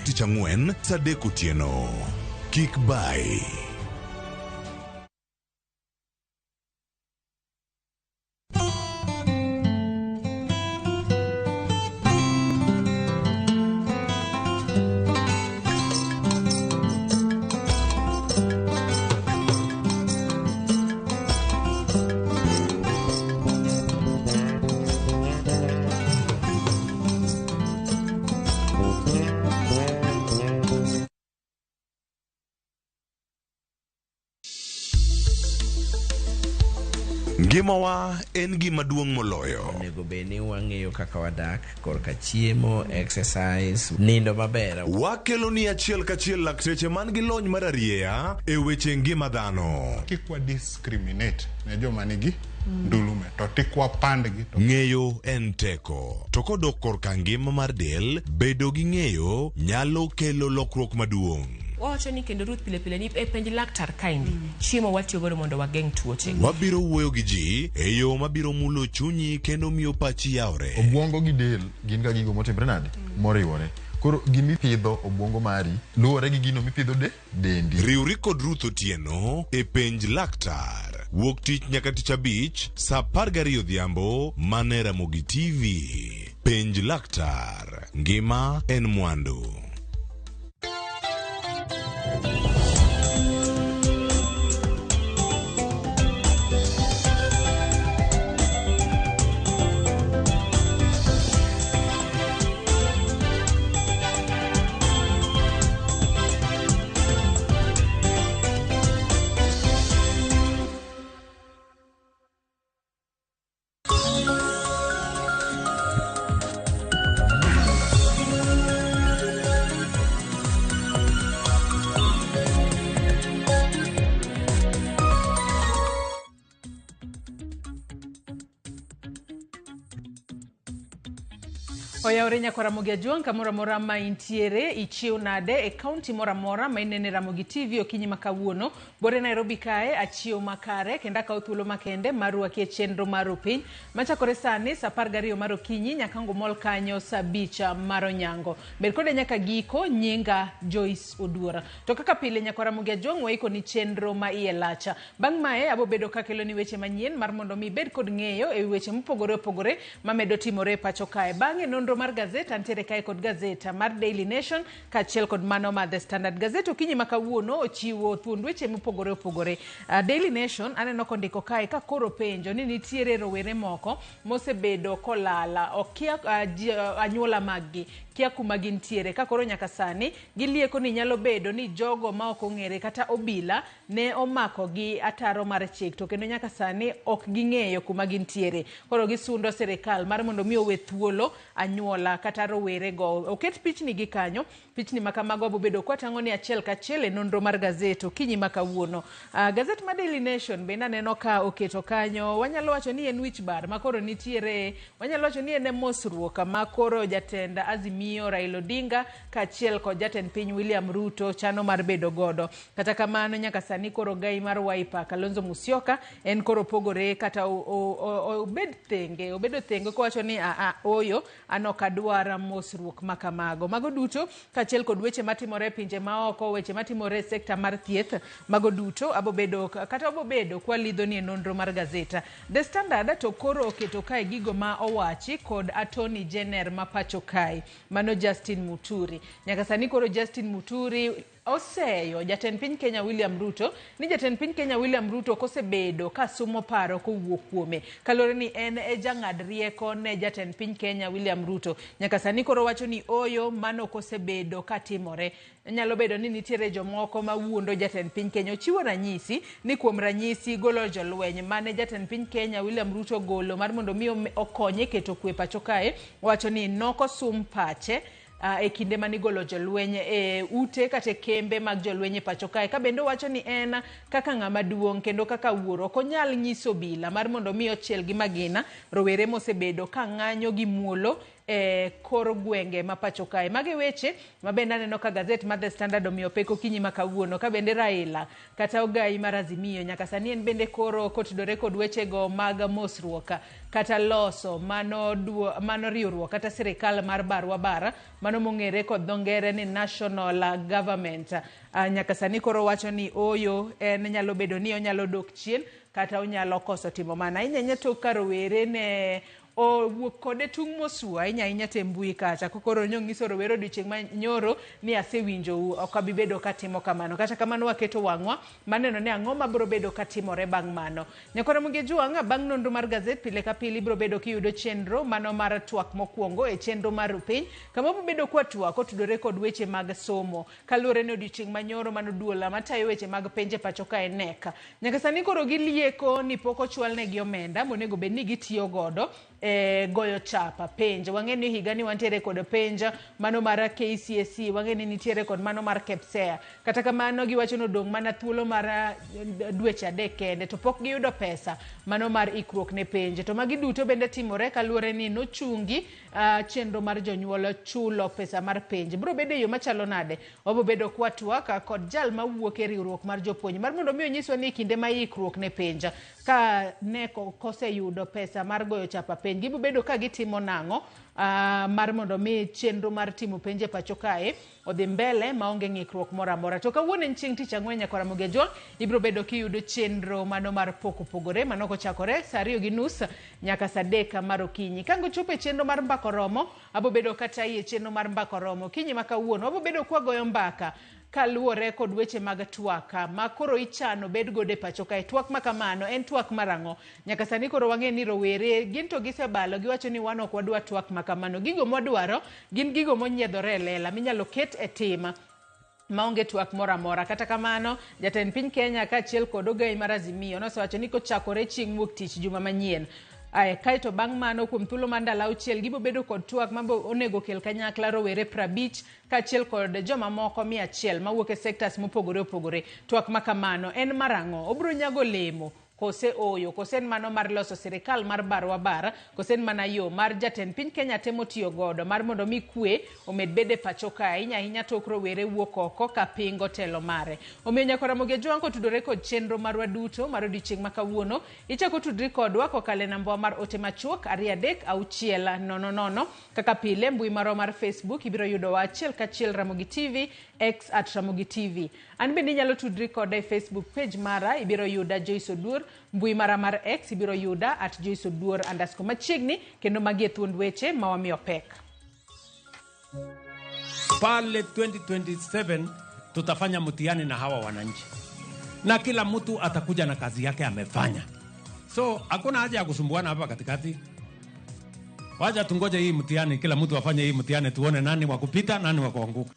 tich ang'wen saa 3 otieno. Kik bayi. Ngimawa en gima duong' moloyo. Onego bed ni wang'eyo kaka wadak korka chiemo, exercise, nindo maber. Wakeloni achiel kachiel lakteche man gi lony mar arieya e weche ngima dhano. Kik wa discriminate ne joma nigi ndulume to tik wapandgi to Ng'eyo en teko. To kodok korka ngima mar del, bedo gi ng'eyo nyalo kelo lokruok maduong'. Wawacho ni kendo Ruth pile pile ni e penj laktar kaendi chiemo watiyo godo mondo wageng' tuoche. Wabiro wuoyo gi ji e yo mabiro mulo chunyi kendo miyo pachi yawre. Obwongo gi del gin ga gigo motimre nade? Moriwore. Koro gimipidho obwongo mari luwore gi gino mipidho de dendi. Riwri kod Ruth Otieno e Penj Laktar wuok tich nyaka tich abich saa 12 odhiambo mana e Ramogi TV. Penj Laktar, ngima en mwandu. Oyawore nyakwa Ramogi Ajwang' kamoro amora ma intiere ichiew nade e kaunti moro amora ma inene Ramogi TV okinyi ma kawuono. Bore Nairobi kae achiew makare kendo akawo thuolo makende mar rwaki e chenro mar Rupiny machakore sani saa 12 mar okinyi nyaka ngumol kanyo saa 5 mar onyango. Bed kode nyaka giko, nyinga Joyce Oduor. To kaka pile nyakwa Ramogi Ajwang' waikoni chenro ma iye lach. Bang' mae abo bedo kakeloni weche manyien mar mondo mi ibed kod ng'eyo ewi weche mopogore opogore mamedo timore e pacho kae. Bang'e nonro mar gazet antiere kae kod gazet mar Daily Nation kaachiel kod mano mar The Standard. Gazet okinyi ma kawuono ochiwo thuond weche mopogore opogore. Daily Nation aneno kondiko kae ka koro penjo ni nitiere rowere moko mosebedo kolala okia anyuola maggi kia kuma gintiere ka koro nyaka sani gilieko ni nyalo bedo ni jogo ma ok ong'ere kata obila ne omako gi ataro mar chik to kendo nyaka sani ok ging'eyo kuma gintiere. Koro gisundo sirikal mar mondo mi owe thuolo anyuola kata rowere go. Oket pichni gi kanyo, pichni ma kamago wabobedo kwatang'o ni achiel kachiel e nonro mar gazet okinyi ma kawuono. Gazet ma Daily Nation bende aneno ka oketo kanyo, wanyalo wacho ni en wich bar ma koro nitiere, wanyalo wacho ni en e mosruok ma koro jatend Azimio Raila Odinga kaachiel kod jatend piny William Ruto chano mar bedo godo. Kata kamano nyaka sani koro gai mar Wiper Kalonzo Musyoka en koro pogore kata obed thenge, obedo thenge kowacho ni a oyo an ok adwar mosruok ma kamago. Mago duto kaachiel kod weche matimore e pinje maoko, weche matimore e sekta mar thieth, mago duto abobedo kata obobedo kwalidho ni e nonro mar gazeta. The Standard to koro oketo kae gigo ma owachi kod Attorney General ma pacho kae, mano Justin Muturi. Nyaka sani koro Justin Muturi oseyo jatend piny Kenya William Ruto ni jatend piny Kenya William Ruto kosebedo ka sumo paro kowuok kuome kaluwore ni en e jang'ad rieko ne jatend piny Kenya William Ruto. Nyaka sani koro wacho ni oyo mano kosebedo katimore. Nyalo bedo ni nitiere jomoko ma wuondo jatend piny Kenya. Ochiwo ranyisi ni kuom ranyisi golo jolweny mane jatend piny Kenya William Ruto golo mar mondo mi okonye keto kwe pacho kae, owacho ni nokosum pache e kinde mane igolo jolweny e ute kata e kembe mag jolweny e pacho kae. Ka bende owacho ni en kaka ng'ama duong' kendo kaka wuoro ok onyal nyiso obila mar mondo mi ochiel gi magina rowere mosebedo ka ng'anyo gi muolo e kor gwenge ma pacho kae. Magi weche ma bende aneno ka gazet mar The Standard omiyo pek okinyi ma kawuono, ka bende Raila kata ogai mar Azimio nyaka sani en bende koro kotudore kod wechego mag mosruok kata loso mano mano riwruok kata sirikal mar barwa bara mano mong'ere kod dho ngere ni national government. Nyaka sani koro wacho ni oyo en nyalo bedo ni onyalo dok chien kata onyalo koso timo mana ahinya ahinya tok ka rowere ne owuok kode tung' mosua ahinya ahinya te mbui kacha kokoro nyonyiso rowere odiochieng' ma nyoro ni asewinjou ok abi bedo katimo kamano. Kata kamano waketo wang'wa maneno ni ang'o mabiro bedo katimore bang' mano. Nyakoro Mugejwang' bang' nonro mar gazet pile ka pile ibiro bedo kiyudo chenro mano mar twak mokwongo e chenro mar piny kama wabiro bedo kwatwak kotudore kod weche mag somo kaluwore ni odiochieng' manyoro mano duola matayo weche mag penj e pacho kae NEC. Nyaka sani koro gilieko ni pok ochwalnegi omenda monego bed ni gitiyo godo e goyo chapa penj. Wang'e ni higani wantiere kod penj mano mar KCSE, wang'e ni nitiere kod mano mar KPSEA. Kata kamano giwacho ni odong' mana thuolo mar dweche adek kende to pok giyudo pesa mano mar ikruok ne penj. To magi duto bende timore kaluwore ni nochungi chenro mar jonyuol chulo pesa mar penj. Biro bedo e yo machalo nade? Wabiro bedo kwatwak kod jal mawuok e riwruok mar jopuonj mar mondo mi onyiswa ni kinde ma ikruok ne penj ka NEC koseyudo pesa mar goyo chapa penj gibiro bedo ka gitimo nang'o mar mondo mi chenro mar timo penj e pacho kae odhi mbele maonge ng'ikruok moro amora. To kawuono en chieng' tich ang'wen nyakora Mugejwang' ibiro bedo kiyudo chenro mano mar pok opogore mano kochakore saa 2:30 nyaka saa 3 mar okinyi. Ka ngochopo e chenro mar mbaka oromo, abo bedo katayi e chenro mar mbaka oromo. Okinyi ma kawuono wabo bedo kwagoyo mbaka kaluwore kod weche mag twak ma koro ichano bed godo e pacho kae. Twak ma kamano en twak mar ang'o? Nyaka sani koro wang'e ni rowere gin to gisebalo giwacho ni wan ok wadwa twak ma kamano. Gigo mwadwaro gin gigo monyiedhore e lela minyalo ket e tim maonge twak moro amora. Kata kamano, jatend piny Kenya kaachiel kod ogai mar Azimio nosewacho ni kochakore chieng' wuok tich juma manyien. Ae, kaeto bang' mano kuom thuolo mar ndalo auchiel gibiro bedo kod twak mabo onego kel kanyakla rowere 50 kaachiel kod joma moko 100 mawuok e sectors mopogore opogore. Twak ma kamano en mar ang'o? Obiro nyago olemo kose oyo, kose en mano mar loso sirikal mar barwa bar, kose en mana yo mar jatend piny Kenya temo tiyo godo mar mondo mi kwe omed bedo e pacho ka ahinya ahinya tok rowere wuok oko ka pingo telo mare. Omiyo nyakora Mugejwang' kotudore kod chenro marwa duto mar odiochieng' ma kawuono, ichako tudri kodwa kokalo e namba mar ote machuok 236 000. Kaka pile mbui marwa mar Facebook ibiro yudowa achiel kachiel Ramogi TV, X at Ramogi TV. An bende inyalo tudri koda e Facebook page mara, ibiro yuda Joyce Oduor, mbui mara mar X ibiro yuda at Joyce Oduor underscore machiegni, kendo magi e thuond weche ma wamiyo pek. Pale 2027 tutafanya mtihani na hawa wananchi, na kila mtu atakuja na kazi yake amefanya, so hakuna haja ya kusumbuana hapa katikati. Wacha tungoje hii mtihani, kila mtu afanye hii mtihani, tuone nani wa kupita, nani wa kuanguka.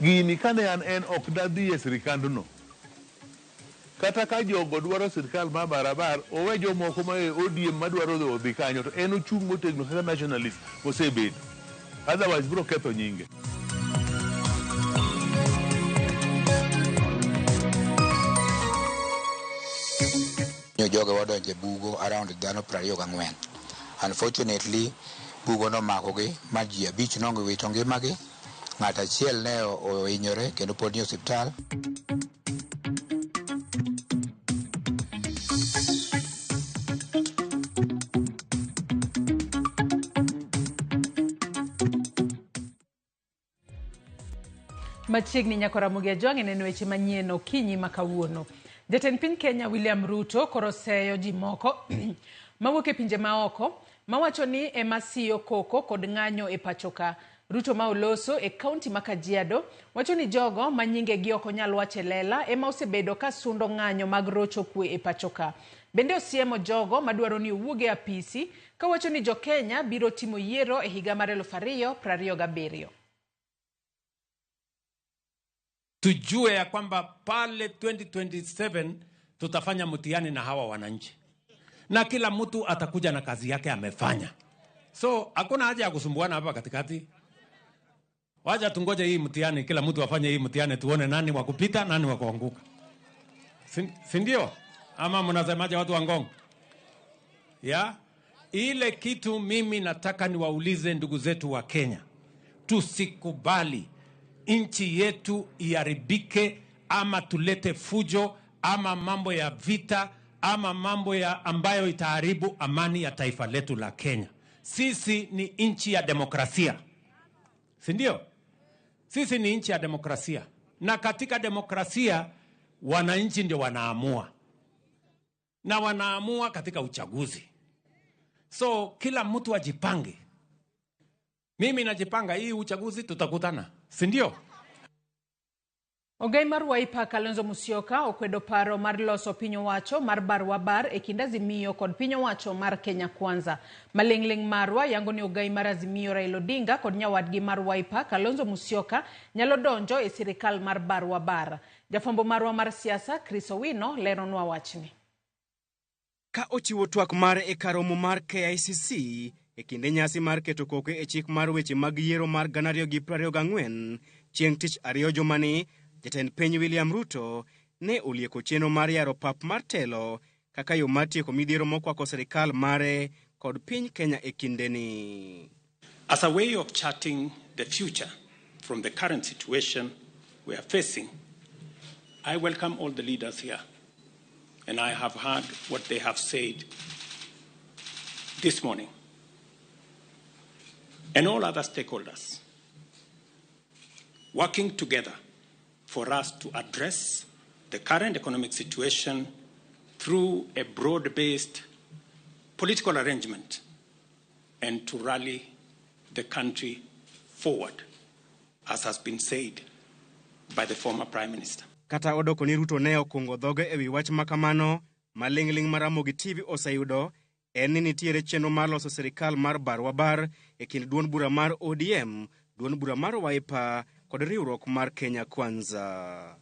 Gini kane an en ok dadhi e sirikandno. Kata ka jogo dwaro sirikal mar barabara, owe jomoko ma e ODM madwaro odhi kanyo, to en ochung' motegno kaka nationalist mosebedo. Otherwise biro ketho nyinge. Joge wadonje bugo around dhano 24. Unfortunately, bugo nomakogi ma ji 5 nowito ngimagi, ng'at achiel ne ohinyore kendo pod ni osiptal. Machiegni nyakora Mugejwang' en weche manyien okinyi ma kawuono. Jatend piny Kenya William Ruto koro seyo ji moko mawuok e pinje maoko mawacho ni ema siyo koko kod ng'anyo e pacho ka. Ruto ma oloso e kaunti ma Kajiado wacho ni jogo ma nyingegi ok onyal wacho e lela ema osebedo ka sundo ng'anyo mag rocho kwe e pacho ka. Bende osiemo jogo madwaro ni owuog e apisi kawacho ni jo-Kenya biro timo yiero e higa mar 2027. Tujue ya kwamba pale 2027 tutafanya mtihani na hawa wananchi, na kila mtu atakuja na kazi yake amefanya, so hakuna haja ya kusumbuana hapa katikati. Wacha tungoje hii mtihani, kila mtu afanye hii mtihani, tuone nani wa kupita, nani wa kuanguka. Si ndio? Ama mnasemaje watu wa Ngong? Ya? Ile kitu mimi nataka niwaulize ndugu zetu wa Kenya, tusikubali nchi yetu iharibike ama tulete fujo ama mambo ya vita ama mambo ya ambayo itaharibu amani ya taifa letu la Kenya. Sisi ni nchi ya demokrasia, si ndio? Sisi ni nchi ya demokrasia, na katika demokrasia wananchi ndio wanaamua, na wanaamua katika uchaguzi. So kila mtu ajipange. Mimi najipanga, hii uchaguzi tutakutana, si ndio? Ogai mar Wiper Kalonzo Musyoka okwedo paro mar loso piny owacho mar bar wa bar e kind Azimio kod piny owacho mar Kenya Kwanza. Maling'ling' marwa yango ni ogai mar Azimio Raila Odinga kod nyawadgi mar Wiper Kalonzo Musyoka nyalo donjo e sirikal mar bar wa bar. Jafwambo marwa mar siasa Chris Owino leronwa wachni. Ka ochiwo twak mare e kar romo mar KICC e kinde nyasi mar keto koko e chik mar weche mag yiero mar 2024 chieng' tich ariyo jumani, jatend piny William Ruto ne olieko chenro mar yaro pap mar telo kaka yo mar tieko midhiero mokwako sirikal mare kod piny Kenya e kindeni. As a way of charting the future from the current situation we are facing, I welcome all the leaders here, and I have heard what they have said this morning, and all other stakeholders, working together for us to address the current economic situation through a broad-based political arrangement and to rally the country forward, as has been said by the former Prime Minister. Kata odoko ni Ruto ne okungo dhoge ewi wach makamano, maling'ling' mar Ramogi TV oseyudo en ni nitiere chenro mar loso sirikal mar bar wa bar e kind duond bura mar ODM, duond bura mar Wiper kod riwruok mar Kenya Kwanza.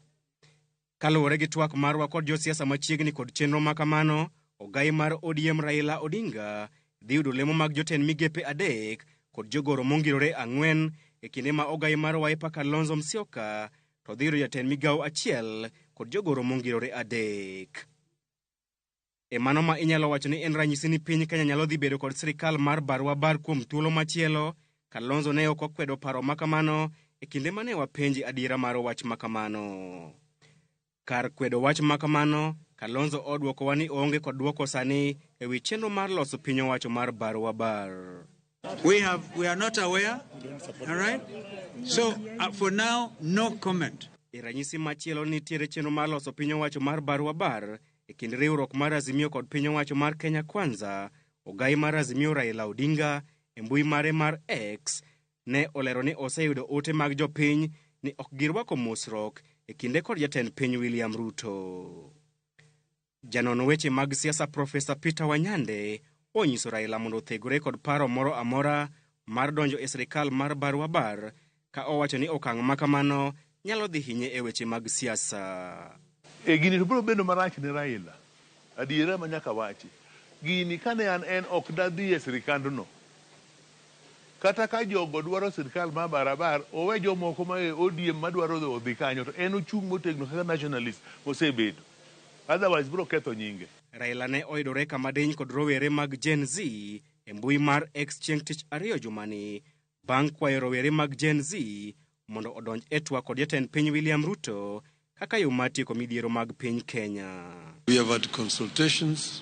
Kaluwore gi twak marwa kod josiasa machiegni kod chenro makamano, ogai mar ODM Raila Odinga dhi yudo lemo mag jotend migepe 3 kod jogoro mongirore 4 e kinde ma ogai mar Wiper Kalonzo Musyoka to dhi yudo jatend migawo 1 kod jogoro mongirore 3. E mano ma inyalo wacho ni en ranyisi ni piny Kenya nyalo dhi bedo kod sirikal mar bar wa bar kuom thuolo machielo. Kalonzo ne ok okwedo paro makamano e kinde mane wapenji adiera mar wach makamano. Kar kwedo wach makamano, Kalonzo odwokowa ni oonge kod dwoko sani ewi chenro mar loso piny owacho mar bar wa bar. We are not aware, all right? So for now, no comment. E ranyisi machielo nitiere chenro mar loso piny owacho mar bar wa bar e kind riwruok mar Azimio kod piny owacho mar Kenya Kwanza. Ogai mar Azimio Raila Odinga e mbui mare mar X ne olero ni oseyudo ote mag jopiny ni ok girwako mosruok e kinde kod jatend piny William Ruto. Janon weche mag siasa Profesa Peter Wanyande onyiso Raila mondo othegore kod paro moro amora mar donjo e sirikal mar bar wa bar, ka owacho ni okang' makamano nyalo dhi hinye e weche mag siasa. E gini to biro bedo marach ne Raila. Adiera ma nyaka wachi. Gini kane an ok dadhi e sirikandno. Kata ka jogo dwaro sirikal mar barabara, owe jomoko ma e ODM madwaro odhi kanyo to en ochung' motegno kaka nationalist mosebedo. Otherwise biro ketho nyinge. Raila ne oyudore kama diny kod rowere mag Gen Z e mbui mar X chieng' tich ariyo jumani bang' kwayo rowere mag Gen Z mondo odonj e twak kod jatend piny William Ruto kaka yo mar tieko midhiero mag piny Kenya. We have had consultations,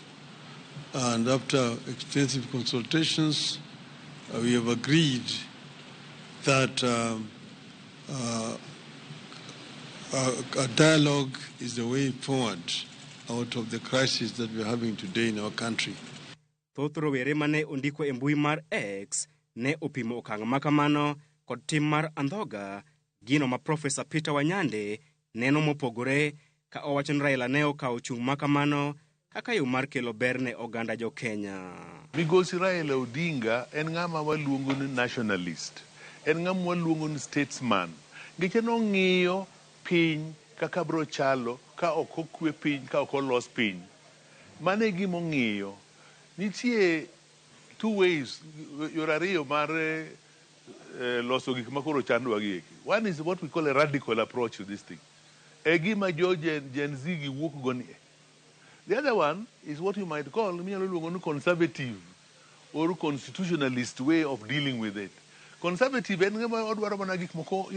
and after extensive consultations, we have agreed that a dialogue is the way forward out of the crisis that we are having today in our country. Thoth rowere mane ondiko e mbui mar X ne opimo okang' makamano kod tim mar andhoga, gino ma Profesa Peter Wanyande neno mopogore ka owacho ni Raila ne okawo chung' makamano kaka yo mar kelo ber ne oganda jo Kenya. Migosi Raila Odinga en ng'ama waluongo ni nationalist, en ng'ama waluongo ni statesman. Nikech nong'iyo piny kaka biro chalo ka ok okwe piny, ka ok olos piny. Mano e gima ong'iyo. Nitie two ways, yore ariyo mar loso gik makoro chandwa gi eki. One is what we call a radical approach to this thing. E gima jo Gen Z gi wuok go nie. The other one is what you might call, minyalo luongo ni conservative or constitutionalist way of dealing with it. Conservative en ng'ama odwaro mana gik moko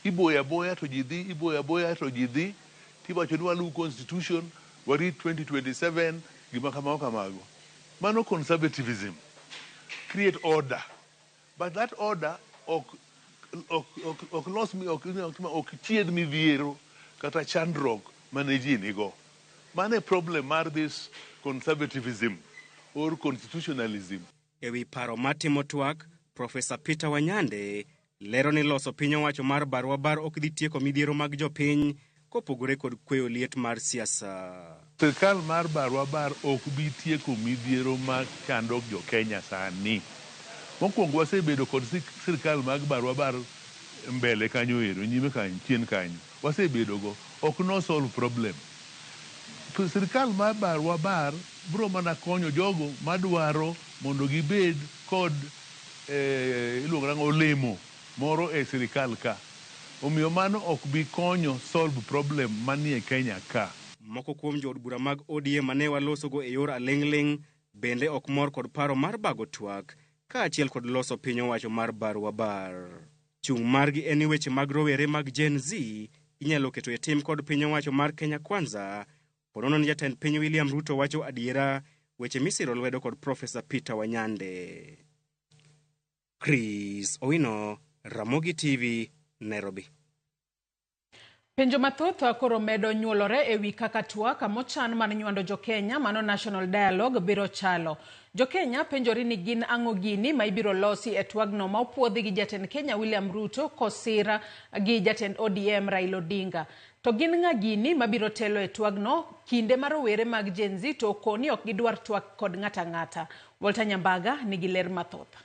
iboyo aboya to ji dhi, iboyo aboya to ji dhi, tiwacho ni waluw constitution, warit 2027, gima kamago kamago. Mano conservatism. Create order. But that order ok los mi ok chiedh midhiero kata chandruok mane ji nigo. Mano e problem mar this conservatism or constitutionalism. Ewi paro mar timo twak, Profesa Peter Wanyande lero ni loso piny owacho mar barwa bar ok dhi tieko midhiero mag jopiny kopogore kod kweyo liet mar siasa. Sirkal mar barwa bar ok bi tieko midhiero ma chando jo Kenya sani. Mokwongo wasebedo kod sirkal mag barwa bar mbele kanyo ero, nyime kanyo, chien kanyo. Wasebedo go, ok no solve problem. To sirkal mar barwa bar biro mana konyo jogo madwaro mondo gibed kod iluongo nang'o olemo moro e sirkal ka. Omiyo mano ok bi konyo solve problem manie Kenya ka. Moko kuom jood bura mag ODM mane walosogo e yor aling'ling' bende ok mor kod paro mar bago twak kaachiel kod loso piny owacho mar barwa bar. Chung' margi en ni weche mag rowere mag Gen Z inyalo keto e tim kod piny owacho mar Kenya Kwanza ponono ni jatend piny William Ruto wacho adiera weche misiro lwedo kod Profesa Peter Wanyande. Chris Owino, Ramogi TV, Nairobi. Penjo mathoth koro medo nyuolore ewi kaka twak mochan mar nywando jo-Kenya mano National Dialogue biro chalo. Jo-Kenya penjore ni gin ang'o gini ma ibiro losi e twagno ma opuodhi gi jatend Kenya William Ruto kosira gi jatend ODM Raila Odinga. To gin ng'a gini mabiro telo e twagno kinde ma rowere mag Gen Z to okoni ok gidwar twak kod ng'ata ang'ata. Walter Nyambaga nigi ler mathoth.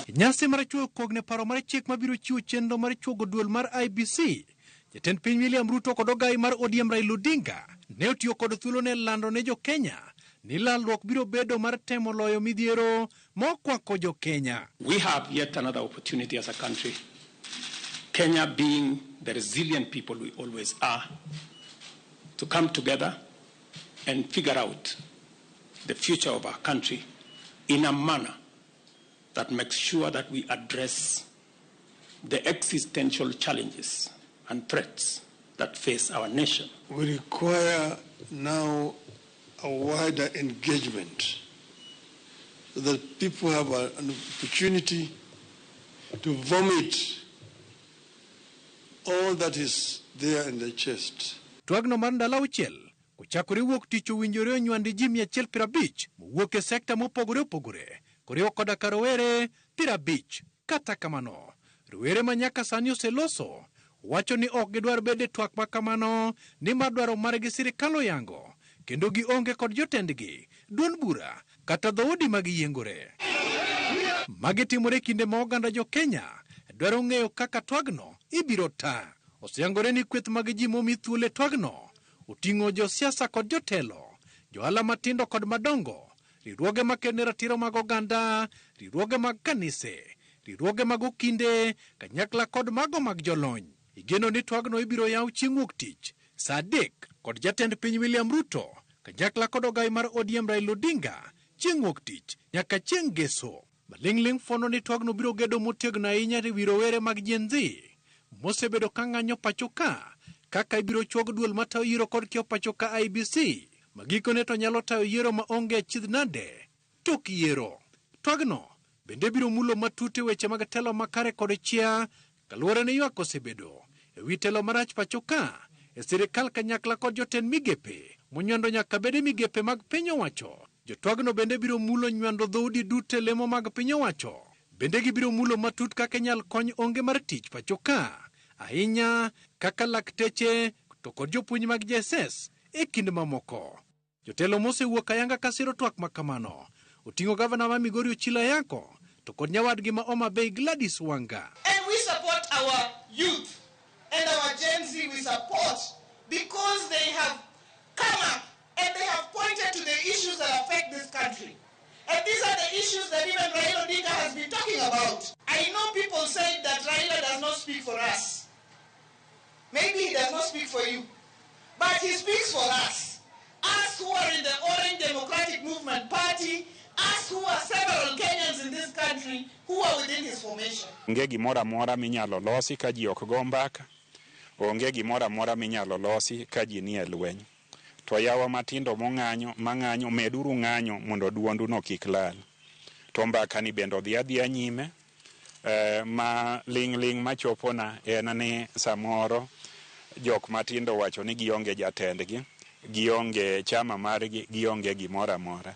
Nyasi mar chuoyo kogne paro mar chik mabiro chiwo chenro mar chuogo duol mar IEBC. Jatend piny William Ruto kod ogai mar ODM Raila Odinga ne otiyo kod thuolo ne lando ne jo-Kenya ni lalruok biro bedo mar temo loyo midhiero mokwako jo-Kenya. We have yet another opportunity as a country, Kenya being the resilient people we always are, to come together and figure out the future of our country in a manner that makes sure that we address the existential challenges and threats that face our nation. We require now a wider engagement so that people have an opportunity to vomit all that is there in their chest. Twagno mar ndalo auchiel kochakore wuok tich owinjore onywandi ji 150 mowuok e sekta mopogore opogore koriwo koda ka rowere 50. Kata kamano, rowere ma nyaka sani oseloso wacho ni ok gidwar bedo e twak ma kamano nimar dwaro margi sirikal oyango kendo gionge kod jotendgi, duond bura kata dhoudi ma giyiengore. Magi timore kinde ma oganda jo Kenya dwaro ng'eyo kaka twagno ibiro ta. Oseyangore ni kweth mag ji momi thuolo e twagno oting'o josiasa kod jotelo, johala matindo kod madongo, riwruoge makene ratiro mag oganda, riwruoge mag kanise, riwruoge mag okinde, kanyakla kod mago mag jolony. Igeno ni twagno ibiro yaw chieng' wuok tich saa 3 kod jatend piny William Ruto kanyakla kod ogai mar ODM Raila Odinga chieng' wuok tich nyaka chieng' Ngeso. Maling'ling' fuono ni twagno biro gedo motegno ahinya e wi rowere mag Gen Z mosebedo ka ng'anyo pacho ka kaka ibiro chuog duol matayo yiero kod kiewo pacho ka IEBC ma gikone to nyalo tayo yiero ma onge achiedh nade tok yiero. Twagno bende biro mulo matut e weche mag telo makare kod chia kaluwore ni ywak osebedo e wi telo marach pacho ka e sirikal kanyakla kod jotend migepe monywando nyaka bed e migepe mag piny owacho. Jotwagno bende biro mulo nywando dhoudi duto e lemo mag piny owacho. Bende gibiro mulo matut kaka inyal kony onge mar tich pacho ka, ahinya kaka lakteche to kod jopuonj mag JSS e kind mamoko. Jotelo mosewuok ayanga ka siro twak ma kamano oting'o gavana ma Migori Ochilo Ayako to kod nyawadgi ma Homa Bay Gladys Wanga. And we support our youth and our Gen Z, we support because they have come up and they have pointed to the issues that affect this country. And these are the issues that even Raila Odinga has been talking about. I know people say that Raila does not speak for us. Maybe he does not speak for you, but he speaks for us. Us who are in the Orange Democratic Movement Party, us who are several Kenyans in this country who are within his formation. Onge gimoro amora minyalo losi ka ji ok go mbaka, onge gimoro amora minyalo losi ka ji nie lweny. To yawa matindo mong'anyo mang'anyo meduru ng'anyo mondo duondu no kik lal. To mbaka ni bende odhi adhiya nyime ma ling' ling' machopona en ni samoro jok matindo wacho ni gionge jatendgi, gionge chama margi, gionge gimoro amora.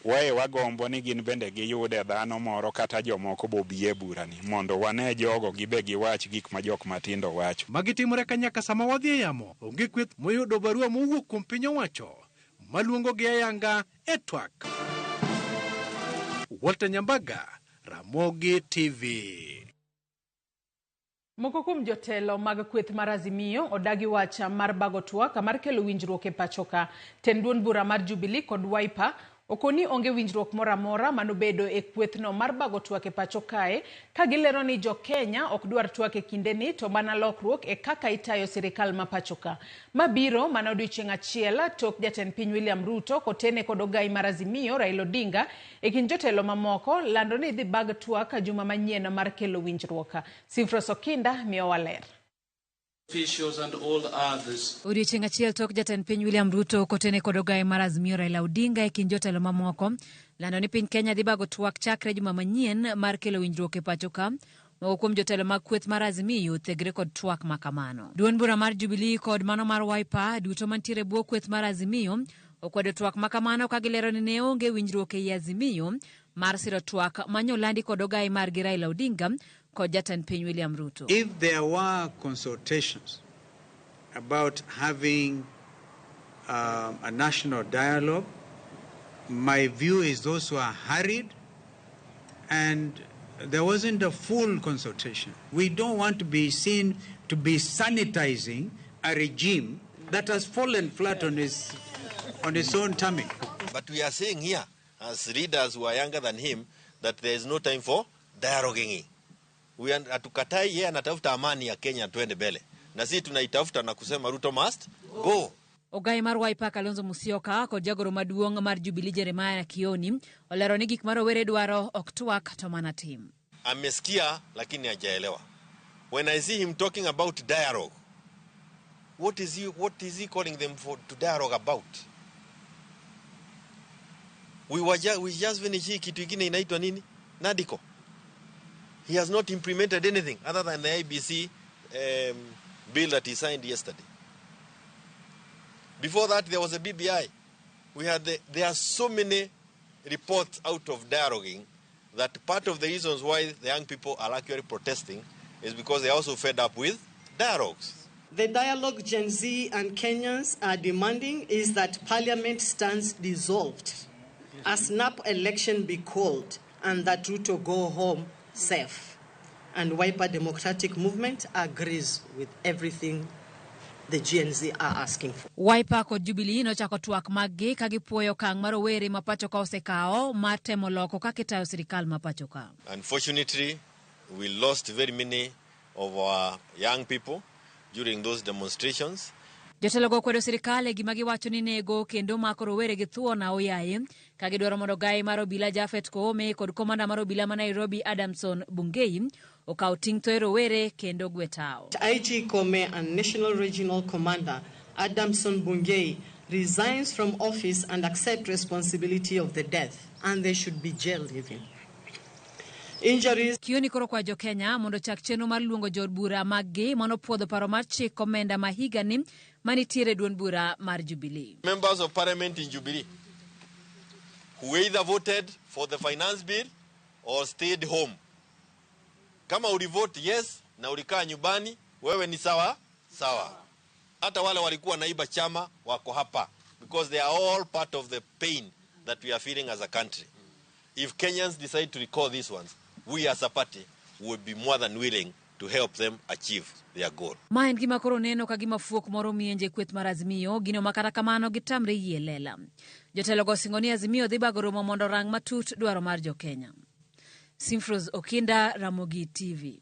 Wae wagombo ni gin bende giyude dhano moro kata jomoko bobi e burani mondo wane jogo gibe giwach gik ma jok matindo wacho. Magi timore ka nyaka sama wadhi e yamo, onge kweth moyudo barua mowuok kuom piny owacho maluongogi ayanga e twak. Walter Nyambaga, Ramogi TV. Moko kuom jotelo mag kweth mar Azimio odagi wach mar bago twak mar kelo winjruok e pacho ka. Tend duond bura mar Jubilee kod Wiper okoni onge winjruok moro amora manobedo e kwethno mar bago twak e pacho kae ka gilero ni jo Kenya ok dwar twak e kindeni to mana lokruok e kaka itayo sirikal ma pacho ka. Mabiro mana odiochieng' achiel tok jatend piny William Ruto kotene kod ogai mar Azimio Raila Odinga e kind jotelo mamoko lando ni idhi bag twak juma manyien mar kelo winjruok. Sifros Okinda miyowa ler. Officials and all others. Odiochieng' achiel tok jatend piny William Ruto kotene kod ogaye mar Azimio Raila Odinga e kind jotelo mamoko lando ni piny Kenya dhi bago twak chakre juma manyien mar kelo winjruok e pacho ka. Moko kuom jotelo mag kweth mar Azimio thegre kod twak ma kamano. Duond bura mar Jubilee kod mano mar Wiper duto mantiere bwo kweth mar Azimio okwedo twak ma kamano ka gilero ni ne onge winjruok ei Azimio mar siro twak manyolandi kod ogaye margi Raila Odinga kod jatend piny William Ruto. If there were consultations about having a national dialogue, my view is those were hurried and there wasn't a full consultation. We don't want to be seen to be sanitizing a regime that has fallen flat on its own tummy. But we are saying here, as leaders who are younger than him, that there is no time for dialoguing. We are hatukatai, yeye anatafuta amani ya Kenya tuende mbele. Na sisi tunaitafuta na kusema Ruto must go. Ogai mar Wiper Kalonzo Musyoka kod jagoro maduong' mar Jubilee Jeremiah Kioni olero ni gik ma rowere dwaro ok twak to mana tim. Amesikia lakini hajaelewa. When I see him talking about dialogue, what is he calling them for to dialogue about? We just finished hii kitu ingine inaitwa nini? Nadiko. He has not implemented anything other than the IBC bill that he signed yesterday. Before that, there was a BBI. There are so many reports out of dialoguing that part of the reasons why the young people are actually protesting is because they are also fed up with dialogues. The dialogue Gen Z and Kenyans are demanding is that parliament stands dissolved, a snap election be called, and that Ruto go home safe. And Wiper Democratic Movement agrees with everything the Gen Z are asking for. Wiper kod Jubilee nochako twak maggi ka gipuoyo okang' mar rowere ma pacho ka osekawo mar temo loko kaka itayo sirikal ma pacho ka. Unfortunately, we lost very many of our young people during those demonstrations. Jotelo go kwedo sirikal e gima giwacho ni nego kendo mako rowere gi thuon aoyaye ka gidwaro mondo gai mar obila Japhet Koome kod komanda mar obila ma Nairobi Adamson Bungei okaw ting' thoe rowere kendo gwe tao. IG Koome and National Regional Commander Adamson Bungei resigns from office and accept responsibility of the death, and they should be jailed even. Injuries. Kioni koro kwa jo Kenya mondo chak chenro mar luongo jood bura maggi mano puodho paro mar chik omenda ma higani manitiere duond bura mar Jubilee. Members of Parliament in Jubilee who either voted for the finance bill or stayed home. Kama ulivote yes na ulikaa nyumbani, wewe ni sawa sawa. Hata wale walikuwa naiba chama wako hapa because they are all part of the pain that we are feeling as a country. If Kenyans decide to recall these ones, we as a party will be more than willing to help them achieve their goal. Ma en gima koro neno ka gima fuok moro mienje kweth mar Azimio, gino ma kata kamano gitamre yie lela. Jotelo go singo ni Azimio dhi bago romo mondo rang matut dwaro mar jo Kenya. Simfros Okinda, Ramogi TV.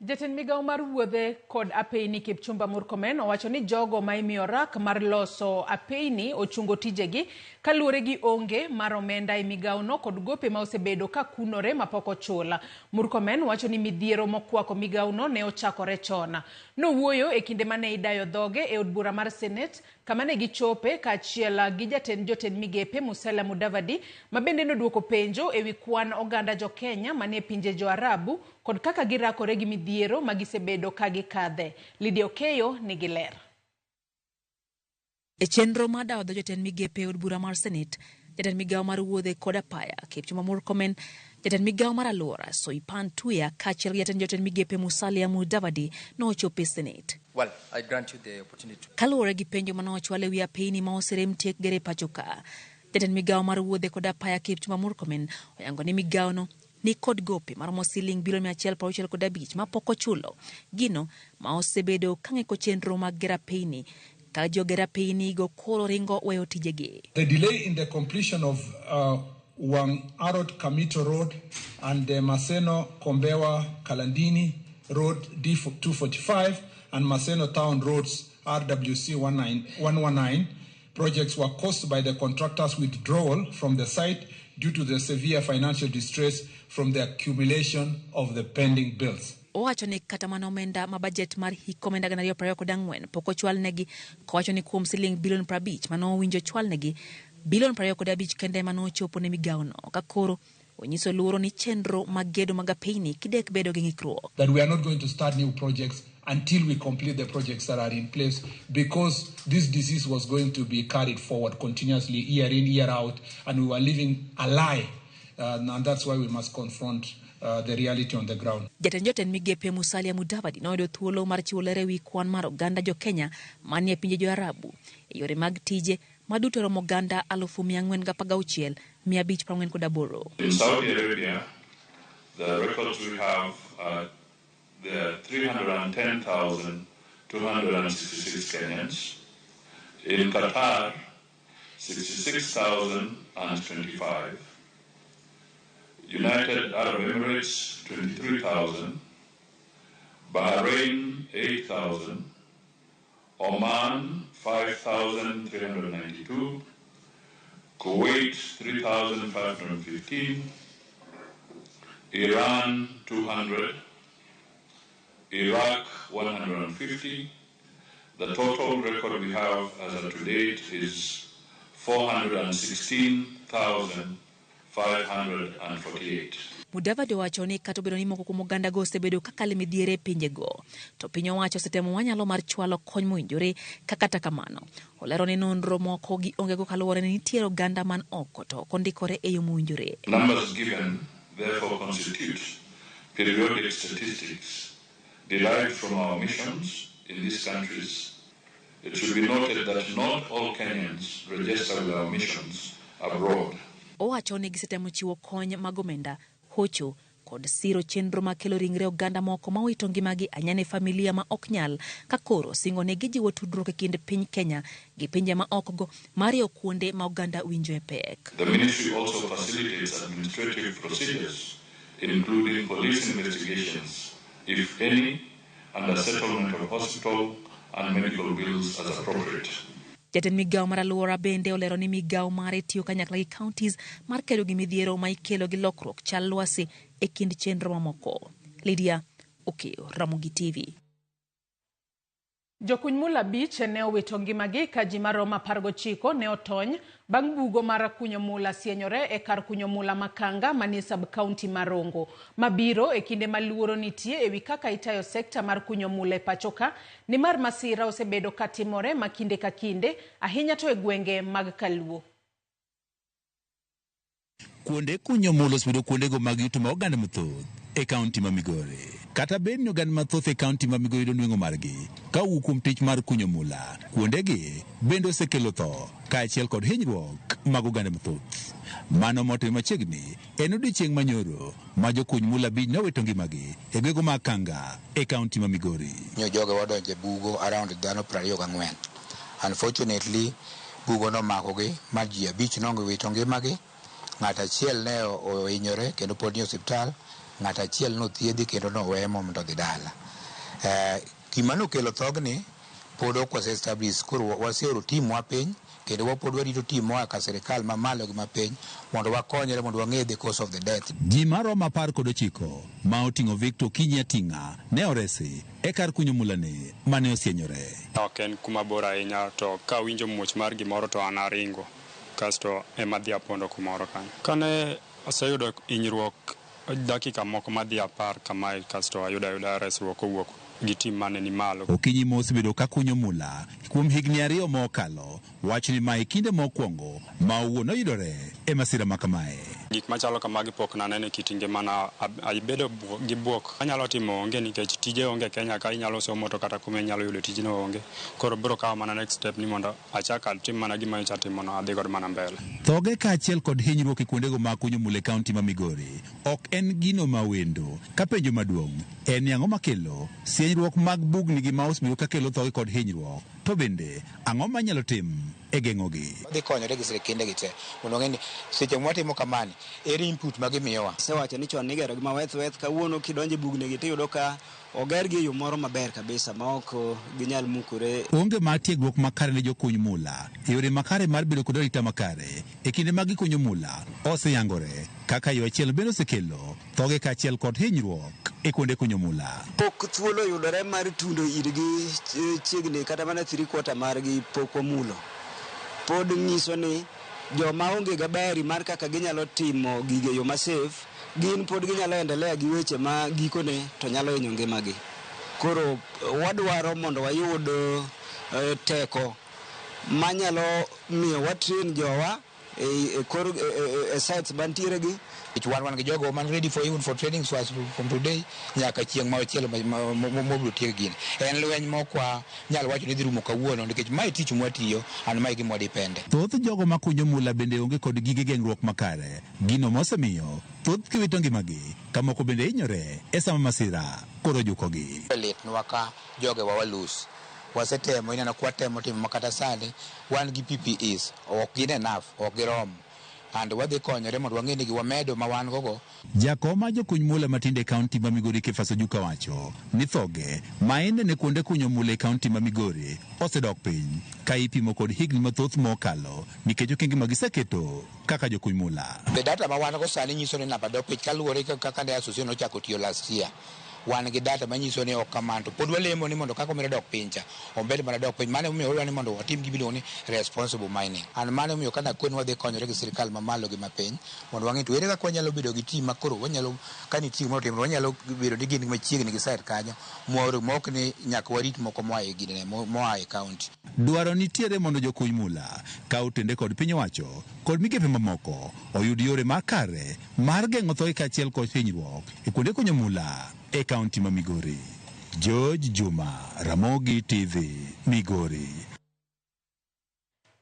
Jatend migawo mar wuodhe kod apeyni Kipchumba Murkomen owacho ni jogo ma imiyo rak mar loso apeyni ochungo tijegi kaluwore gi onge mar omenda e migawono kod gope ma osebedo ka kunore mapok ochul. Murkomen wacho ni midhiero mokwako migawono ne ochakore chon. Nowuoyo e kinde mane idayo dhoge e od bura mar Senet kama ne gichope kaachiel gi jatend jotend migepe Musalia Mudavadi ma bende noduoko penjo ewi kwan oganda jo-Kenya manie pinje jo-Arabu kod kaka girakore gi midhiero ma gisebedo ka gikadhe. Lydia Okeyo nigi ler. E chenro mar dawo dho jotend migepe e od bura mar Senet, jatend migawo mar wuodhe kod apaya Kipchumba Murkomen, jatend migawo mar alwora Soipan Tuya kaachiel gi jatend jotend migepe Musalia Mudavadi nochopo e Senet. Well, I grant you the opportunity. Kaluwore gi penjo mane ochwal e wi apeyni ma oserem tiek gero e pacho ka, jatend migawo mar wuodhe kod apaya Kipchumba Murkomen oyango ni migawono ni kod gope maromo siling bilion 165 mapok ochulo, gino ma osebedo ka ng'iko chenro mag gero apeyni ka joger apeyni go koro ringo weyo tijegi. The delay in the completion of Wang Arot Kamito Road and the Maseno Kombewa Kalandini Road D245 and Maseno Town Roads RWC 119 projects were caused by the contractor's withdrawal from the site due to the severe financial distress from the accumulation of the pending bills. Owacho ni kata mana omenda ma bajet mar hik omenda 2024 pok ochwalnegi, kowacho ni kuom siling bilion 50 mane owinjo chwalnegi, bilion 25 kende ema nochopo ne migawono, ka koro onyiso luoro ni chenro mag gedo mag apeyni kidek bedo gi ng'ikruok. That we are not going to start new projects until we complete the projects that are in place, because this disease was going to be carried forward continuously year in, year out, and we were living a lie, and that's why we must confront the reality on the ground. Jatend jotend migepe Musalia Mudavadi noyudo thuolo mar chiwo ler ewi kwan mar oganda jo-Kenya manie pinje jo-Arabu e yore mag tije ma duto romo oganda 416,548. In Saudi Arabia, the records we have are there are 310,266 Kenyans. In Qatar, 66,025. United Arab Emirates, 23,000. Bahrain, 8,000. Oman, 5,392. Kuwait, 3,515. Iran, 200. Iraq, 150. The total record we have as of to date is 416,548. Mudavadi owacho ni kata obedo ni moko kuom ogandago osebedo kakalo e midhiero e pinjego, to piny owacho osetemo wanyalo mar chwalo kony mowinjore ka kata kamano. Olero ni nonro moko giongego kaluwore ni nitiere oganda man oko to ok ondikore e yo mowinjore. Numbers given therefore constitute periodic statistics derived from our missions in these countries. It should be noted that not all Kenyans register with our missions abroad. Owacho ni gisetemo chiwo kony mag omenda, hocho kod siro chenro mar kelo ringre oganda moko ma owito ngimagi ahinya ne familia ma ok nyal, ka koro singo ni gijiwo tudruok e kind piny Kenya gi pinje ma oko go mar riwo kuonde ma oganda winjoe pek. The ministry also facilitates administrative procedures, including police investigations, if any, and the settlement of hospital and medical bills as appropriate. Jatend migawo mar alwora bende olero ni migawo mare tiyo kanyakla gi counties mar kedo gi midhiero ma ikelo gi lokruok chal lwasi e kind chenro mamoko. Lydia Okeyo, Ramogi TV. Jokuny mula 5 ne owito ngimagi ka ji maromo 19 ne otony bang' bugo mar kunyo mula sienyore e kar kunyo mula Makanga manie sub-county ma Rongo. Mabiro e kinde ma luoro nitie ewi kaka itayo sekta mar kunyo mula e pacho ka, nimar masira osebedo katimore ma kinde ka kinde, ahinya to e gwenge mag Kaluo. Kuonde kunyo mula osebedo kuondego mag yuto ma oganda mathoth e kaunti ma Migori. Kata bed ni oganda mathoth e kaunti ma Migori yudo nweng'o margi ka owuok kuom tich mar kunyo mula, kuondegi bende osekelo tho kaachiel kod hinyruok mag oganda mathoth. Mano motimore machiegni en odiechieng' manyoro ma jokuny mula 5 nowito ngimagi e gwenge mag Kanga e kaunti ma Migori. Nyo joge wadonjo e bugo around dhano 24. Unfortunately, bugo nomakogi ma ji 5 nowito ngimagi. Ng'at achiel ne ohinyore kendo pod ni osiptal. Ng'at achiel nothiedhi kendo noweye mondo odhi dala. Gima nokelo thogni pod ok wase establish koro waseoro team wa piny kendo wapod warito team moa ka sirikal mamalo gi mapiny mondo wakonyre mondo wang'e the cause of the death. Ji maromo 19 ma oting'o Victor Okinyi Ating'a ne oresi e kar kunyo mulani mane osienyore. Ok en kuma bor ahinya to kawinjo muoch mar gimoro to an aringo kasto ema adhi apondo kumoro kanyo. Kane aseyudo hinyruok dakika moko madhi 10 kamae kasto ayudo ayuda resruok kowuok gi tim mane ni malo. Okinyi ma osebedo ka kunyo mula kuom higni 2 mokalo, wacho ni mae kinde mokwongo ma owuon oyudore e masira ma kamae. Gik machalo kamagi pok naneno e kit ngimana, abedo gi buok. Anyalo timo onge nikech tije onge Kenya ka, inyalo somo to kata kuma inyalo yudo tijno onge. Koro biro kawo mana next step ni mondo achak atim mana gima nyocha atimono, adhi godo mana mbele. Thoge kaachiel kod hinyruok e kuondego mag kunyo mula e kaunti ma Migori ok en gino ma wendo. Ka penjo maduong' en ni ang'o makelo sienyruok mag bugni gi ma osebedo ka kelo thoge kod hinyruok, to bende ang'o ma inyalo tim e geng'ogi. Wadhi konyore gi sirikende gi te mondo wang'e ni seche mwatimo kamani ere input ma gimiyowa. Asewacho ni chon nigero gi maweth weth, kawuono kidonjo e bugni gi tiyudo ka oger gi e yo moro maber kabisa ma ok ginyal mukore. Onge mar tiegruok makare ne jokuny mula e yore makare mar bedo kod arita makare e kinde ma gikunyo mula oseyangore kaka yo achiel bende osekelo thoge kaachiel kod hinyruok e kuonde kunyo mula. Pok thuolo oyudore mar tundo irgi chiegni kata mana 3/4 margi pok omulo. Pod nyiso ni joma onge gi habari mar kaka ginyalo timo gige yo ma safe, gin pod ginyalo endelea gi weche ma gikone to nyalo hinyo ngimagi. Koro wadwaro mondo wayud teko manyalo miyo watrain jowa e sites mantiere gi. Wan gi jogo man ready for even for training so as from today nyaka chieng' machielo mobiro tiek gini. En lweny mokwa nyal wacho ni dhi rumo kawuono nikech mae tich mwatiyo and mae gima wadepende. Thoth jogo makunyo mula bende onge kod gige geng'ruok makare, gino mosemiyo thoth giwito ngimagi ka moko bende hinyore e sama masira koro ojukogi. Litnwa ka jogewa walus. Wasetemo, ineno ka watemo timo makata sani wan gi PPEs, ok gin enough, ok girom. And wadhi konyore mondo wang'e ni wamedo ma wan gogo. Jakom mar jokuny mula matindo e kaunti ma Migori Kefas Ojuka wacho ni thoge ma inene kuonde kunyo mula e kaunti ma Migori osedok piny ka ipimo kod higni mathoth mokalo nikech okenge ma giseketo kaka jokuny mula. The data ma wan go sani nyiso ni namba dok piny kaluwore kaka ne association ochako tiyo last year. Wan gi data manyiso ni ok kamano, to pod walemo ni mondo kaka omedo dok piny cha, omed mana dok piny. Mano emomiyo wadwaro ni mondo watim gima iluongo ni responsible mining. And mano emomiyo ka nakwe ni wadhi konyore gi sirikal mamalo gi mapiny mondo wang'e to ere kaka wanyalo bedo gi team ma koro wanyalo ka nitie gimoro otimore wanyalo bedo ni gin machiegni gi site kanyo moro mok ni nyaka warit moko moa e ginene moa e county. Dwaro nitiere mondo jokuny mula ka otende kod piny owacho kod migepe mamoko oyud yore makare mar geng'o thoe kaachiel kod hinyruok e kuonde kunyo mula e kaunti ma Migori. George Juma, Ramogi TV, Migori.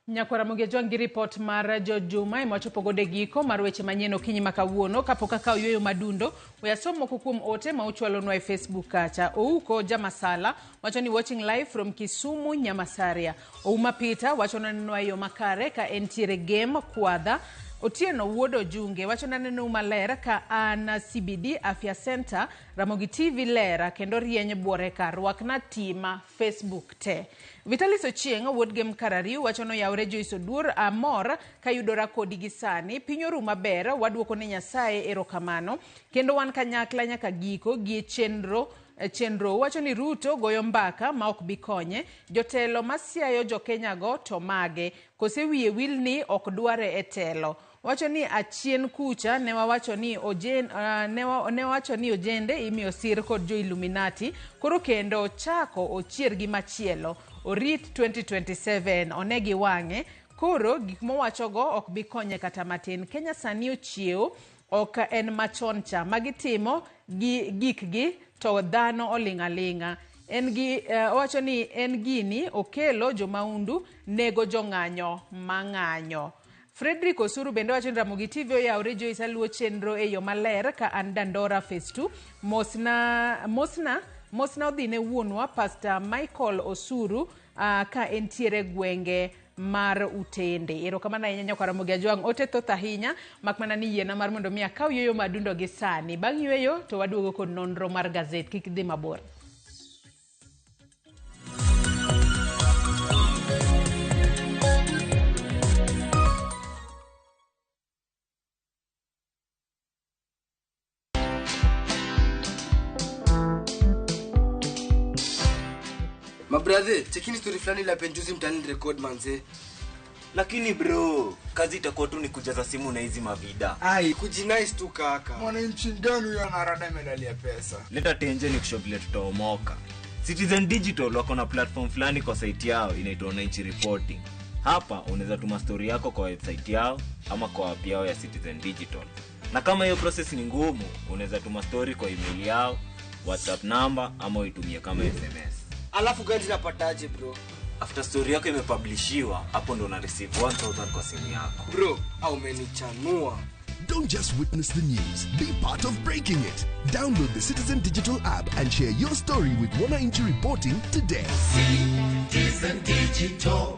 Nyakwar Ramogi Ajwang' gi ripot mar George Juma ema wachopo godo e giko mar weche manyien okinyi ma kawuono. Kapok akawo yueyo madundo, we asom moko kuom ote ma uchwalonwa e Facebook kacha. Ouko Jamasala wacho ni watching live from Kisumu, Nyamasaria. Ouma Peter wacho nanenwa e yo makare ka entiere Gem Kwadha. Otieno Wuod Ojunge wacho nanenou maler ka an CBD Afya Center, Ramogi TV lera kendo rieny buore ka rwakna tima Facebook te. Vitalis Ochieng' wuod Gem Karariu wacho noyawre Joyce Oduor amor kayudora kodi gi sani. Piny oru maber, waduoko ne Nyasaye erokamano kendo wan kanyakla nyaka giko gi chenro wacho ni Ruto goyo mbaka ma ok bi konye. Jotelo masiayo jo-Kenya go to mage kose wiye wil ni ok dware e telo. Wacho ni achien kucha ne wawacho ni ne wawacho ni ojende imiyo sir kod jo Illuminati koro kendo chako ochier gi machielo orit 2027 one gi wang'e koro gik mowachogo ok bi konye kata matin. Kenya sani ochiewo ok en machon cha magitimo gi gikgi to dhano oling' aling'a. En gi owacho ni en gini okelo jomaundu nego jong'anyo mang'anyo. Frederick Osuru bende wacho ni Ramogi TV oyawre Joyce aluwo chenro e yo maler ka an Dandora Phase 2. Mosna odhi ne wuonwa Pastor Michael Osuru ka entiere gwenge mar Utende. Erokamano ahinya nyakwa Ramogi Ajwang', ote thoth ahinya mak mana ni yiena mar mondo mi akaw yueyo madundo gi sani. Bang' yueyo to waduogo kod nonro mar gazet, kik idhi mabor. Mabrathe, chekini story fulani la penjuzi mtaani record manze. Lakini bro, kazi itakuwa tu ni kujaza simu na hizi mavida. Ai, kujinice tu kaka. Mwananchi gani huyo anarada medali ya pesa? Leta tenje ni kushow vile tutaomoka. Citizen Digital wako na platform fulani kwa site yao inaitwa Wananchi Reporting. Hapa unaweza tuma story yako kwa website yao ama kwa app yao ya Citizen Digital. Na kama hiyo process ni ngumu, unaweza tuma story kwa email yao, WhatsApp number ama uitumie kama SMS. Alafu gani napataje bro? After story yako imepublishiwa, hapo ndo una receive 1000 kwa simu yako. Bro, au umenichanua. Don't just witness the news, be part of breaking it. Download the Citizen Digital app and share your story with Wananchi Reporting today. Citizen Digital.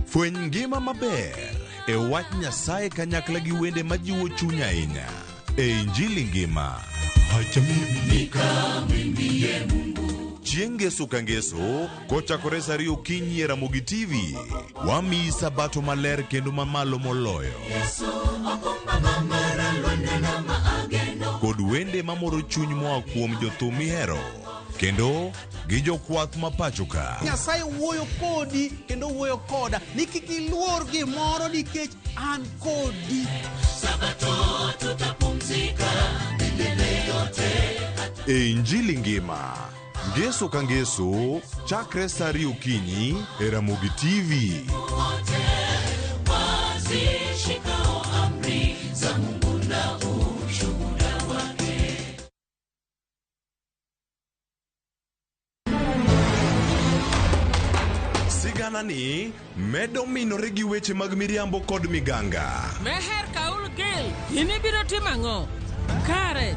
Fweny ngima maber e wach Nyasaye kanyakla gi wende majiwo chuny ahinya e Injili ngima. Acha mimi nikamwimbie Mungu. Chieng' ngeso ka ngeso kochakore saa ariyo okinyi e Ramogi TV, wamiyi sabato maler kendo mamalo moloyo. Yesu okumba mara lwanda na maageno. Kod wende mamoro chuny moa kuom jothum mihero kendo gi jokwath ma pacho ka. Nyasaye wuoyo kodi kendo wuoyo koda ni kik iluor gimoro nikech an kodi. Sabato tutapumzika milele yote. E Injili ngima, ngeso ka ngeso, chakre saa ariyo okinyi e Ramogi TV. Wote wazishikao amri za Mungu na ushuhuda wake. Sigana ni medo minore gi weche mag miriambo kod miganga. Meher Kaul Gil, in ibiro timo ang'o? Kare.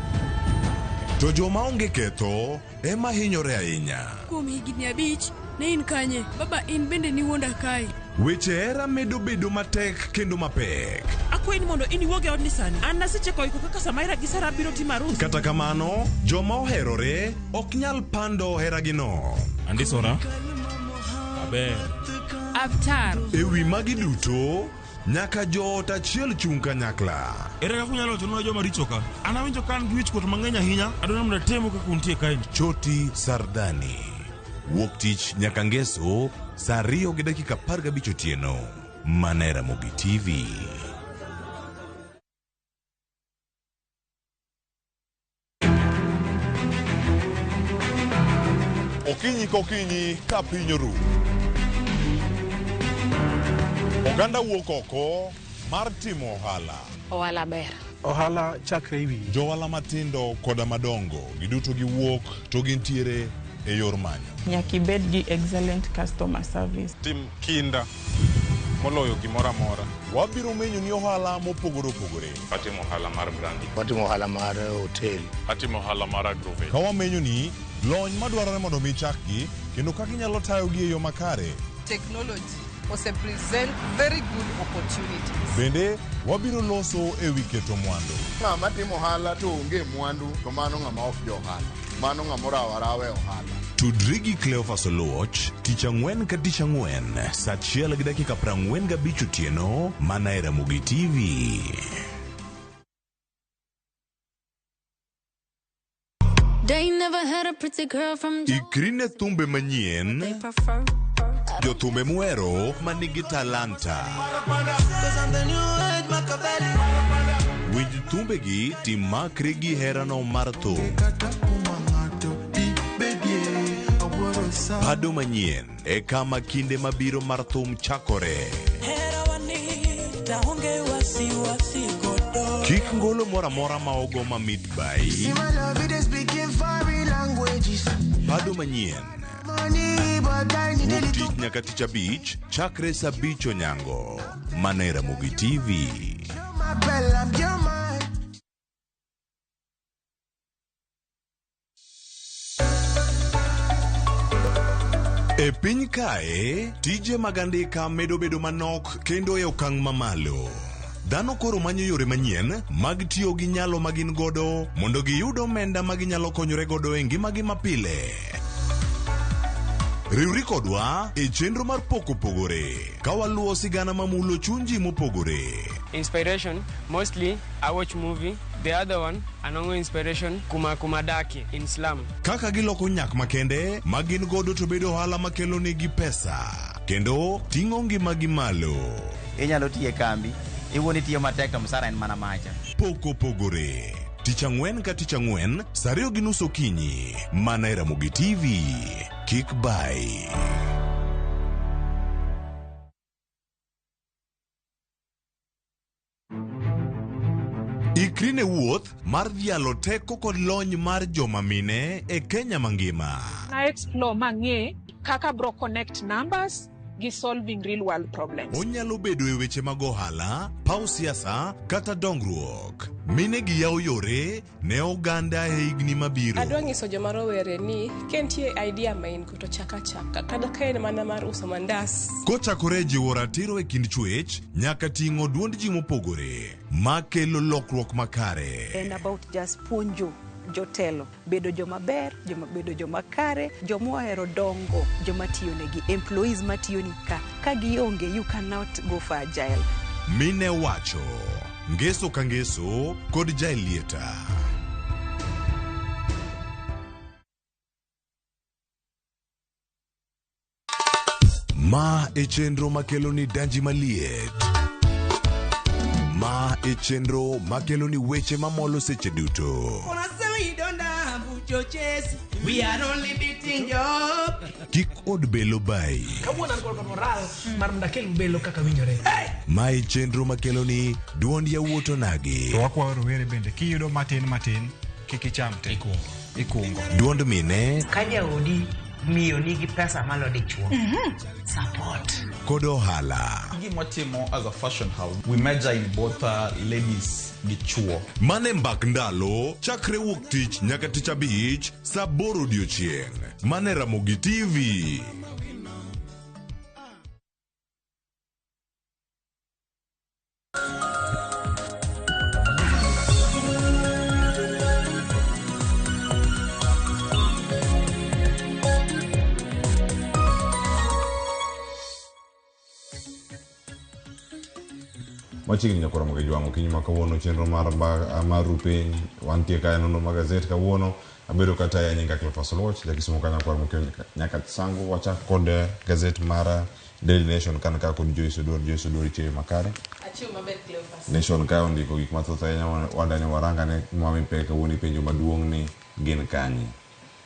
To joma onge ketho ema hinyore ahinya. Kuom higni 5, ne in kanye? Baba, in bende niwuonda kae. Weche hera medo bedo matek kendo mapek. Akwayi ni mondo in iwuog e odni sani. An nasechako iko kaka Samaira gi Sara biro timo arus. Kata kamano, joma oherore ok nyal pando heragino. Andisora. Aber. Avtar. E wi magi duto, nyaka joot achiel chung' kanyakla. Ere kaka unyalo wachonwa joma richo ka? An awinjo ka an gi wichkuot mang'eny ahinya, adwaro mondo atemu kaka untie kaeni. Choti Sardani. Wuok tich nyaka ngeso, saa 2:15 otieno. Mana e Ramogi TV. Okinyi kokinyi ka piny oru. Oganda wuok oko mar timo ohala. Ohala ber. Ohala chakre ewi. Johala matindo koda madongo giduto giwuok to gintiere e yor manyo. Nyaka ibed gi excellent customer service. Tim kinda moloyo gimoro amora. Wabiro menyo ni ohala mopogore opogore. Atimo ohala mar brandi. Watimo ohala mar hotel. Atimo ohala mar agrovet. Ka wamenyo ni lony madwarore mondo mi chakgi kendo kaka inyalo tayogi e yo makare. Technology ose present very good opportunities. Bende wabiro loso e wi keto mwandu. Ng'ama timo ohala to onge mwandu to mano ng'ama ok jo ohala. Mano ng'ama orawo arawa e ohala. Tudri gi Cleophas Oluoch tich ang'wen ka tich ang'wen saa 1:45 otieno mana e Ramogi TV. They never had a pretty girl from Ikri ne thumbe manyien, jothumbe muhero manigi talanta. Winj thumbegi timakri gi herano mar thum. Pado manyien e kama kinde mabiro mar thum chakore. Kik ngolo moro amora ma ogo mamit bai. Pado manyien. Wuok tich nyaka tich abich chakre saa 5 onyango. Mana e Ramogi TV. E piny kae, tije mag andika medo bedo manok kendo e okang' mamalo. Dhano koro manyo yore manyien mag tiyo gi nyalo ma gin godo mondo giyud omenda ma ginyalo konyore godo e ngimagi mapile. Riwri kodwa e chenro mar Pok Opogore ka waluwo sigana mamulo chuny ji mopogore. Inspiration, mostly I watch movie. The other one, anongo inspiration kuma kuma daki in slum. Kaka giloko nyak makende ma gin godo to bedo ohala makelo negi pesa kendo ting'o ngimagi malo. Inyalo tiyo e kambi, iwuon itiyo matek to msara en mana macha. Pok Opogore. Tich ang'wen ka tich ang'wen, saa 2:30 okinyi, mana e Ramogi TV. Kik bai. Ikri ne wuoth mar dhialo teko kod lony mar joma mine e Kenya mangima. Na explore mang'e kaka bro connect numbers gi solving real world problems. Onyalo bedo e weche mag ohala, paw siasa kata dongruok. Mine gi yawo yore ne oganda e higni mabiro. Adwa nyiso joma rowere ni ka nitie idea ma in go to chak achaka kata ka en mana mar uso mandas. Kochakore e jiwo ratiro e kind chwech nyaka ting'o duond ji mopogore makelo lokruok makare. En about just puonjo jotelo bedo joma ber, joma bedo joma kare, joma ohero dongo, joma tiyo negi, employees matiyo ni ka. Ka gionge, you cannot go for agile. Mine wacho ngeso ka ngeso kod Jaelieta. Ma e chenro makelo ni danji maliet. Ma e chenro makelo ni weche mamolo seche duto. We are only beating job. Kik od belo bai. Kawuono an kod moral mar mondo akel belo kaka winjore. Ma e chenro makelo ni duond yawuot onagi. To wakwayo rowere bende kiyudo matin matin kik icham te. Ikungo. Duond mine Ka jaodi miyo nigi pesa malo dichuo. Support. Kod ohala. Gima watimo as a fashion house, we major in both ladies gi chuo. Mane mbak ndalo chakre wuok tich nyaka tich abich saa 8 odiochieng'. Mane Ramogi TV. Machiegni nyaka romo gi jwang'o okinyi ma kawuono chenro mar mar rupiny wantie ka e nonro mag gazet kawuono abedo kata ya nyinga Cleophas Oluoch jakisumo ka nyakwar Mokio nyaka sango wachak kod gazet mar Daily Nation kan ka kod Joyce Oduor. Joyce Oduor, ichiewo makare? Achiewo maber, Cleophas. Nation ka ondiko gik mathoth ahinya wadani warangane mwami pek kawuono ipenjo maduong' ni gin kanye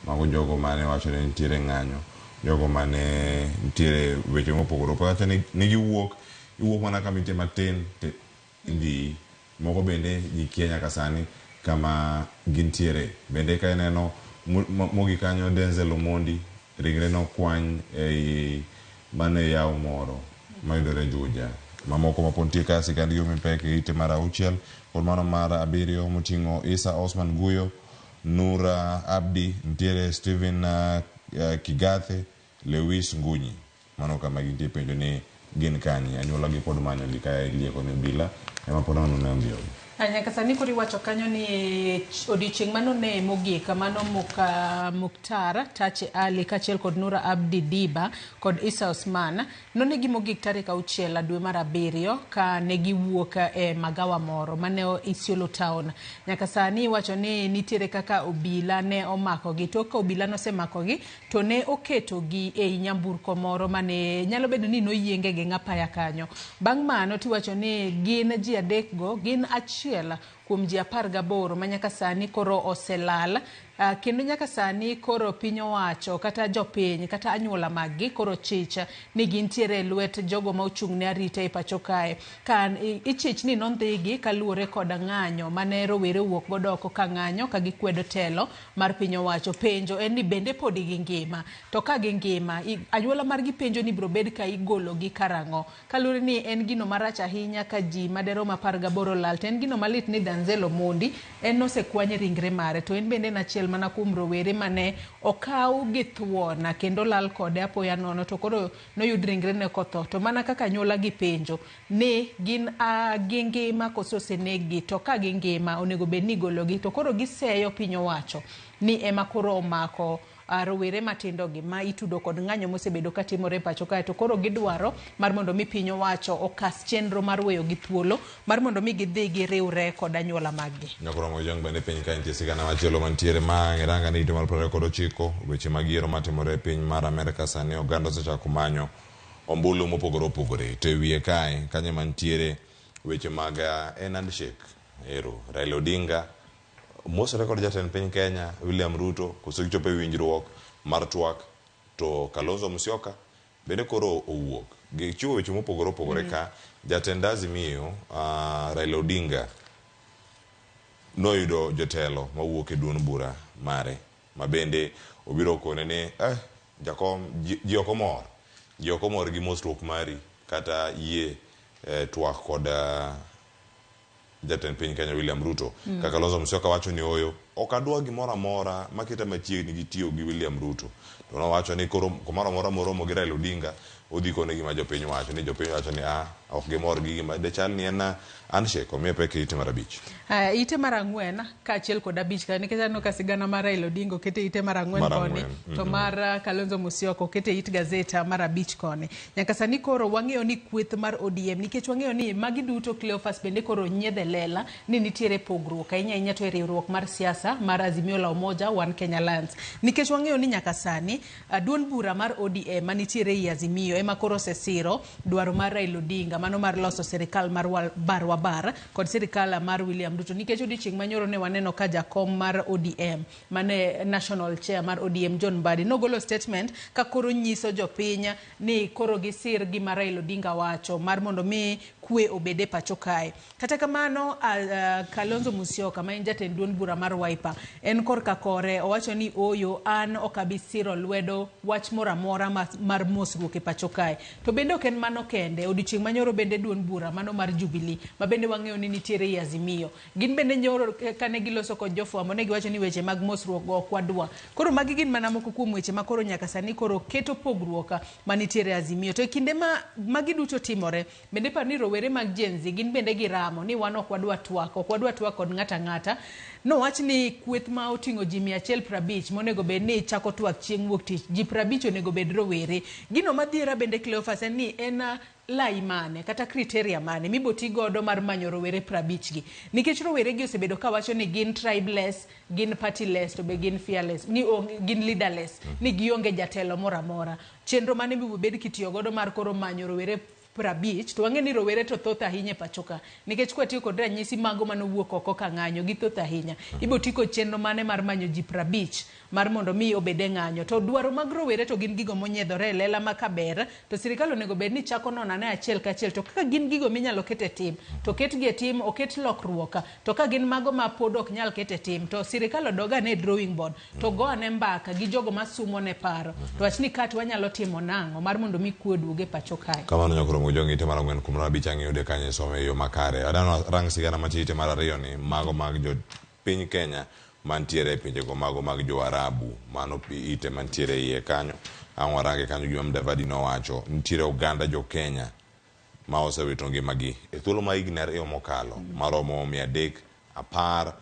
mago jogo mane wacho ni nitiere ng'anyo, jogo mane nitiere weche mopogore opogore wacho ni giwuok iwuok mana kama nitie matin to idhi moko bende ji kia nyaka sani kama gintiere. Bende ka ineno mogik kanyo Denzel Omondi ringre nokwany ei mano e yawo moro mayudore Juja. Mamoko mapod nitie ka sigand gi omi pek e ite mar 6 kod mano mar 7 moting'o Isa Osman Guyo, Nura Abdi, nitiere Stephen Kigathe, Lewis Ngunyi. Mano kama gintie penjo ni gin kanye, anyuola gi pod manyo gi ka ilieko ni obila ema pod nono ne ondhiyogi. Nyaka sani koro iwacho kanyo ni odiochieng' mano ne mogik mano Muktar Tache Ali kaachiel kod Nura Abdi Diba kod Isa Osman nonegi mogik tarik 6 dwe mar 7 ka ne giwuok e magawa moro mane Isiolo town. Nyaka sani iwacho ni nitiere kaka obila ne omakogi. Tok ka obila nosemakogi to ne oketogi ei nyamburko moro mane nyalo bedo ni noyienge gi ng'apaya kanyo. Bang' mano tiwacho ni gin ji 3 go gin achiel kuom ji 18 ma nyaka sani koro oselal, kendo nyaka sani koro piny owacho kata jopiny kata anyuola maggi koro chich ni gintiere e lwet jogo ma ochung' ne arita e pacho kae. Ka ichich ni nondhigi kaluwore kod ng'anyo mane rowere owuok godo oko ka ng'anyo ka gikwedo telo mar piny owacho. Penjo en ni bende podi gingima, to ka gingima anyuola margi penjo ni biro bed ka igologi karang'o, kaluwore ni en gino marach ahinya ka ji maderom 18 lal. To en gino malit ni Denzel Omondi en nosekwany ringre mare to en bende en achiel achiel mana kuom rowere mane okaw gi thuon kendo lal kode apoya nono to koro noyud ringrene kotho. To mana kaka anyuola gi penjo ni gin gingima koso oseneggi, to ka gingima onego bed ni igologi, to koro giseyo piny owacho ni ema koro omako rowere matindo gi ma itudo kod ng'anyo mosebedo katimore e pacho kae, to koro gidwaro mar mondo mi piny owacho okas chenro mar weyo gi thuolo mar mondo mi gidhi giriwre kod anyuola maggi. Nyakoromo jong bende piny ka nitie sigana machielo mantiere ma iranga ni hite mar 29 weche mag yiero matimore e piny mar Amerka sani oganda osechako manyo ombulu mopogore opogore. To e wiye kae kanye mantiere weche mag handshake ero Raila Odinga mosore kod jatend piny Kenya William Ruto koso gichopo e winjruok mar twak to Kalonzo Musyoka bende koro owuok. Gichiwo weche mopogore opogore ka jatend Azimio Raila Odinga noyudo jotelo mawuok e duond bura mare ma bende obiro kone ni jakom ji ok omor. Ji ok omor gi mosruok mari kata yie twak kod jatend piny Kenya William Ruto. Kaka Kalonzo Musyoka wacho ni oyo ok adwa gimoro amora maketa machiegni gi tiyo gi William Ruto. To nowacho ni koro kumoro amora moromo gi Raila Odinga odhi kone gima jopiny wacho ni jopiny wacho ni ok gimor gi gima dechal ni en handshake omiye pek e ite mar 5. Ite mar 4 kaachiel kod 5 ka nikech aneno ka sigana mar Raila Odinga okete ite mar 4 koni to mar Kalonzo Musyoka okete it gazeta mar 5 koni. Nyaka sani koro wang'eyo ni kweth mar ODM nikech wang'eyo ni magi duto Cleophas bende koro nyiedhe lela ni nitiere pogruok ahinya ahinya to e riwruok mar siasa mar Azimio la Umoja One Kenya Alliance nikech wang'eyo ni nyaka sani duond bura mar ODM manitiere ei Azimio ema koro osesiro dwaro mar Raila Odinga mano mar loso sirikal mar barwa bar kod sirikal mar William Ruto nikech odiochieng' manyoro ne waneno ka jakom mar ODM mane national chair mar ODM John Mbadi nogolo statement ka koro nyiso jopiny ni koro gisir gima Raila Odinga wacho mar mondo mi kwe obed e pacho kae. Kata kamano Kalonzo Musyoka ma en jatend duond bura mar Wiper en korka kore owacho ni oyo an ok abi siro lwedo wach moro amora mar mosruok e pacho kae. To bende ok en mano kende, odiochieng' manyoro bende duond bura mano mar Jubilee ma bende wang'eyo ni nitiere ei Azimio gin bende nyoro kane giloso kod jofwambo ne giwacho ni weche mag mosruok go ok wadwa. Koro magi gin mana moko kuom weche ma koro nyaka sani koro keto pogruok manitiere Azimio. To e kinde ma magi duto timore bende par ni rowere mag Gen Z gin bende giramo ni wan ok wadwa twak, ok wadwa twak kod ng'ata ng'ata. Nowach ni kweth ma oting'o ji 150 monego bed ni chako twak chieng' wuok tich, ji 50 onego bed rowere. Gino madhiera bende Cleophas en ni en lai mane kata criteria mane miboti godo mar manyo rowere 50 gi, nikech rowere gi osebedo kawacho ni gin tribeless, gin partyless, to be gin fearless, ni gin leaderless, ni gionge jatelo moro amora. Chenro mane mibobed kitiyo godo mar koro manyo rowere 50 to wang'e ni rowere to thoth ahinya e pacho ka nikech kwatiyo kod ranyisi mago manowuok oko ka ng'anyo gi thoth ahinya. Ibo ti kod chenro mane mar manyo ji 50 mar mondo mi obed e ng'anyo. To dwaro mag rowere to gin gigo monyiedhore e lela ma kaber to sirikal onego bed ni chako nono ane achiel kachiel to kaka gin gigo minyalo ket e tim to ketgi e tim, oket lokruok. To ka gin mago ma pod ok nyal ket e tim to sirikal odog ane e drawing board to go ane mbaka gi jogo masumo ne paro to wach ni kat wanyalo timo nang'o mar mondo mi kwe oduog e pacho kae. Kamano nyakoromo jong ite mar 4 kuom 5 ang' yude kanyo some e yo makare. Adano rang sigana matie ite mar 2 ni mago mag jo piny Kenya mantiere e pinjego mago mag jo Arabu mano ite mantiere iye kanyo. Ang' warange kanyo gima Mudavadi nowacho nitiere oganda jo Kenya ma osewito ngimagi e thuolo ma higni 2 mokalo maromo 316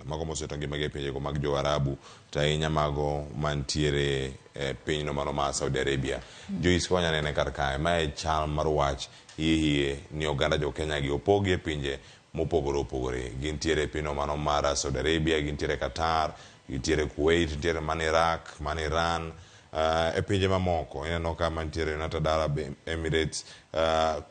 mago mosewito ngimagi e pinjego mag jo Arabu to ahinya mago mantiere e pinyno mano mar Saudi Arabia. Joyce wanya nene kar kae mae chal mar wach hie ni oganda jo Kenya gi opogi e pinje mopogore opogore. Gintiere e pinyno mano mar Saudi Arabia, gintiere Qatar, gintiere Kuwait, gintiere mana Iraq, mana Iran, e pinje mamoko. Ineno ka mantiere United Arab Emirates,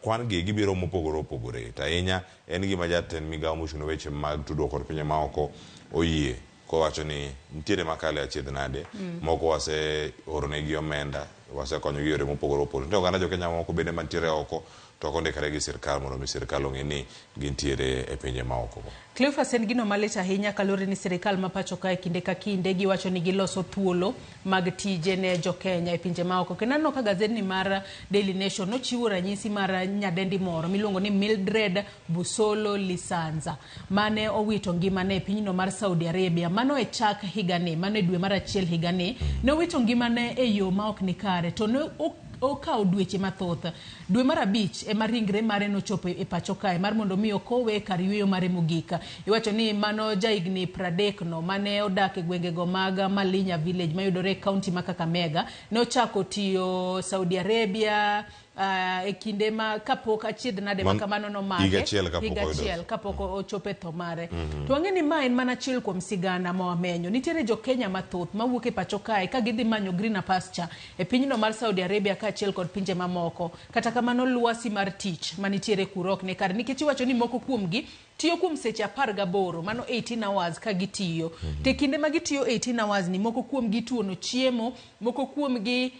kwan gi gibiro mopogore opogore. To ahinya en gima jatend migawo mochung' ne weche mag tudruok kod pinje maoko oyie kowacho ni nitiere makale achiedh nade, moko wase oronegi omenda, wasekonyogi yore mopogore opogore. Nitie oganda jo Kenya moko bende mantiere oko to ok ondikre gi sirkal mondo mi sirkal ong'e ni gintiere e pinje maoko go. Cleophas en gino malit ahinya kaluwore ni sirikal ma pacho kae kinde ka kinde giwacho ni giloso thuolo mag tije ne jokenya e pinje maoko. Kendo aneno ka gazedni mar Daily Nation nochiwo ranyisi mar nyadendi moro miluongo ni Mildred Busolo Lisanza mane owito ngimane e pinyno mar Saudi Arabia. Mano e chak higani, mano e dwe mar achiel higani. Ne owito ngimane e yo ma ok nikare to ne okawo dweche mathoth. Dwe mar abich ema ringre mare nochopo e pacho kae mar mondo mi okowe e kar yueyo mare mogik. Iwacho ni mano jahigni 30 no mane odak e gwengego mag Malinya village mayudore e kaunti ma Kakamega ne ochako tiyo Saudi Arabia e kinde ma kapok achiedh nade ma kamano nomake higa achiel kapok higa oyudo. achiel kapok ochopo e tho mare. To wang'e ni ma en mana achiel kuom sigana ma wamenyo. Nitiere jo-Kenya mathoth mawuok e pacho kae ka gidhi manyo greener pasture e pinyno mar Saudi Arabia kaachiel kod pinje mamoko. Kata kamano lwasi mar tich manitiere kuro ok ni kare nikech iwacho ni moko kuomgi tiyo kuom seche 18 mano 18 hours ka gitiyo. To e kinde ma gitiyo 18 hours ni moko kuomgi ituono chiemo, moko kuomgi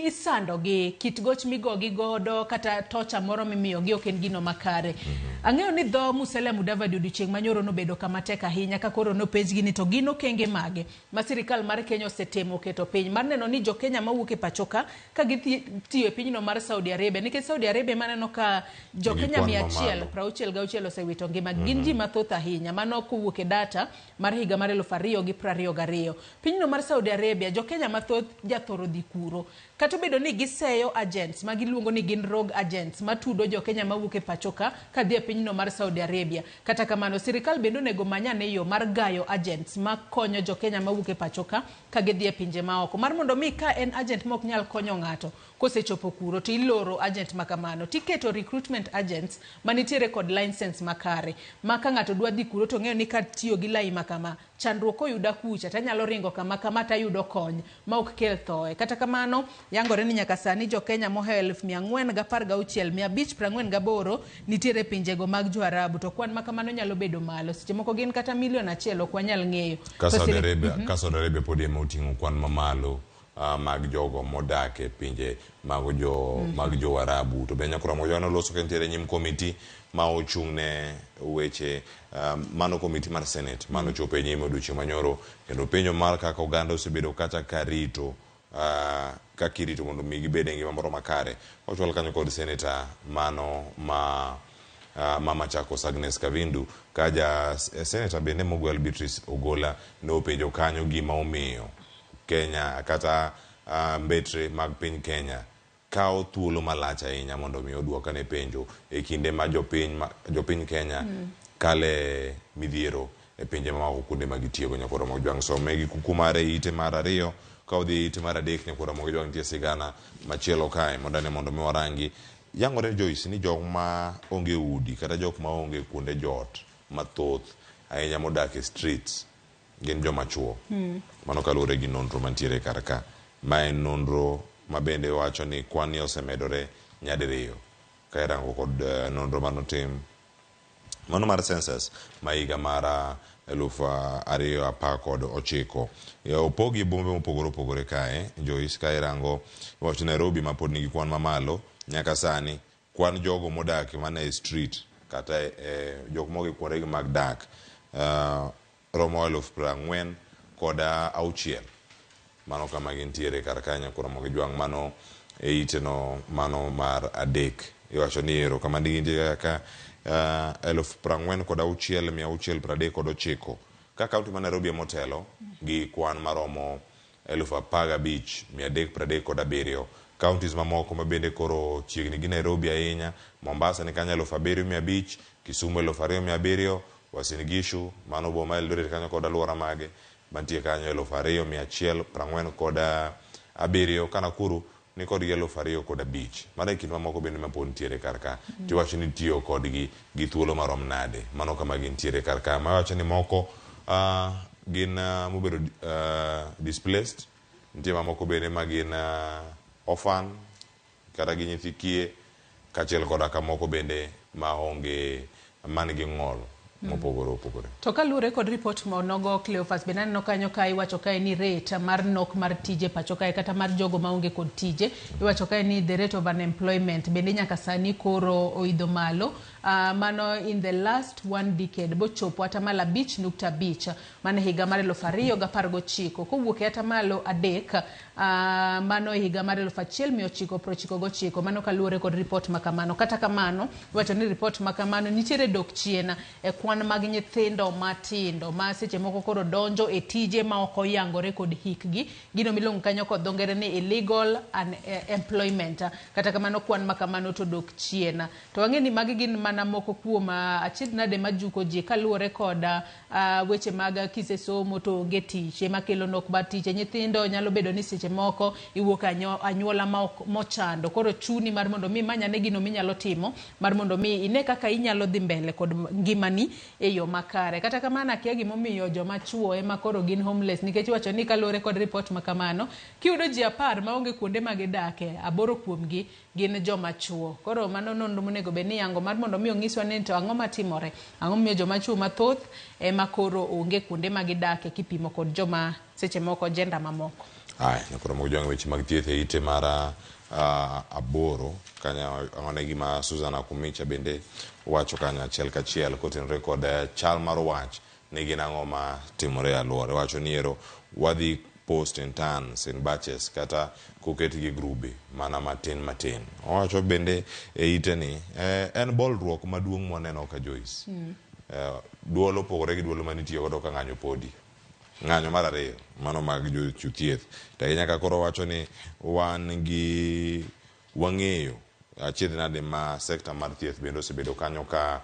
isandogi, kit goch migogi godo kata tocha moro mimiyogi ok en gino makare. Ang'eyo ni dho Musalia Mudavadi odiochieng' manyoro nobedo kama tek ahinya ka koro nopenjgi ni to gin okenge mage ma sirikal mar Kenya osetemo keto piny mar neno ni jo-Kenya mawuok e pacho ka ka gidhi tiyo e pinyno mar Saudi Arabia nikech Saudi Arabia maneno ka jo-Kenya kwan mia achiel mamalo. 68 osewito ngima gin ji mathoth ahinya mano kowuok e data mar higa mar 2022. Pinyno mar Saudi Arabia jo-Kenya mathoth jathoro dhi kuro kata obedo ni giseyo agents ma giluongo ni gin rogue agents matudo jo-Kenya mawuok e pacho ka kadhi e pinyno mar Saudi Arabia. Kata kamano sirikal bende onego many ane yo mar gayo agents makonyo jo-Kenya mawuok e pacho ka ka gidhi e pinje maoko mar mondo mi ka en agent ma ok nyal konyo ng'ato kosechopo kuro to iloro agent ma kamano tiketo recruitment agents manitiere kod license makare ma ka ng'ato dwa dhi kuro to ng'eyo ni katiyo gi lai ma kama chandruok koyuda kucha tanyalo ringo kama kama tayudo kony ma ok kel thoe. Kata kamano yangore ni nyaka sani jo-Kenya mohewo 416,548 nitiere pinjego mag jo-Arabu to kwan ma kamano nyalo bedo malo seche moko gin kata milion achiel ok wanyal ng'eyo. Ka To Saudi Arabia, ka Saudi Arabia pod ema oting'o kwan mamalo mag jogo modak e pinje mag jo mag jo Arabu to be nyakoro Mojwang' noloso ka entiere e nyim komiti ma ochung' ne weche mano komiti mar Senate mano chopo e nyime odiochieng' manyoro kendo penjo mar kaka oganda osebedo kacha ka rito kaka irito mondo mi gibed e ngima moro makare ochwal kanyo kod seneta mano ma ma Machakos Agnes Kavindu ka ja seneta bende mogwel Beatrice Ogola ne openjo kanyo gima omiyo Kenya kata mbetre mag piny Kenya kawo thuolo malach ahinya mondo mi oduokane penjo e kinde ma jopiny Kenya kale midhiero e pinje mamoko kuonde ma gitiyogo. Nyakwar Ramogi Jwang' some gi kuku mare e ite mar ariyo ka odhi e ite mar adek nyakwar Ramogi Jwang' nitie sigana machielo kae mondo ane mondo mi warangi. Yangore Joyce ni jok ma onge udi kata jok ma onge kuonde jot mathoth ahinya modak e streets gin joma chuo. Mano kaluwore gi nonro mantiere kar ka. Ma en nonro ma bende wacho ni kwan ni osemedore nyadiriyo ka irango kod nonro manotim mano mar census ma higa mar 2019. Opogi e bombe mopogore opogore kae Joyce ka irango iwacho Nairobi ma pod nigi kwan mamalo nyaka sani kwan jogo modak mana e street kata e jok mogi kuondegi mag dak romo 46,000. Mano kama gintiere kar ka nyakwar Ramogi Jwang' mano e ite no mano mar adek. Iwacho ni ero kama gintiere kaka 46,639 ka kaunti ma Nairobi ema otelo gi kwan maromo 15,337. Counties mamoko ma bende koro chiegni gi Nairobi ahinya, Mombasa ni kanyo 7,500, Kisumu 2,700, Uasin Gishu mano boma Eldoret kanyo kod aluora mage mantie kanyo 2,147 ka Nakuru ni kodgi 2,005. Mano e kind mamoko bende mapod nitiere kar ka. Tiwacho ni tiyo kodgi gi thuolo marom nade. Mano kama gintiere kar ka. Mawacho ni moko gin mobedo displaced, nitie mamoko bende ma gin orphan kata gi nyithi kiye kaachiel koda ka moko bende ma onge man gi ng'ol. Mopogore opogore. To kaluwore kod ripot monogo Cleophas, bende aneno kanyo ka iwacho kae ni rate mar nok mar tije pacho kae kata mar jogo maonge kod tije, iwacho kae ni the rate of unemployment bende nyaka sani koro oidho malo, mano in the last one decade bochopo 5.5%, mano e higa mar 2019 kowuok e 3%, mano e higa mar 1999, mano kaluwore kod ripot makamano. Kata kamano, iwacho ni ripot makamano nitiere dok chien e kwan mag nyithindo matindo ma seche moko koro donjo e tije ma ok oyangore kod hikgi, gino miluongo kanyo kod dho ngere ni illegal employment. Kata kamano kwan makamano to dok chien. To wang'e ni magi gin mana moko kuom achiedh nade majuko ji kaluwore kod weche mag kisesomo to onge tich ema kelo nok mar tich. Nyithindo nyalo bedo ni seche moko iwuok anyuola ma ok mochando, koro chuni mar mondo mi imany ane gino minyalo timo mar mondo mi ine kaka inyalo dhi mbele kod ngimani e yo makare. Kata kamano akia gimomiyo joma chuo ema koro gin homeless, nikech iwacho ni kaluwore kod ripot makamano kiyudo ji 10 maonge kuonde ma gidake, 8 kuomgi gin joma chuo. Koro mano nonro monego bed ni yango mar mondo mi onyiswa ni to ang'o matimore, ang'o momiyo joma chuo mathoth ema koro onge kuonde ma gidake kipimo kod joma seche moko gender mamoko. Aya, nyakoro mogo jwang' weche mag thieth e ite mar 8 kanyo ang'one gima Susan Akumicha bende wacho kanyo achiel kachiel kotenore kod chal mar wach ni gin ang'o ma timore e alwora. Wacho ni ero wadhi post interns in batches kata koketgi e grube mana matin matin. Owacho bende e ite ni en bolruok maduong' mwaneno ka Joyce. Duol opogore gi duol manitiyo godo ka ng'anyo podi. Ng'anyo mar 2 mano mag jochiw thieth. To ahinya ka koro wacho ni wan gi wang'eyo achiedh nade ma sekta mar thieth bende osebedo kanyo ka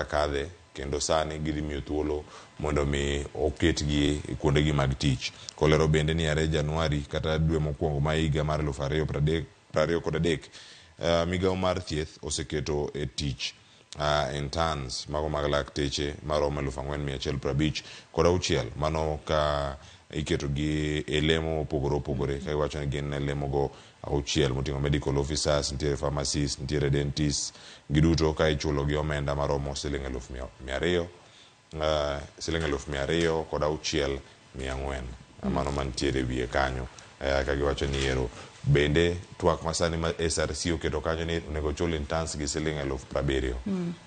kadhe kendo sani gidhi miyo thuolo mondo mi oketgi e kuondegi mag tich. Kolero bende ni are Januari kata dwe mokwongo ma higa mar 2023 migawo mar thieth oseketo e tich interns mago mag lakteche maromo 4156 mano ka iketogi e lemo mopogore opogore ka iwacho ni gin lemo go 6 moting'o medical officers, nitiere pharmacists, nitiere dentists, giduto ka ichulo gi omenda maromo siling 200,000 siling 206,400 mano mantiere wiye kanyo. Ka giwacho ni ero bende twak masani ma SRC oketo kanyo ni onego chul interns gi siling 70,000.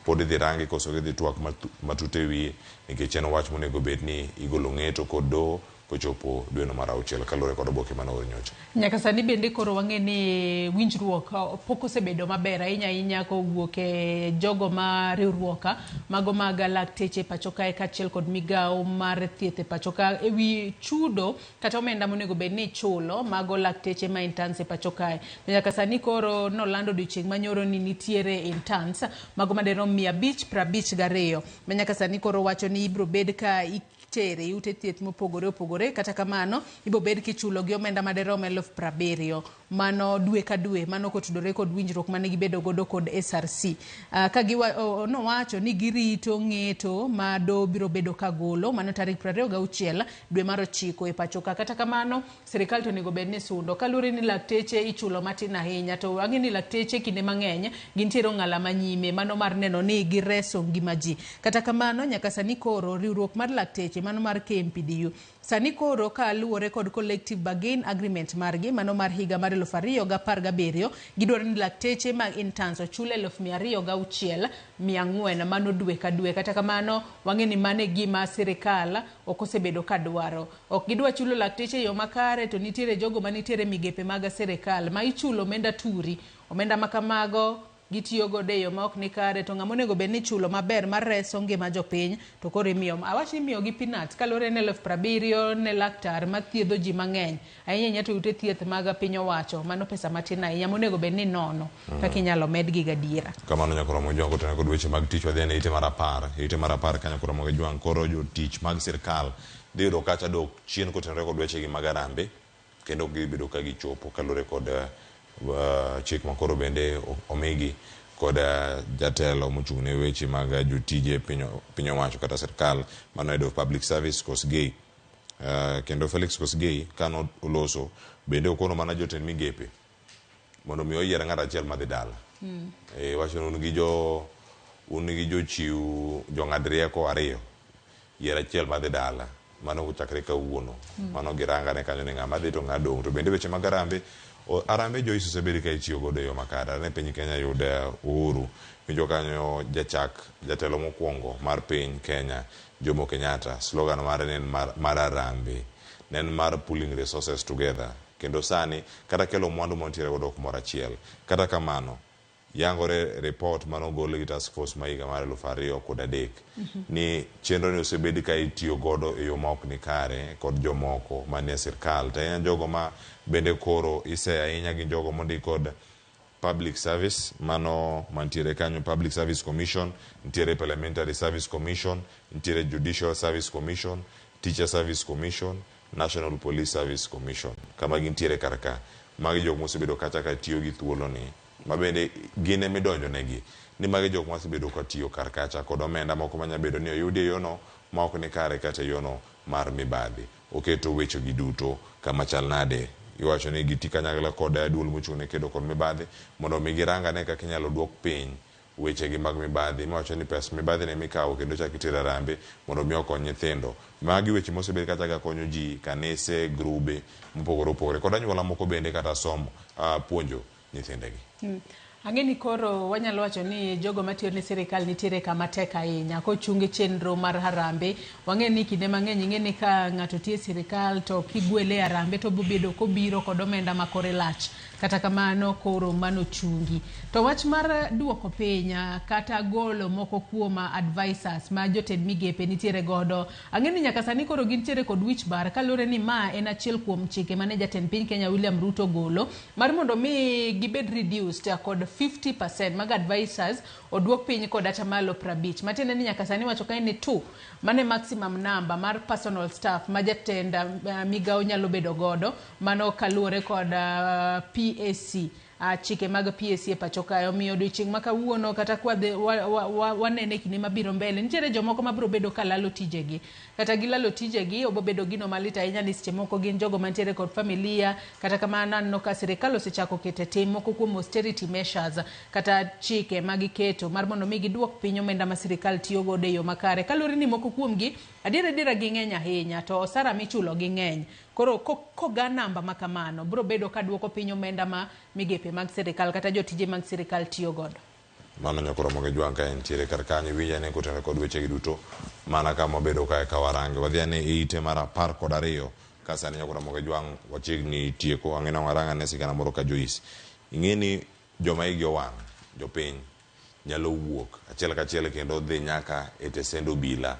Pod idhi rangi koso gidhi twak matut e wiye nikech en wach monego bed ni igolo ng'eto kod doho kochopo dweno mar 6 kaluwore kod oboke mane oor nyocha. Nyaka sani bende koro wang'e ni winjruok pok osebedo maber ahinya ahinya kowuok e jogo ma riwruok mago mag lakteche pacho kae kaachiel kod migawo mar thieth e pacho ka ewi chudo kata omenda monego bed ni ichulo mago lakteche ma interns e pacho kae. To nyaka sani koro nolando odiochieng' manyoro ni nitiere interns mago maderom 552 ma nyaka sani koro wacho ni ibiro bed ka itere ute thieth mopogore opogore. Kata kamano ibiro bed kichulo gi omenda maderom 70,000 mano dwe ka dwe, mano kotudore kod winjruok mane gibedo godo kod SRC. Ka nowacho ni girito ng'eto ma doho biro bedo ka golo mano tarik 26 dwe mar 9 e pacho ka. Kata kamano sirikal to onego bed ni sundo kaluwore ni lakteche ichulo matin ahinya, to wang'e ni lakteche kinde mang'eny gintiere ong'ala manyime mano mar neno ni gireso ngima ji. Kata kamano nyaka sani koro riwruok mar lakteche mano mar KMPDU sani koro kaluwore kod collective bargain agreement margi mano mar higa mar 2017 gidwaro ni lakteche mag interns ochul 206,400 mano dwe ka dwe. Kata kamano wang'e ni mano e gima sirikal ok osebedo ka dwaro. Ok gidwa chulo lakteche e yo makare, to nitiere jogo manitiere migepe mag sirikal ma ichulo omenda turi, omenda makamago gitiyo godo e yo ma ok ni kare, to ng'ama onego bed ni ichulo maber mar reso ngima jopiny to koro imiyo, awach ni imiyo gi peanuts kaluwore ni 70,000 ne laktar mathiedho ji mang'eny ahinya ahinya to ute thieth mag piny owacho, mano pesa matin ahinya monego bed ni nono kaka inyalo medgi gadiera. Kamano nyakoro Mojwang' kotenore kod weche mag tich wadhi e ite mar 10. E ite mar 10 kanyo koro Mojwang' koro jotich mag sirkal dhi yudo kacha dok chien kotenore kod wechegi mag arambe kendo ok gidhi bedo ka gichopo kaluwore kod chik makoro bende omigi kod jatelo mochung' ne weche mag jotije piny owacho kata sirkal mano head of public service Kosgei. Kendo Felix Kosgei kano oloso bende okono mana jotend migepe mondo mi oyier ng'at achiel madhi dala. Wacho ni un gi jo Un gi jochiw jong'ad rieko ariyo, yier achiel madhi dala. Mano kochakre kawuono. Mano girangane kanyo ni ng'ama dhi to ng'a dong'. To bende weche mag Harambee, Harambee Joyce osebed ka itiyo godo e yo makare. Ne piny Kenya yud uhuru. Winjo kanyo jachak jatelo mokwongo mar piny Kenya, Jomo Kenyatta, slogan mare ne en mar Harambee. Ne en mar pooling resources together. Kendo sani kata kelo mwandu mantiere godo kumoro achiel. Kata kamano, yangore report manogol gi task force ma higa mar 2003 ni chenro ni osebed ka itiyo godo e yo ma ok ni kare kod jomoko manie sirkal. To ahinya jogo ma bende koro iseyo ahinya gin jogo mondik kod Public Service, mano mantiere kanyo Public Service Commission, nitiere Parliamentary Service Commission, nitiere Judicial Service Commission, Teacher Service Commission, National Police Service Commission. Kama gintiere kar ka. Magi jok mosebedo kacha ka tiyo gi thuolo ni ma bende gin ema idonjo negi ni magi jok mosebedo ka tiyo kar kacha kod omenda moko manya bedo ni oyudi e yono ma ok ni kare kata e yono mar mibadhi. Oketo weche gi duto kama chal nade. Iwacho ni giti kanyakla kod duol mochung' ne kedo kod mibadhi mondo mi girang ane kaka inyalo duok piny weche gi mag mibadhi. Miwacho ni pes mibadhi ne mikawo kendo chak itero Harambee mondo mi okony nyithindo. Magi weche mosebed kacha ka konyo ji, kanise, grube mopogore opogore kod anyuola moko bende kata somo, puonjo nyithindegi. Ang'e ni koro wanyalo wacho ni jogo matiyo ne sirikal nitiere kama tek ahinya kochungi chenro mar Harambee. Wang'e ni kinde mang'eny ing'e ni ka ng'ato tiyo e sirikal to kigwele e Harambee to obobedo kobiro kod omenda ma kore lach. Kata kamano koro mano chungi. To wach mar duoko piny kata golo moko kuom advisors ma jotend migepe nitiere godo. Ang'e ni nyaka sani koro gintiere kod wich bar kaluwore ni ma en achiel kuom chike mane jatend piny Kenya William Ruto golo mar mondo mi gibed reduced kod 50% mag advisors oduok piny kod atamalo 50. Matiende ni nyaka sani wacho kae ni 2 mane maximum number mar personal staff ma jatend migawo nyalo bedo godo mano kaluwore kod PAC. Chike mag PAC e pacho kae. Omiyo odiochieng' ma kawuono kata kwa wanene kinde mabiro mbele nitiere jomoko mabiro bedo ka lalo tijegi. Kata gilalo tijegi obo bedo gino malit ahinya ni seche moko gin jogo mantiere kod familia. Kata kamano aneno ka sirikal osechako keto tim moko kuom austerity measures kata chike magiketo mar mondo mi giduok piny omenda ma sirikal tiyo godo e yo makare. Kaluwore ni moko kuomgi adier adiera ging'eny ahinya to osara michulo ging'eny. Koro koga namba ma kamano biro bedo ka duoko piny omenda ma migepe mag sirikal kata jotije mag sirikal tiyo godo. Mano nyakoro moge jwang' ka entiere kar kanyo winja ne kotenore kod weche gi duto mana kama wabedo kae ka warange. Wadhi ane e ite mar 12 ka sani nyakoro moge jwang' wachiegni tieko. Ang'e ni waranga ne sigana moro ka Joyce. Ing'e ni joma igi owang' jopiny nyalo wuok achiel kachiel kendo dhi nyaka e tesend obila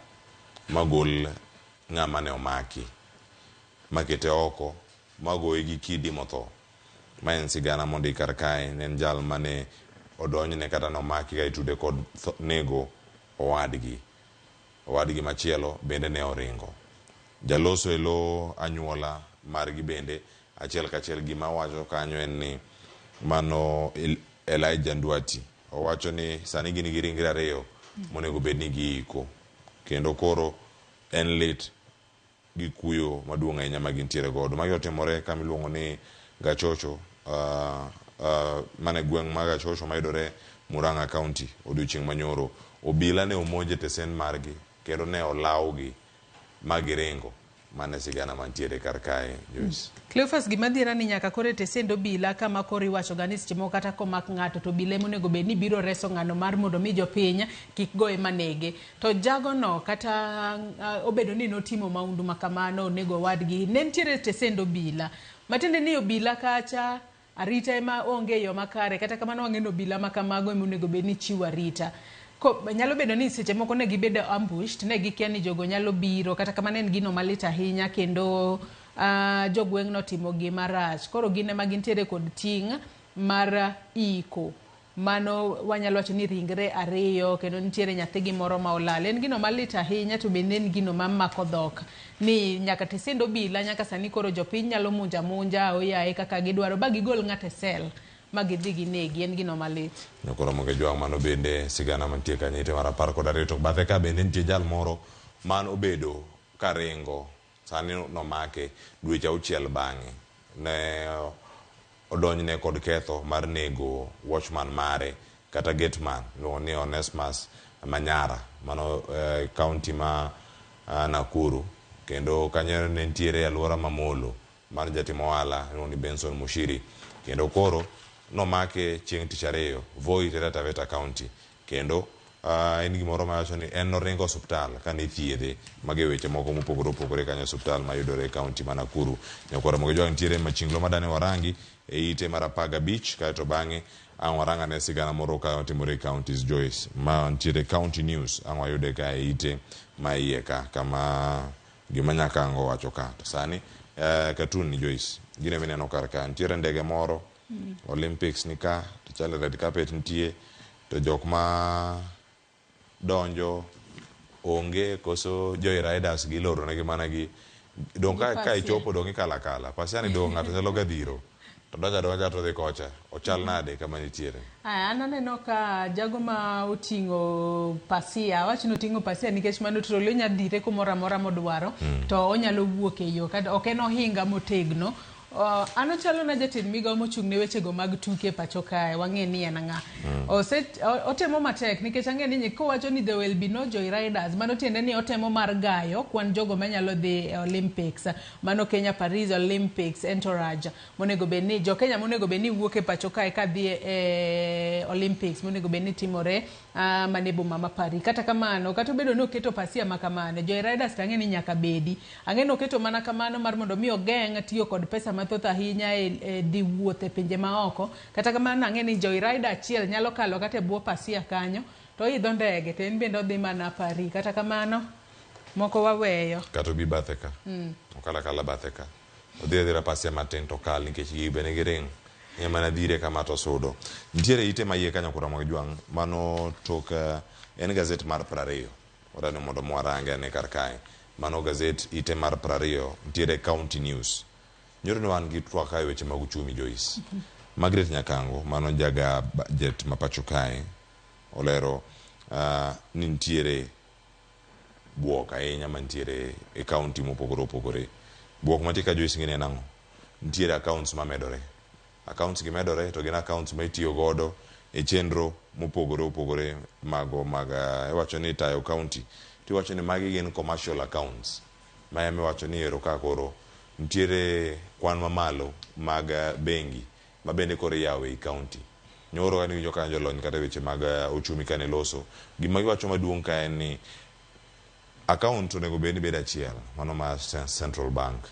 magol ng'ama ne omaki makete oko magoye gi kidi motho. Ma en sigana mondik kar kae. Ne en jal mane odonjne kata nomaki ka itude kod nego owadgi. Owadgi machielo bende ne oringo. Jaloso e lo anyuola margi bende achiel kachiel gima wacho kanyo en ni mano Elijah Ndwati owacho ni sani gin gi ringre ariyo monego bed ni giiko. Kendo koro en lit gi kuyo maduong' ahinya ma gintiere godo. Magi otimore kama iluongo ni Gachocho, mane gweng' ma Gachocho mayudore Murang'a County odiochieng' manyoro. Obila ne omonjo e tesen margi kendo ne olawgi ma giringo. Mane sigana mantiere kar kae, Joyce. Cleophas, gima dhiera ni nyaka koro e tesend obila kama koro iwacho ga ni seche moko kata komak ng'ato to obila ema onego bed ni biro reso ng'ano mar mondo mi jopiny kik goye manege. To jagono kata obedo ni notimo maundu ma kamano onego owadgi, ne nitiere tesend obila. Matiende ni obila kacha arita ema onge e yo makare, kata kamano wang'e ni obila ma kamago ema onego bed ni chiwo arita. Nyalo bedo ni seche moko ne gibedo ambushed, ne gikia ni jogo nyalo biro, kata kamano en gino malit ahinya kendo jogweng' notimo gima rach. Koro gin ema gintiere kod ting' mar iko. Mano wanyalo wacho ni ringre ariyo kendo nitiere nyathigi moro ma olal. En gino malit ahinya to bende en gino mamako dhok. Ni nyaka tesend obila nyaka sani koro jopiny nyalo munja munja oyaye kaka gidwaro ba gigol ng'ato e sel ma gidhi ginegi. En gino malit. Nyakoro moge jwang' mano bende sigana mantie kanyo ite mar 12. To bathe ka bende nitie jal moro man obedo karingo sani nomake dweche 6 bang'e. Ne odonjne kod ketho mar nego watchman mare kata gateman iluongo ni Onesmus Manyara mano county ma Nakuru kendo kanyo ne nitiere e alwora ma Molo mar jatim ohala iluongo ni Benson Mushiri kendo koro nomake chieng' tich ariyo Voi Taita Taveta County kendo en gimoro mawacho ni en noringo osuptal kane ithiedhe. Mago e weche moko mopogore opogore kanyo e osuptal mayudore e county ma Nakuru. Nyakwar Ramogi Ojwang' nitiere machinglo madane warangi e ite mar 15 kaeto bang'e ang' warang ane sigana moro ka matimore e counties Joyce ma nitiere county news ang' wayude ka e ite ma iye ka kama gima Nyakango owacho ka. To sani cartoon ni Joyce gino mineno kar ka nitiere ndege moro Olympics ni ka to chalo red carpet nitie to jok ma donjo onge koso joy riders giloro negi mana gi dong ka ichopo dong ikala kala pasia ni dong ng'ato nyalo ga dhiro to donja donja to dhi kocha ochal nade kama nitiere. Aya, an aneno ka jago ma oting'o pasia, awach ni oting'o pasia nikech mano troli onya dhire kumoro amora modwaro to onyalo wuok e yo kata ok en ohinga motegno. An ochalo na jatend migao mochung' ne wechego mag tuke e pacho kae, wang'e ni en ng'a. Otemo matek nikech ang'e ni kowacho ni there will be no joy riders, mano tiende ni otemo mar gayo kwan jogo manyalo dhi e Olympics. Mano Kenya Paris Olympics entourage monego bed ni jo Kenya monego bed ni wuok e pacho kae kadhi e Olympics monego bed ni timore mane boma ma Paris. Kata kamano, kata obedo ni oketo pasia ma kamano, joy riders to ang'e ni nyaka bedi. Ang'e ni oketo mana kamano mar mondo mi ogeng' tiyo kod pesa mathoth ahinya e dhi wuoth e pinje maoko. Kata kamano ang'e ni joy rider achiel nyalo kalo kata e bwo pasia kanyo to oidho ndege to en bende odhi mana Paris. Kata kamano moko waweyo. Kata obi bathe ka. Okalo akala bathe ka. Odhi adhira pasia matin to okal nikech gigi be nigi ring. Ng'e mana dhire kama to sudo. Nitiere ite ma iye kanyo Ramogi Ojwang' mano tok en gazet mar 20. Wadwani mondo mwarange ane kar kae. Mano gazet ite mar 20 nitiere county news. Nyoro ne wan gi twak ka e weche mag uchumi Joyce. Margaret Nyakango mano jaga budget ma pacho kae olero ni nitiere buok ahinya mantiere e county mopogore opogore. Buok mantie ka Joyce ng'eni en ang'o? Nitiere accounts mamedore. Accounts gi medore to gin accounts ma itiyo godo e chenro mopogore opogore mago mag iwacho ni tayo county tiwacho ni magi gin commercial accounts ma ema iwacho ni ero ka koro nitiere kwan mamalo mag bengi ma bende koro iyawo ei county. Nyoro kane iwinjo ka jolony kata weche mag uchumi kane loso, gima giwacho maduong' ka en ni account onego bed ni bedo achiel, mano mar Central Bank,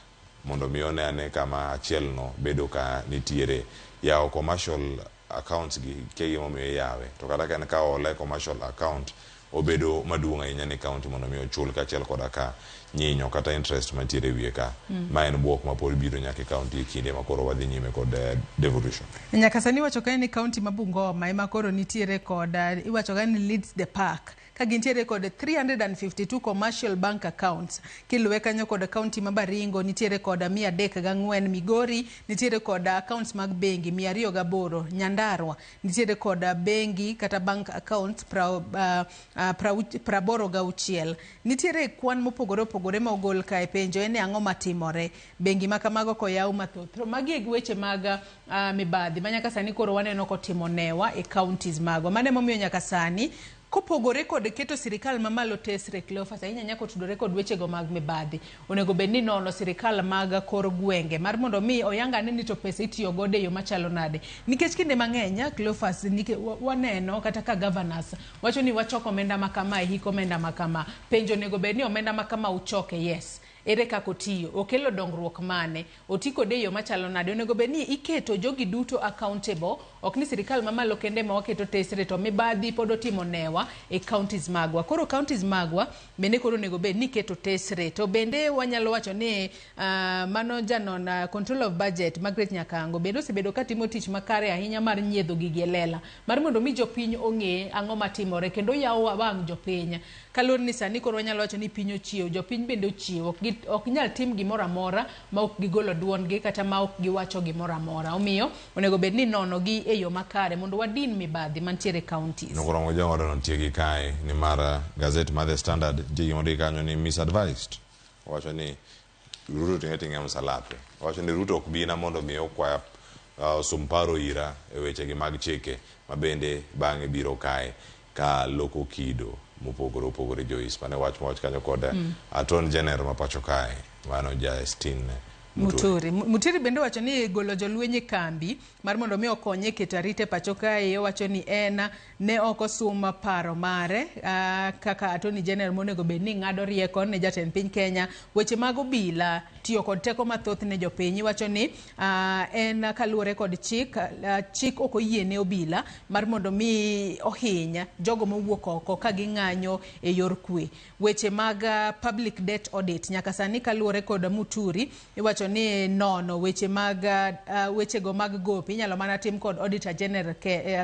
mondo mi one ane kama achiel no bedo ka nitiere. Yawo commercial accounts gi kia gimomiyo iyawe, to kata ka en ka ole commercial account obedo maduong' ahinya ne county mondo mi ochul kaachiel koda ka nyinyo kata interest mantiere e wiye ka. Ma en buok ma pod biro nyaka e county e kinde ma koro wadhi nyime kod devolution. Nyaka sani iwacho kae ni county ma Bungoma ema koro nitiere kod iwacho kae ni leads the pack ka gintiere kod 352 commercial bank accounts. Kiluwe kanyo kod county ma Baringo nitiere kod 304, Migori nitiere kod accounts mag bengi 208, Nyandarua nitiere kod bengi kata bank accounts 86. Nitiere kwan mopogore opogore ma ogol kae. Penjo en ni ang'o matimore bengi ma kamago koyaw mathoth. To magi e weche mag mibadhi ma nyaka sani koro waneno kotimo newa e counties magwa. Mano emomiyo nyaka sani kopogore kod keto sirikal mamalo tesre Cleophas ahinya nyaka otudore kod wechego mag mibadhi. Onego bed ni nono sirikal mag kor gwenge mar mondo mi oyang ane ni to pesa itiyo godo e yo machalo nade. Nikech kinde mang'eny Cleophas waneno kata ka governors wacho ni wachoko omenda ma kama e hik omenda ma kama. Penjo onego bed ni omenda ma kama uchoke, yes. Ere kaka otiyo? Okelo dongruok mane? Oti kode e yo machalo nade? Onego bed ni iketo jogi duto accountable, ok ni sirikal mamalo kende ma waketo tesre to mibadhi pod otimo newa e counties magwa. Koro counties magwa bende koro onego bed ni iketo tesre. To bende wanyalo wacho ni mano janon control of budget Margaret Nyakango bende osebedo katimo tich makare ahinya mar nyiedho gigi e lela mar mondo mi jopiny ong'e ang'o matimore kendo yawo wang' jopiny. Kaluwore ni sani koro wanyalo wacho ni piny ochiew, jopiny bende ochiew, ok nyal tim gimoro amora ma ok gigolo duondgi kata ma ok giwacho gimoro amora. Omiyo onego bed ni nono gi e yo makare mondo wadin mibadhi mantiere e counties. Nokurongo jogodo nitie gi kae ni mar gazet mar The Standard nitie gima ondiki kanyo ni misadvised. Owacho ni Ruto ting'e ting'e msalape. Owacho ni Ruto ok bina mondo mi okwaya Osum paro ira e wechegi mag chike ma bende bang'e biro kae ka loko kido mopogore opogore. Joyce, mane wach mowach kanyo kod Attorney General ma pacho kae, mano Justin Muturi. Muturi bende owacho ni golo jolweny e kambi mar mondo mi okony e keto arita e pacho kae, owacho ni en ne ok osum paro mare kaka Attorney General monego bed ni ng'ado rieko ne jatend piny Kenya weche mag obila tiyo kod teko mathoth ne jopiny. Iwacho ni en kaluwore kod chik, chik ok oyiene obila mar mondo mi ohiny jogo mowuok oko ka ging'anyo e yor kwe. Weche mag public debt audit nyaka sani kaluwore kod Muturi iwacho ni nono weche mag wechego mag gope inyalo mana tim kod Auditor General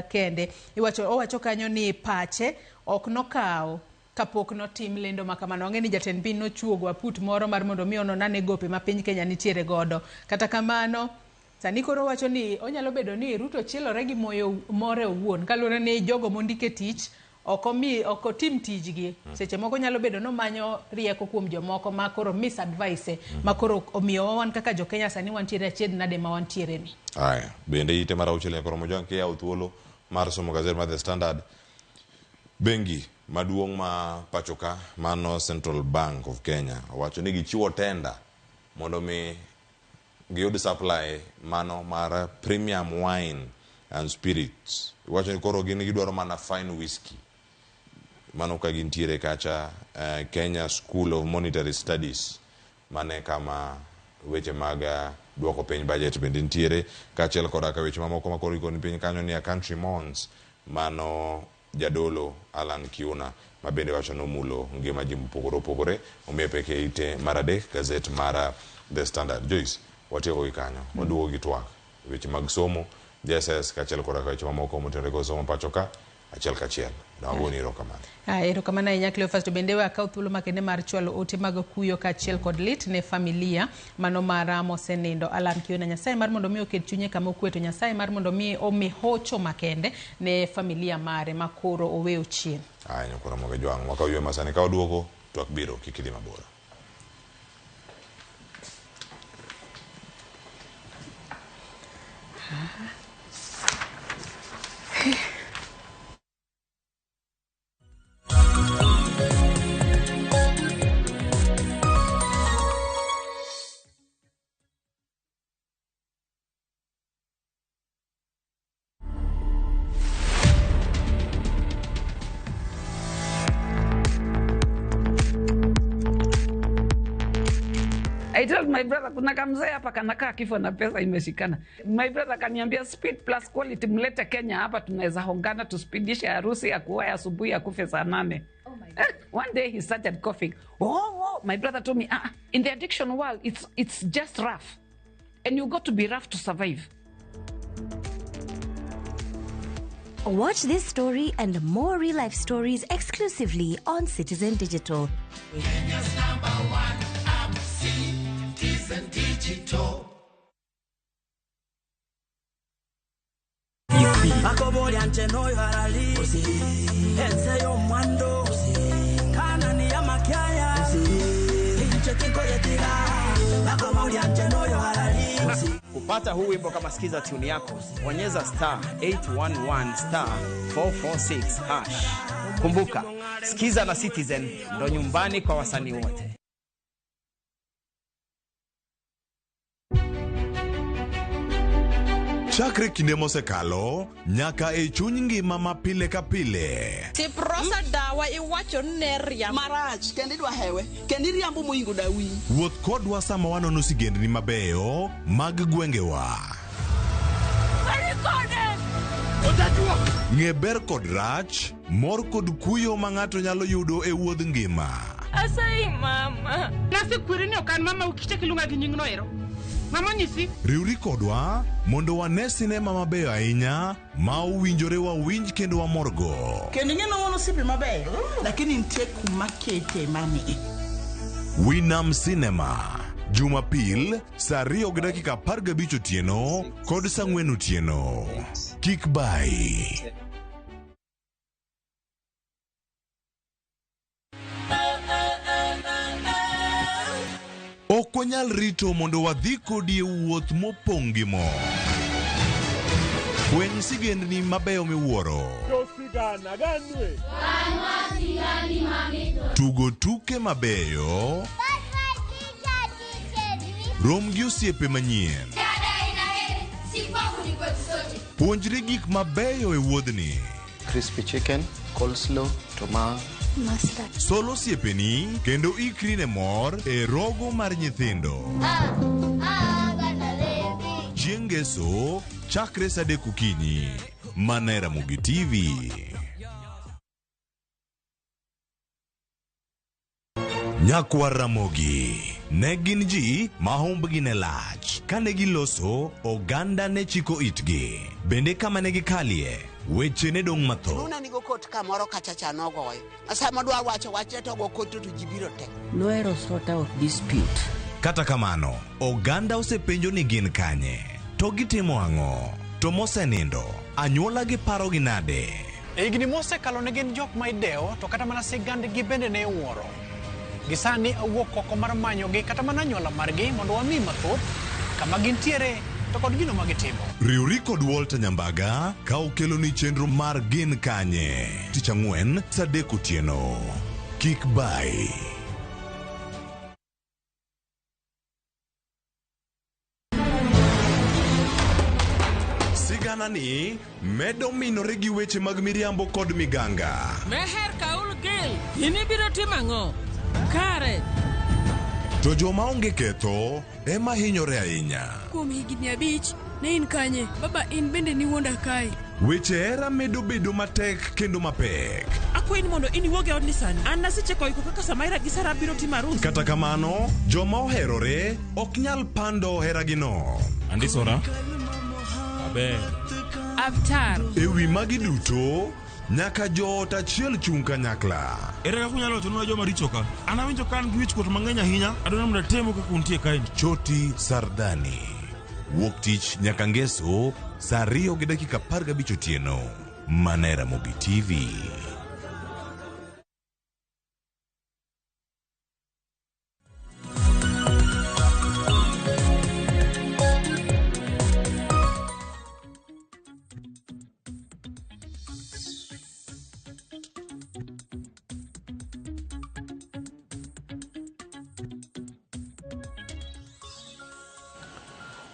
kende. Iwacho owacho kanyo ni pache ok nokawo kapok notim lendo ma kamano. Wang'e ni jatend piny nochuogo aput moro mar mondo mi onon ane gope ma piny Kenya nitiere godo. Kata kamano, sani koro owacho ni onyalo bedo ni Ruto chielore gi moyo more owuon kaluwore ni jogo mondike tich ok omi ok otim tijgi. Seche moko nyalo bedo nomanyo rieko kuom jomoko ma koro misadvise ma koro omiyo wan kaka jo Kenya sani wantiere achiedh nade ma wantiere ni. Aya, bende ite mar auchiel nyaka romo jwang' kiyawo thuolo mar somo gazet mar The Standard. Bengi maduong' ma pachoka mano Central Bank of Kenya owacho ni gichiwo tenda mondo mi giyud supply mano mar premium wine and spirits. Iwacho ni koro gin gidwaro mana fine whiskey. Mano ka gintiere kacha Kenya School of Monetary Studies mane kama weche mag duoko piny budget bende nitiere kaachiel koda ka weche mamoko ma koro ikoni piny kanyo ni a country mourns mano jadolo Alan Kiuna ma bende wacho nomulo ngima ji mopogore opogore omiye pek e ite mar adek gazet mar The Standard. Joyce, watieko gi kanyo, waduogo gi twak weche mag somo JSS kaachiel koda ka weche mamoko motenore kod somo pacho ka achiel kachiel. Nawagoni erokamano. Erokamano ahinya Cleophas, to bende we akaw thuolo makende mar chwalo ote mag kuyo kaachiel kod lit ne familia mano mara mosenindo Alan Kiuna. Nyasaye mar mondo mi oket chunye kama okwe, to Nyasaye mar mondo mi omi hocho makende ne familia mare ma koro oweyo chien. Aya, nyakora Moge Jwang', wakaw ywe masani ka waduogo twak biro kik idhi mabor. I told my brother kuna kamzee hapa kanakaa kifo na pesa imeshikana. My brother kaniambia speed plus quality, mlete Kenya hapa, tunaweza hongana tuspidishe harusi ya kuoa asubuhi akufe saa 8. One day he started coughing. Oh, my brother told me, in the addiction world, it's just rough. And you got to be rough to survive. Watch this story and more real-life stories exclusively on Citizen Digital. Kenya's #1 app, Citizen Digital. Kupata huu wimbo kama sikiza tune yako, bonyeza star 811 star 446 hash. Kumbuka, sikiza na Citizen ndo nyumbani kwa wasanii wote. Chakre kinde mosekalo nyaka e chuny ngima ma pile ka pile. Tiprosa dawa iwacho ne riambo. Marach kendo idwa hewe kendo iriambo moingo dawi. Wuoth kodwa sama wanono sigendni mabeyo mag gwengewa. Ng'e ber kod rach, mor kod kuyo ma ng'ato nyalo yudo e wuodh ngima. Asayi mama. Nasekweri ni ok an mama ukichak iluonga gi nyingno ero. Mama nyisi. Riwri kodwa mondo wane sinema mabeyo ahinya ma owinjore wawinj kendo wamorgo. Kendo ing'e ni wan osiepe mabeyo, lakini nitie kuma kete mani. Winam Cinema, Jumapil saa 2:15 otieno kod saa 4 otieno. Kik bai. Ok wanyal rito mondo wadhi kodi e wuoth mopong' gi mor. Fweny sigendni mabeyo miwuoro. Josigana ganwe. Tugo tuke mabeyo. Rom gi osiepe manyien. Puonjri gik mabeyo e wuodhni. Crispy chicken, coleslaw, tomato. Mustard. Sol osiepeni kendo ikri ne mor e rogo mar nyithindo. Chieng' Ngeso chakre saa 3 okinyi. Mana e Ramogi TV. Nyakwar Ramogi ne gin ji ma humbgi ne lach. Kane giloso, oganda ne chiko itgi. Bende kama ne gikalie, weche ne dong' mathoth. Luna nigo kot kamoro kacha cha nogoyo. Sama dwa wacho wachne to go kot to ji biro te. Nohero sort out dispute. Kata kamano, oganda osepenjo ni gin kanye, to gitimo ang'o, to mosenindo, anyuola gi parogi nade? E higni mosekalo ne gin jok ma idewo to kata mana sigandgi bende ne iwuoro. Gi sani awuok oko mar manyogi kata mana anyuola margi mondo wami mathoth kama gintiere to kod gino ma gitimo. Riwri kod Walter Nyambaga ka okeloni chenro mar Gin Kanye tich ang'wen saa 3 otieno. Kik bayi. Sigana ni medo minore gi weche mag miriambo kod miganga. Meher Kaul Gil, in ibiro timo ang'o? Kare. To joma onge ketho ema hinyore ahinya. Kuom higni 5, ne in kanye? Baba in bende niwuonda kae. Weche hera medo bedo matek kendo mapek. Akwayi ni mondo in iwuog e odni sani. An nasecheko iko kaka Samaira gi Sara biro timo arus. Kata kamano, joma oherore ok nyal pando heragino. Andisora. Aber. Avtar. E wi magi duto, nyaka joot achiel chung' kanyakla. Ere kaka unyalo wachonwa joma richo ka? An awinjo ka an gi wichkuot mang'eny ahinya. Adwaro mondo atemu kaka untie kaeni. Choti Sardani. Wuok tich nyaka Ngeso saa 2:15 otieno. Mana e Ramogi TV.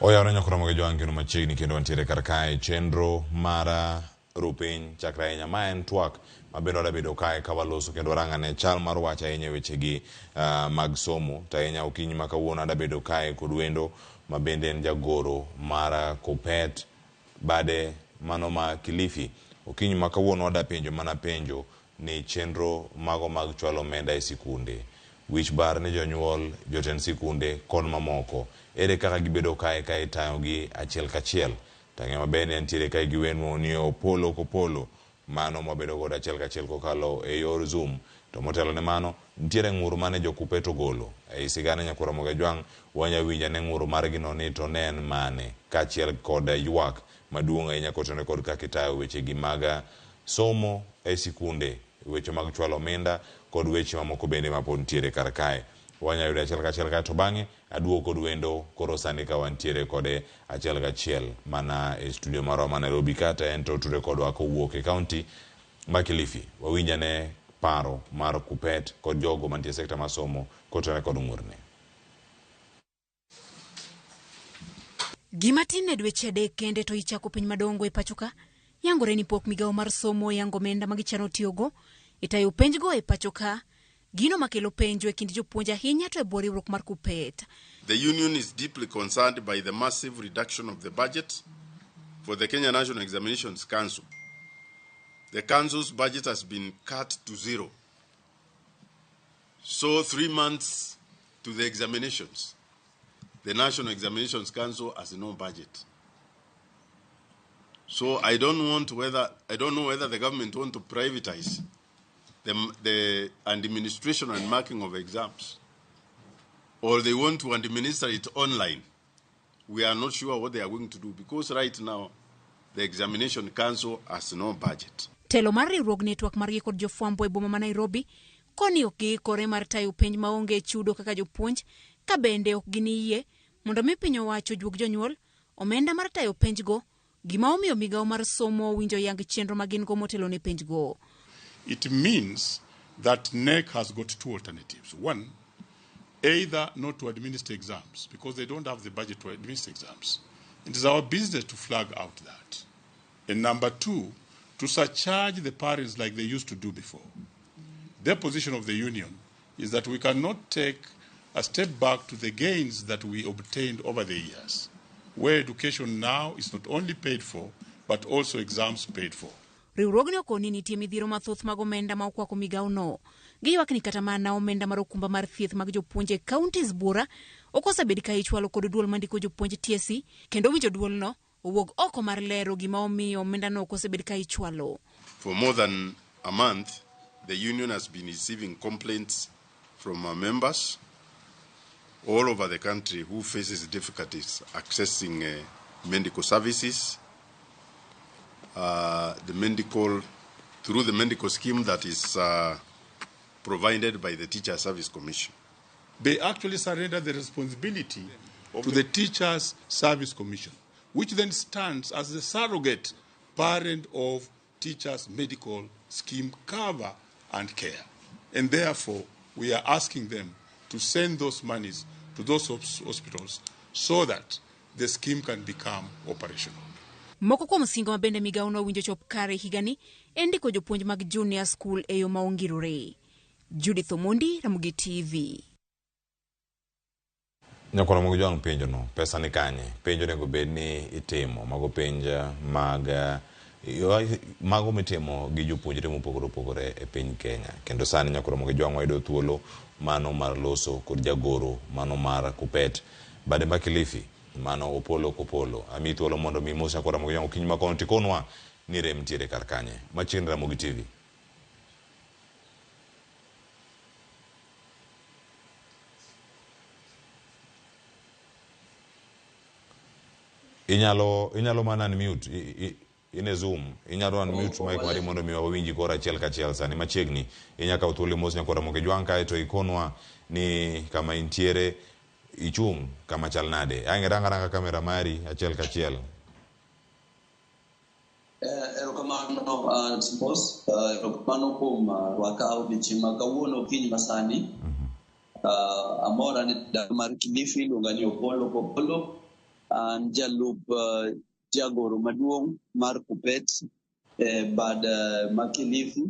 Oyawore nyakoromo gi jowang' kendo machiegni kendo wantiere kar kae chenro mar rupiny chakre ahinya ma en twak ma bende wadabedo kae ka waloso kendo warang'ane chal mar wach ahinya e wechegi mag somo to ahinya okinyi ma kawuono adabedo kae kod wendo ma bende en jagoro mar Kuppet bade mano ma Kilifi. Okinyi ma kawuono wadapenjo mana penjo ni chenro mago mag chwalo omenda e sikunde wich bar ni jonyuol, jotend sikunde kod mamoko ere kaka gibedo kae ka itayogi achiel kachiel. Tang'e maber ni entiere kae gi wendo ni Opolo Kopolo mano mwabedo godo achiel kachiel kokalo e yor Zoom. To motelo ne mano, nitiere ng'ur mane jo Kuppet ogolo. Ei sigana Nyakwar Ramogi Ajwang' wanya winjo ane ng'ur margi no ni to ne en mane, kaachiel kod ywak maduong' ahinya kotenore kod kaka itayo wechegi mag somo e sikunde, weche mag chwalo omenda kod weche mamoko bende mapod nitiere kar kae. Wanya yudo achiel kachiel kae to bang'e aduogo kod wendo koro sani ka wantiere kode achiel kachiel mana e studio marwa ma Nairobi kata en to otude kodwa kowuok e kaunti ma Kilifi. Wawinj ane paro mar Kuppet kod jogo mantie e sekta mar somo kotenore kod ng'urni. Gima tin ne dweche 3 kende to ichako piny madongo e pacho ka, yangore ni pok migawo mar somo oyango omenda ma gichano tiyogo e tayo penjgo e pacho ka. Gino makelo penjo e kind jopuonj ahinya to e bwo riwruok mar Kuppet. The union is deeply concerned by the massive reduction of the budget for the Kenya National Examinations Council. The council's budget has been cut to zero. So 3 months to the examinations, the National Examinations Council has no budget. So I don't know whether the government want to privatize the administration and marking of exams, or they want to administer it online. We are not sure what they are going to do, because right now the Examination Council has no budget. Telo mar riwruog network margi kod jofwambo e boma ma Nairobi koni ok giikore mar tayo penj maonge chudo kaka jopuonj, ka bende ok giniyie mondo mi piny owacho ojuog jonyuol omenda mar tayo penjgo Gima omiyo migawo mar somo owinjo yang chenro ma gin go motelo ne penjgo. It means that KNEC has got two alternatives. One, either not to administer exams because they don't have the budget to administer exams. It is our business to flag out that. And number two, to surcharge the parents like they used to do before. The position of the union is that we cannot take a step back to the gains that we obtained over the years, where education now is not only paid for, but also exams paid for. Riwruogni okoni nitie midhiero mathoth mag omenda ma okwako migawono. Giywak ni kata mana omenda mar okumba mar thieth mag jopuonj e counties buora ok osebed ka ichwalo kod duol mandiko jopuonj TSC kendo winjo duolno owuog oko mar lero gima omiyo omendano ok osebed ka ichwalo. For more than a month, the union has been receiving complaints from our members all over the country who faces difficulties accessing medical services, the medical through the medical scheme that is provided by the Teacher Service Commission. They actually surrender the responsibility to the Teachers Service Commission, which then stands as the surrogate parent of teachers' medical scheme cover and care. And therefore, we are asking them to send those monies to those hospitals so that the scheme can become operational. Moko kuom singo ma bende migawono owinjo chop kare higani en ndiko jopuonj mag junior school e yo ma ongirore. Judith Omondi, Ramogi TV. Nyakwar Ramogi Jwang' penjo no, pesa ni kanye? Penjo onego bed ni itimo, mago penj mag mago mitimo gi jopuonjre mopogore opogore e piny Kenya. Kendo sani Nyakwar Ramogi Jwang' wayudo thuolo mano mar loso kod jagoro mano mar Kuppet bade ma Kilifi mano Opolo Kopolo. Amiyi thuolo mondo mi mos Nyakwar Ramogi Jwang' okinyi ma kono tikonwa ni rem ntiere kar kanye. Machiegni Ramogi TV. Inyalo mana unmute in e Zoom, inyalo unmute mic mari mondo mi wawinji koro achiel kachiel sani machiegni. Inyalo kawo thuolo mos Nyakwar Ramogi Jwang' kae to ikonwa ni kama intiere ichung' kama chal nade. Ang' irang aranga kamera mari achiel kachiel. Erokamano Mos, erokamano kuom rwaka odiochieng' ma kawuono okinyi masani. Amor an e dala mar Kilifi, iluonga ni Opolo Kopolo. An jalup jagoro maduong' mar Kuppet e bad ma Kilifi.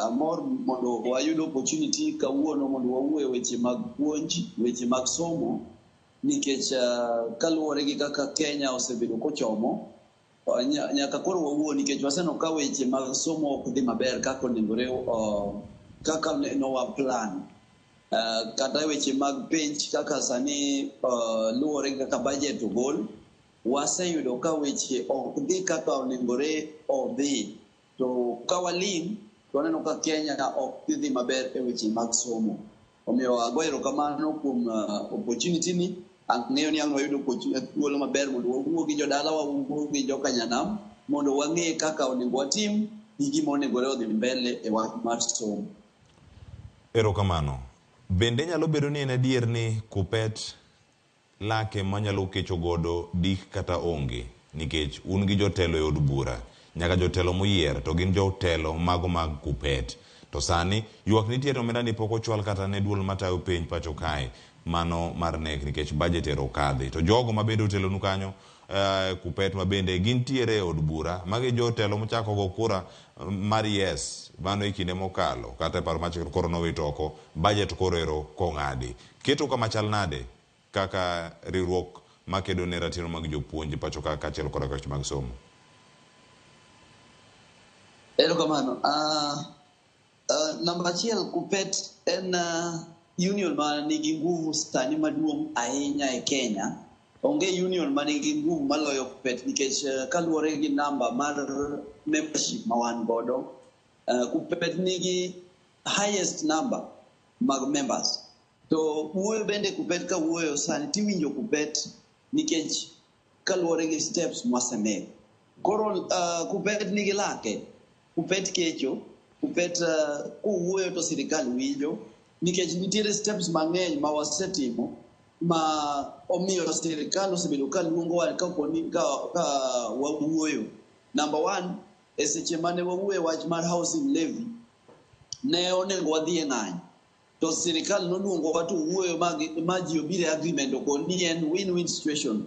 Amor mondo wayud opportunity kawuono mondo wawuo e weche mag puonj, weche mag somo, nikech kaluwore gi kaka Kenya osebedo kochomo, nyaka koro wawuo nikech waseneno ka weche mag somo ok dhi maber kaka onegore, kaka nowa plan. Kata weche mag penj kaka sani luwore gi kaka budget ogol, waseyudo ka weche ok dhi kaka onegore odhi. To ka waling' to waneno ka Kenya ok dhi maber e weche mag somo. Omiyo ago erokamano kuom opportunity ni. Ang'eyo ni ang' wayudo thuolo maber mondo wawuo gi jodalawa, wawuo gi jokanyanam, mondo wang'e kaka onego watim gi gima onegore odhi mbele e wach mar somo. Erokamano. Bende nyalo bedo ni en adier ni Kuppet lake manyalo kecho godo dik kata onge, nikech un gi jotelo e od bura, nyaka jotelo moyier to gin jotelo mago mag Kuppet. To sani ywak nitie to omenda ni pok ochwal kata ne duol matayo penj pacho kae mano mar KNEC nikech budget ero okadhi. To jogo mabende otelonu kanyo Kuppet mabende gintiere e od bura, magi jotelo mochako go kura mar yes mano e kinde mokalo kata e paro machiko koro nowito oko budget koro ero kong'adi. Keto kama chal nade kaka riwruok makedo ne ratiro mag jopuonj pacho ka kaachiel koda weche mag somo? Erokamano. Namba achiel, Kuppet en union ma nigi nguvu sani maduong' ahinya e Kenya. Onge union ma nigi nguvu maloyo Kuppet nikech kaluwore gi namba mar membership ma wan godo, Kuppet nigi highest number mag members. To wuoyo bende Kuppet ka wuoyo sani tiwinjo Kuppet nikech kaluwore gi steps mwasemake. Koro Kuppet nigi lake, Kuppet kecho, Kuppet kowuoyo to sirikal winjo nikech nitiere steps mang'eny ma wasetimo Ma omiyo sirikal osebedo ka luongowa kaponi ka wawuoyo. Number one, e seche mane wawuoyo wach mar housing levy, ne onego wadhi e ng'anyo. To sirikal noluongowa to wuoyo ma ji obiro e agreement okoni ni en win-win situation.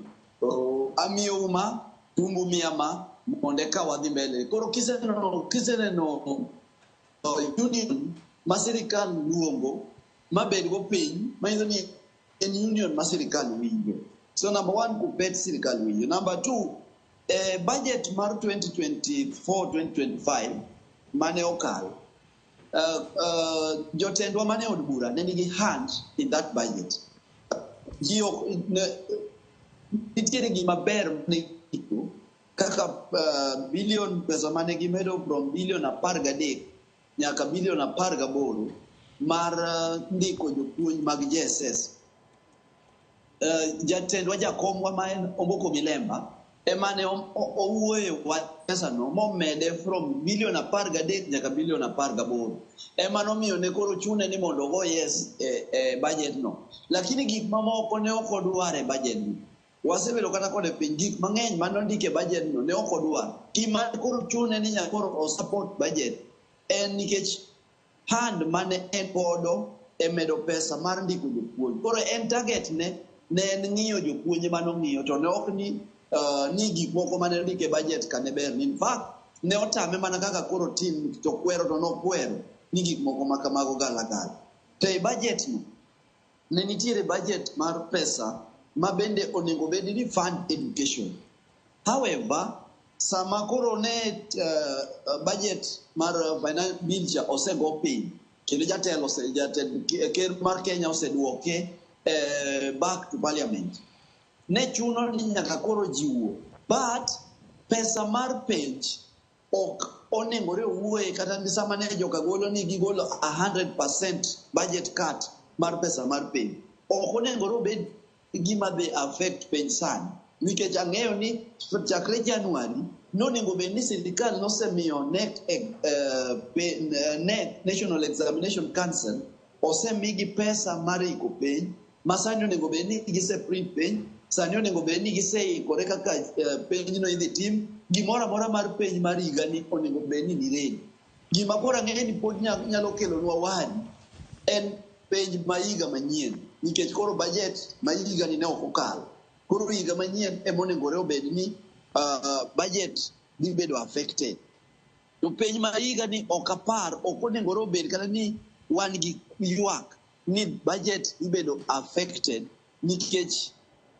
Amiyou ma, tumbu miya ma, mondo eka wadhi mbele. Koro kiseneno union ma sirikal luongo mabed go piny, manyiso ni en union ma sirikal winjo. So number one, Kuppet sirikal winjo. Number two, budget mar 2024-2025 mane okalo, jotendwa mane od bura ne nigi hand in that budget. Ji ok, nitiere gima ber ne kaka bilion pesa mane gimedo from bilion 13 nyaka bilion 18 mar ndiko jopuonj mag JSS. Jatendwa jakomwa ma en Omboko Milemba ema ne owuoyo wach pesano momede from bilion 13 nyaka bilion 18. Ema nomiyo ne koro chune ni mondo ogo yes e budget no. Lakini gik mamoko ne ok odwar e budget no. Wasebedo kata kode piny gik mang'eny mane ondik e budget no ne ok odwar. Gima koro chune ni nyaka koro o support budget en nikech hand mane en godo e medo pesa mar ndiko jopuonj. Koro en target ne en ng'iyo jopuonj manong'iyo to ne ok ni ni gik moko mane ondik e budget ka ne ber. In fact, ne otame mana kaka koro tim to kwero to nokwero ni gik moko ma kamago galagala. To e budget no, ne nitiere budget mar pesa ma bende onego bed ni fund education. However, sama koro ne budget mar finance bill cha osego piny, kendo jatelo jatend ker mar Kenya oseduoke back to parliament. Ne chuno ni nyaka koro ji wuo. But pesa mar penj ok onegore owuoye kata ni sama ne joka golo ni gigolo 100% budget cut mar pesa mar penj. Ok onegore obed gima dhi affect penj sani. Nikech ang'eyo ni chakre January nonego bed ni sirikal nosemiyo NEC, NEC National Examination Council osemigi pesa mar iko penj ma sani onego bed ni gise print penj, sani onego bed ni giseikore kaka penj no idhi tim, gimoro amora mar penj mar higani onego bed ni ni ready. Gima koro ang'eyo ni pod nyalo kelonwa worry en penj ma higa manyien nikech koro budget ma higani ne ok okalo. Koro higa manyien ema onegore obed ni budget dhi bedo affected. To penj ma higani ok apar, ok onegore obed kata ni wan gi ywak ni budget dhi bedo affected nikech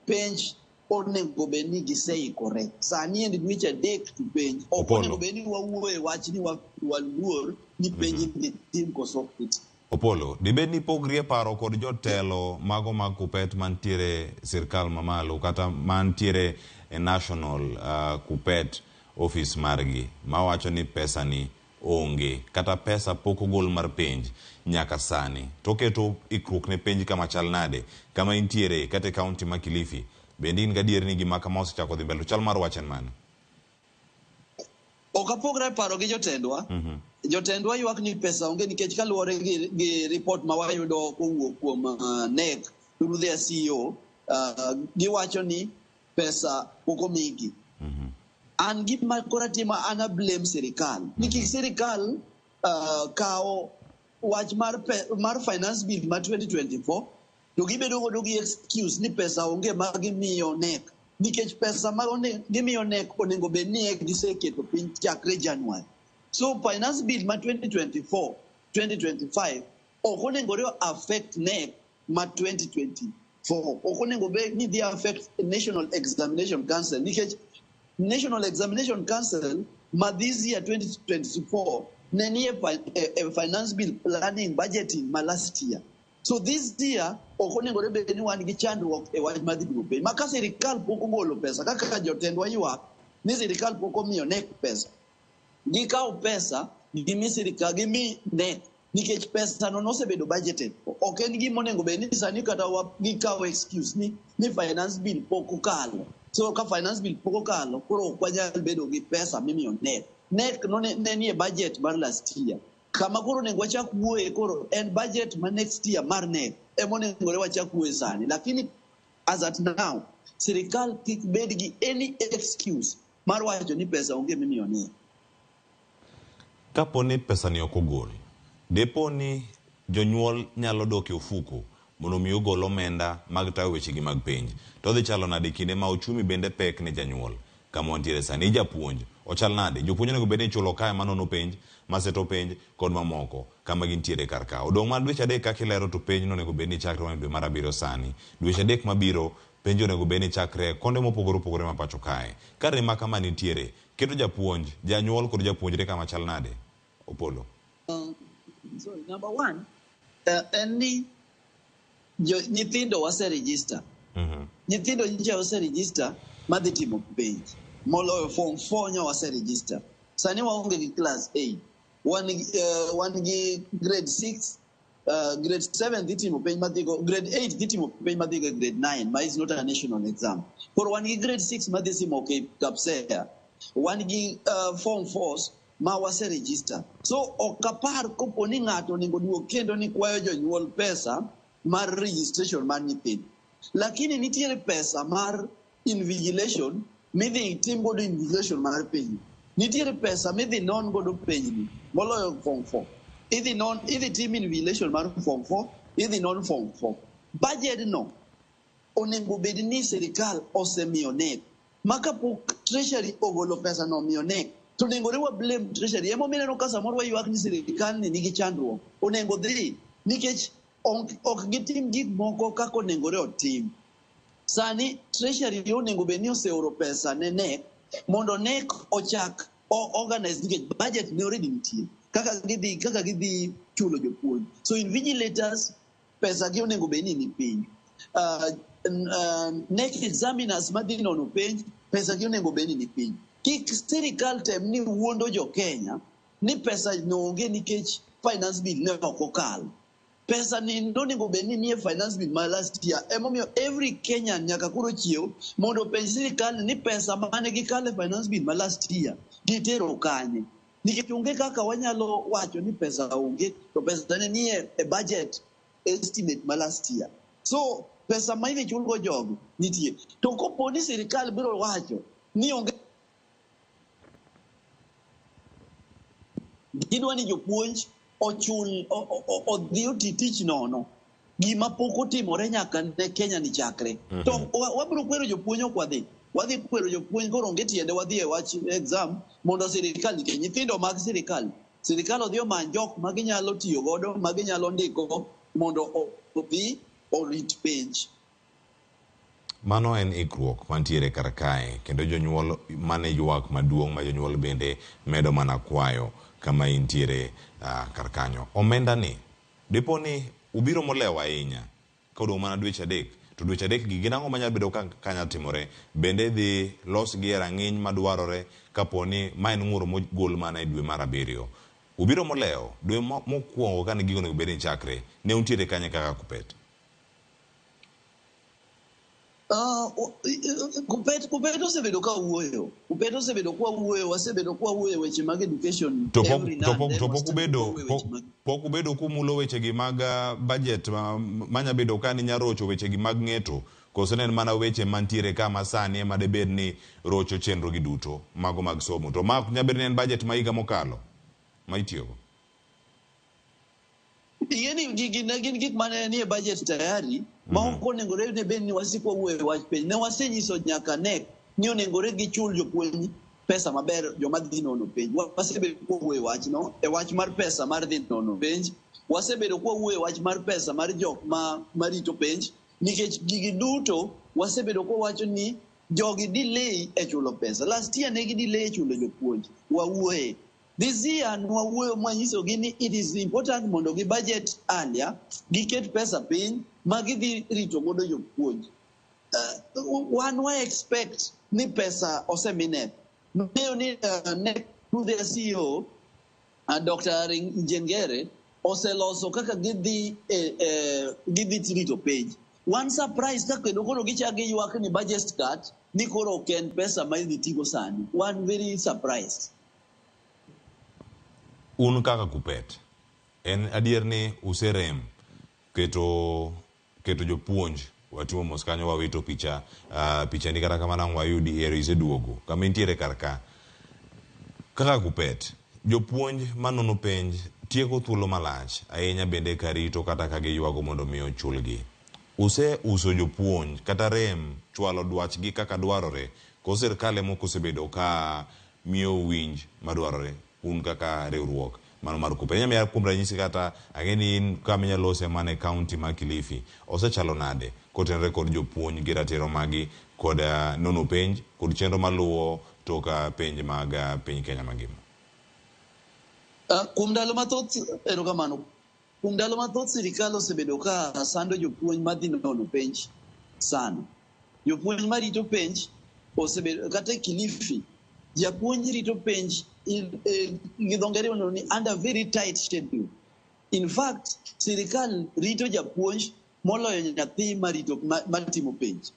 penj onego bed ni giseikore. Sani en dweche 3 to penj. Ok Opolo. onego bed ni wawuoye wach ni waluor ni penj idhi tim koso ok dhi tim. Opolo, dibed ni pogri e paro kod jotelo mago mag Kuppet mantiere sirkal mamalo kata mantiere e national Kuppet office margi mawacho ni pesa ni onge kata pesa pok ogol mar penj nyaka sani to keto ikruok ne penj kama chal nade kama intiere kata e kaunti ma Kilifi bende in gadier ni gima kama osechako dhi mbele to chal mar wach en mane? Ok apogra e paro gi jotendwa. Jotendwa ywak ni pesa onge nikech kaluwore gi report ma wayudo kowuok kuom NEC through their CEO, giwacho ni pesa pok omigi. An gima koro atimo an a blame sirikal. Nikech sirikal kawo wach mar finance bill ma 2024 to gibedo godo gi excuse ni pesa onge ma gimiyo NEC. Nikech pesa ma gimiyo NEC onego bed ni giseketo piny chakre January. So finance bill ma 2024, 2025 ok onegore affect NEC ma 2024. Ok onego bed ni dhi affect National Examination Council nikech National Examination Council ma this year 2024 ne nie finance bill planning budgeting ma last year. So this year ok onegore bed ni wan gi chandruok e wach mar dhi duoko penj. Ma ka sirikal pok ogolo pesa kaka jotendwa ywak ni sirikal pok omiyo NEC pesa. Gikawo pesa gimi sirikal gimi NEC nikech pesa no nosebedo budgeted. Ok en gima onego bed ni sani kata gikawo excuse ni finance bill pok okalo. So ka finance bill pok okalo koro ok wanyal bedo gi pesa mimiyo NEC. NEC no ne nie budget mar last year. Kama koro onego wachak wuoye koro en budget ma next year mar NEC ema onegore wachak wuoye sani. Lakini As at now, sirikal kik bed gi any excuse mar wacho ni pesa onge mimiyo NEC. Kapo ni pesa ni ok ogol, depo ni jonyuol nyalo dok e ofuko mondo mi ogol omenda mag tayo wechegi mag penj, to odhi chalo nade kinde ma ochumi bende pek ne janyuol kama wantiere sani? Japuonj ochal nade? Jopuonj onego bed ni ichulo kae manono penj, maseto penj kod mamoko kama gintiere kar ka. Odong' mana dweche adek kaka ilero to penj nonego bed ni chakre mana dwe mar abiriyo sani. Dweche adek mabiro penj onego bed ni chakre konde mopogore opogore ma pacho kae. Ka rem ma kama nitiere, keto japuonj, janyuol kod japuonjre kama chal nade? Opollo. Sorry, number one, en ni nyithindo wase register. Nyithindo nyicha wase register madhi timo penj. Moloyo form 4 nyo wase register. Sani waonge gi class 8. Wan gi grade 6, grade 7 dhi timo penj madhi go, grade 8 dhi timo penj madhi go grade 9, ma is not a national exam. Koro wan gi grade 6 madhi timo KPSEA. Wan gi form 4 ma wase register. So ok apar kopo ni ng'ato onego duog kendo ni kwayo jonyuol pesa mar registration mar nyithindo. Lakini nitiere pesa mar invigilation midhi tim godo invigilation mar penj. Nitiere pesa midhi non godo penjni moloyo form 4. Idhi non, idhi tim invigilation mar form 4, idhi non form 4. Budget no onego bed ni sirikal osemiyo NEC. Ma kapok Treasury ogolo pesa no omiyo NEC, to onegore wa blame Treasury. Emomiyo ineno ka samoro waywak ni sirikal ni nigi chandruok. Onego dhi nikech ok gitim gik moko kaka onegore otim. Sani Treasury onego bed ni oseoro pesa ne NEC mondo NEC ochak organize nikech budget ne already nitie. Kaka gidhi chulo jopuonj. So invigilators pesa gi onego bed ni ni piny. NEC examiners madhi nono penj pesa gi onego bed ni ni piny. Kik sirikal tem ni wuondo jo Kenya ni pesa no onge nikech finance bill ne ok okal. Pesa ni nonego bed ni nie finance bill ma last year. Emomiyo every Kenyan nyaka koro chiew mondo openj sirikal ni pesa mane gikalo e finance bill ma last year gitero kanye. Nikech onge kaka wanyalo wacho ni pesa onge to pesa ne nie e budget estimate ma last year. So pesa ma idhi chulgo jogi nitie. To kopo ni sirikal biro wacho ni onge gidwa ni jopuonj ochul odhi oti tich nono. Gima pok otimore nyaka ne Kenya ni chakre. To wabiro kwero jopuonj ok wadhi. Wadhi kwero jopuonj koro onge tiende wadhi e wach exam mondo sirikal nikech nyithindo mag sirikal. Sirikal odhi omany jok ma ginyalo tiyo godo ma ginyalo ndiko mondo odhi orit penj. Mano en ikruok mantiere kar kae kendo jonyuol mane ywak maduong' ma jonyuol bende medo mana kwayo kama intiere kar kanyo. Omenda ni dipo ni ubiro molewo ahinya kodong' mana dweche adek to dweche adek gi gin ang'o manyalo bedo ka nyalo timore? Bende dhi losgi e rang'iny madwarore kapo ni ma en ng'ur mogol mana e dwe mar abiriyo. Ubiro molewo dwe mokwongo kane gigo onego bed ni chakre ne untiere kanye kaka Kuppet? Kuppet osebedo ka wuoyo. Kuppet osebedo kwa wuoyo, wasebedo kwa wuoyo weche mag education. To pok ubedo kumulo weche gi mag budget manya bedo ka ni nyarocho weche gi mag ng'eto koso ne en mana weche mantiere kama sani ema debed ni rocho chenro gi duto mago mag somo to ma nya bedo ni en budget ma higa mokalo ma itiyogo. Ing'eni gigi ne gin gik mane nie budget tayari ma ok onegore ne bed ni wasiko wuoyo e wach penj. Ne wasenyiso nyaka NEC ni onegore gichul jopuonj pesa maber joma dhi nono penj. Wasebedo kwa wuoyo e wachno, e wach mar pesa mar dhi nono penj. Wasebedo kwa wuoyo e wach mar pesa mar jok ma rito penj nikech gigi duto wasebedo kwa wacho ni jogi delay e chulo pesa. Last year ne gi delay e chulo jopuonj. Wawuoye. This year nwawuoyo mwanyisogi ni it is important mondo gi budget earlier, giket pesa piny ma gidhi rito godo jopuonj. Wan wa expect ni pesa osemi NEC. Ng'eyo ni NEC through their CEO Dr. Njengere oseloso kaka gidhi gidhi rito penj. Wan surprise ka kendo koro gichako giywak ni budget cut ni koro ok en pesa ma idhi tigo sani. Wan very surprised. Un kaka Kuppet, en adier ni userem keto jopuonj Watimo mos kanyo wawito picha uh, pichani kata kamano ang' wayudi ero iseduogo kama intiere kar ka. Kaka kupet, jopuonj manono penj tieko thuolo malach ahinya bende ka rito kata ka giywago mondo mi ochulgi. Use uso jopuonj kata rem chwalo dwachgi kaka dwarore koso sirkal ema ok osebedo ka miyou winj madwarore un kaka riwruok mano mar Kuppet. Inyalo miya kuom ranyisi kata ang'e ni in kama inyalo lose mana e county ma Kilifi osechalo nade kotenore kod jopuonj gi ratiro magi kod nono penj kod chenro maluwo tok penj mag piny Kenya mangima. Kuom ndalo mathoth, erokamano. Kuom ndalo mathoth sirikal osebedo ka sando jopuonj madhi nono penj sana. Jopuonj marito penj osebedo kata e Kilifi, japuonj rito penj gi dho ngere iluongo ni under very tight schedule. In fact, sirikal rito japuonj moloyo nyathi marito matimo penj.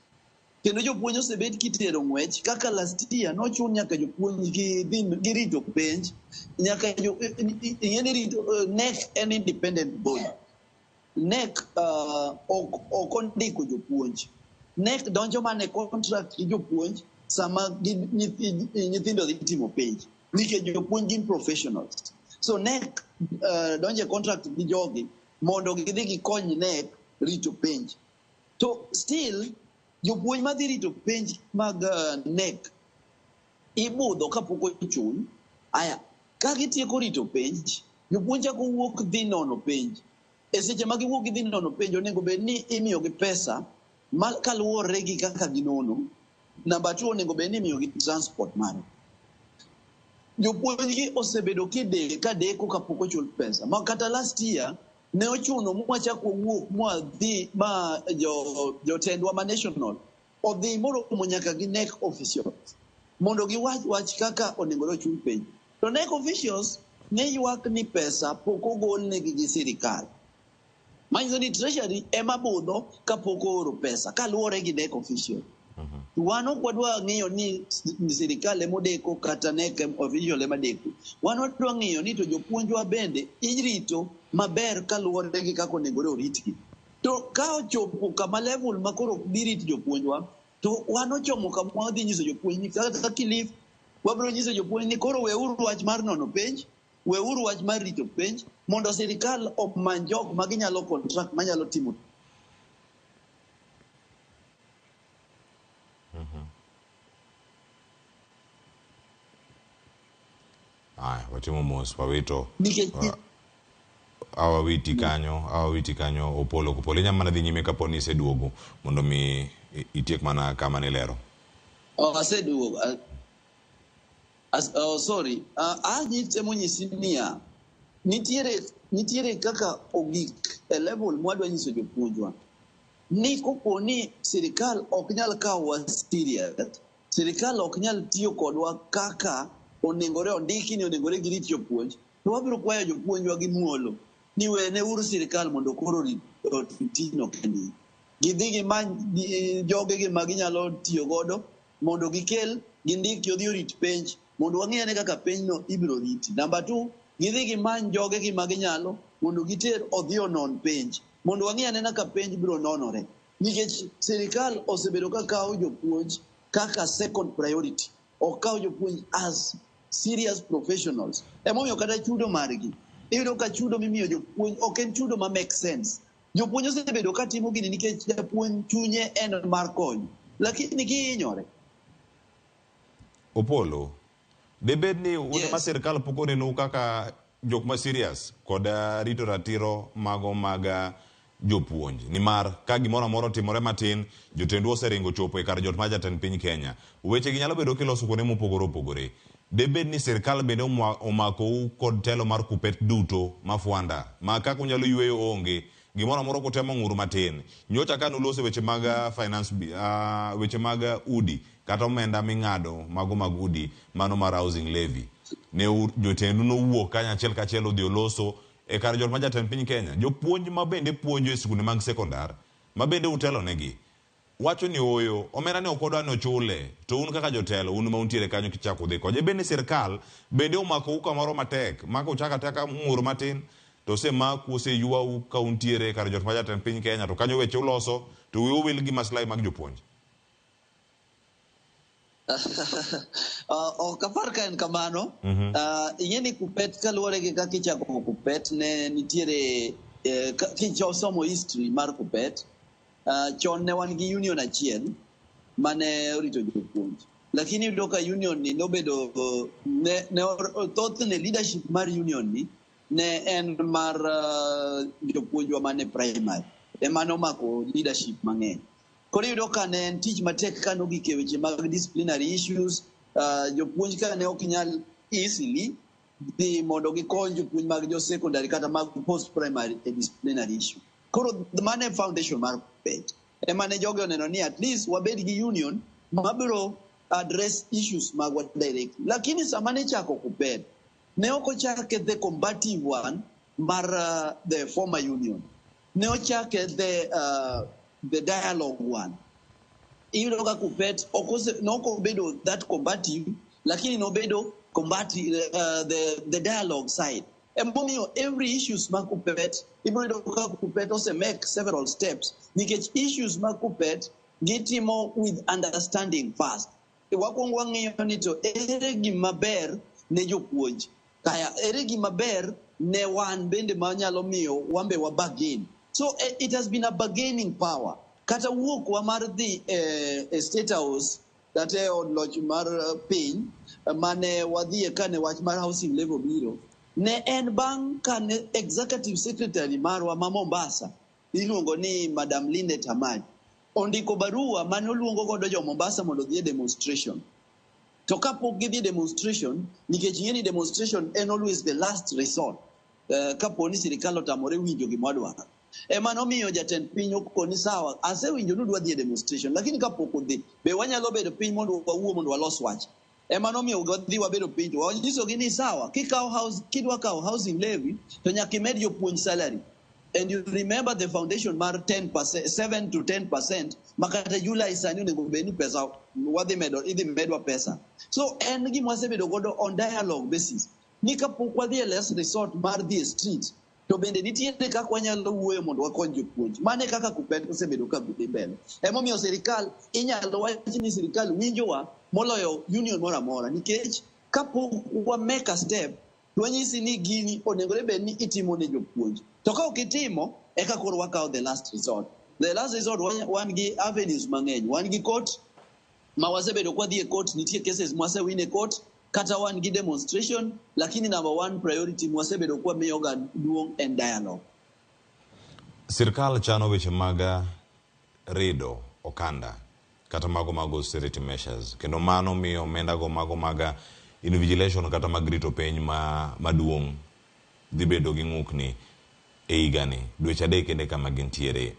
Kendo jopuonj osebed kitero ng'wech kaka last year nochun nyaka jopuonj girito penj nyaka ing'e ni rito KNEC en independent body. KNEC ok ondiko jopuonj. KNEC donjo mana e contract gi jopuonj sama nyithindo dhi timo penj nikech jopuonj gin professionals. So KNEC donjo e contract gi jogi mondo gidhi gikony KNEC rito penj. To still jopuonj madhi rito penj mag KNEC ibudho kapok ochul. Aya, ka gitieko rito penj, jopuonj chako wuok dhi nono penj. E seche ma giwuok gidhi nono penj, onego bed ni imiyogi pesa ma kaluwore gi kaka ginono. Namba 2, onego bed ni imiyogi transport mare. Jopuonj gi osebedo ka deko kapok ochul pesa. Ma kata last year ne ochuno mwachako wuok mwadhi ma jotendwa ma national odhi moromo nyaka gi KNEC officials mondo giwach wach kaka onego ochul penj. To KNEC officials ne ywak ni pesa pok ogolnegi gi sirikal. Manyiso ni treasury ema budho kapok ooro pesa kaluwore gi KNEC official. Wan ok wadwa ng'iyo ni sirikal emodeko kata KNEC official ema deko. Wan wadwa ng'iyo ni to jopuonjwa bende irito maber kaluwore gi kaka onegore oritgi. To ka ochopo kama level ma koro ok dhi rit jopuonjwa, to wan ochomo kama wadhi nyiso jopuonj ni kata Kilifi wabiro nyiso jopuonj ni koro weuru wach mar nono penj, weuru wach mar rito penj, mondo sirikal omany jok ma ginyalo contract manyalo timo. Aya, watimo mos wawito Nikech awawiti kanyo awawiti kanyo Opolo Kopolo inyalo mana dhi nyime kapo ni iseduogo mondo mi itiek mana kama nilero. Oh, aseduogo. Oh, sorry. Temo nyisi niya, nitiere kaka ogik e level mwadwa nyiso jopuonjwa ni kopo ni sirikal ok nyal kawowa serious, sirikal ok nyal tiyo kodwa kaka onengore ondiki ni onengore girit jopuonj, to wabiro kwayo jopuonjwa gi muolo ni wene uru sirikal mondo koro tijno kendgi. Gidhi gimany jogegi ma ginyalo tiyo godo mondo gikel gindik odhi orit penj mondo wang'i ane kaka penjno ibiro riti. Namba 2, gidhi gimany jogegi ma ginyalo mondo giter odhi onon penj mondo wang'i ane kaka penj biro nonore. Nikech sirikal osebedo ka kawo jopuonj kaka second priority, ok kawo jopuonj as serious professionals. Emomiyo kata chudo margi, iyudo ka chudo mimiyo jopuonj ok en chudo ma make sense. Jopuonj osebedo ka timo gini nikech japuonj chunye en mar konyo, lakini gihinyore. Opolo, debed ni un ma sirikal pok onenou kaka jok ma serious kod rito ratiro mago mag jopuonj, nimar ka gimoro amora otimore matin, jotendu oseringo chopo e kar jot mar jatend piny Kenya. Weche gi nyalo bedo kiloso kuonde mopogore opogore. Debed ni sirikal bende omakou kod telo mar Kuppet duto ma fwanda, ma kaka unyalo yweyo onge, gimoro amora kutemo ng'ur matin. Nyocha ka nuloso weche mag finance, weche mag udi, kata omenda ming'ado mago mag udi, mano mar housing levy. Ne jotendu nowuok kanyo achiel kachiel odhi oloso e kar jot mar jatend piny Kenya. Jopuonj ma bende puonjo e skunde mag sekondar, ma bende utelo negi, wacho ni oyo, omenda ni ok wadwa ni ochule, to un kaka jotelo, un ma untiere kanyo kichako dhi koje. Bende sirkal bende omakou kamoro matek, maka uchako achaka ng'ur matin, To osemaku, oseywau ka untiere kar jot ma jatend piny Kenya, to kanyo weche uloso to wiu wil gi maslahi mag jopuonj. Ok apar ka en kamano. Ing'e ni Kuppet kaluwore gi kaka ichako Kuppet ne nitiere kisomo history mar Kuppet, chon ne wan gi union achiel mane orito jopuonj. Lakini iyudo ka union ni nobedo ne thothne leadership mar union ni ne en mar jopuonjwa mane primary ema nomako leadership mang'eny. Koro iyudo ka ne en tich matek ka nogik e weche mag disciplinary issues, jopuonj ka ne ok nyal easily dhi mondo gikony jopuonj mag jo secondary kata mag post primary e disciplinary issue. Koro mano e foundation mar Kuppet. Ema ne jogi oneno ni at least wabed gi union mabiro address issues magwa directly. Lakini sama ne chako Kuppet, ne ok ochake the combative one mar the former union. Ne ochake the dialogue one. Iyudo ka Kuppet ne ok obedo that combative, lakini nobedo combative the dialogue side. Emomiyo every issues mag Kuppet, ibiro yudo ka Kuppet ose make several steps, nikech issues mag Kuppet gitimo with understanding first. Wakwongo wang'iyo ni to ere gima ber ne jopuonj, kaya ere gima ber ne wan bende manyalo miyo wan be wa bargain. So it has been a bargaining power. Kata wuok wa mar dhi e State House kata e od loch mar piny mane wadhiye kane wach mar housing levy obiro, ne en bang' kane executive secretary marwa ma Mombasa iluongo ni Madam Linet Hamad ondiko barua mane oluongo godo jo Mombasa mondo odhi e demonstration. To kapok gidhi e demonstration, nikech ing'e ni demonstration en always the last resort, kapo ni sirikal otamore winjo gima wadwaro. Ema nomiyo jatend piny okoni sawa, asewinjo ni udwa dhi e demonstration, lakini kapok udhi, be wanyalo bedo piny mondo wawuo mondo walos wach. Ema nomiyo wadhi wabedo piny to wanyisogi ni sawa, kidwa kawo housing levy, to nyaka imed jopuonj salary. And you remember the foundation mar 10%, 7 to 10%, makata July sani onego bed ni pesa wadhi medo, idhi medwa pesa. So en gima wasebedo godo on dialogue basis. Ni kapok wadhi e last resort mar dhi e street, to bende nitiere kaka wanyalo wuoyo mondo wakony jopuonj. Mano e kaka Kuppet osebedo ka dhi mbele. Emomiyo sirikal, inyalo wach ni sirikal winjowa moloyo union moro amora, nikech kapok wa make a step, to wanyisi ni gini onegore bed ni itimo ne jopuonj. To ka ok itimo, eka koro wakawo the last resort. The last resort, wan gi avenues mang'eny. Wan gi court, ma wasebedo kwa dhi e court, nitie cases mwasewin e court, kata wan gi demonstration, lakini number one priority mwasebedo kwa miyoga duong' en dialogue. Sirkal chano weche mag rido okanda kata mago mag austerity measures, kendo mano miyo omenda go mago mag invigilation kata mag rito piny maduong' dhi bedo gi ng'ukni e higani dweche 3 kende kama gintiere.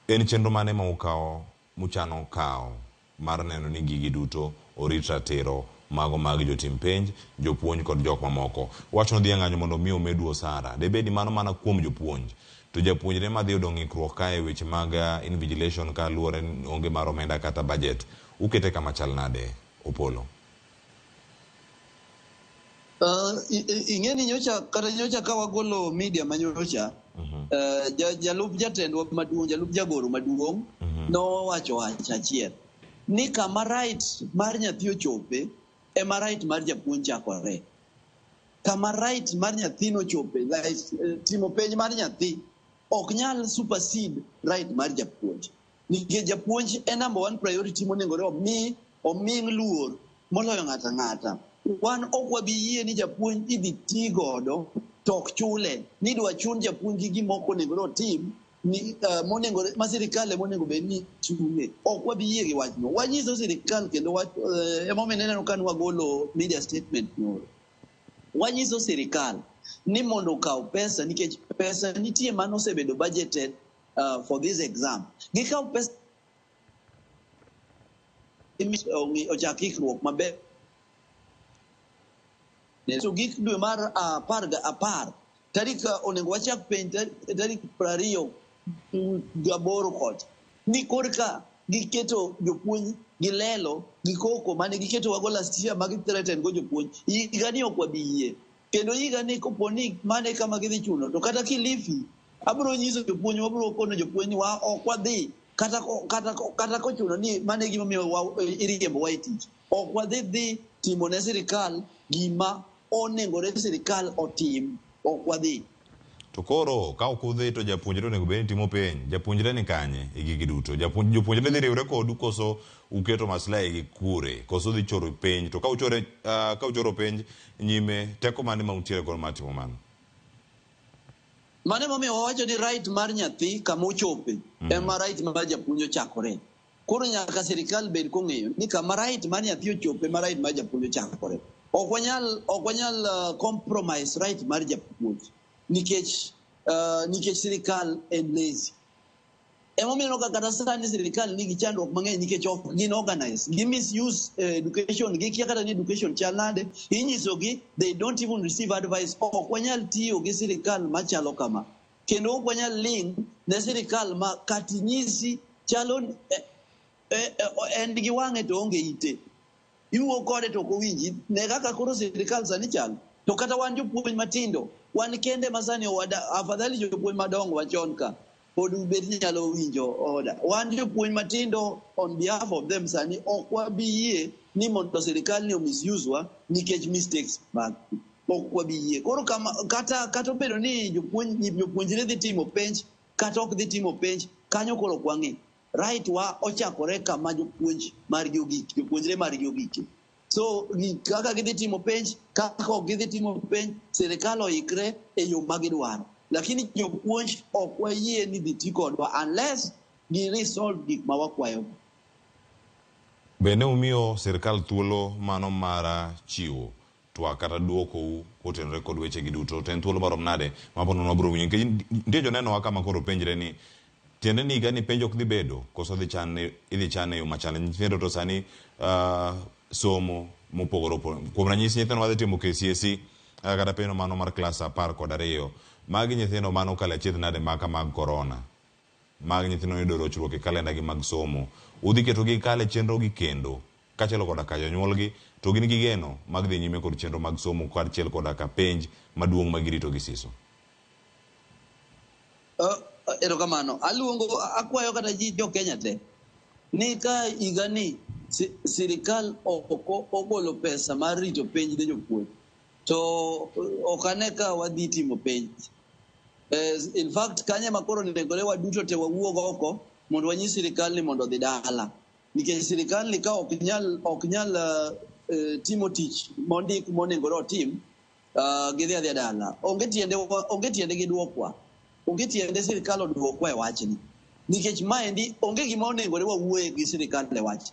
En chenro mane ma ukawo muchano kawo mar neno ni gigi duto orit ratiro mago mag jotim penj, jopuonj kod jok mamoko? Wachno dhi e ng'anyo mondo mi omedu osara. Debed ni mano mana kuom jopuonj, to japuonjre madhi yudo ng'ikruok kae weche mag invigilation ka luwore ni onge mar omenda kata budget, ukete kama chal nade, Opollo? Ing'e ni nyocha, kata nyocha ka wagolo media manyocha, jalup jatendwa maduong', jalup jagoro maduong' nowacho wach achiel ni kama right mar nyathi ochope ema right mar japuonj chakore. Kama right mar nyathi nochope, like, timo penj mar nyathi ok nyal supersede right mar japuonj. Nikech japuonj en number one priority monegore omi luor moloyo ng'ato ang'ata. Wan ok wabi yie ni japuonj idhi ti godo to ok chule, ni idwa chun japuonj gi gima ok onegore otim, ni monegore ma sirikal ema onego bed ni chule. Ok wabi yie gi wachno. Wanyiso sirikal kendo emomiyo ineno ka nwagolo media statement nyoro. Wanyiso sirikal ni mondo okaw pesa, nikech pesa nitie mano osebedo budgeted for this exam. Gikaw pesa ochak ikruok maber. So gik dwe mar 10 tarik onego wachak penj tarik 28 kocha. Ni korka giketo jopuonj gi lelo gi koko mane giketo wago last year ma githreaten go jopuonj. Higani ok wabi yie. Kendo higa ni kopo ni mano e kama gidhi chuno to kata Kilifi abiro nyiso jopuonj wabiro kono jopuonj ni wa ok wadhi kata kata kata kochuno ni mano e gimomiyo iriembowa e tich. Ok wadhi dhi timo ne sirikal gima onengore sirikal otim. Ok wadhi. To koro ka ok udhi to japuonjre onego bed ni timo penj. Japuonjre ni kanye e gigi duto? Japuonj, jopuonjre dhi riwre kodu koso uketo maslahi gi kure? Koso udhi choro penj? To ka uchore, ka uchoro penj nyime, teko mane ma untiere godo mar timo mano? Mano emomiyo wawacho ni right mar nyathi kama ochope ema right mar japuonj ochakore. Koro nyaka sirikal bed kong'eyo ni kama right mar nyathi ochope ema right mar japuonj ochakore. Ok wanyal, ok wanyal compromise right mar japuonj nikech nikech sirikal en lazy. Emomiyo ineno ka kata sani sirikal nigi chandruok mang'eny nikech ok gin organize. Gi misuse education, gikia kata ni education chal nade, inyisogi they don't even receive advice. Ok wanyal tiyo gi sirikal machalo kama. Kendo ok wanyal ling ne sirikal ma kati nyisi chalo en gi wang'e to onge ite. Iwuo kode to ok owinji. Ne kaka koro sirikal sani chalo. To kata wan jopuonj matindo, wan kende ma sani owada, afadhali jopuonj madongo machon ka pod bet nyalo winjo oda. Wan jopuonj matindo on behalf of them sani ok wabi yie ni mondo sirikal ni omisuse wa nikech mistakes mag. Ok wabi yie. Koro kama, kata, kata obedo ni jopuonj, jopuonjre dhi timo penj kata ok dhi timo penj, kanyo koro ok wang'e. Right wa ochakore kama jopuonj margi ogik, jopuonjre margi ogike. So kaka gidhi timo penj, kaka ok gidhi timo penj, sirikal oikre e yo ma gidwaro. Lakini jopuonj ok wayie ni dhi ti kodwa unless gi resolve gik ma wakwayo. Bende umiyo sirikal thuolo mano mar chiwo twak kata duokou kotenore kod weche gi duto, to en thuolo marom nade ma po nono wabiro winjo? Nikech nitie joneno wa kama koro penjre ni tiende ni higani penj ok dhi bedo koso dhi chan idhi chan e yo machal. Nyithindo to sani somo mopogore opogore. Kuom ranyisi nyithindo madhi timo KCSE kata penj mano mar klas 12. Magi nyithindo mano okalo achiedh nade maka mag korona. Mag nyithindo yudo rochruok e kalenda gi mag somo. Udhi keto gi kale chenro gi kendo kaachiel koda ka jonyuolgi to gin gi geno mag dhi nyime kod chenro mag somo kaachiel koda ka penj maduong' ma girito gi siso. Erokamano. Aluongo, akwayo kata ji jo Kenya te ni ka higani sirikal ok ogolo pesa mar rito penj ne jopuonj to ok ane ka wadhi timo penj. In fact, kanye ma koro onegore waduto te wawuog oko mondo wanyis sirikal ni mondo odhi dala. Nikech sirikal ni ka ok nyal timo tich mondik monegore otim, gidhi adhiya dala. Onge tiende giduokwa. Onge tiende sirikal oduokwa e wachni. Nikech maendi onge gima onegore wawuoye gi sirikal e wach.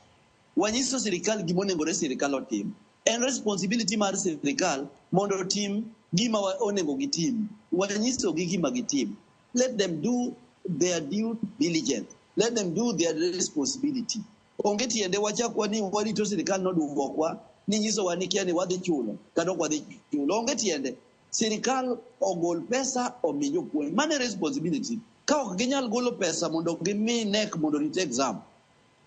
Wanyiso sirikal gima onegore sirikal otim. En responsibility mar sirikal mondo otim gima onego gitim. Wanyiso gi gima gitim. Let them do their due diligence. Let them do their responsibility. Onge tiende wachakwa ni warito sirikal noduokwa ni nyisowa ni kia ni wadhi chulo kata ok wadhi chulo. Onge tiende. Sirikal ogol pesa omi jopuonj. Mano e responsibility. Ka ok ginyal golo pesa mondo gimi KNEC mondo orit exam,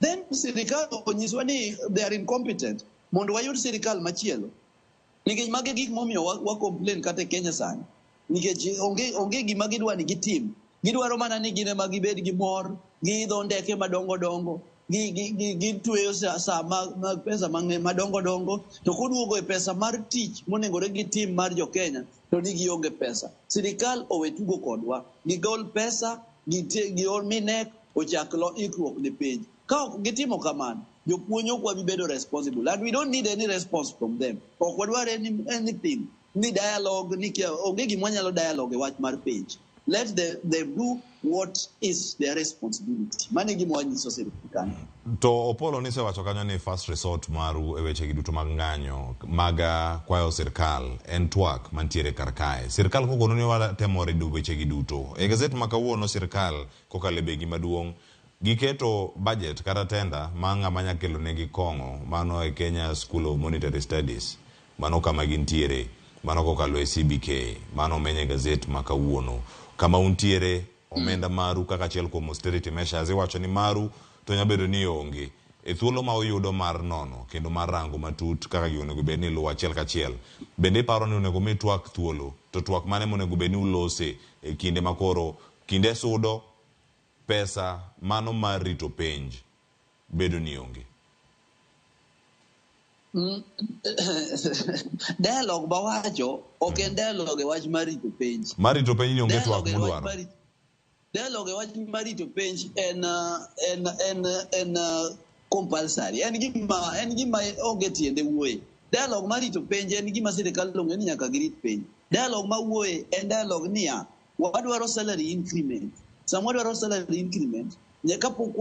then sirikal onyiswa ni they are incompetent mondo wayud sirikal machielo. Nikech magi gik momiyo wa complain kata e Kenya sani. Nikech onge gima gidwa ni gitim. Gidwaro mana ni gin ema gibed gi mor, giidho ndeke madongo dongo, gitweyo sa mag pesa mang'eny madongo dongo, to koduogo e pesa mar tich monegore gitim mar jo Kenya, to ni gionge pesa. Sirikal owe tugo kodwa, gigol pesa, giol mi KNEC, ochak lo ikruok ne penj. Ka ok gitimo kamano, jopuonj ok wabi bedo responsible, and we don't need any response from them. Ok wadwar anything, ni dialogue, ni kia, onge gima wanyalo dialogue e wach mar penj. Let them do what is their responsibility. Mano e gima wanyiso sirikal. To Opollo nisewacho kanyo ni first resort maru e weche gi duto mag ng'anyo mag kwayo sirikal en twak mantiere kar kae. Sirikal kokono ni watemo rido weche gi duto. E gazet ma kawuono sirikal kokalo e bengi maduong' giketo budget kata tenda ma ng'ama nya kelo negi kong'o mano e Kenya School of Monetary Studies. Mano kama gintiere, mano kokalo e CBK, mano omenye e gazet ma kawuono. Kama untiere omenda maru kaka achiel kuom austerity measures iwacho ni maru to nya bedo ni onge. E thuolo ma uyudo mar nono kendo mar rango matut kaka gigi onego bed ni iluwo achiel kachiel, bende iparo ni onego mi twak thuolo to twak mane monego bed ni ulose e kinde ma koro kinde sudo pesa mano mar rito penj bedo ni onge? Dialogue mawacho ok en dialogue e wach mar rito penj. Mar rito penj ni onge twak Dialogue e wach mudwaro. Dialogue e wach mar rito penj en compulsory. En gima onge tiende wuoye. Dialogue mar rito penj en gima sirikal ong'e ni nyaka girit penj. Dialogue ma wuoye en dialogue niya, wadwaro salary increment. Sama wadwaro salary increment, kapok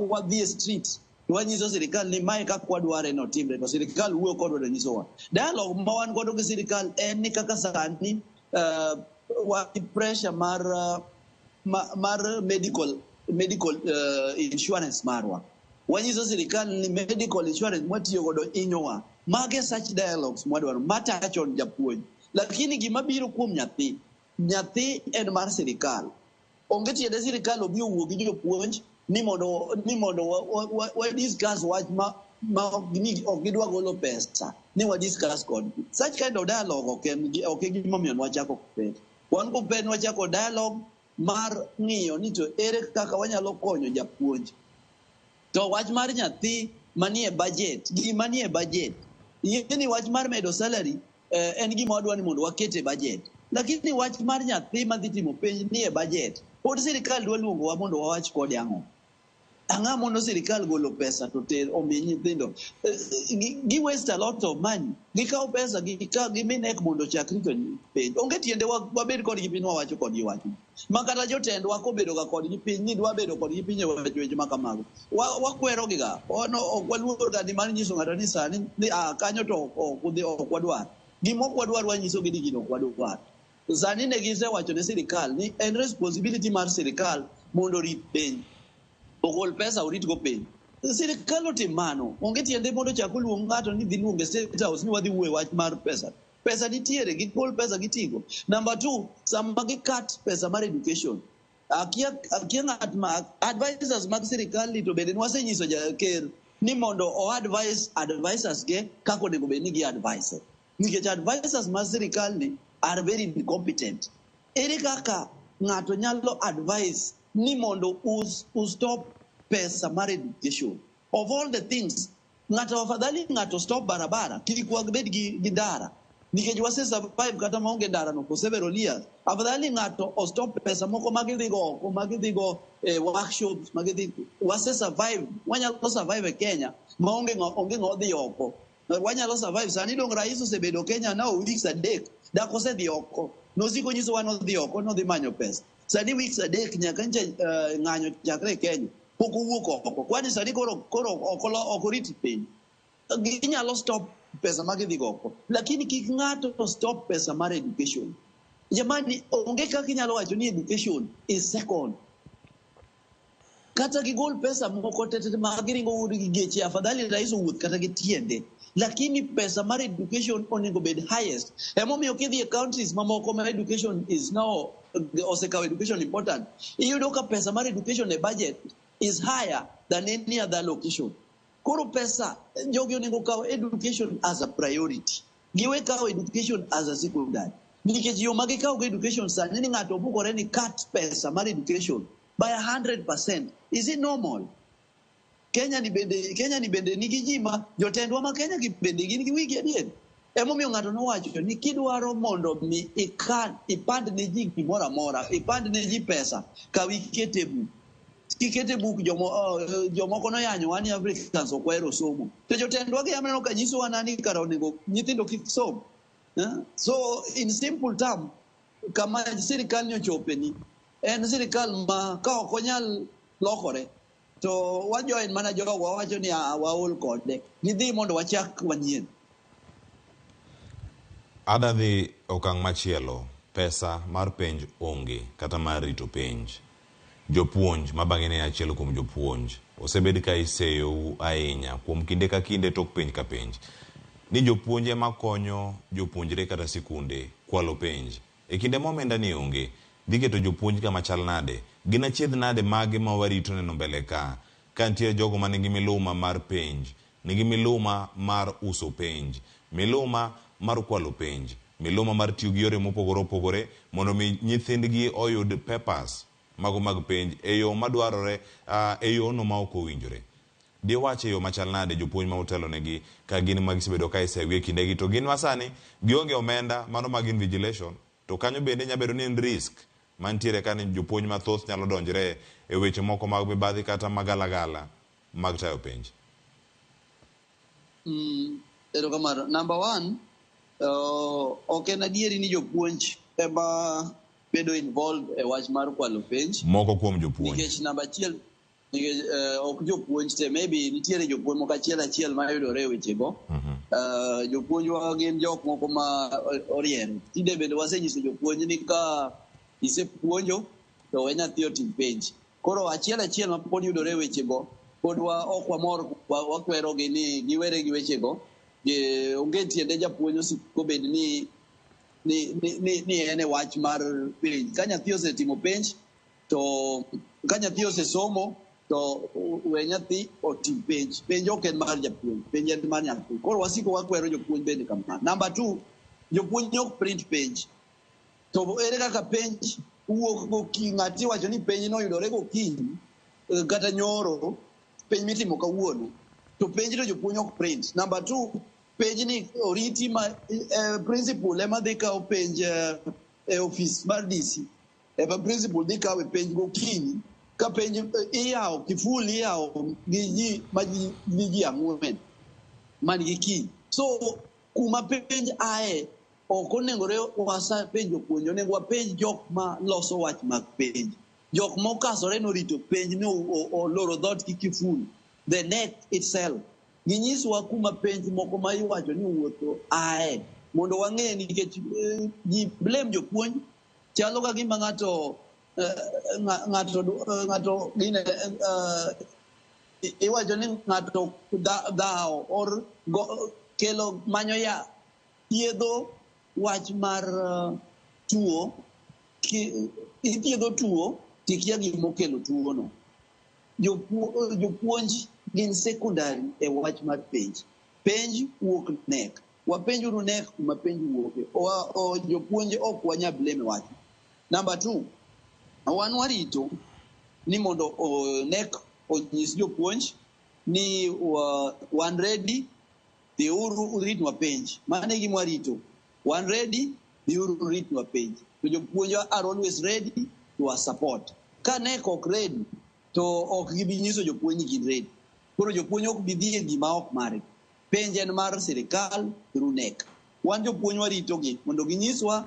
wadhi e street to wanyiso sirikal ni mae kaka wadware notimre to sirikal wuoyo kodwa to nyisowa. Dialogue ma wan godo gi sirikal en ni kaka sani wan gi pressure mar medical insurance marwa. Wanyiso sirikal ni medical insurance mwatiyo godo hinyowa. Mage such dialogues mwadwaro ma touch on japuonj. Lakini gima biro kuom nyathi, nyathi en mar sirikal. Onge tiende sirikal obi owuo gi jopuonj ni mondo wa discuss wach ma ok ni ok gidwa golo pesa ni wa discuss kodgi. Such kind of dialogue ok en gimomiyo nwachako KUPPET. Wan KUPPET nwachako dialogue mar ng'iyo ni to ere kaka wanyalo konyo japuonj. To wach mar nyathi manie budget, gima nie budget, yie ni wach mar medo salary en gima wadwa ni mondo waket e budget. Lakini wach mar nyathi madhi timo penj nie budget, pod sirikal dwa luongowa mondo wawach kode ang'o? Ang'o mono sirikal golo pesa to ter omi nyithindo? Gi waste a lot of money. Gikawo pesa gikaw gimi KNEC mondo ochak rito penj. Onge tiende wabed kodgi piny wawacho kodgi wachno. Ma kata jotendwa kobedo ga kodgi piny ni dwa bedo kodgi piny e wacho weche ma kamago. Wakwero gi ga. Ono ok waluor ga ni mar nyiso ng'ato ni sani ni ah kanyo to ok udhi ok wadwar. Gima ok wadwar wanyiso gi ni gino ok wadwar. Sani ne gisewacho ne sirikal ni en responsibility mar sirikal mondo orit penj. Ogol pesa oritgo penj. Sirikal otim mano. Onge tiende mondo ochak oluong ng'ato ni dhi luonge State House ni wadhi wuoyo wach mar pesa. Pesa nitiere, gigol pesa gitigo. Number two, sama gi cut pesa mar education, akia ng'at ma advisors mag sirikal ni to bende nwasenyiso ker ni mondo o advise advisors ge kaka onego bed ni gi advise. Nikech advisors mag sirikal ni are very incompetent. Ere kaka ng'ato nyalo advise ni mondo us stop pesa mar education? Of all the things, ng'ato afadhali ng'ato stop barabara, kik wabed gi ndara. Nikech wase survive kata maonge ndara no for several years. Afadhali ng'ato o stop pesa moko magidhigo oko, magidhigo e workshops, magidhi wase survive, wanyalo survive e Kenya maonge onge ng'o dhi oko. Wanyalo survive sani dong rais osebedo Kenya na weeks 3 dak osedhi oko. Nosiko nyisowa nodhi oko nodhi manyo pesa. Sani weeks 3 nyaka ncha ng'anyo chakre e Kenya pok owuok oko. Kwani sani koro ok orit piny. Ginyalo stop pesa ma gidhi go oko. Lakini kik ng'ato stop pesa mar education. Jamani, onge kaka inyalo wacho ni education is second. Kata gigol pesa moko tete ma giringo godo gi geche, afadhali rais owuoth kata gi tiende. Lakini pesa mar education onego bed highest. Emomiyo kidhi e countries mamoko ma education is now osekawo education important. Iyudo ka pesa mar education e budget is higher than any other location. Koro pesa, jogi onego kaw education as a priority. Giwe kawo education as a secondary. Nikech yo ma gikawo go education sani ni ng'ato bukore ni cut pesa mar education by 100%. Is it normal? Kenya ni bende nigi ji ma jotendwa ma Kenya gi bende gin gi wigi adier. Emomiyo ng'ato nowacho ni kidwaro mondo mi ikan ipand ne ji gimoro amora, ipand ne ji pesa, kaw iket e buk. Kikete buk jomoko noyanyowa ni Africans ok wahero somo. To jotendwa gi aneno ka nyisowa nani kara onego nyithindo kik som. Eh? So in simple term, kama sirikal ni ochope ni en sirikal ma ka ok onyal lokore to wajoin mana jogo wawacho ni "Ah, waol kode gidhi mondo wachak manyien." Adwa dhi okang' machielo, pesa mar penj onge kata mar rito penj. Jopuonj ma bang'e ne achiel kuom jopuonj osebed ka iseyou ahinya kuom kinde ka kinde tok penj ka penj ni jopuonj ema konyo jopuonjre kata sikunde kwalo penj. E kinde ma omenda ni onge, dhi keto jopuonj kama chal nade? Gin achiedh nade mage ma warito neno mbele ka? Ka nitie jogo ma nigi miluma mar penj, nigi miluma mar uso penj, miluma mar kwalo penj, miluma mar tiyo gi yore mopogore opogore mondo mi nyithindgi oyud papers mago mag penj e yo madwarore e yono ma ok owinjore. Diwach e yo machal nade jopuonj ma utelonegi ka gin ma gisebedo ka iseyogi e kindegi to gin masani gionge omenda mano mag invigilation to kanyo bende nyalo bedo ni en risk mantiere ka ni jopuonj mathoth nyalo donjre e weche moko mag mibadhi kata magalagala mag tayo penj. Erokamano. Number one, ok en adieri ni jopuonj ema bedo involved e wach mar kwalo penj. Moko kuom jopuonj. Nikech namba achiel, nikech ok jopuonj te, maybe nitiere jopuonj moko achiel achiel mayudore e wechego. Jopuonjwa gin jok moko ma oriere. Tinde bende wasenyiso jopuonj ni ka isepuonjo to we nyathi otim penj. Koro achiel achiel ma pod yudore e wechego, pod wa ok wamor, wakwerogi ni giwere gi wechego. Onge tiende japuonj osiko bed ni en e wach mar penj. Ka nyathi osetimo penj, to ka nyathi osesomo, to we nyathi otim penj. Penj ok en mar japuonj, penj en mar nyathi. Koro wasiko wakwero jopuonj bende kamano. Number 2, jopuonj ok print penj. To ere kaka penj wuok gokinyi, ng'ati iwacho ni penj noyudore gokinyi, kata nyoro, penj mitimo kawuono, to penj to jopuonj ok print. Number 2, penj ni oriti ma principal ema dhi kawo penj e ofis mar DC. Ema principal dhi kawe penj gokinyi, ka penj iyawo, kiful iyawo gi ji ma ji 4 man gi key. So kuma penj ae, ok onegore wasa penj jopuonj, onego wapenj jok ma loso wach mag penj. Jok mokasore norito penj ni oloro dhoot gi kiful. The net itself. Ginyiswa kuma penj moko ma iwacho ni wuotho ae, mondo wang'e nikech ji blame jopuonj. Chalo ka gima ng'ato gine iwacho ni ng'ato dhawo or kelo manyo yath, thiedho wach mar tuo, ithiedho tuo tikia gimokelo tuono. Jopuonj gin secondary e wach mar penj. Penj wuok nek. Wapenjuru nek kuma penj wuoke. Jopuonj ok wanyal blame wach. Number 2, wan warito ni mondo nek onyis jopuonj ni wan ready, dhiuru uritnwa penj. Mano e gima warito. Wan ready, dhiuru uritnwa penj. To jopuonj are always ready to our support. Ka nek ok ready, to ok gibi nyiso jopuonj ni gin ready. Koro jopuonj ok bi dhi e gima ok margi. Penj en mar sirikal through nek. Wan jopuonj waritogi mondo ginyiswa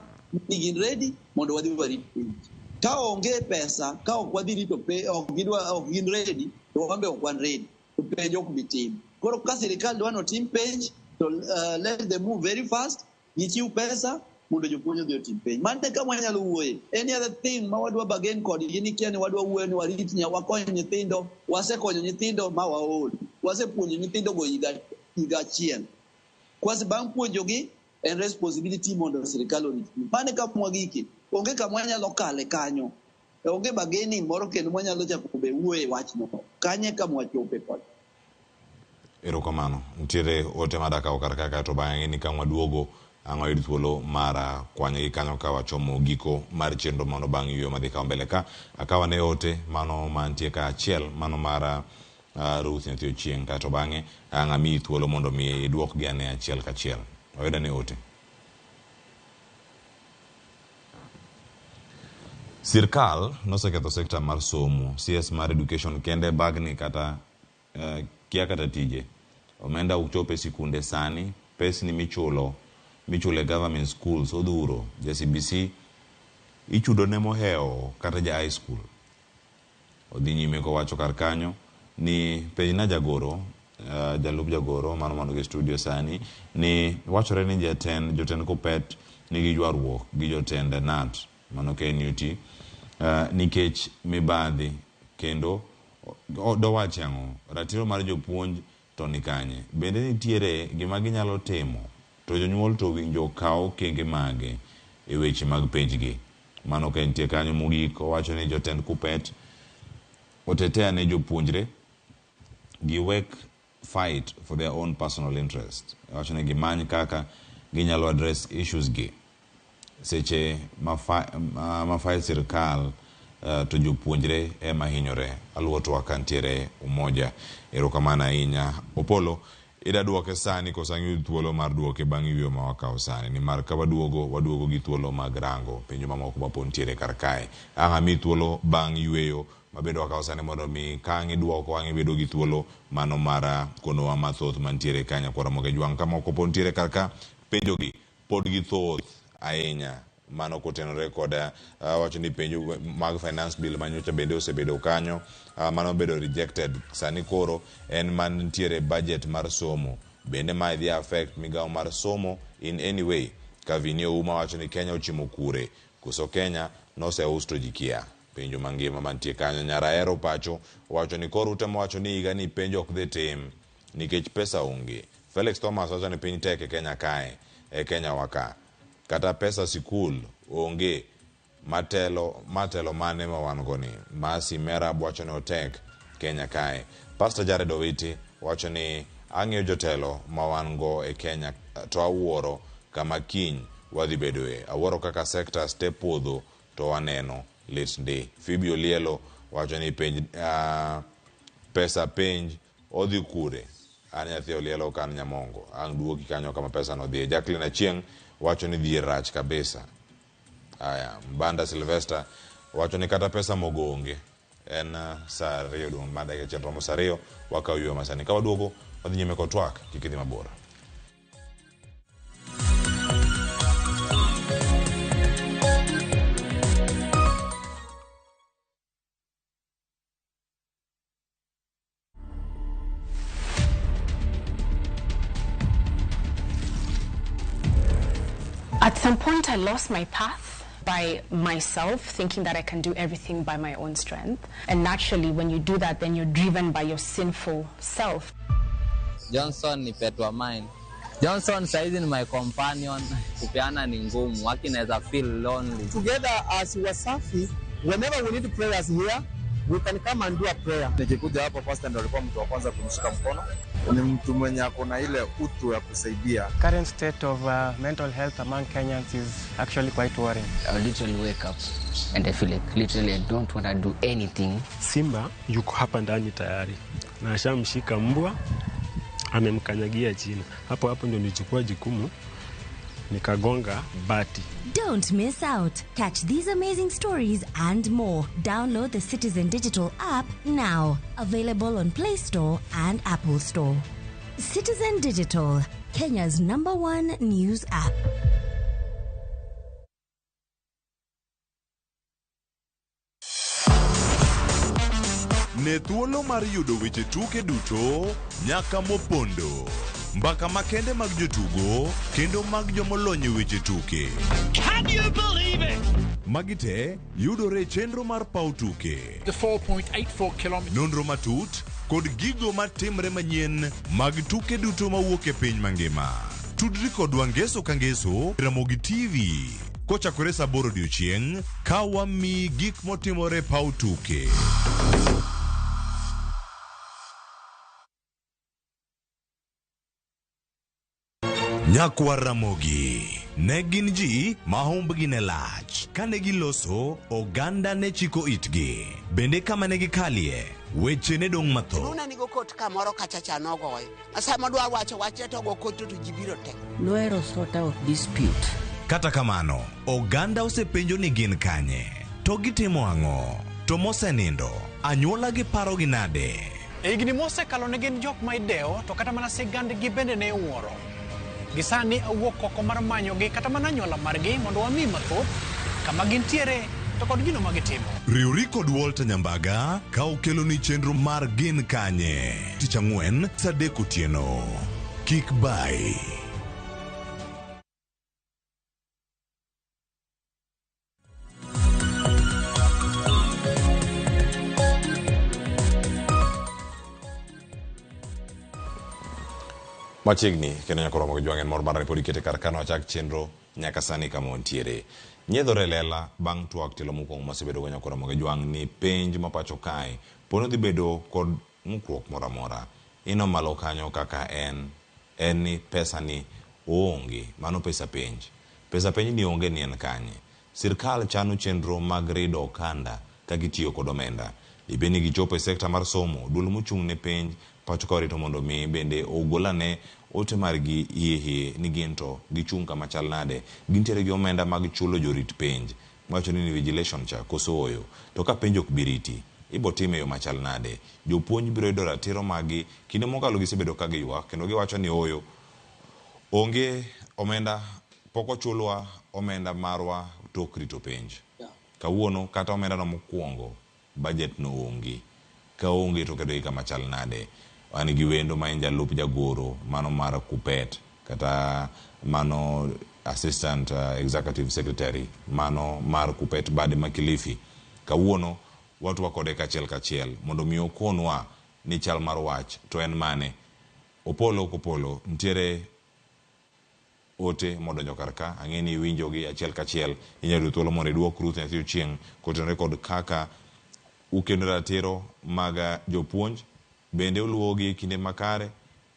ni gin ready mondo wadhi warit penj. Ka onge pesa, ka ok wadhi rito penj, ok gidwa, ok gin ready, to wan be ok wan ready. To penj ok bi tim. Koro ka sirikal dwa ni otim penj, to let them move very fast, gichiw pesa mondo jopuonj odhi otim penj. Mano e kama wanyalo wuoye. Any other thing ma wadwa bargain kodgi ni kia ni wadwa wuoyo ni warit wakony nyithindo, wasekonyo nyithindo ma waol. Wasepuonjo nyithindo go higa achiel. Kwase bang' puonjogi, en responsibility mondo sirikal oritgi. Mano e kama wagike. Onge kama wanyalo kale kanyo. Onge bargaining moro kendo mwanyalo chako be wuoye e wachno. Kanyo e kama wachope kod. Erokamano. Nitiere ote madakawo kar ka kaeto bang'e ni ka waduogo ang' wayud thuolo mar kwanyogi kanyo ka wachomo giko mar chenro mano bang' yueyo madhi kawo mbele ka. Akaw ane ote mano mantie ka achiel mano mar Ruth Nyathi Ochieng' kaeto bang'e ang' amiyi thuolo mondo mi iduokgi ane achiel kachiel. Wayud ane ote. Sirkal noseketho sekta mar somo, CS mar education kende bagni kata kia kata tije. Omenda ok chop e sikunde sani, pesni michulo e government schools odhuro. Ja CBC ichudo ne mohewo kata ja high school. Odhi nyime kowacho kar kanyo ni penjna jagoro, jalup jagoro mano mano gi studio sani ni wachore ni jotend Kuppet nigi ywaruok gi jotend KNUT mano KNUT nikech mibadhi kendo dowachi ang'o ratiro mar jopuonj to ni kanye bende nitiere gima ginyalo timo to jonyuol to winjo kaw okenge mage e weche mag penjgi. Mano ka entie kanyo mogik owacho ni jotend Kuppet otetea ne jopuonjre Giwek fight for their own personal interest. Wacho ni gimany kaka ginyalo address issues gi. Seche ma ma fight sirkal to jopuonjre ema hinyore. Aluwo twak kantiere Umoja. Erokamano ahinya. Opolo, ida duoke sani koso ang' iyud thuolo mar duoke bang' yueyo ma wakawo sani? Nimar ka waduogo, waduogo gi thuolo mag rango penjo mamoko ma pod nitiere kar kae. Ang' amiyi thuolo bang' yueyo ma bende wakawo sani mondo mi ka ang' iduoko ang' ibedo gi thuolo mano mar konowa mathoth mantiere ka nyakwar Ramogi Ajwang'. Ka moko pod nitiere kar ka, penjogi pod githoth ahinya. Mano kotenore kod wacho ni penjo mag finance bill manyocha bende osebedo kanyo, mano obedo rejected. Sani koro en mantiere budget mar somo. Bende mae dhi affect migawo mar somo in any way? Kavini Ouma wacho ni Kenya ochimo kure? Koso Kenya noseus to ji kia? Penjo mangima mantie kanyo. Nyar Ahero pacho wacho ni koro utemo wacho ni higa ni penjo ok dhi tim nikech pesa onge. Felix Thomas wacho ni piny tek e Kenya kae, e Kenya wa ka. Kata pesa sikul onge matelo mane ma wan go ni. Masi Merab wacho ni otek Kenya kae. Pastor Jared Owiti wacho ni ang'iyo jotelo ma wan go e Kenya to awuoro kama kiny wadhi bedoe. Awuoro kaka sectors te podho to waneno lit ndi. Phoebe Olielo wacho ni penj pesa penj odhi kure? An nyathi Olielo ok an Nyamongo. Ang' duoki kanyo kama pesa no dhiye. Jacqueline Achieng' wacho ni dhier rach kabisa. Aya, Mbanda Sylvester wacho ni kata pesa mogo onge. En saa 2 odong' mar dakika achiel romo saa 2 wakawo yueyo masani. Ka waduogo wadhi nyime kod twak kik idhi mabor. At some point, I lost my path by myself, thinking that I can do everything by my own strength. And naturally, when you do that, then you're driven by your sinful self. Johnson ni pet wa mine. Johnson saizi ni my companion. Kupeana ni ngumu, waki naweza feel lonely. Together as Wasafi, whenever we need prayers here, we can come and do a prayer. Nikikuja hapa pastor ndo alikuwa mtu wa kwanza kunishika mkono. Ni mtu mwenye ako na ile utu ya kusaidia. Current state of mental health among Kenyans is actually quite worrying. I literally wake up and I feel like literally I don't want to do anything. Simba yuko hapa ndani tayari na ashamshika mbwa, amemkanyagia chini. Hapo hapo ndio nilichukua jukumu nikagonga bati. Don't miss out. Catch these amazing stories and more. Download the Citizen Digital app now. Available on Play Store and Apple Store. Citizen Digital, Kenya's #1 news app. Ne thuolo mar yudo weche tuke duto nyaka mopondo. Mbaka makende mag jotugo kendo mag jomolony e weche tuke. Can you believe it? Magi te yudore e chenro mar paw tuke. The 4.84 kilometers. Nonro matut kod gigo matimre manyien mag tuke duto mawuok e piny mangima. Tudri kodwa ngeso ka ngeso Ramogi TV kochakore saa 8 odiochieng' ka wamiyi gik motimore e paw tuke. Nyakwar Ramogi ne gin ji ma humbgi ne lach. Kane giloso, oganda ne chiko itgi. Bende kama ne gikalie, weche ne dong' mathoth. Luna nigo kot kamoro kacha cha nogoye. Sama dwa wacho wachne to go kot to ji biro te. Nohero sort out dispute. Kata kamano, oganda osepenjo ni gin kanye, to gitimo ang'o, to mosenindo, anyuola gi parogi nade? E higni mosekalo ne gin jok ma idewo to kata mana sigandgi bende ne iwuoro. Gisani awuok oko mar manyogi kata mana anyuola margi mondo wami mathoth kama gintiere to kod gino ma gitimo. Riwri kod Walter Nyambaga ka okeloni chenro mar Gin Kanye tich ang'wen saa 3 otieno. Kik bai. Machiegni kendo nyaka romo gi jwang' en mor mara ni pod ikete kar kano achak chenro nyaka sani kama wantiere. Nyiedhore lela bang' twak tielo mokwongo masebedo go nyaka romo gi jwang' ni penj ma pacho kae pod odhi bedo kod mukruok moro amora. Ino malo kanyo kaka en en ni pesa ni oonge, mano pesa penj. Pesa penj ni onge ni en kanye? Sirkal chano chenro mag rido okanda ka gitiyo kod omenda. Dibed ni gichopo e sekta mar somo, duol mochung' ne penj pacho ka orito mondo mi bende ogol ane ote margi hie hie ni gin to gichung' kama chal nade. Gintiere gi omenda mag chulo jorit penj. Wacho ni invigilation cha koso ooyo. To ka penj ok bi riti, ibo time e yo machal nade? Jopuonj biro yudo ratiro maggi. Kinde mokalo gisebedo ka giywak kendo giwacho ni ooyo. Onge omenda, pok ochulwa omenda marwa tok rito penj. Kawuono kata omenda no mokwongo budget no onge. Ka onge to keto gi kama chal nade? An gi wendo ma en jalup jagoro mano mar Kuppet kata mano assistant executive secretary mano mar Kuppet bade ma Kilifi. Kawuono watwa kode kachiel kachiel mondo mi okonwa ni chal mar wach to en mane. Opolo kopolo nitiere ote modonjo kar ka ang'e ni iwinjogi achiel kachiel inyalo yudo thuolo mondo iduok Ruth Nyathi Ochieng' kotenore kod kaka ukendo ratiro mag jopuonj bende uluwogi e kinde makare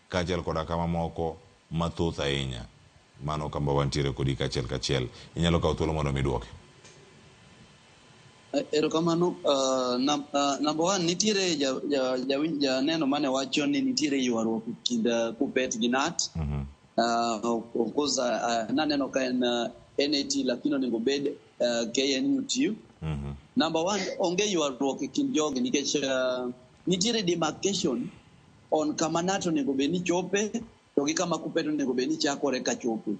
kaachiel koda ka mamoko mathoth ahinya. Mano kama wantiere kodi kachiel kachiel. Inyalo kawo thuolo mondo mi iduoke. Erokamano. Number one, nitiere janeno mane wacho ni nitiere ywaruok e kind Kuppet gi KNUT. Of course, naneno ka en NAT lakini onego bed KNUT. Number one, onge ywaruok e kind jogi nikech nitiere demarcation on kama KNUT onego bed ni chope to gi kama Kuppet onego bed ni chakore ka chope.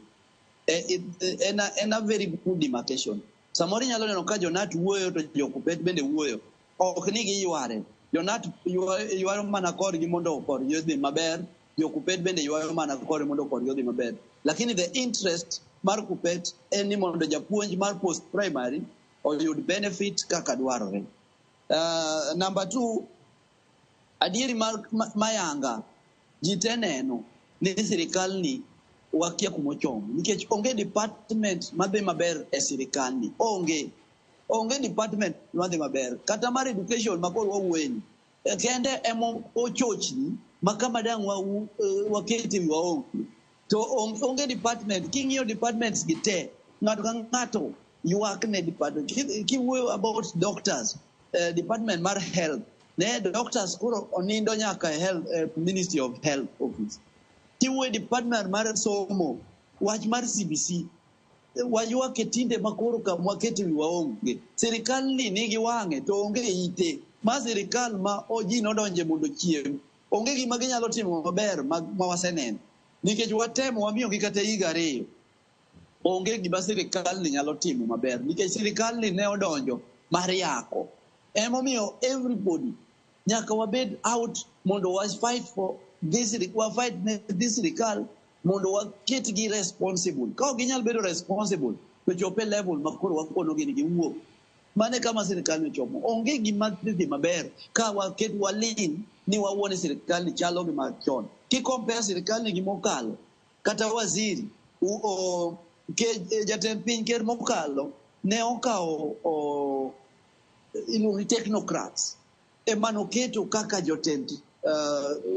En a very good demarcation. Samoro inyalo neno ka jo KNUT wuoyo to jo Kuppet bende wuoyo. Ok ni giyware. Jo KNUT ywaro mana korgi mondo korgi odhi maber. Jo Kuppet bende ywayo mana korgi mondo korgi odhi maber. Lakini the interest mar Kuppet en ni mondo japuonj mar post primary oyud benefit kaka dwarore. Number two, adieri mar mayanga ji te neno ni sirikal ni wakia kumochomo nikech onge department madhi maber e sirikal ni onge department madhi maber kata mar education ma koro wawuoyeni kende emo ochochni ma kama dang' wakete wiwa onge to onge department. King'iyo departments gi te, ng'ato ka ng'ato ywak ne department. Kiwuoyo about doctors, department mar health ne doctors koro onindo nyaka e health, Ministry of Health office. Kiwuoyo department mar somo, wach mar CBC waywak e tinde ma koro kama wakete wiwa onge. Sirikal ni nigi wang'e to onge ite. Ma sirikal ma ji nodonje mondo chiem, onge gima ginyalo timo maber ma waseneno nikech watemo wamiyogi kata higa 2, onge gima sirikal ni nyalo timo maber nikech sirikal ni ne odonjo mar yako. Emomiyo everybody nyaka wabed out mondo wa fight for this, wa fight ne this sirikal mondo waketgi responsible. Ka ok ginyal bedo responsible to chop e level ma koro wakonogi ni giwuok. Mano e kama sirikal ni ochomo. Onge gima dhi maber ka waket waling' ni wawuone sirikal ni chalo gi machon. Ki compare sirikal ni gi mokalo, kata waziri jatend piny ker mokalo ne okawo iluongo ni technocrats ema noketo kaka jotend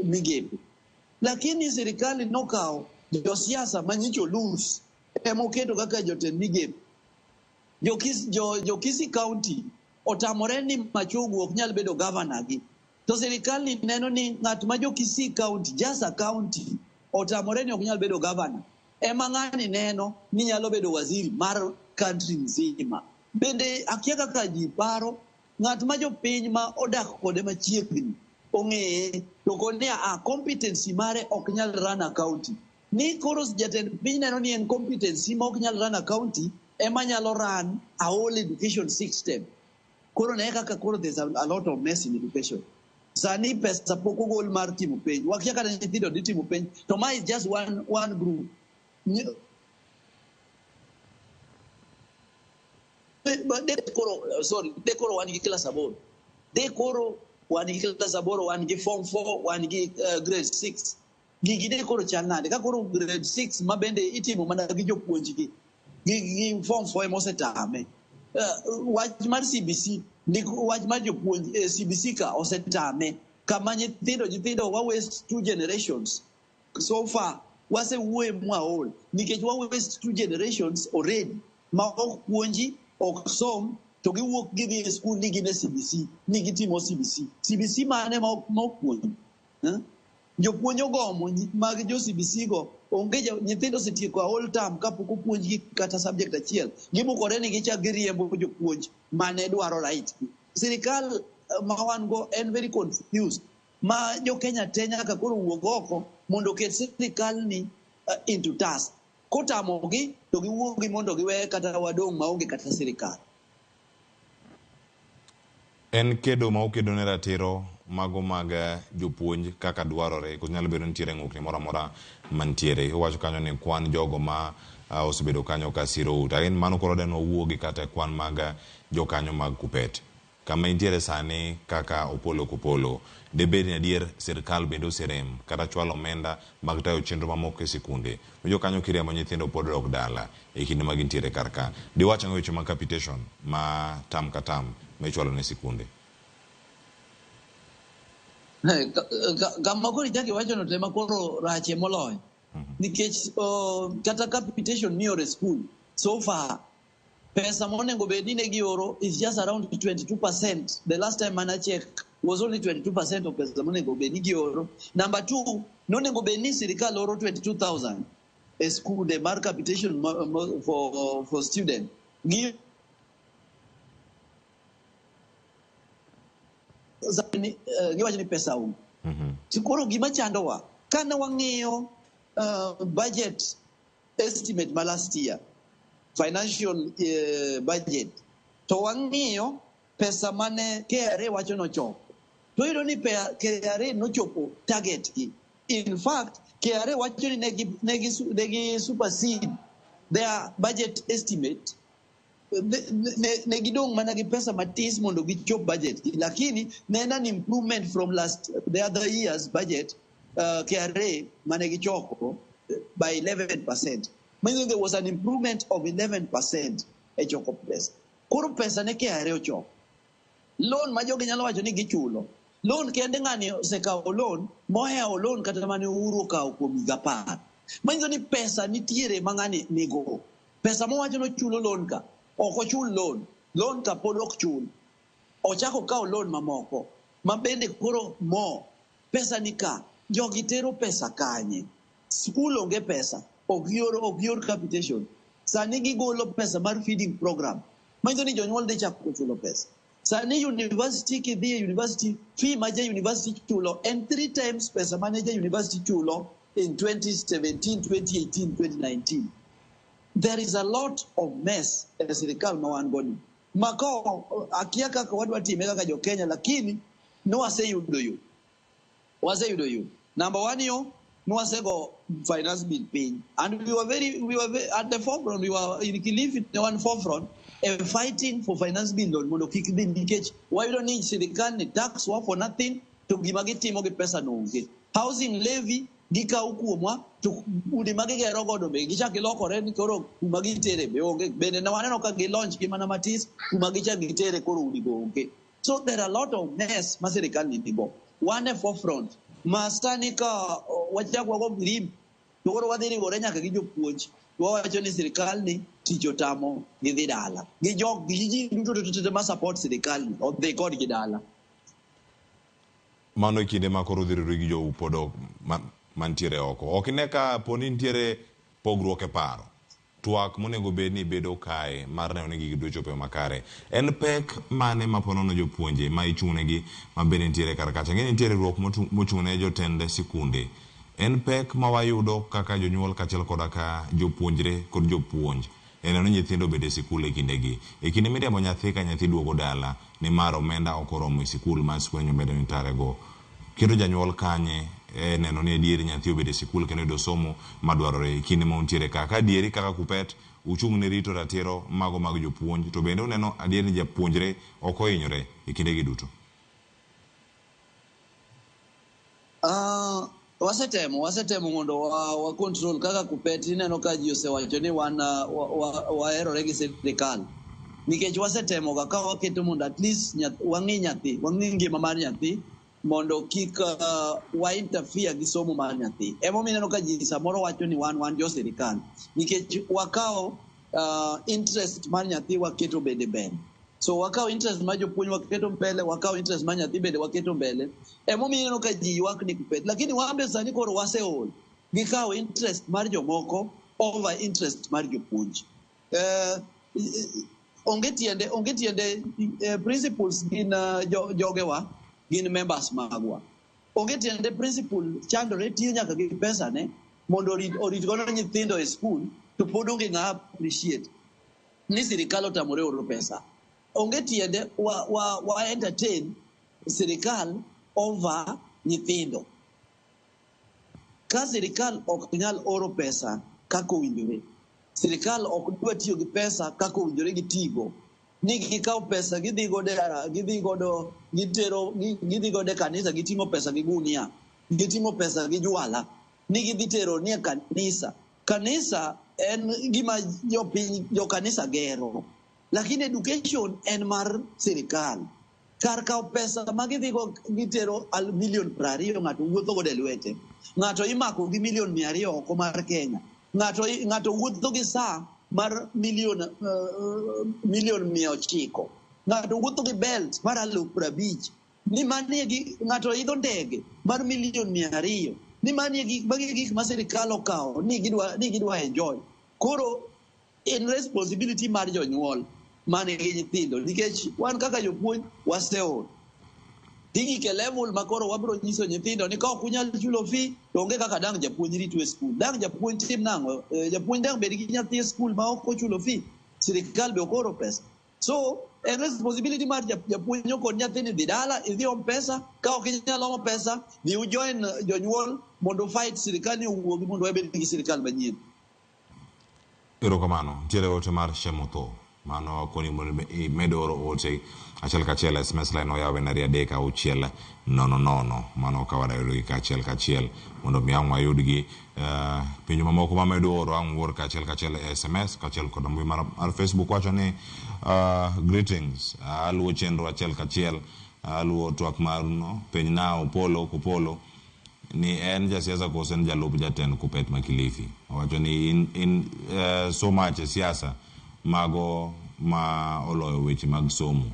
migepe. Lakini sirikal nokawo josiasa manyicho lose ema oketo kaka jotend migepe. Jo Kisii County otamore ni Machogu ok nyal bedo governor gi. To sirikal ni neno ni ng'at ma jo Kisii County, Jasa County otamore ni ok nyal bedo governor. Ema ng'ani neno ni nyalo bedo waziri mar country nzima. Bende akia kaka ji paro ng'at ma jopiny ma odak kode machiegni ong'eye to koni a competency mare ok nyal run a county. Ni koro jatend piny neno ni en competency ma ok nyal run a county ema nyalo run a whole education system. Koro ne kaka koro there's a lot of mess in education. Sani pesa pok ogol mar timo penj. Wakia kata nyithindo dhi timo penj. To ma is just one group. De koro, sorry, de koro wan gi class 8. De koro wan gi class 8, wan gi form 4, wan gi grade 6. Gigi de koro chal nade? Ka koro grade 6 ma bende itimo mana gi jopuonj gi. Gi form 4 ema osetame. Wach mar CBC, wach mar jopuonj, CBC ka osetame. Kama nyithindo nyithindo wa waste two generations so far wasewuoye mwaol nikech wa waste two generations already ma ok puonji ok som to giwuok gidhi e skul ni gin e CBC ni gitimo CBC. CBC mane ma ok puonj? Eh? Jopuonj ogomo mag jo CBC go onge nyithindo osetieko a whole term kapok opuonjgi kata subject achiel. Gimukore ni gichak giriembo jopuonj mane dwaro right. Sirikal ma wan go en very confused ma jo Kenya te nyaka koro wuog oko mondo oket sirikal ni into task. Kotamogi to giwuogi mondo giwe kata wadong' maonge kata sirikal. En kedo ma ukedo ne ratiro mago mag jopuonj kaka dwarore koso nyalo bedo ni nitiere ng'ukni moro amora mantiere. Iwacho kanyo ni kwan jogo ma osebedo kanyo ka sirou. To en mano koro deno wuogi kata e kwan mag jokanyo mag KUPPET. Kama intiere sani kaka Opollo Kopolo, debed ni adier sirkal bende oserem kata chwalo omenda mag tayo chenro mamoko e sikunde. Winjo kanyo kiriembo nyithindo pod dok dala e kinde ma gintiere kar ka. Diwach ang'o weche mag capitation ma tam ka tam ma ichwalo ne sikunde? Kama koro ichako iwachono to ema koro rache moloyo. Nikech kata capitation mioro e skul, so far, pesa monego bed ni ne gioro is just around 22%. The last time mana check was only 22% of pesa monego bed ni gioro. Number two, nonego bed ni sirikal oro 22,000 e skunde mar capitation for student. Gi giwacho ni pesa onge. To koro gima chandowa, kane wang'iyo budget estimate ma last year, financial budget, to wang'iyo pesa mane KRA wacho nochopo. To iyudo ni KRA nochopo target gi. In fact, KRA wacho ni ne gi supersede their budget estimate. Ne gidong' mana gi pesa matis mondo gichop budget gi. Lakini ne en an improvement from the other year's budget, KRA mane gichoko by 11%. Meaning there was an improvement of 11% e choko pesa. Koro pesa ne KRA ochoko. Loan ma jogi nyalo wacho ni gichulo. Loan kende ng'ani osekawo loan, mohewo loan kata mane Uhuru okawo kuom higa 10. Manyiso ni pesa nitiere ma ng'ani nigo. Pesa mowacho ni ochulo loan ka, ok ochul loan. Loan ka pod ok chul. Ochako okawo loan mamoko, ma bende koro mo. Pesa ni ka, jogi tero pesa kanye? Skul onge pesa, ok gior capitation. Sani gigolo pesa mar feeding program. Manyiso ni jonyuol dhi chako chulo pesa. Sani university kidhi e university, fee ma ja university chulo en 3 times pesa mane ja university chulo in 2017, 2018, 2019. There is a lot of mess e sirikal ma wan go ni. Mako akia kaka wadwa time kaka jo Kenya, lakini nwaseyudo yo. Waseyudo yo. Number one yo, nwasego finance bill piny. And we were at the forefront, we were in Kilifi, the one forefront, fighting for finance bill mondo kik dhi nikech wayudo ni sirikal ni tax wa for nothing to gima gitimo gi pesa no onge. Housing levy gikawo kuomwa to udi ma gigero godo be gichak gilokore ni koro kuma gitere be onge. Bende ne waneno ka gilaunch gi mana matis kuma gichak gitere koro udi go onge. So there are a lot of mess ma sirikal ni nigo. Wan e forefront. Ma sani ka wachak wago mirimbi to koro wadhi riwore nyaka gi jopuonj. Wawacho ni sirikal ni tich otamo gidhi dala. Gi jok gi ji duto te ma support sirikal ni odhi kodgi dala. Mano e kinde ma koro udhi riwori gi jou pod mantiere oko. Ok ine ka poni nitiere pogruok e paro. Twak monego bed ni bedo kae mar neno ni gigi duto chopo e makare. En pek mane ma po nono jopuonje ma ichung'negi ma bende nitiere kar kacha. Ang'e ni nitiere riwruok mochung'ne jotend sikunde. En pek ma wayudo kaka jonyuol kaachiel koda ka jopuonjre kod jopuonj e neno ni nyithindo obedo e sikul e kindegi. E kinde miriambo nyathi ka nyathi duogo dala nimar omenda ok oromo e sikul ma sikul obedo ni tarego. Keto janyuol kanye e neno ni adieri nyathi obedo e sikul kendo yudo somo madwarore e kinde ma untiere ka. Ka adieri kaka KUPPET uchung' ne rito ratiro mago mag jopuonj to bende uneno adieri ni japuonjre ok ohinyore e kindegi duto. Wasetemo mondo wa control kaka KUPPET. Ineno ka ji osewacho ni wan waherore gi sirikal. Nikech wasetemo ga ka waketo mondo at least wang'i nyathi, wang'i ngima mar nyathi. Mondo kik wa interfere gi somo mar nyathi. Emomiyo ineno ka ji samoro wacho ni wan jo sirikal. Nikech wakawo interest mar nyathi waketo bende mbele. So wakawo interest mar jopuonj waketo mbele, wakawo interest mar nyathi bende waketo mbele. Emomiyo ineno ka ji ywak ni Kuppet. Lakini wan be sani koro waseol. Gikawo interest mar jomoko over interest mar jopuonj. Onge tiende principals gin jogewa, gin members magwa. Onge tiende principal chandore tiyo nyaka gi pesa ne mondo orit godo nyithindo e school, to pod onge ng'a appreciate ni sirikal otamore oro pesa. Onge tiende wa entertain sirikal over nyithindo. Ka sirikal ok nyal oro pesa kaka owinjore, sirikal ok dwa tiyo gi pesa kaka owinjore gitigo, ni gikawo pesa gidhi godo gidhi godo gitero gidhi godo e kanisa, giting'o pesa gi gunia, giting'o pesa gi jwala ni gidhi tero ni e kanisa. Kanisa en gima jopiny, jokanisa gero, lakini education en mar sirikal. Kar kawo pesa ma gidhigo gitero milion 20, ng'ato wuotho godo e lwete, ng'ato imako gi milion 200 oko mar Kenya, ng'ato wuotho gi saa mar milion 900, ng'ato wuotho gi belt mar 50,000, ni manie gi ng'ato idho ndege mar milion 200, ni manie gik magi gik ma sirikal okawo ni gidwa enjoy. Koro en responsibility mar jonyuol man gi nyithindo, nikech wan kaka jopuonj waseol. Tigik e level ma koro wabiro nyiso nyithindo ni ka ok unyal chulo fee, to onge kaka dang' japuonj ritu e skul. Dang' japuonj tim nang'o? Japuonj dang' bed gi nyathi e skul ma ok ochulo fee? Sirikal be ok oro pesa. So en responsibility mar japuonj okon nyathi ni dhi dala idhi om pesa. Ka ok inyal omo pesa, dhi ujoin jonyuol mondo fight sirikal ni owuogi mondo wabed gi sirikal manyien. Erokamano. Nitiere ote mar Shemotho. Mano koni mondo imed oro ote achiel kachiel, SMS line oyaw en 23600. Mano ka wadayudogi kachiel kachiel mondo mi ang' wayudgi. Penjo mamoko mamedo oro ang' uor kachiel kachiel e SMS kachiel kod mbui mar Facebook wacho ni greetings, aluwo chenro achiel kachiel, aluwo twak maruno. Penj na Opolo Kopolo ni en jasiasa koso en jalup jatend Kuppet ma Kilifi. Owacho ni in so much e siasa mago ma oloyo weche mag somo.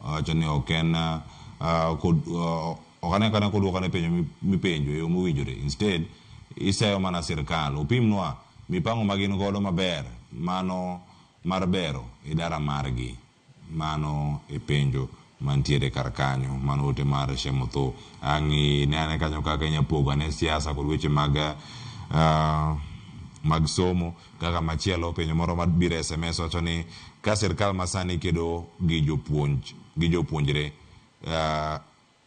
Owacho ni ok en ok ane kane koduoko ane penjo mipenjo e yo mowinjore. Instead, iseyo mana sirkal. Opimnwa mipango ma gin godo maber mano mar bero idara margi. Mano e penjo mantiere kar kanyo. Mano ote mar Shemotho. Ang' ine ane kanyo kaka inya pogo ane siasa kod weche mag somo. Kaka machielo penjo moro mabiro e SMS wacho ni ka sirkal masani kedo gi jopuonj gi jopuonjre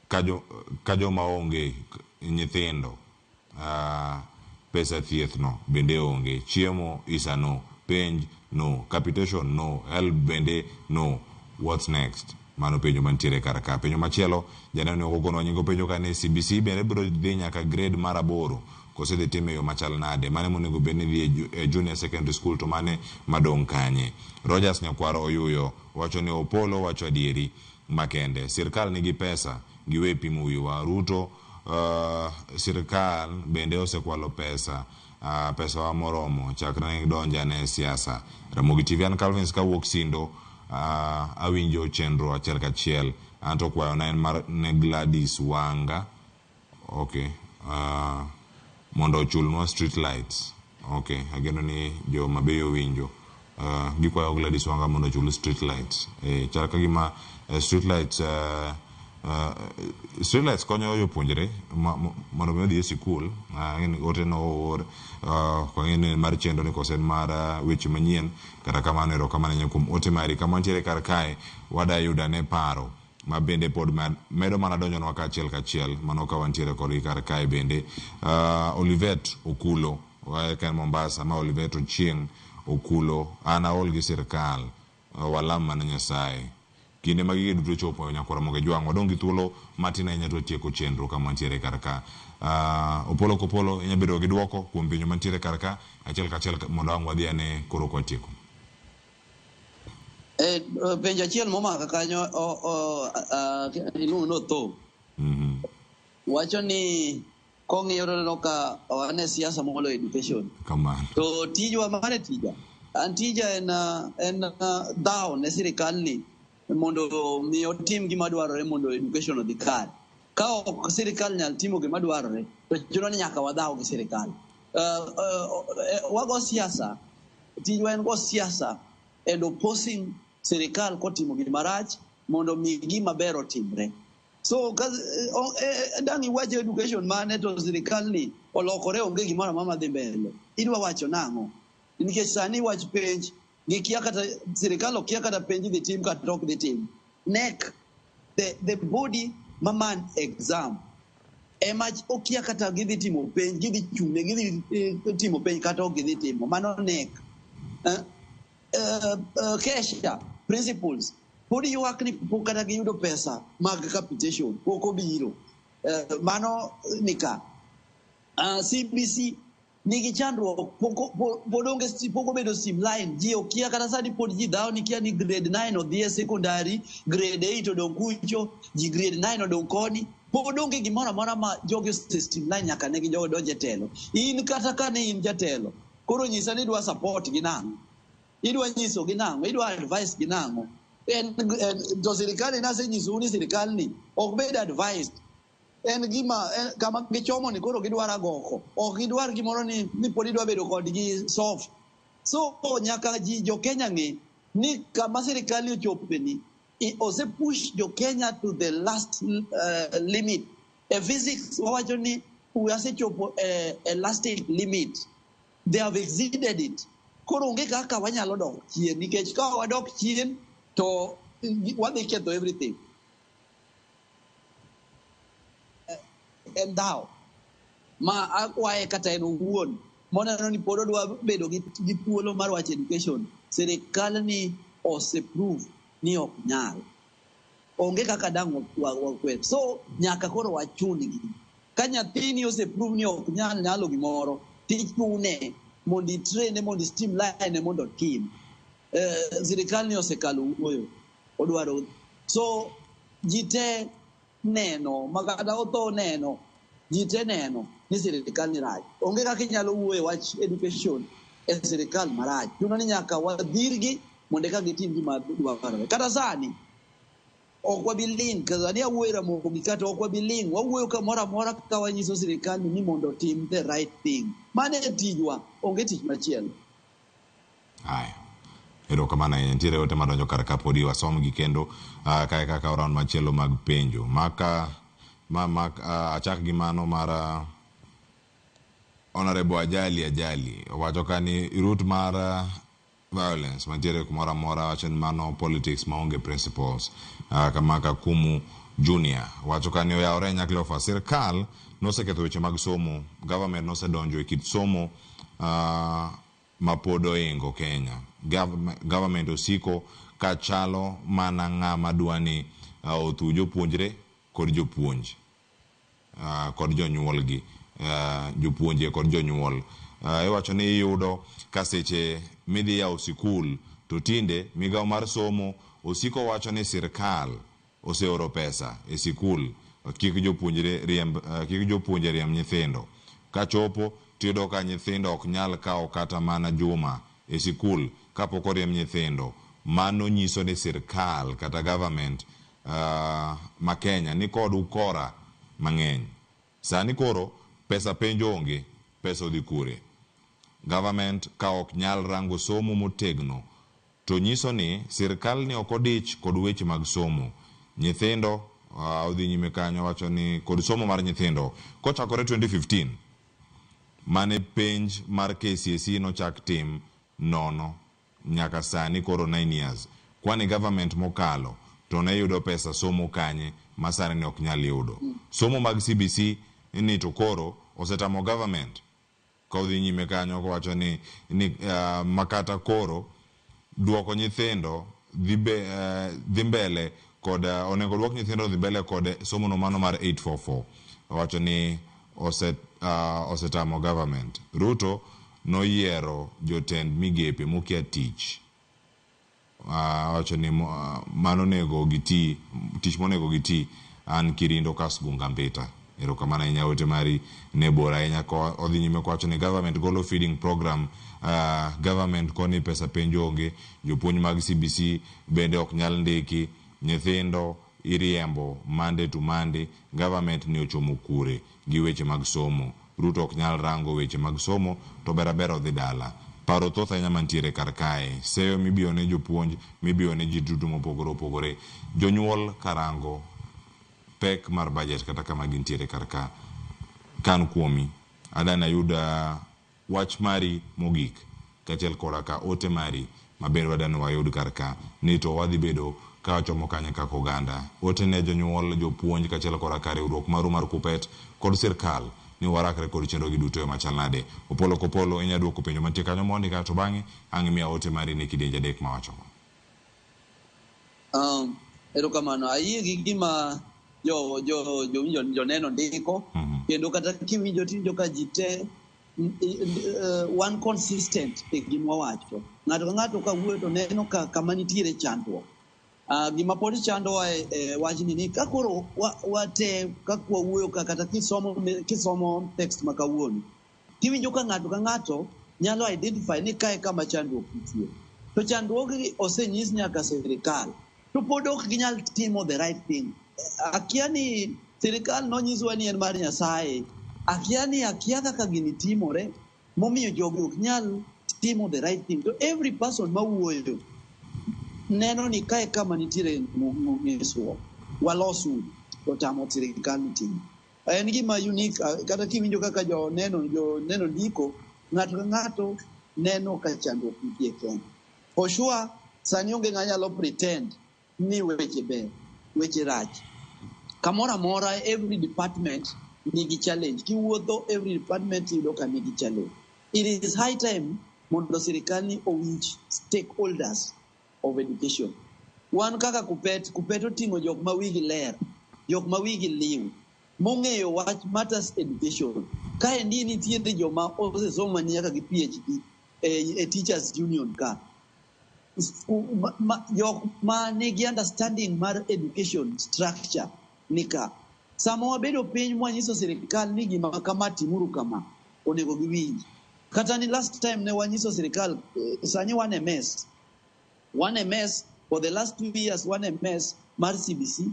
ka joma onge nyithindo, pesa thieth no bende onge, chiemo isa no, penj no, capitation no, help bende no, what's next? Mano penjo mantiere kar ka. Penjo machielo, janeno ni ok okono nying openjo ka ni CBC bende biro dhi nyaka grade mar 8 kose dhi time e yo machal nade? Mane monego bed ni dhi e junior secondary school to mane madong' kanye? Rogers Nyakwaro Oyuyo wacho ni Opolo wacho adieri makende. Sirkal nigi pesa, giwe pimo wiwa. Ruto sirkal bende osekwalo pesa, pesawa moromo chakre ne gidonja e siasa. Ramogi TV, an Calvins kawuok Sindo, awinjo chenro achiel kachiel. Anto kwayona en mar ne Gladys Wanga, okay, mondo ochulnwa street lights. Okay, ageno ni jo mabeyo winjo. Gikwayo Gladys Wanga mondo ochul street lights. Chal ka gima street lights konyo jopuonjre mondo mi odhi e sikul. Ote no oor, ok ang'e ni en mar chenro ni koso en mar weche manyien. Kata kamano, erokamano ahinya kuom ote mari. Kama wantiere kar kae, wada yudo ane paro ma bende pod medo mana donjonwa kachiel kachiel. Mano ka wantiere kodgi kar kae bende. Olivet Okulo, ka en Mombasa, ma Olivet Ochieng' Okulo, an aol gi sirkal, walam mana Nyasaye. Kinde ma gigi duto chopo nyakwar Ramogi Jwang', wadong' gi thuolo matin ahinya to watieko chenro kama wantiere kar ka. Opolo Kopolo, inya bedo gi duoko kuom penjo mantiere kar ka achiel kachiel mondo ang' wadhi ane koro kwatieko. Penjo achiel momaka kanyo iluongo ni Otho. Wacho ni kong'iyo to oneno ka wan e siasa moloyo education. Kamano. To tijwa mane tija? An tija en, en dhawo ne sirikal ni mondo mi otim gima dwarore mondo education odhi kare. Ka ok sirikal nyal timo gima dwarore, to chuno ni nyaka wadhaw gi sirikal. Wago siasa, tijwa en go siasa and opposing sirikal kotimo gima rach mondo mi gima ber otimre. So ka dang' iwach education mane to sirikal ni olokore onge gimoro amora madhi mbele. Idwa wacho nang'o? Nikech sani wach penj gikia kata sirikal okia kata penj dhi tim kata ok dhi tim. NEC, the body maman exam ema okia kata gidhi timo penj, gidhi chung'ne, gidhi timo penj kata ok gidhi timo. Mano NEC. KESSHA principles pod ywak ni pok kata giyudo pesa mag capitation pok obiro. Mano nika. CBC nigi chandruok pod onge pok obedo streamline. Ji okia kata sani pod ji dhawo ni kia ni grade 9 odhi e secondary, grade 8 odong' kucho, ji grade 9 odong' koni. Pod onge gimoro amora ma jogi ose streamline nyaka ne gijogo donj e telo. In kata ka ne in jatelo, koro nyisa ni idwa support gi nang'o? Idwa nyiso gi nang'o? Idwa advice gi nang'o? En, to sirikal nasenyisou ni sirikal ni ok bed advised. En gima en, kama gichomo ni koro gidwaro agoko. Ok gidwar gimoro ni pod idwa bedo kodgi soft. So nyaka ji jo Kenya ng'e ni kama sirikal ni ochope ni ose push jo Kenya to the last limit. E physics wawacho ni wasechopo e elastic limit. They have exceeded it. Koro onge kaka wanyalo dok chien nikech ka wadok chien to wadhi ketho everything. En dhawo ma akwaye kata en owuon moneno ni pod odwa bedo gi thuolo mar wacho education. Sirikal ni ose prove ni ok nyal. Onge kaka dang' wakwed. So nyaka koro wachun-gi. Ka nyathini ose prove ni ok nyal nyalo gimoro, tichune mondo itraine, mondo i streamline mondo otim. Sirikal ni osekalo wuoyo. Odwaro. So ji te neno, ma kata otho neno, ji te neno ni sirikal ni rach. Onge kaka inyalo wuoyo wach education e sirikal marach. Chuno ni nyaka wadhirgi mondo eka gitim gima dwarore. Kata sani, ok wabi ling', sani awuoyo Ramogi kata ok wabi ling', wawuoyo kamoro amora ka wanyiso sirikal ni mondo otim the right thing. Mano e tijwa, onge tich machielo. Haya. Erokamano ahinya. Nitiere ote madonjo kar ka podi wasomgi kendo kae kaka round machielo mag penjo. Maka ma mak achak gi mano mar Honorable Ajali owacho ka ni root mar violence mantiere kumoro amora wacho ni mano politics maonge principles. Kama Kakumu Junior wacho ka ni oyawore ahinya Cleophas. Sirkal noseketho weche mag somo, government nosedonjo e kit somo ma pod oingo Kenya. Government osiko ka chalo mana ng'ama dwa ni othu jopuonjre kod jopuonj kod jonyuolgi, jopuonje kod jonyuol. Iwacho ni iyudo ka seche midhi yawo sikul to tinde migawo mar somo osiko wacho ni sirkal oseoro pesa e sikul kik jopuonjre riemb, kik jopuonje riemb nyithindo. Kachopo tiyudo ka nyithindo ok nyal kawo kata mana juma e sikul kapok oriemb nyithindo. Mano nyiso ni sirkal kata government ma Kenya ni kod ukora mang'eny. Sani koro pesa penj onge, pesa odhi kure. Government ka ok nyal rango somo motegno to nyiso ni sirkal ni ok odich kod weche mag somo. Nyithindo odhi nyime kanyo wacho ni kod somo mar nyithindo kochakore 2015 mane penj mar KCSE nochak tim nono nyaka sani koro 9 years. Kwani government mokalo to ne yudo pesa somo kanye ma sani ne ok nyal yudo. Somo mag CBC ni to koro osetamo government ka odhi nyime kanyo kowacho ni makata koro duoko nyithindo dhi mbele kod onego duok nyithindo dhi mbele kod somo no mano mar 844. Owacho ni osetamo government. Ruto noyiero jotend migepe mokia tich. Owacho ni mano onego giti tich monego giti an Kirindo Kasgunga Mbita. Erokamano ahinya ote mari ne bor ahinya ko odhi nyime kowacho ni government golo feeding program government koni pesa penj onge jopuonj mag CBC bende ok nyal ndiki nyithindo iriembo Monday to Monday government ni ochomo kure gi weche mag somo Ruto ok nyal rango weche mag somo to ber aber odhi dala paro thoth ahinya mantiere kar kae seyo mibiyo ne jopuonj mibiyo ne ji duto mopogore opogore jonyuol karango pek mar budget kata kama gintiere kar ka kan kuomi adani ayud wach mari mogik kaachiel koda ka ote mari maber wadani wayud kar ka ni to wadhi bedo ka wachomo kanye kaka oganda ote ne jonyuol jopuonj kaachiel koda ka riwruok maru mar KUPPET kod sirkal ni warakre kod chenro gi duto e machal nade Opolo kopolo inya duoko penjo mantie kanyo mondi kae to bang'e ang' imiya ote mari ne kidienje adek mawachogo Erokamano ayie gi gima jo jo jowinjo joneno ndiko kendo kata kiwinjo tiwinjo ka ji te wan consistent e gima wawacho ng'ato ka ng'ato ka wuoyo to neno ka kama nitiere chandruok gima pod chandowa e wachni ni ka koro wate kaka wawuoyo ka kata kisomo kisomo text ma kawuono tiwinjo ka ng'ato ka ng'ato nyalo identify ni kae kama chandruok nitie to chandruoggi osenyis nyaka sirikal to pod ok ginyal timo the right thing akia ni sirikal nonyiswa ni en mar Nyasaye akia ni akia kaka gini timore momiyo jogi ok nyal timo the right thing to every person mawuoyo neno ni kae kama nitiere ng'isruok walos uru to tamo sirikal ni timo en gima unique kata kiwinjo kaka joneno joneno ndiko ng'ato ka ng'ato neno ka chandruok nitie Kenya for sure sani onge ng'a nyalo pretend ni weche ber weche rach kamoro amora every department nigi challenge kiwuotho every department iyudo ka nigi challenge it is high time mondo sirikal ni owinj stakeholders of education wan kaka KUPPET KUPPET oting'o jok ma wigi ler jok ma wigi liw mong'eyo wach matters education kaendi nitiere joma osesomo nyaka gi PhD e teachers union ka jok ma nigi understanding mar education structure ni ka sama wabedo piny mwanyiso sirikal ni gima kama timuru kama onego giwinj kata ni last time ne wanyiso sirikal sani wan e mess wan e mess for the last 2 years wan e mess mar CBC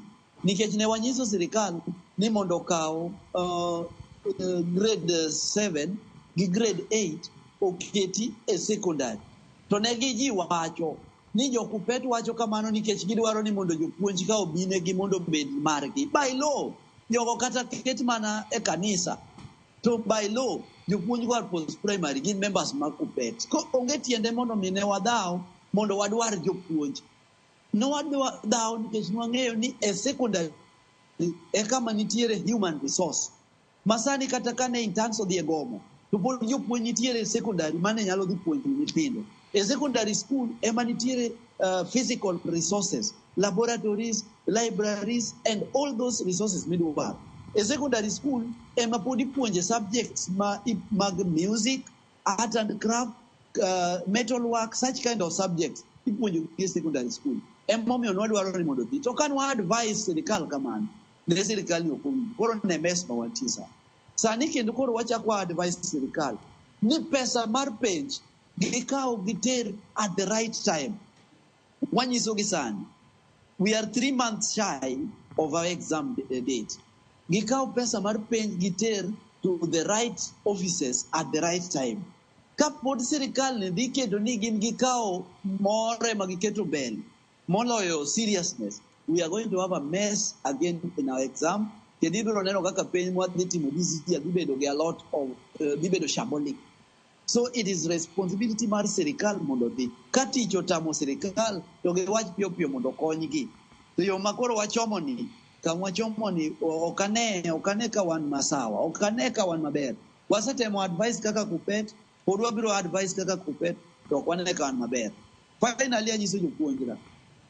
nikech ne wanyiso sirikal ni mondo okaw grade 7 gi grade 8 oketi e secondary to ne gi wacho ni jo KUPPET wacho kamano nikech gidwaro ni mondo jopuonj ka obinegi mondo obed margi by law jogo kata ket mana e kanisa to by law jopuonj go are post primary gin members mag KUPPET ko onge tiende mondo mi ne wadhaw mondo wadwar jopuonj ne wadwa dhaw nikech nwang'eyo ni e secondary e kama nitiere human resource masani kata kane interns odhi e gomo to pod jopuonj nitiere e secondary mane nyalo dhi puonjo nyithindo e secondary school ema nitiere physical resources laboratories libraries and all those resources midwaro e secondary school ema pod ipuonje subjects mag music art and craft metal work such kind of subjects ipuonjo gi e secondary school emomiyo nwadwaro ni mondo odhi to ka nwa advise sirikal kamano ne sirikal ni ok owinjo koro ne mess ma wantie sani sani kendo koro wachako wa advise sirikal ni pesa mar penj gikaw giter at the right time wanyisogi sani we are 3 months shy of our exam date gikaw pesa mar penj giter to the right offices at the right time kapod sirikal ni dhi keto ni gin gikawo more ma giketo mbele moloyo seriousness we are going to have a mess again in our exam kendo ibiro neno kaka penj mwadhi timo this year dhi bedo gi a lot of dhi bedo shambolic so it is responsibility mar sirikal mondo odhi ka tich otamo sirikal to giwach piyo piyo mondo okonygi to yo ma koro wachomo ni kama wachomo ni ok ane ka wan masawa ok ane ka wan maber wasetemo advice kaka KUPPET pod wabiro advice kaka KUPPET to ok wane ka wan maber finally anyiso jopuonjra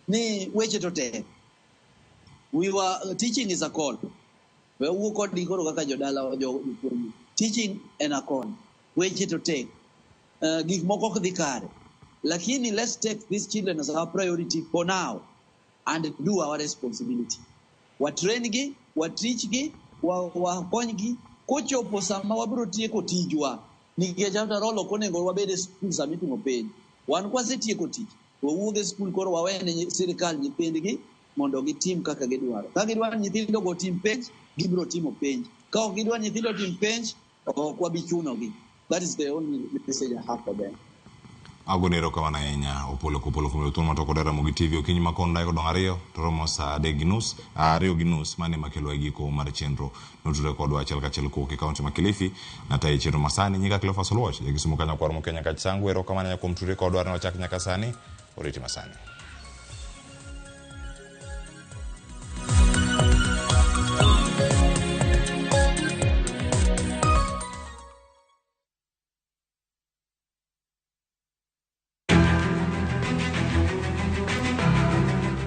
ni weche to tek we were teaching is a call we wuo kodgi koro kaka jodala jopuonj teaching en a call weche to tek gik moko ok dhi kare lakini let's take these children as our priority for now and do our responsibility watrain gi wateach gi Wakonygi kochopo sama wabiro tieko tijwa, nikech after all ok onego wabed e skul sama itimo penj. Wan kwasetieko tich, wawuog e skul koro wawene sirikal nyithindgi mondo gitim kaka gidwaro. Ka gidwaro ni nyithindo go otim penj, gibiro timo penj. Ka ok gidwar nyithindo otim penj, ok wabi chunogi. That is the only message I have for them. Agone erokamano ahinya Opolo Kopolo kuom yudo thuolo mar twak kod Ramogi TV okinyi ma kono dakika odong' ariyo to romo saa 3:30 2:30 mane makelo e giko mar chenro notudore kodwa achiel kachiel kowuok e kaunti ma Kilifi natayo chenro masani nyinga Cleophas Oluoch ja Kisumu kanyo kwar Mokenya Kachsangu erokamano ahinya kuom tudre kodwa ne wachak nyaka sani oriti masani.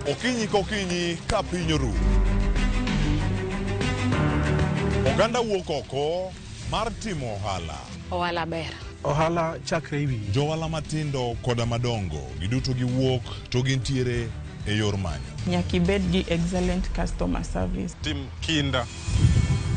Okinyi kokinyi ka piny oru. Oganda wuok oko mar timo ohala. Ohala ber. Ohala chakre e wiyi. Johala matindo koda madongo giduto giwuok to gintiere e yor manyo. Nyaka ibed gi excellent customer service. Tim kinda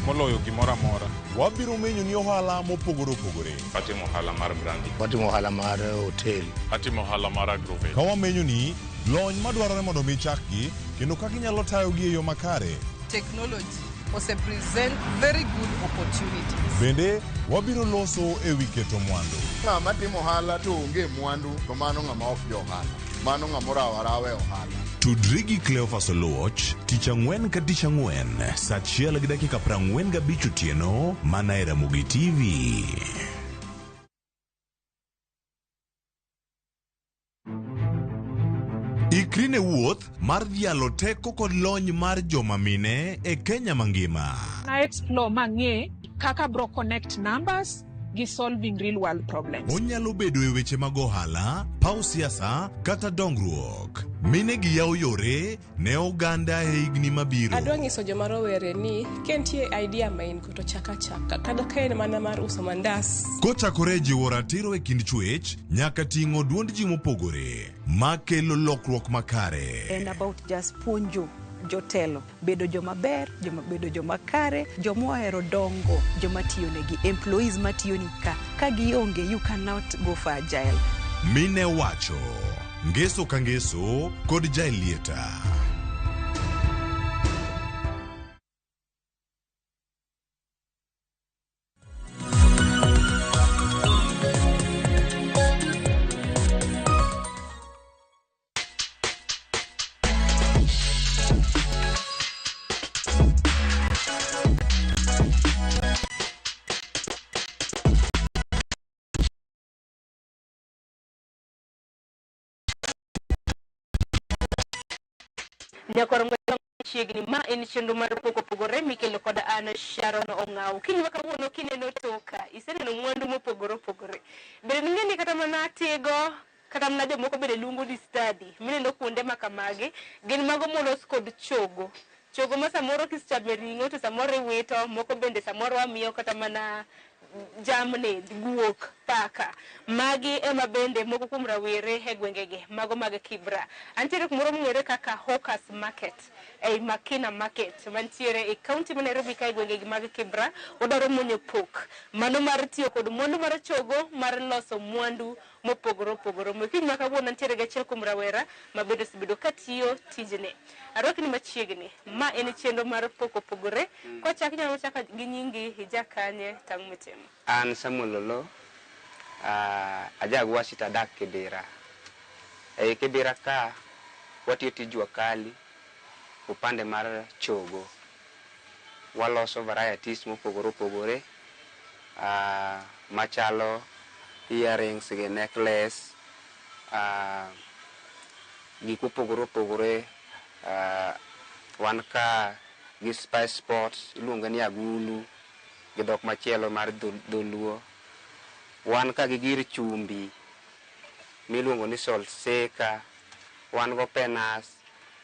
moloyo gimoro amora. Wabiro menyo ni ohala mopogore opogore. Atimo ohala mar brandi. Watimo ohala mar hotel. Atimo ohala mar agrovet. Ka wamenyo ni lony madwarore mondo mi chakgi kendo kaka inyalo tayogi e yo makare. Technology ose present very good opportunities. Bende wabiro loso e wi keto mwandu. Ng'ama timo ohala to onge mwandu to mano ng'ama ok jo ohala. Mano ng'ama orawo arawa e ohala. Tudri gi Cleophas Oluoch tich ang'wen ka tich ang'wen saa 1:45 otieno mana e Ramogi TV. Ikri ne wuoth mar dhialo teko kod lony mar joma mine e Kenya mangima. Na explore mang'e kaka bro connect numbers gi solving real world problems. Onyalo bedo e weche mag ohala, paw siasa kata dongruok. Mine gi yawo yore ne oganda e higni mabiro. Adwa nyiso joma rowere ni ka nitie idea ma in go to chak achaka kata ka en mana mar uso mandas. Kochakore e jiwo ratiro e kind chwech nyaka ting'o duond ji mopogore makelo lokruok makare. En about just puonjo jotelo bedo joma ber, joma bedo joma kare, joma ohero dongo, joma tiyo negi, employees matiyo ni ka. Ka gionge, you cannot go for agile. Mine wacho ngeso ka ngeso kod Jaelieta. Nyakwar machiegni ma en chenro mar pok opogore mikelo kod an Sharon Ong'aw. Kiny ma kawuono kineno toka, iseneno mwandu mopogore opogore. Bende ning'e ni kata mana tigo, kata mana jomoko bende luongo ni study, mineno kuonde ma kamagi, gin mago molos kod chogo. Chogo ma samoro kisechamo ring'o to samoro iwito, moko bende samoro wamiyo kata mana jamni, guok, paka. Magi ema bende moko kuom rawere e gwengegi, mago mag Kibra. Antiere kumoro mong'ere kaka Hawkers Market, ei Makina Market, mantiere e kaunti ma Nairobi ka e gwengegi mag Kibra. Wadwaro muonyo pok, mano mar tiyo kod mwandu mar chogo mar loso mwandu mopogore opogore. Omiyo kiny ma kawuono antiere gi achiel kuom rawera ma bende osebedo katiyo tijni. Arwakni machiegni, ma en chenro mar pok opogore. Kochak inyalo chako gi nyingi, ija kanye, tang' mitimo. An Samuel Lolo, aja Gwasi to adak Kibera. Ei Kibera ka watiyo tij jua kali upande mar chogo. Waloso varieties mopogore opogore machalo earrings gi necklace, gik mopogore opogore. Wan ka gi spice pots iluonge ni agulu gi dhok machielo mar dholuo. Wan ka gi gir chumbi miluongo ni salt shaker, wan go penas.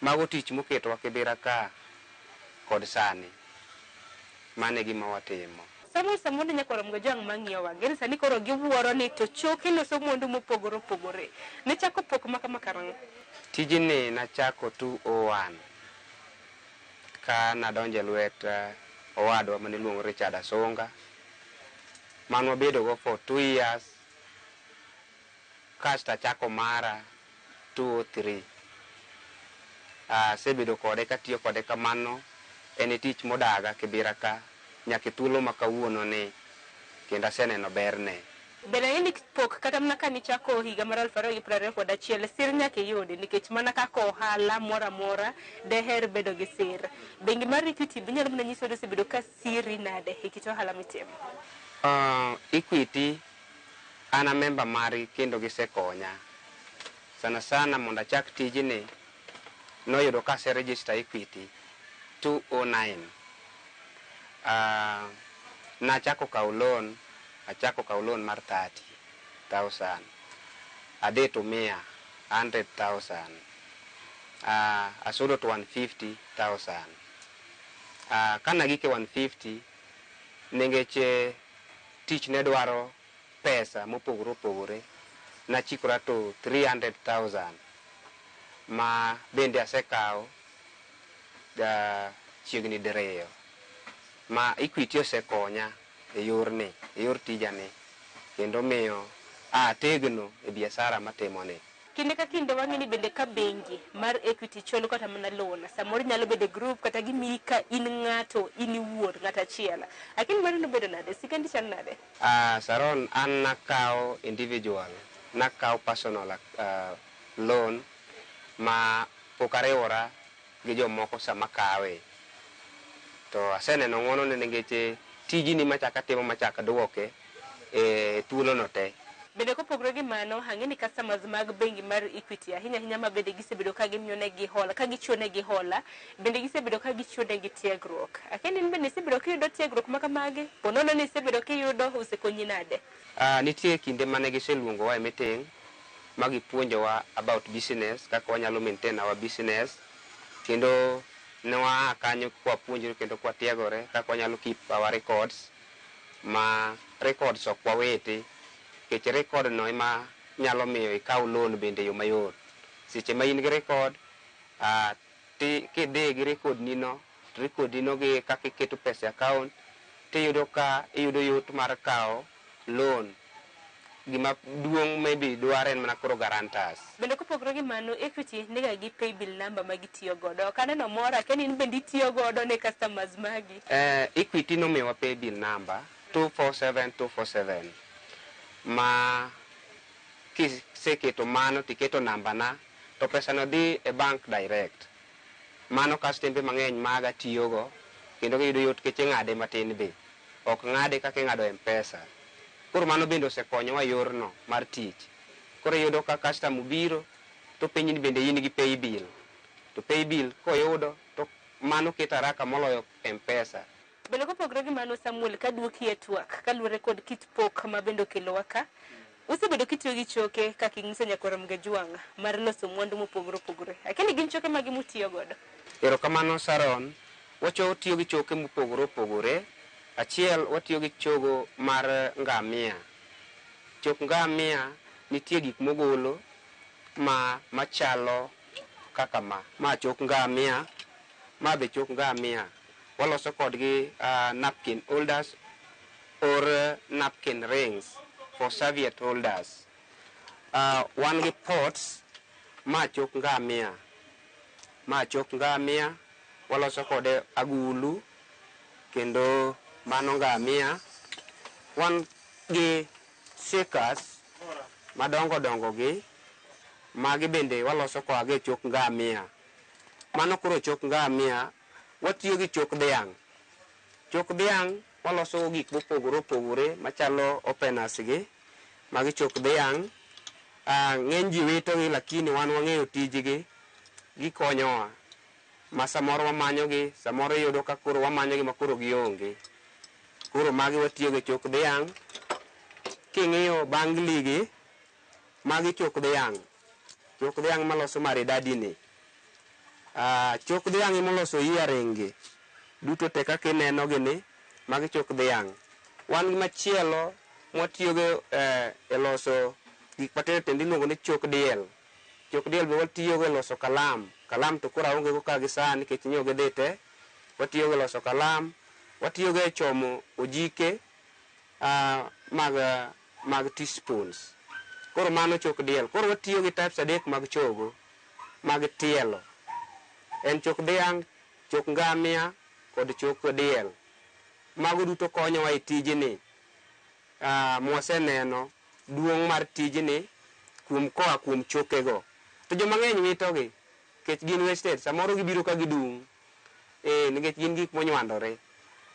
Mago tich moketwa Kibera ka kod sani. Mano e gima watimo. Samuel Samuel nyakwar Mgojwang' mang'iyowa, gin sani koro giwuoro ni to choke loso mwandu mopogore opogore. Nichako pok ma kama karang'o? Tijni nachako 2001 ka nadonjo e lwet owadwa mane iluongo Richard Asunga. Mane wabedo go for 2 years. Kasto achako mara 203. Asebedo kode katiyo kode kamano. En e tich modaga Kibira ka nyaka e thuolo ma kawuono ni kendo aseneno berne. Bende ang'e ni pok kata mana ka nichako higa mar 2021 sir nyaka iyudi nikech mana kaka ohala moro amora deher bedo gi sir. Bengi mar Equity be inyalo mana nyiso ni osebedo ka siri nade e kit ohala mitimo? Equity an a member margi kendo gisekonya. Sana sana mondo achak tijni noyudo ka ase register Equity 2009. Nachako kawo loan, achako kawo loan mar 30,000. Adhi to 100, 100,000. Asudo to 150,000. Kana gike 150, ningeche tich ne dwaro pesa mopogore opogore, nachikora to 300,000 ma bende asekawo chiegni diriyo. Ma Equity osekonya e yorni, e yor tijani, kendo miyo ategno e biashara matimoni. Kinde ka kinde wang'e ni bende ka bengi mar Equity cholo kata mana loan, samoro nyalo bedo e group kata gimiyi ka in ng'ato, in iwuon ng'ato achiel. Lakini mano nobedo nade? Sigandi chal nade? Sharon, an nakawo individual, nakawo personal loan ma pok ariwora gi jomoko sama kawe. To aseneno ng'wono ne nikech tijni machako atimo machako aduoke e thuolo no te. Bende kopogore gi mano, ang'e ni customers mag bengi mar Equity ahinya ahinya ma bende gisebedo ka gimiyo negi hola, ka gichiwo negi hola, bende gisebedo ka gichiwo negi tiegruok. Akia ni in bende isebedo kiyudo tiegruok ma kamagi? Po nono ni isebedo kiyudo, osekonyi nade? Nitie kinde mane giseluongowa e meeting ma gipuonjowa about business, kaka wanyalo maintain our business, kendo ne waa kanyo kwapuonjore kendo kwatiegore kaka wanyalo keep our records, ma records ok wawiti, nikech record no ema nyalo miyo ikaw loan bende e yo mayot. Seche ma in gi record, kidhi gi record ni no, to record ni no gi kaka iketo pesa e account, tiyudo ka iyudo yot mar kawo loan. Gima duong' maybe dwaro en mana koro guarantors. Bende kopogore gi mano, Equity niga gi paybill number ma gitiyo godo. Ok aneno moro, akia ni in bende itiyo godo ne customers magi. Equity nomiyowa paybill number 247247 ma kiseketo mano tiketo namba na to pesa no dhi e bank direct. Mano kastembe mang'eny maga tiyogo kendo giyudo yot nikech ing'ade matin be. Ok ng'ade kaka ing'ado M-Pesa. Koro mano bende osekonyowa e yorno mar tich. Koro iyudo ka customer obiro to penji ni bende in gi paybill. To paybill koyudo to mano keto haraka moloyo M-Pesa. Bende kopogore gi mano, Samuel, kaduoki e twak kaluwore kod kit pok ma bende okelowa ka, usebedo kitiyo gi choke kaka inyiso nyakwar Mgajwang' mar loso mwandu mopogore opogore. Akia ni gin choke mage mutiyo godo? Erokamano Sharon, wacho tiyo gi choke mopogore opogore. Achiel watiyo gi chogo mar ngamia. Chok ngamia nitie gik mogolo ma machalo kaka ma. Ma chok ngamia, ma be chok ngamia. Waloso kodgi napkin holders or napkin rings for serviette holders. Wan gi pots, ma chok ngamia. Ma chok ngamia, waloso kode agulu, kendo mano ngamia. Wan gi shakers madongo dongo gi, magi bende waloso koa gi e chok ngamia. Mano koro chok ngamia, watiyo gi chok dhiang'. Chok dhiang' waloso gik mopogore opogore machalo openers gi, magi chok dhiang'. Ng'eny ji wito gi lakini wan wang'eyo tijgi, gikonyowa. Ma samoro wamanyo gi, samoro iyudo ka koro wamanyo gi ma koro gionge. Koro magi watiyo gi chok dhiang'. King'iyo bangli gi, magi chok dhiang'. Chok dhiang' maloso maridadi ni. Chok dhiang' emoloso earring gi. Duto te kaka ineno gi ni, magi chok dhiang'. Wan gi machielo mwatiyogo e loso gik matindo tindo iluongo ni chok diel. Chok diel be watiyogo e loso kalam. Kalam to koro aonge go ka gi sani nikech nyo gidhi te. Watiyogo e loso kalam. Watiyogo e chomo ojike mag teaspoons. Koro mano chok diel. Koro watiyo gi types 3 mag chogo mag tielo. En chok dhiang', chok ngamia kod chok diel. Mago duto konyowa e tijni. Mwaseneno duong' mar tijni kuom koa kuom chokego. To joma ng'eny witogi nikech gin wasted. Samoro gibiro ka gidung'. Nikech gin gik monywandore.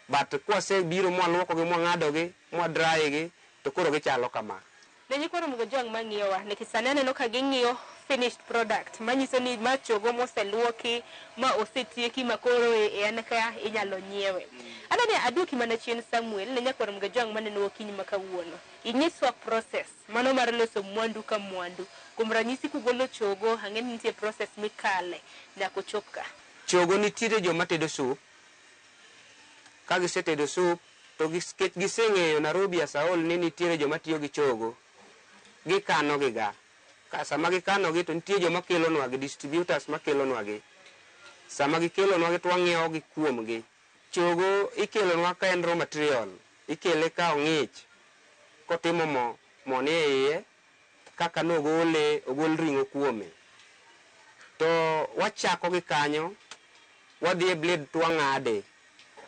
But kwasebiro mwaluokogi, mwang'adogi, mwadry-gi, to koro gichalo kama. Ne nyikwa Ramogi Ojwang' mang'iyowa, nikech sani aneno ka ging'iyo finished product, manyiso ni ma chogo moseluoki, ma osetieki, ma koro en ka inyalo nyiewe. Aneno ni aduoki mana chien Samuel, ne nyakwa Ramogi Ojwang' maneno okinyi ma kawuono. Inyiswa process, mano mar loso mwandu ka mwandu. Kuom ranyisi kugolo chogo, ang'e ni nitie process mikale nyaka ochop ka. Chogo nitiere joma tedo sup. Ka gisetedo sup, to giseng'eyo Nairobi Asaol ni nitiere joma tiyo gi chogo. Gikano giga. Ka sama gikano gi to nitie joma kelonwa gi, distributors makelonwa gi. Sama gikelonwa gi to wang'iewo gi kuomgi. Chogo ikelonwa ka en raw material. Ikele ka ong'ich. Kotimo mo, mo ni e iye, kaka nogole, ogol ring'o kuome. To wachako gi kanyo, wadhi e blade to wang'ade.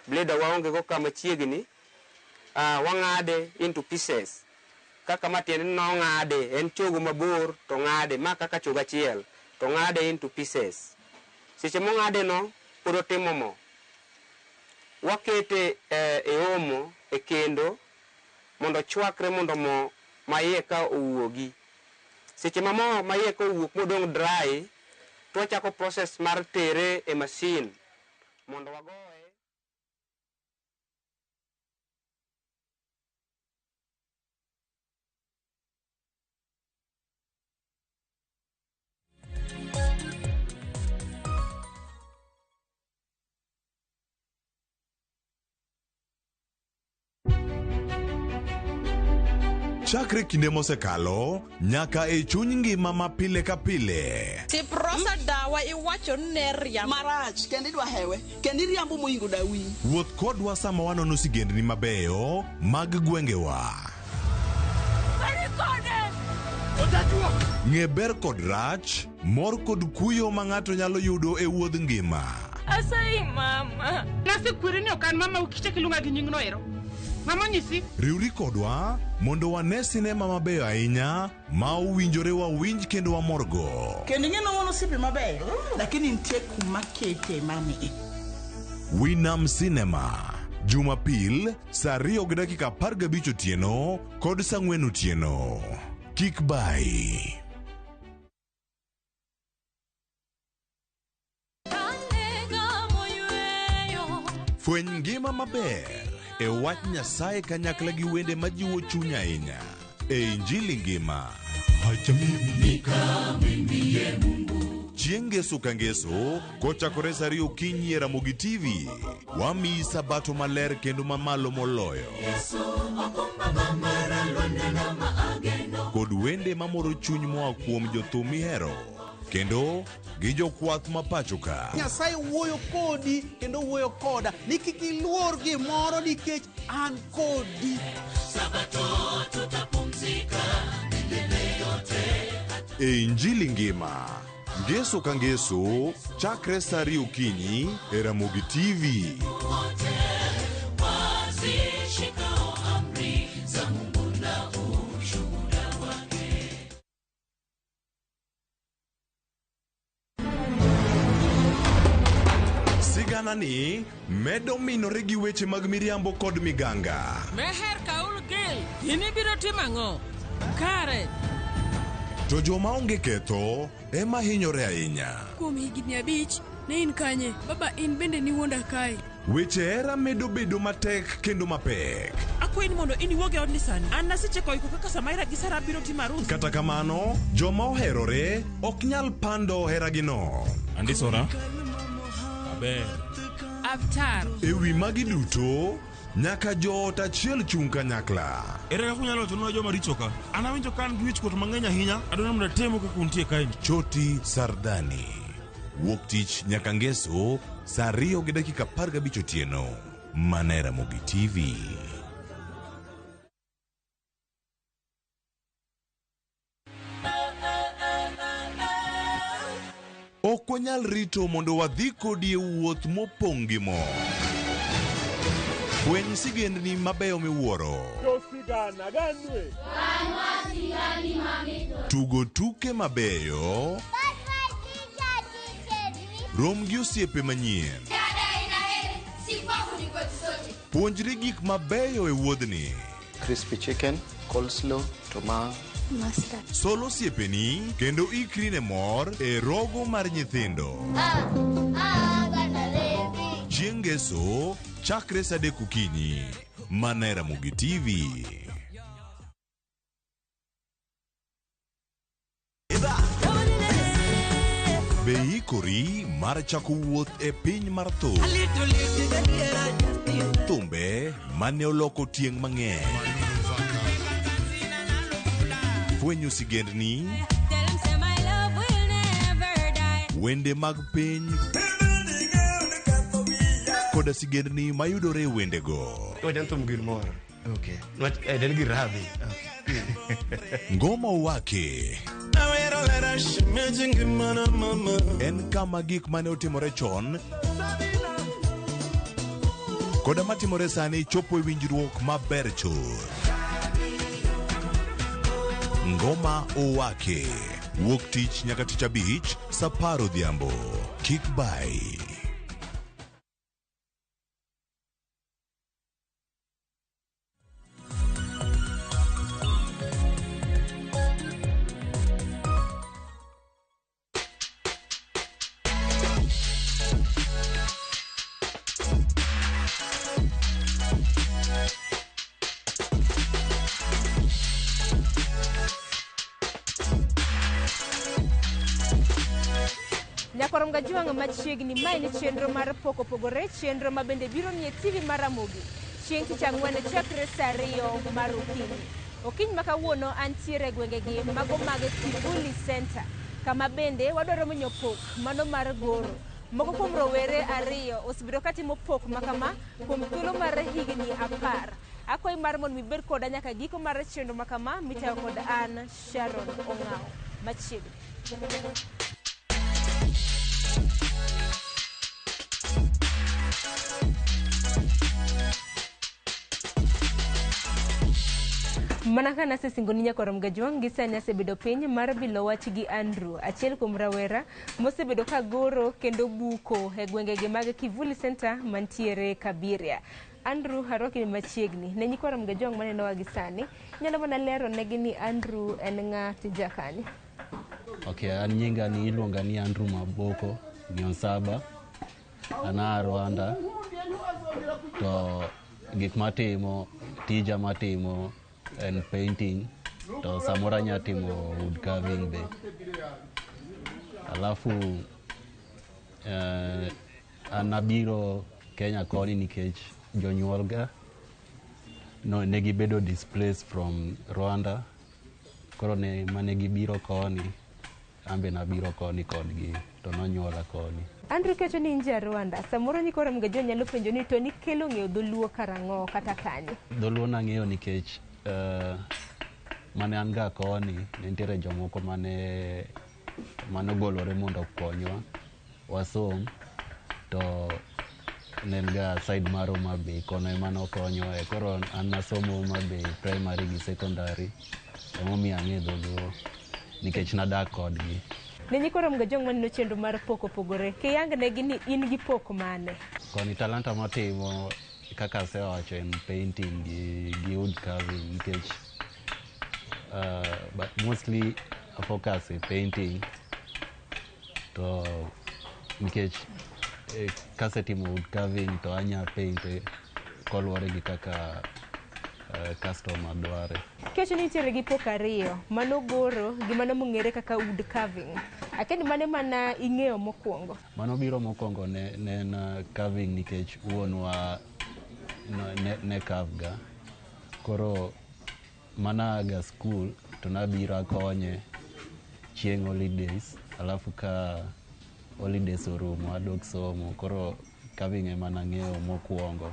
Blade waonge go kama chiegni, wang'ade into pieces. Kaka ma tiende ni nong'ade, en chogo mabor to ng'ade, ma kaka chogo achiel, to ng'ade into pieces. Seche mong'ade no, pod otimo mo. Wakete e omo, e kendo, mondo ochwakre mondo mo ma iye ka owuogi. Seche ma mo ma iye ka owuok modong' dry, to wachako process mar tere e machine mondo wagoye. Chakre kinde mosekalo nyaka e chuny ngima ma pile ka pile. Tiprosa dawa iwacho ni ne riambo. Marach, kendo idwa hewe, kendo iriambo mohingo dawi. Wuoth kodwa sama wanono sigendni mabeyo mag gwengewa. Ng'e ber kod rach, mor kod kuyo ma ng'ato nyalo yudo e wuodh ngima. Asayi mama. Nasekweri ni ok an mama ukichak iluonga gi nyingno ero. Mama onyisi. Riwri kodwa mondo wane sinema mabeyo ahinya ma owinjore wawinj kendo wamorgo. Kendo ing'e ni wan osiepe mabeyo, lakini nitie kuma kete mami. Winam Cinema, Jumapil saa 2:15 otieno kod saa 4 otieno. Kik bayi. Fweny ngima maber e wach Nyasaye kanyakla gi wende majiwo chuny ahinya e Injili ngima. Chieng' Ngeso ka Ngeso kochakore saa 2 okinyi e Ramogi TV, wamiyi sabato maler kendo mamalo moloyo. Kod wende mamoro chuny moa kuom jothum mihero kendo gi jokwath ma pacho ka. Nyasaye wuoyo kodi kendo wuoyo koda ni kik iluor gimoro nikech an kodi. Sabato tutapumzika milele yote. E Injili ngima, Ngeso ka Ngeso, chakre saa 2 okinyi e Ramogi TV. Wote wazishikao amri za Mungu na ushuhuda wake. Sigana ni medo minore gi weche mag miriambo kod miganga. Meher Kaul Gil, in ibiro timo ang'o? Kare. To joma onge ketho ema hinyore ahinya. Kuom higni 5, ne in kanye? Baba in bende niwuonda kae. Weche hera medo bedo matek kendo mapek. Akwayi ni mondo in iwuog e odni sani. An nasecheko iko kaka Samaira gi Sara biro timo arus. Kata kamano, joma oherore ok nyal pando heragino. Andisora. Aber. Avtar. E wi magi duto, nyaka joot achiel chung' kanyakla. Ere kaka unyalo wachonwa joma richo ka? An awinjo ka an gi wichkuot mang'eny ahinya. Adwaro mondo atemu kaka untie kaeni. Choti Sardani. Wuok tich nyaka Ngeso, saa 2:15 otieno. Mana e Ramogi TV. Ok wanyal rito mondo wadhi kodi e wuoth mopong' gi mor. Fweny sigendni mabeyo miwuoro. Tugo tuke mabeyo. Rom gi osiepe manyien. Puonjri gik mabeyo e wuodhni. Crispy chicken, coleslaw, tomato. Mustard. Sol osiepeni kendo ikri ne mor e rogo mar nyithindo. Chieng' Ngeso, chakre sa 3 okinyi. Mana e Ramogi TV. Be iikori mar chako wuoth e piny mar thum? Thumbe mane oloko tieng' mang'eny. Fwenyo sigendni, wende mag piny koda sigendni mayudore e wendego. Wacha thum gir moro. Okay. Nwach en gir rabi. Ngoma Owake en kama gik mane otimore chon koda matimore sani chopo e winjruok maber chuth. Ngoma Owake wuok tich nyaka tich abich sa 10 odhiambo. Kik bai. Nyakwar Mgajuang' machiegni, mae ni chenro mar Pok Opogore, chenro ma bende biro nie TV mar Ramogi chieng' tich ang'wen chakre sa 2 mar okinyi. Okinyi ma kawuono antiere e gwengegi mago mag Kivuli Center, kama bende wadwaro menyo pok mano mar goro. Moko kuom rowere 2 osebedo katimo pok makama kuom thuolo mar higni 10. Akwayi mar mondo mibed koda nyaka giko mar chenro makama mitayo kod an Sharon Ong'aw. Machiegni. Mana ka nasesingo ni nyakwar Mgajuang' gi sani asebedo piny mar bilo wach gi Andrew, achiel kuom rawera mosebedo ka goro kendo buko e gwengegi mag Kivuli Center mantiere Kabiria. Andrew, arwaki machiegni. Ne nyikwar Mgajuang' manenowa gi sani, inyalo mana lero negi ni Andrew en ng'a tija kanye? Okay, an nyinga ni iluonga ni Andrew Maboko Nyonsaba. An aa Rwanda. To gik matimo, tija matimo en painting, to samoro anya timo wood carving be. Alafu an abiro Kenya koni nikech jonyuol ga no ne gibedo displaced from Rwanda. Koro ne mane gibiro koni, an be nabiro koni kodgi, to nonyuola koni. Andrew, kecho ni in ja Rwanda, samoro nyikwa Mgajuang' nyalo penjo ni to nikelo ng'eyo dholuo karang'o kata kanye? Dholuo nang'eyo nikech mane an ga koni, ne nitiere jomoko mane ogolore mondo okonywa wasom, to ne en ga side mar Homa Bay, kono ema nokonywa. Koro an nasomo Homa Bay primary gi secondary, emomiyo ang'eyo dholuo nikech nadak kodgi. Ne nyikwa Mgajuang' maneno chenro mar Pok Opogore, kiyang negi ni in gi pok mane? Koni talanta matimo kaka asewacho en painting gi wood carving nikech but mostly I focus e painting, to nikech kasetimo wood carving to anya paint koluwore gi kaka customer dware. Kecho ni nitiere gi pok 2, mano goro gi mano mong'ere kaka wood carving. Akia ni mane mana ing'eyo mokwongo? Mano biro mokwongo ne en carving nikech wuonwa ne carve ga. Koro mana ga school to nabiro akonye chieng' holidays, alafu ka holidays orumo adok somo. Koro carving ema nang'eyo mokwongo.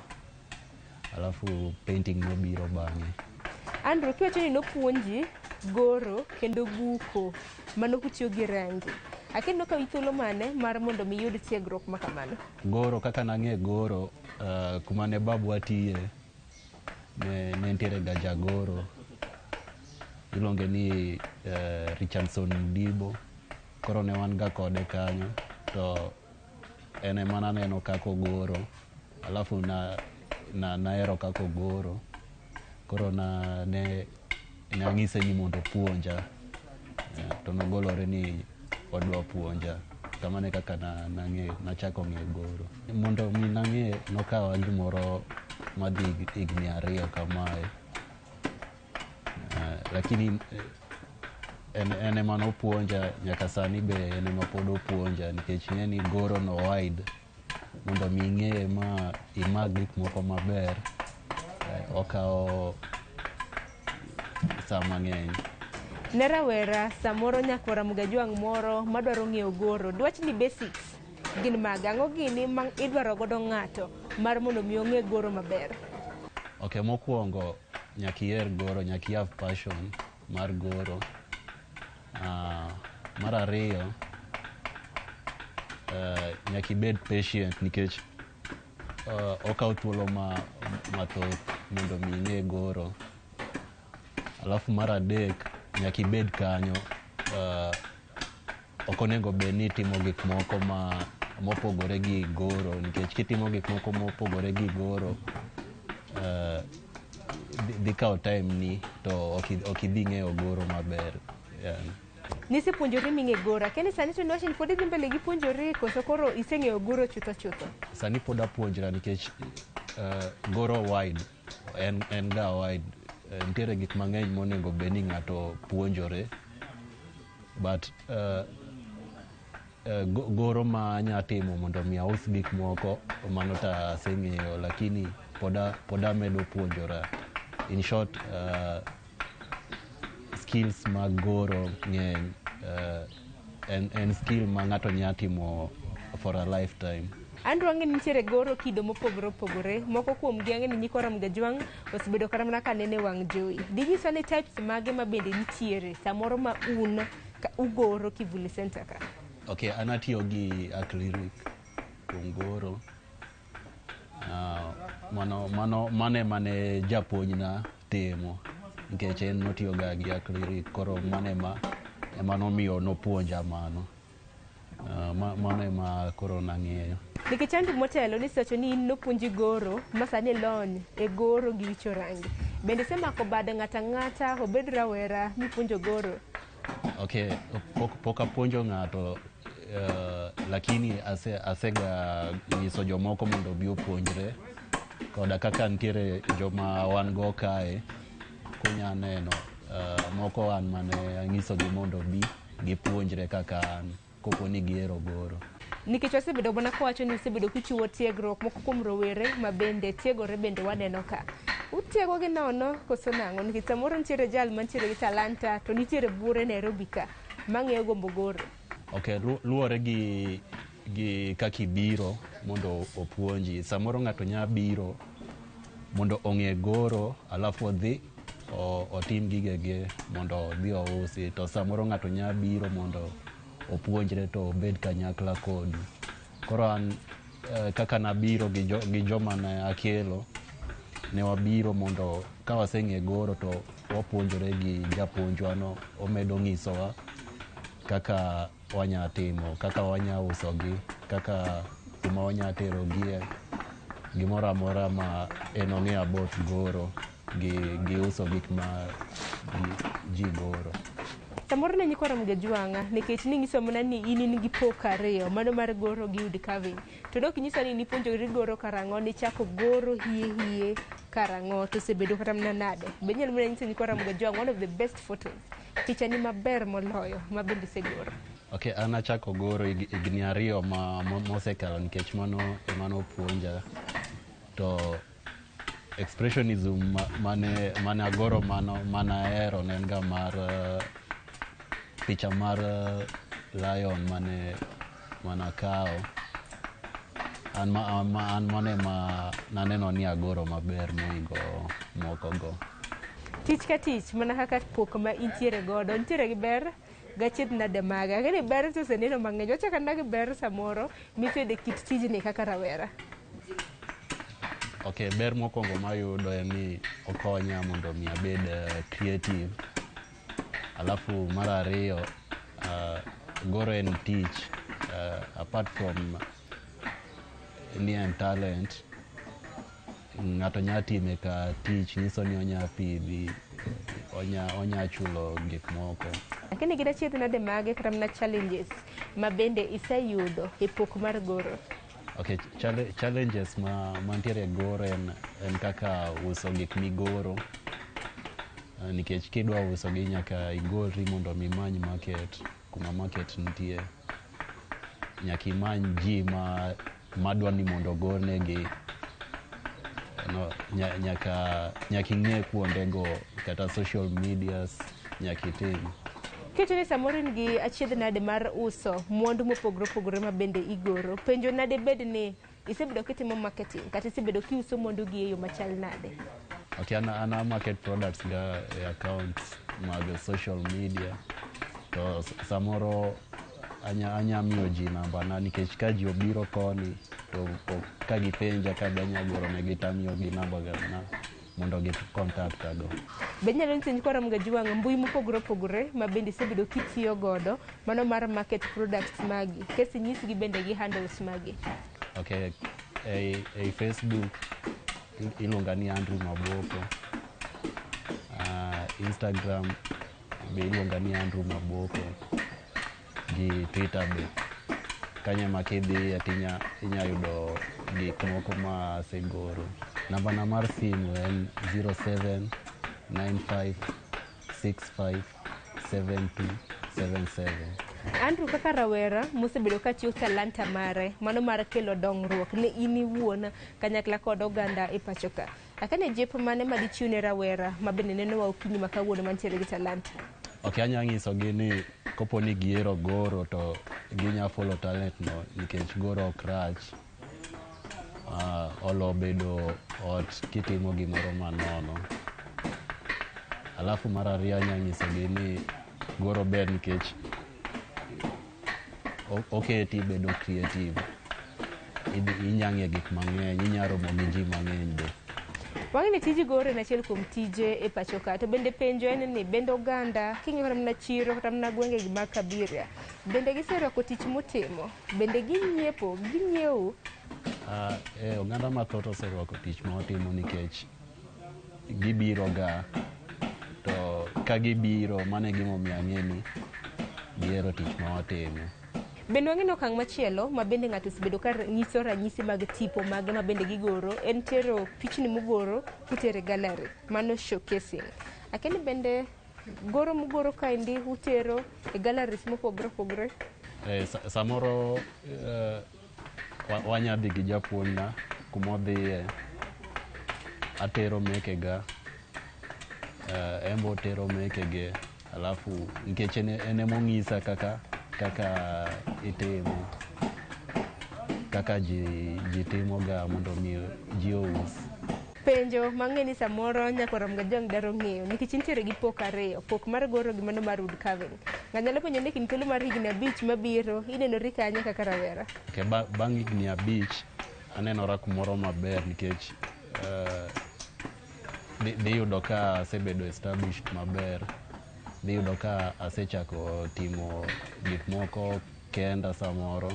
Alafu painting nobiro bang'e. Andrew, kiwacho ni nopuonji goro kendo buko mano kutiyo gi rangi. Akia ni nokawi thuolo mane mar mondo mi iyud tiegruok ma kamano? Goro kaka nang'e goro, kuma ne babwa tiye ne nitiere ga jagoro iluonge ni Richardson Mdibo. Koro ne wan ga kode kanyo to en ema naneno kaka ogoro, alafu nahero kaka ogoro. Koro ne ang'ise ni mondo opuonja, to nogolore ni odwa puonja. Kamano e kaka nachako ng'e goro. Mondo mi nang'e nokawa gimoro madhi higni 2 kamae. Lakini en ema nopuonja nyaka sani be en ema pod opuonja, nikech ing'e ni goro no wide. Mondo mi ing'e ma imak gik moko maber, okawo sa mang'eny. Ne rawera samoro nyakwara Mugajwang' moro madwaro ng'eyo goro, dwach ni basics gin mage? Ang'o gini ma idwaro godo ng'ato mar mondo mi ong'e goro maber? Ok, mokwongo nyaka iher goro, nyaka i have passion mar goro. Mar ariyo, nyaka ibed patient nikech okawo thuolo mathoth mondo mi ing'e goro. Alafu mar adek, nyaka ibed kanyo. Ok onego bed ni itimo gik moko mopogore gi goro, nikech kitimo gik moko mopogore gi goro, dhi kawo time ni to ok idhi ng'eyo goro maber. Nisepuonjori ming'e goro, akia ni sani to niwacho ni pod idhi mbele gi puonjori koso koro iseng'eyo goro chutho chutho? Sani pod apuonjra nikech goro wide, en ga wide. Nitiere gik mang'eny monego bed ni ng'ato puonjore, but goro ma anya timo mondo mi aus gik moko mano to aseng'eyo, lakini pod amedo puonjora. In short, skills mag goro ng'eny. En skill ma ng'ato nya timo for a lifetime. Andrew, ang'e ni nitiere goro kido mopogore opogore. Moko kuom gi ang'e ni nyikwa Ramgajwang' osebedo kata mana kanene wang' jowi. Dinyiswa ni types mage ma bende nitiere samoro ma un ugoro Kivuli Center ka? Ok, an atiyo gi acrylic kuom goro. Mano ema ne japuonjna timo, nikech en notiyo ga gi acrylic, koro mano ema nomiyo nopuonja mano. Mano ema koro nang'eyo. Nikech Andrew motelo nisewacho ni in nopuonji goro ma sani ilony e goro gi wicho rangi. Bende isemako bad ng'ato ang'ata obed rawera mipuonjo goro? Ok, pok apuonjo ng'ato, lakini asega nyiso jomoko mondo obi opuonjre. Koda kaka nitiere joma wan go kae, kunya neno, moko an mane anyisogi mondo obi gipuonjre kaka an, kopo ni gihero goro. Nikech wasebedo mana kawacho ni usebedo kuchiwo tiegruok moko kuom rowere ma bende tiegore bende waneno ka. Utiego gi nono koso nang'o? Nikech samoro nitiere jal mantiere gi talanta to nitiere buore Nairobi ka mang'eyo gombo goro. Ok, luwore gi kaka ibiro mondo opuonji. Samoro ng'ato nya biro mondo ong'e goro, alafu odhi otim gigege mondo odhi ousi. To samoro ng'ato nya biro mondo opuonjre to obed kanyakla kodu. Koro an kaka nabiro gi joma ne akelo, ne wabiro mondo ka waseng'e goro to wapuonjore gi japuonjwa no, omedo ng'isowa kaka wanya timo, kaka wanya usogi, kaka kuma wanya terogie, gimoro amora ma en ong'eyo about goro gi uso gik ma ji goro. Samoro ne nyikwa Ramgajwang'a, nikech ning'iso mana ni in gi pok ariyo, mano mar goro gi wood carving. To dok inyisa ni nipuonjori goro karang'o, nichako goro hie hie karang'o, to osebedo kata mana nade? Be inyalo mana nyiso nyikwa Ramgajwang' one of the best photos, picha ni maber moloyo ma bende isegoro? Ok, an achako goro higni 2 mosekalo, nikech mano ema nopuonja. To expressionism mane agoro mano mane ahero ne en ga mar picha mar lion mane akawo. An ma, ma, an mano ema naneno ni agoro maber mohingo moko go. Tich ka tich mana kaka pok ma intiere godo nitiere gi ber gachiedh nade mage ang'e ni ber to oseneno mang'eny wachako anena gi ber samoro miseyudo e kit tijni kaka rawera. Ok, ber mokwongo mayudo en ni okonya mondo mi abed creative. Alafu mar ariyo, goro en tich. Apart from ni en talent, ng'ato nya time ka tich, nyiso ni onya pidhi, onya chulo gik moko. Lakini gin achiedh nade mage kata mana challenges ma bende iseyudo e pok mar goro? Ok, challenges ma mantiere e goro en kaka uso gik migoro. Nikech kidwa uso gi nyaka igolri mondo mi imany market, kuma market nitie. Nyaka imany ji ma madwa ni mondo ogornegi. No, nyaka ing'e kuondego kata social medias nyaka itim. Keto ni samoro in gi achiedh nade mar uso mwandu mopogore opogore ma bende igoro. Penjo nade bed ni isebedo kitimo marketing kata isebedo kiuso mwandu gi e yo machal nade? Ok, an a market products ga e accounts mag social media. To samoro anya miyo ji namba na nikech ka ji obiro koni to ka gipenja ka be anya goro negi to amiyogi namba na mondo gi contact go. Be inyalo nyiso nyikwa Ramogi Ajwang' mbui mopogore opogore ma bende isebedo kitiyo godo mano mar market products magi kesi inyisgi bende gi handles magi? Ok, ei Facebook iluonga ni Andrew Maboko. Instagram be iluonga ni Andrew Maboko. Gi Twitter be. Kanyo ema kidhiye to inya yudo gik moko ma asegoro. Namba na mar simu en 0795657277. Andrew kaka rawera mosebedo ka chiwo talanta mare mano mar kelo dongruok ne in iwuon kanyakla kod oganda e pacho ka. Akane jep mane madichiw ne rawera ma bende nenowa okinyi ma kawuono mantiere gi talanta? Ok, anya nyisogi ni kopo ni gihero goro to ginya follow talent no nikech goro ok rach. Olo bedo ot kitimo gimoro manono. Alafu mar ariyo anya nyisogi ni goro ber nikech oketi bedo creative. Inya ng'e gik mang'eny, inya romo gi ji mang'eny be. Wang'e ni tij goro en achiel kuom tije e pacho ka, to bende penjo en ni bende oganda king'iyo kata mana chiro kata mana gwenge gi mag Kabiria, bende giserwako tich mutimo, bende ginyiepo, ginyiewo? Oganda mathoth oserwako tich ma watimo nikech gibiro ga to ka gibiro mano e gimomiyo ang'e ni gihero tich ma watimo. Bende wang'e ni okang' machielo ma bende ng'ato osebedo ka nyiso ranyisi mag tipo mage ma bende gigoro en tero pichni mugoro kutere gallery, mano showcasing. Akia ni bende goro mugoro kaendi utero e galleries mopogore opogore? Samoro wanya dhi gi japuonjna kumodhiye, atero mekega, en be otero mekege, alafu nikech en emong'isa kaka itimo, kaka ji timoga mondo mi ji ous. Penjo mang'e ni samoro nyaka Ramogi Ajwang' dwaro ng'eyo nikech intiere gi pok ariyo, pok mar goro gi mano mar wood carving. Ng'ato nyalo penjo ni kind thuolo mar higni 5 mabiro inenori kanye kaka rawera? Okay, bang' higni 5 anenora kumoro maber nikech dhi yudo ka asebedo established maber. Dhi yudo ka asechako timo gik moko kenda samoro.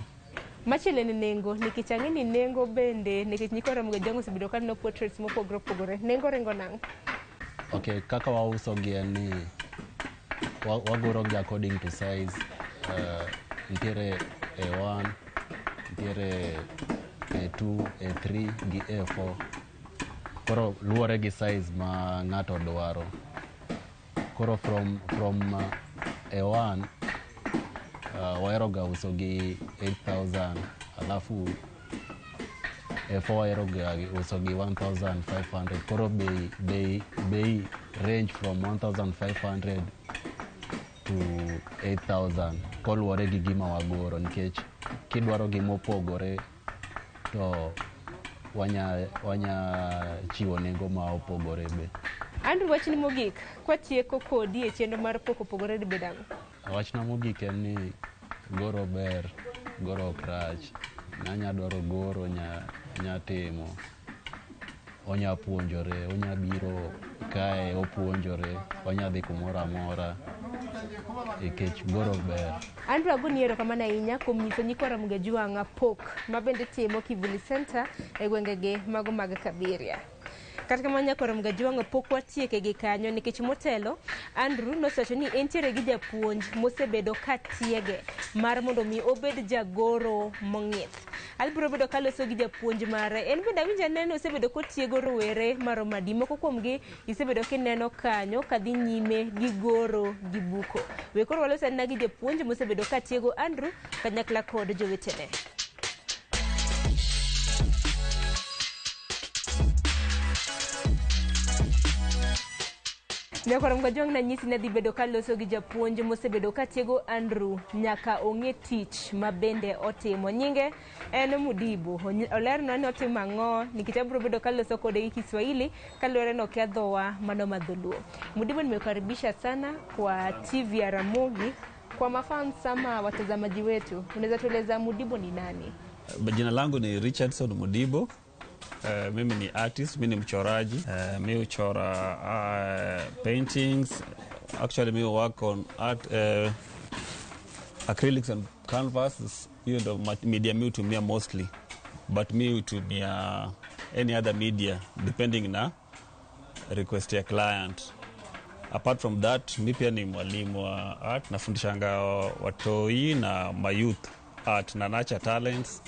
Machielo en nengo, nikech ang'e ni nengo bende, nikech nyikwa Ramogi Ajwang' osebedo ka neno portraits mopogore opogore. Nengo ringo nang'o? Ok, kaka wauso gi en ni wagoro gi according to size. Nitiere A1, nitiere A2, A3 gi A4. Koro luwore gi size ma ng'ato dwaro. Koro from A1 wahero ga uso gi 8,000, alafu A4 wahero ga uso gi 1,500. Koro bei range from 1,500 to 8,000 koluwore gi gima wagoro, nikech kidwaro gima opogore to wanya chiwo nengo ma opogore be. Andrew, wachni mogik kwatieko kodi e chenro mar pok opogore di bedo ang'o? Wachna mogik en ni goro ber, goro ok rach. Ng'anya dwaro goro nya timo, onya puonjore, onya biro kae opuonjore, onya dhi kumoro amora nikech goro ber. Andrew, agoni erokamano ahinya kuom nyiso nyikwa Ramogi Ajwang' pok ma bende timo Kivuli Center e gwengegi mago mag Kabiria. Kata kamano nyakwa Ramogi Ajwang' pok watieke gi kanyo nikech motelo Andrew nosewacho ni entiere gi japuonj mosebedo ka tiege mar mondo mi obed jagoro mong'ith. Abiro bedo kaloso gi japuonj mare. En bende awinjo aneno osebedo kotiego rowere maromo adi. Moko kuomgi isebedo kineno kanyo kadhi nyime gi goro gi buko. We koro walos anena gi japuonj mosebedo katiego Andrew kanyakla kod jowetene. Nyakwa Ramogi Ajwang' nanyisi ni adhi bedo kaloso gi japuonj mosebedo katiego Andrew nyaka ong'e tich ma bende otimo. Nyinge en Mudibo. Olernwa ni otimo ang'o nikech abiro bedo kaloso kode gi Kiswahili kaluwore ni okia dhowa mano ma dholuo. Mudibo, nimekukaribisha sana kwa TV ya Ramogi. Kwa mafans ama watazamaji wetu, unaweza tueleza Mudibo ni nani? Jina langu ni Richardson Mudibo. Mimi ni artist, mimi ni mchoraji. Mimi huchora paintings. Actually mimi work on art, acrylics and canvas. Hiyo ndo media mimi hutumia mostly. But mimi hutumia any other media depending na request ya client. Apart from that, mimi pia ni mwalimu wa art, nafundishanga watoi na mayouth art na nurture talents,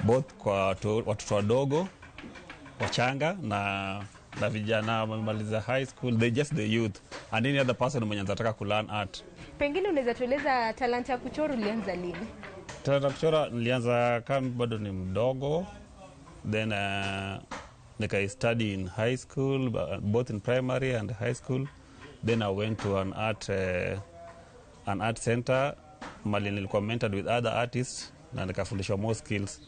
both kwa watoto wadogo wachanga na vijana wamemaliza high school, they just the youth and any other person mwenye anataka ku learn art. Pengine unaweza tueleza talanta ya kuchora ulianza lini? Talanta ya kuchora nilianza kama bado ni mdogo, then nika study in high school, both in primary and high school. Then I went to an art center mali nilikuwa mentored with other artists na nikafundishwa more skills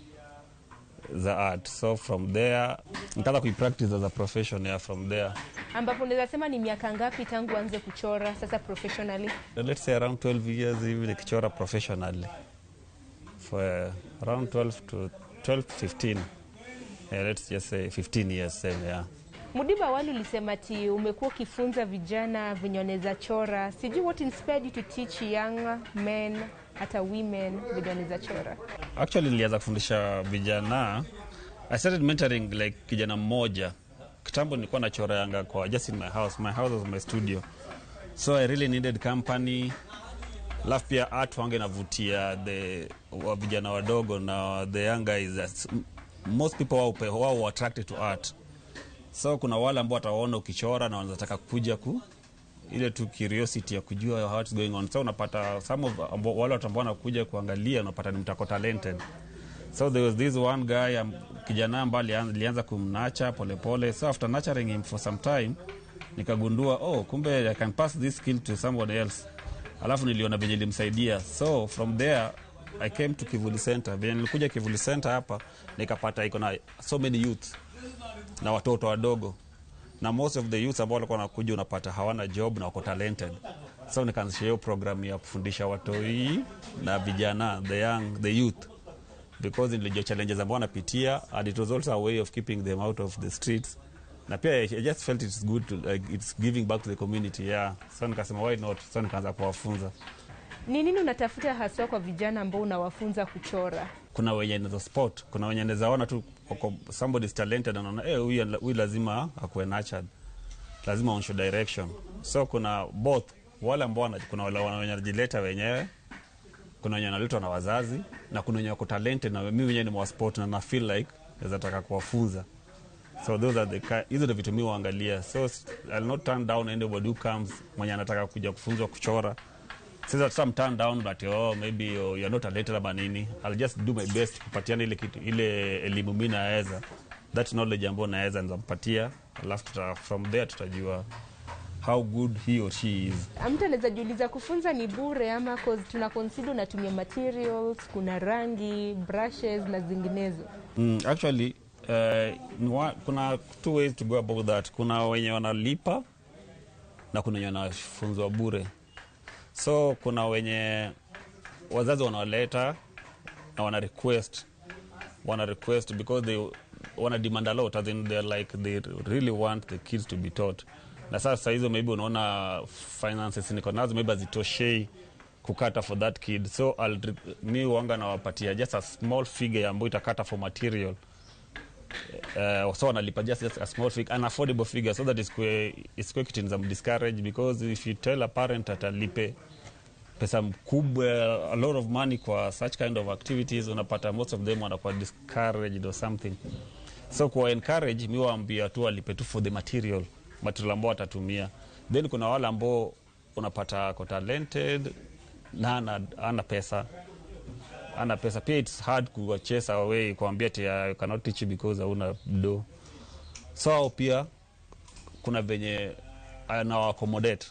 za art. So from there nikaanza kuipractice as a profession. Yeah, from there. Ambapo unaweza sema ni miaka ngapi tangu uanze kuchora sasa professionally? Let's say around 12 years hivi nikichora professionally. For around 12 to 15. Yeah, let's just say 15 years same, yeah. Mudibo, awali ulisema ati umekuwa ukifunza vijana venye wanaweza chora. Sijui what inspired you to teach young men hata women venye wanaweza chora? Actually nilianza kufundisha vijana. I started mentoring like kijana mmoja. Kitambo nilikuwa nachora yanga kwa just in my house. My house was my studio. So I really needed company. Alafu pia art wange navutia the wa vijana wadogo na the young guys. Most people wao attracted to art. So kuna wale ambao wataona ukichora na wanataka kuja ku ile tu curiosity ya kujua how it's going on. So unapata some of wale watu ambao wanakuja kuangalia unapata ni mtako talented. So there was this one guy, kijana ambaye alianza kumnacha pole pole. So after nurturing him for some time nikagundua oh, kumbe I can pass this skill to someone else. Alafu niliona venye ilimsaidia. So from there I came to Kivuli Center. Venye nilikuja Kivuli Center hapa nikapata iko na so many youth na watoto wadogo. Na most of the youths ambao walikuwa wanakuja unapata hawana job na wako talented. So nikaanzisha hiyo program ya kufundisha watoi na vijana, the young, the youth, because nilijua challenges ambao wanapitia and it was also a way of keeping them out of the streets. Na pia I just felt it's good to, like, it's giving back to the community, yeah. So nikasema why not? So nikaanza kuwafunza. Ni nini unatafuta haswa kwa vijana ambao unawafunza kuchora? Kuna wenye naweza spot, kuna wenye naweza ona tu somebody is talented and anaona huyu lazima akuwe nurtured. Lazima on show direction. So kuna both wale ambao kuna wale wanajileta wenyewe, kuna wenye wanaletwa na wazazi na kuna wenye wako talented na mimi mwenyewe ni mwa spot na feel like naweza taka kuwafunza. So those are the hizo ndio vitu mimi huangalia. So I'll not turn down anybody who comes mwenye anataka kuja kufunzwa kuchora. Sasa some turn down but oh maybe you're not talented ama nini. I'll just do my best kupatiana ile kitu, ile elimu mimi naweza. That knowledge ambayo naweza nizampatia, alafu from there tutajua how good he or she is. Mtu anaweza jiuliza kufunza ni bure ama, cause tuna consider unatumia materials, kuna rangi, brushes na zinginezo. Actually, kuna two ways to go about that. Kuna wenye wanalipa na kuna wenye wanafunzwa bure. So kuna wenye wazazi wanawaleta na wana request because they wana demand a lot, as in they're like they really want the kids to be taught. Na sasa hizo maybe unaona finances niko nazo maybe hazitoshei kucater for that kid, so mi wanga nawapatia just a small figure ambayo itacater for material. So wanalipa just a small figure, an affordable figure, so that isikue kitu inaweza discourage, because if you tell a parent atalipe pesa mkubwa, a lot of money kwa such kind of activities, unapata most of them wanakuwa discouraged or something. So kuwa encourage, mi waambia tu walipe tu for the material ambao watatumia. Then kuna wale ambao unapata ako talented na ana pesa pia. It's hard kuwachase away, kuambia ati I cannot teach you because hauna do. So hao pia kuna venye anawa accommodate.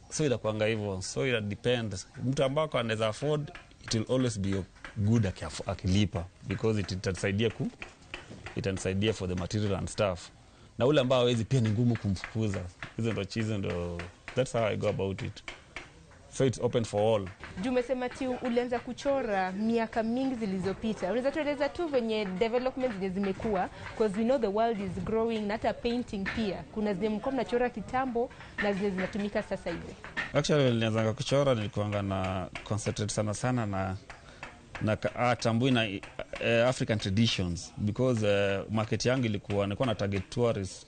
So inakuanga hivyo. So ina depend. Mtu ambako anaweza afford, it will always be good akilipa because it itanisaidia for the material and stuff. Na ule ambao hawezi pia ni ngumu kumfukuza. Hizo ndo that's how I go about it. So it's open for all. Juu umesema ti ulianza kuchora miaka mingi zilizopita, unaweza tueleza tu venye development zenye zimekuwa, because we know the world is growing, na hata painting pia kuna zenye mlikuwa mnachora kitambo na zenye zinatumika sasa hivi? Actually, nilianzanga kuchora nilikuanga na concentrate sana sana na art ambayo ina African traditions, because market yangu ilikuwa, nilikuwa na target tourists,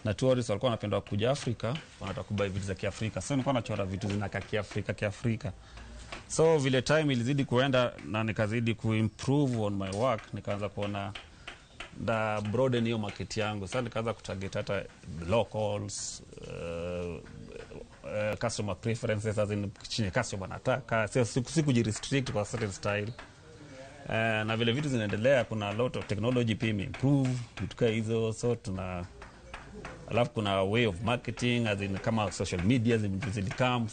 na tourists walikuwa wanapenda kuja Afrika, wanataka kubuy vitu za Kiafrika. So nilikuwa nachora vitu zinakaa Kiafrika Kiafrika. So vile time ilizidi kuenda na nikazidi kuimprove on my work, nikaanza kuona nda broaden hiyo market yangu. Sasa nikaanza kutarget hata locals, customer preferences, as in chenye customer anataka, sio si kujirestrict kwa certain style. Na vile vitu zinaendelea, kuna a lot of technology pia imeimprove vitu kaa hizo. So tuna, alafu kuna way of marketing, as in kama social media zilicome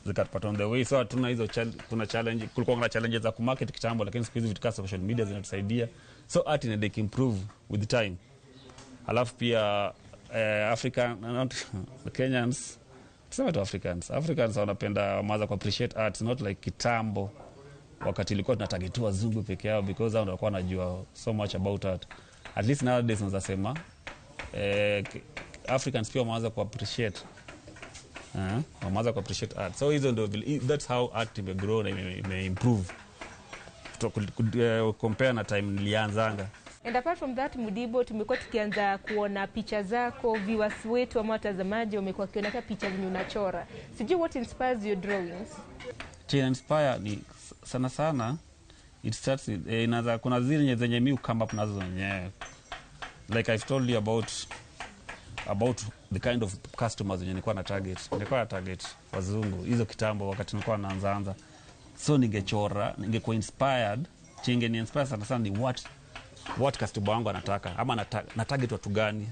zikatupata on the way. So hatuna hizo kuna challenge, kulikuwa kuna challenges za kumarket kitambo, lakini siku hizi vitu kama social media zinatusaidia. So art inaenda improve with time. Alafu pia African, not Kenyans, tuseme tu Africans, Africans wanapenda, wameanza ku appreciate art, not like kitambo wakati ilikuwa tunatarget tu wazungu peke yao, because hao ndio walikuwa wanajua so much about art. At least nowadays unaweza sema Africans pia wameanza ku appreciate, wameanza ku appreciate art. So hizo ndio that's how art imegrow na imeimprove compare na time nilianzanga. And apart from that, Mudibo, tumekuwa tukianza kuona picha zako, viewers wetu ama watazamaji wamekuwa wakiona hata picha zenye unachora. Sijui what inspires your drawings? Chenye inspire ni sana sana it starts with, inaanza, kuna zile zenye mi come up nazo zenyewe, like I've told you about the kind of customers wenye nilikuwa na target wazungu hizo kitambo wakati nilikuwa naanzaanza. So ningechora, ningekuwa inspired, chenye ni inspire sana sana ni what customer wangu anataka, ama na target watu gani,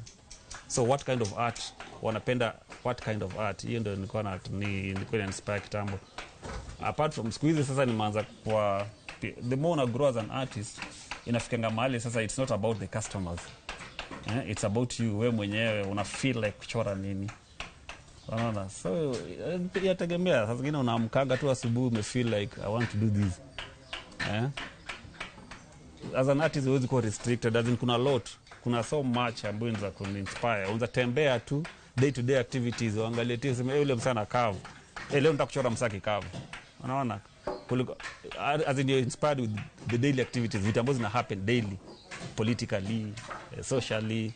so what kind of art wanapenda, what kind of art. Hiyo ndio nilikuwa ina inspire kitambo. Apart from, siku hizi sasa nimeanza kwa, the more una grow as an artist, inafikanga mahali sasa it's not about the customers, it's about you, we mwenyewe una feel like kuchora nini, unaona? So yategemea. Saa zingine unaamkanga tu asubuhi umefeel like I want to do this, eh? As an artist huwezi kuwa restricted, as in kuna lot, kuna so much ambayo inaweza kuninspire. Unaweza tembea tu, day to day activities, uangalie tu useme, "Eh, yule msana kavu, eh, leo nataka kuchora msaki kavu," unaona? Kuliko, as in you're inspired with the daily activities, vitu ambazo zina happen daily, politically, socially,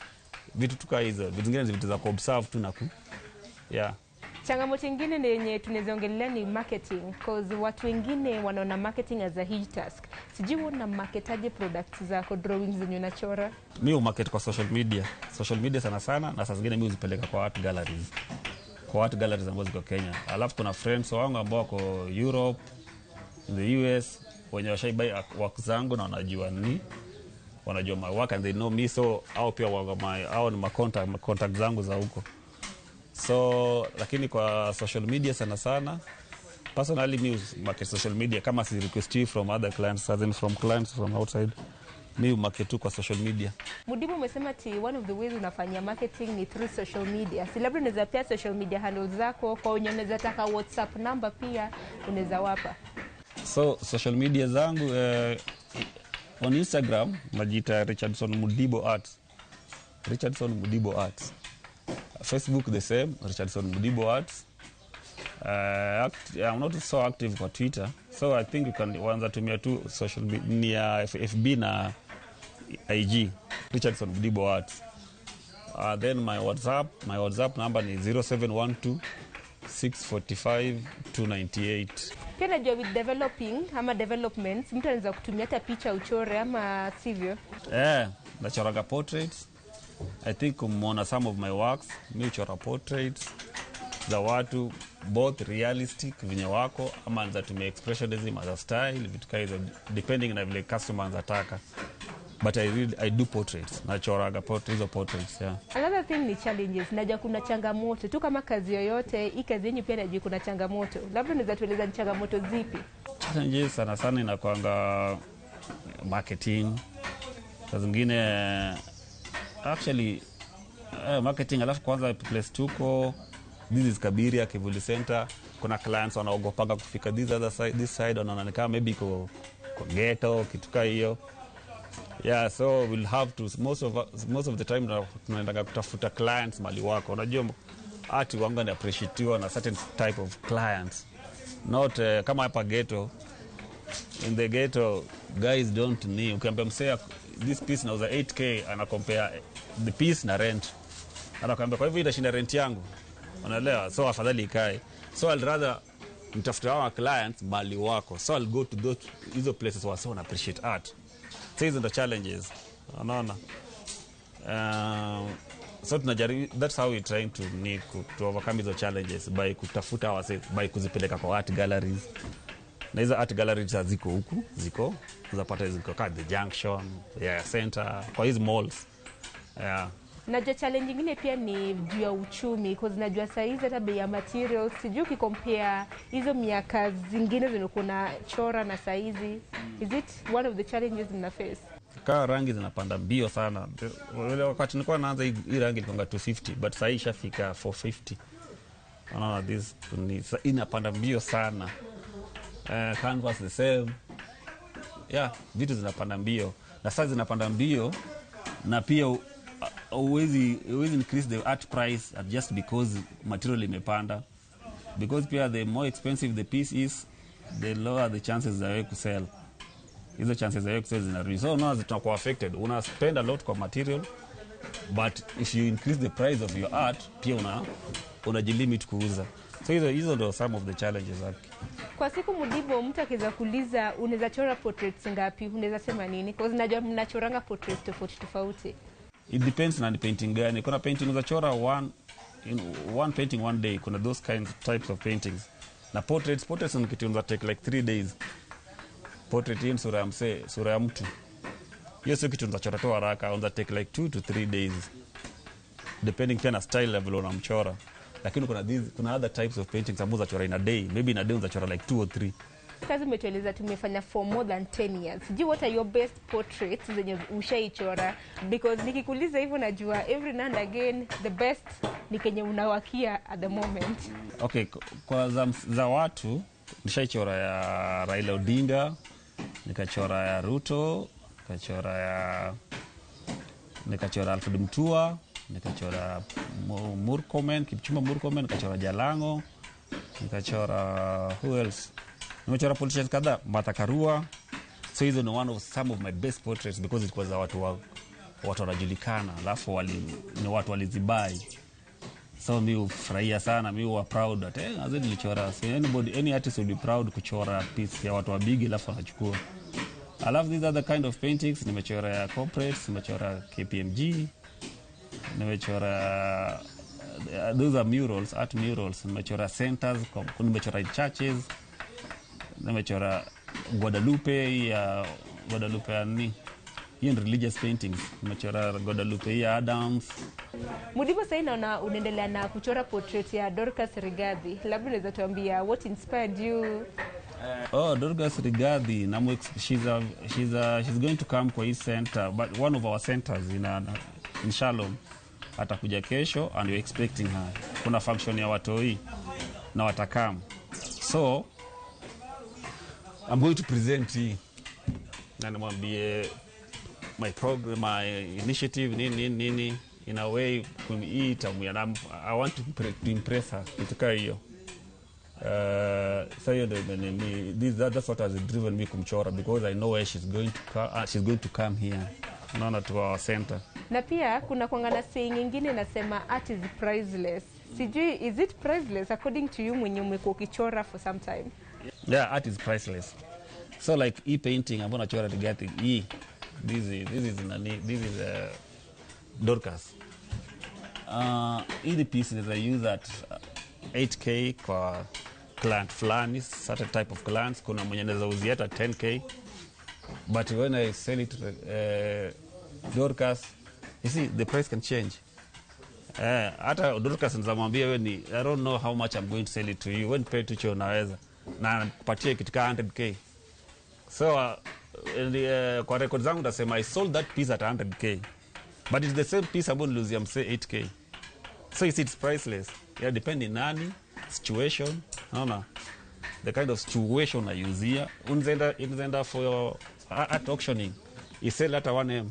vitu tu kaa hizo. Vitu zingine ni vitu za kuobserve tu na ku, yeah. Changamoto ingine ni yenye tunaweza ongelea ni marketing, cause watu wengine wanaona marketing as a huge task. Sijui una marketaje products zako, drawings zenye unachora? Mi humarket kwa social media, social media sana sana, na saa zingine mi huzipeleka kwa art galleries, kwa art galleries ambazo ziko Kenya. Alafu kuna friends wangu ambao wako Europe, the US, wenye washaibuy work zangu na wanajua ni Wanajua my work and they know me, so au pia au ni ma contact zangu za huko. So lakini kwa social media sana sana, personally mi market social media kama si request from other clients, as in from clients from outside, mi market tu kwa social media. Mudibu, umesema ati one of the ways unafanyia marketing ni through social media. Si labda unaweza pia social media handles zako kwa wenye unaweza taka, WhatsApp number pia unaweza wapa. So social media zangu, on Instagram najiita Richardson Mudibo Arts. Richardson Mudibo Arts. Facebook the same, Richardson Mudibo Arts. I'm not so active kwa Twitter, so I think you can wanza tumia tu social media FB na IG, Richardson Mudibo Arts. Then my WhatsApp number ni 0712 645 298. Pia najua with developing ama developments, mtu anaweza kutumia hata picha uchore, ama sivyo? Eh, nachoraga portraits. I think umeona some of my works. Mi uchora portraits za watu, both realistic venye wako ama natumia expressionism as a style, vitu kaa hizo, depending na vile customer anataka. But I do portraits. Nachoraga hizo portraits, yeah. Another thing ni challenges. Najua kuna changamoto tu kama kazi yoyote, hii kazi yenyu pia najua kuna changamoto. Labda unaweza tueleza ni changamoto zipi? Challenges sana sana inakwanga marketing, saa zingine actually marketing, alafu kwanza place tuko, this is Kabiria Kivuli Center, kuna clients wanaogopanga kufika this other side, this side wanaona ni kama maybe iko kwa ghetto, kitu kaa hiyo. Yeah, so we'll have to most of the time tunaendaga kutafuta clients mali wako. Unajua art wanga ni appreciatiwa na certain type of clients, not kama hapa ghetto. In the ghetto, guys don't need, ukiambia msee this piece nauza 8K, ana compare the piece na rent, anakuambia kwa hivyo itashinda rent yangu, unaelewa? So afadhali ikae. So I'll rather mtafute hawa clients mali wako, so I'll go to those hizo places wase wana appreciate art. So hizo ndo challenges, unaona? So tunajaribu, that's how we trying to overcome hizo challenges by kutafuta wase, by kuzipeleka kwa art galleries, na hizo art galleries haziko huku, ziko zapata ziko ka the Junction, yeah, Center, kwa hizi malls, yeah. Najua challenge ingine pia ni juu ya uchumi, cause najua saa hizi hata bei ya materials, sijui ukicompare hizo miaka zingine zimekuwa na chora na saa hizi, is it one of the challenges mna face? Kaa rangi zinapanda mbio sana. Ule wakati nilikuwa naanza, hii rangi ilikuwa 250, but sahii ishafika 450, unaona? This ni inapanda mbio sana. Canvas the same, yeah, vitu zinapanda mbio na sasa zinapanda mbio na pia huwezi increase the art price at just because material imepanda, because pia the more expensive the piece is, the lower the chances za wewe kusell. Hizo chances za wewe kusell zinarudi, so unaona zitakuwa affected. Una spend a lot kwa material, but if you increase the price of your art, pia unajilimit kuuza. So hizo ndo some of the challenges zake. Kwa siku, Mudibo, mtu akiweza kuuliza unaweza chora portraits ngapi, unaweza sema nini? Cause najua mnachoranga portraits tofauti tofauti. It depends na ni painting gani. Kuna painting unaweza chora one painting one day. Kuna those kinds types of paintings. Na portraits ni kitu unaweza take like 3 days. Portrait hii ni sura ya msee, sura ya mtu, hiyo sio kitu unaweza chora tu haraka. Unaweza take like 2 to 3 days, depending pia na style level unamchora. Lakini kuna other types of paintings ambazo unachora in a day. Maybe in a day unachora like two or three. Kazi umetueleza tumefanya for more than 10 years. Sijui what are your best portraits zenye ushaichora? Because nikikuuliza hivyo, najua every now and again the best ni kenye unawakia at the moment. Okay, kwa za watu nishaichora ya Raila Odinga, nikachora ya Ruto, nikachora Alfred Mutua, nikachora Murkomen, Kipchumba Murkomen, nikachora Jalango, nikachora, who else? Nimechora politicians kadhaa, Martha Karua. So hizo ni one of some of my best portraits because it was za watu wanajulikana, alafu ni watu walizibuy, so mi hufurahia sana, mi huwa proud that azee nilichora. So anybody, any artist will be proud kuchora piece ya watu wabigi alafu wanachukua. Alafu these other kind of paintings, nimechora ya corporates, nimechora KPMG, nimechora, those are murals, art murals. Nimechora centers, nimechora churches, nimechora Guadalupe, ya Guadalupe ya nini, Hiyo ni religious paintings. Nimechora Guadalupe Adams. Mudibo, sasa naona unaendelea na kuchora portrait ya Dorcas Rigathi. Labda unaweza tuambia what inspired you? Oh, Dorcas Rigathi, she's going to come kwa hii center, but one of our centers in Shalom. Atakuja kesho and we're expecting her. Kuna function ya watoi na watakam. So I'm going to present hii na nimwambie my program, my initiative, nini nini nini, in a way hii tamu na I want to impress her, kitu kaa hiyo. So hiyo ndio that's what has driven me kumchora, because I know where she's going to she's going to come here, naona, to our center. Na pia kuna kuanga na saying nyingine inasema art is priceless. Sijui, is it priceless according to you mwenye umekuwa ukichora for some time? Yeah, art is priceless. So like hii painting ambayo nachora Rigathi hii, this is nani, this is Dorcas. Hii piece is I use at 8K kwa client fulani, certain type of clients. Kuna mwenye naweza uzia hata 10K, but when I sell it Dorcas, you see the price can change. Hata Dorcas nizamwambia wewe ni I don't know how much I'm going to sell it to you. When pay to cho naweza na kupatia kitu ka 100K. So kwa record zangu nasema I sold that piece at 100K, but it's the same piece ambayo niliuzia msee 8K. So you see, it's priceless. Yeah, depending nani situation, naona the kind of situation naiuzia. Unaenda for your art auctioning, isell hata 1M,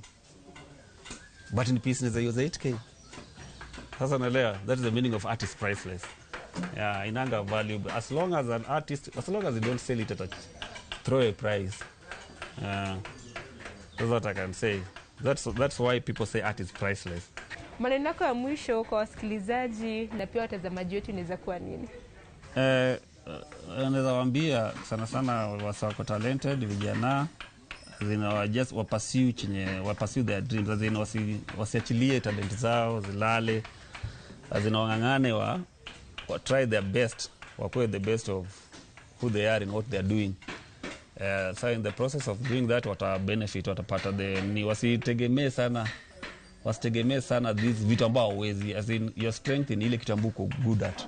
but in piece naweza iuza 8K. Sasa naelewa, that is the meaning of art is priceless. Yeah, inanga value as long as an artist, as long as you don't sell it at a throwaway price. That's what I can say. That's why people say art is priceless. Maneno yako ya mwisho kwa wasikilizaji na pia watazamaji wetu inaweza kuwa nini? Naweza waambia sana sana wasee wako talented, vijana zina just wapursue chenye wapursue their dreams, as in wasiachilie talent zao zilale, as in wang'ang'ane, wa try their best, wakuwe the best of who they are in what they are doing. So in the process of doing that, wata benefit, watapata the ni wasitegemee sana these vitu ambao hauwezi, as in your strength in ile kitu ambao uko good at.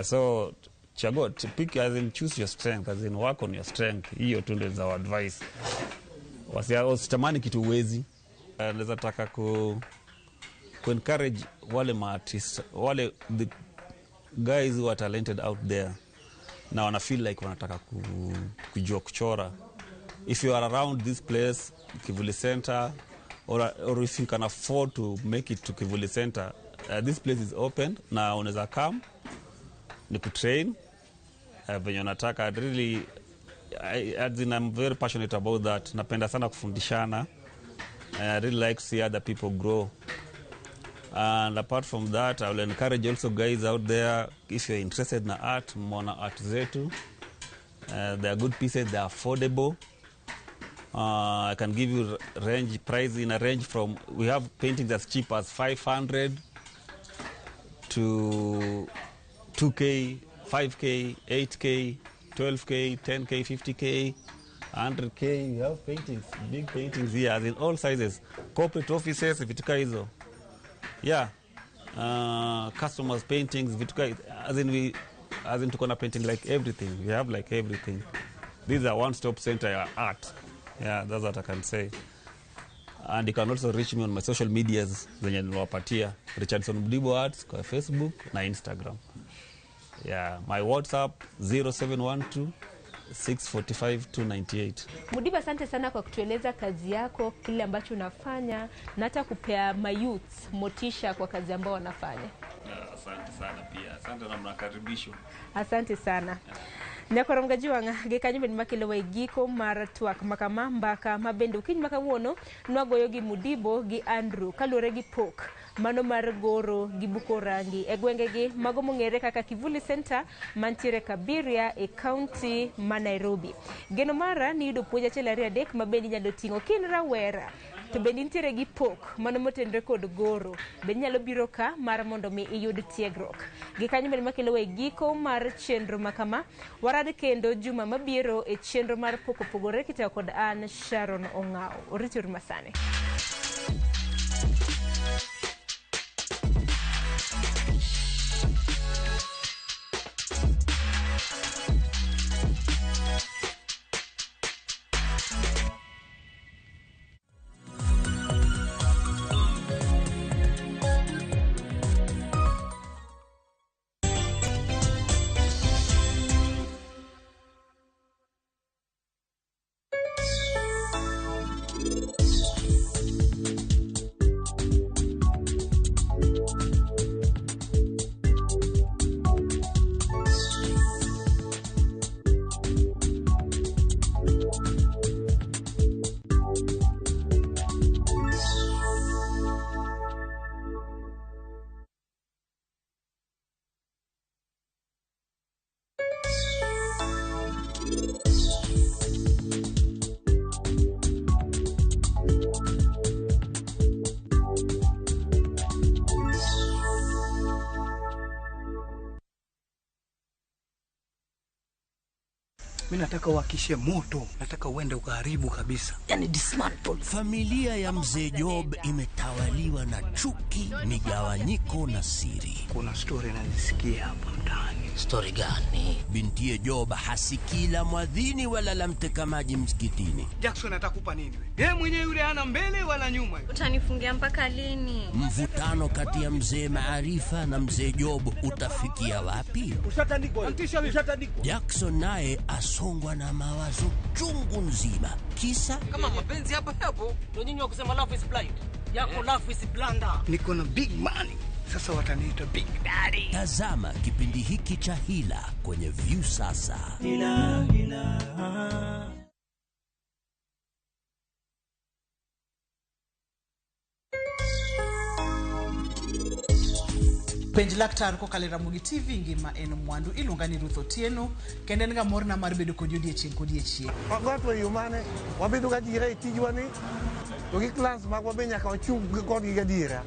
So chagua, to pick, as in choose your strength, as in work on your strength. Hiyo tu ndio za advice. Wasitamani kitu uwezi. Naweza taka ku encourage wale maartist, wale the guys who are talented out there na wana feel like wanataka kujua kuchora. If you are around this place, Kivuli Center, or if you can afford to make it to Kivuli Center, this place is open na unaweza come ni kutrain venye unataka. I'd really as in I'm very passionate about that. Napenda sana kufundishana. I really like to see other people grow. And apart from that, I will encourage also guys out there, if you're interested in art, mona art zetu. They are good pieces, they are affordable. I can give you range price in a range from, we have paintings as cheap as 500 to 2K, 5K, 8K, 12K, 10K, 50K, 100K. We have paintings, big paintings here, as in all sizes. Corporate offices, vitu kaa hizo. Yeah. Customers paintings, vitu kaa, as in tuko na painting like everything. We have like everything. These are one-stop center ya art. Yeah, that's what I can say. And you can also reach me on my social medias zenye niliwapatia, Richardson Mdibo Arts kwa Facebook na Instagram. Yeah, my WhatsApp 0712 645 298. Mudiba, asante sana kwa kutueleza kazi yako, kile ambacho unafanya na hata kupea mayouth motisha kwa kazi ambao wanafanya. Asante sana pia. Asante na mnakaribishwa. Asante sana. Nyakwar Gajuang' gi kanyo bende makelo e giko mar twak makama mbaka ma bende okinyi ma kawuono nwagoyo gi Mudibo gi Andrew kaluwore gi pok mano mar goro gi buko rangi e gwengegi mago mong'ere kaka Kivuli Center mantiere Kabiria e kaunti ma Nairobi. Geno mara ni yudo puonj achiel ariyo adek ma bende inyalo ting'o kin rawera. To bende intiere gi pok mano motenore kod goro. Bende inyalo biro ka mar mondo mi iyud tiegruok. Gi kanyo bende makelowa e giko mar chenro ma kama. Warad kendo juma mabiro e chenro mar pok opogore kitayo kod an Sharon Ong'aw. Oriti uru masani. Mi nataka uhakishe moto, nataka uende ukaharibu kabisa, yani dismantle. Familia ya mzee Job imetawaliwa na chuki, migawanyiko na siri. Kuna story nazisikia hapa mtaani. Stori gani? Bintiye Job hasikii la mwadhini wala la mteka maji msikitini. Jackson atakupa nini wewe? Yeye mwenyewe yule hana mbele wala nyuma. Utanifungia mpaka lini? Mvutano kati ya mzee Maarifa na mzee Job utafikia wapi? Ushatandikwa. Ushatandikwa. Jackson naye asongwa na mawazo chungu nzima, kisa Kama mapenzi hapa yapo, ndio nyinyi wa kusema love is blind. Yako love is blunder. Niko na big money. Sasa wataniita big daddy. Tazama kipindi hiki cha Hila kwenye Viusasa. Hila, hila. Penj laktar kokalo e Ramogi TV ngima en mwandu iluonga ni Ruth Otieno kendo en ga morna mar bedo kodi odiechieng' kodiechieng'. Wagoto e yo mane wabedo gadiera e tijwa ni to gi class magwa be nyaka wachung' kodgi gadiera.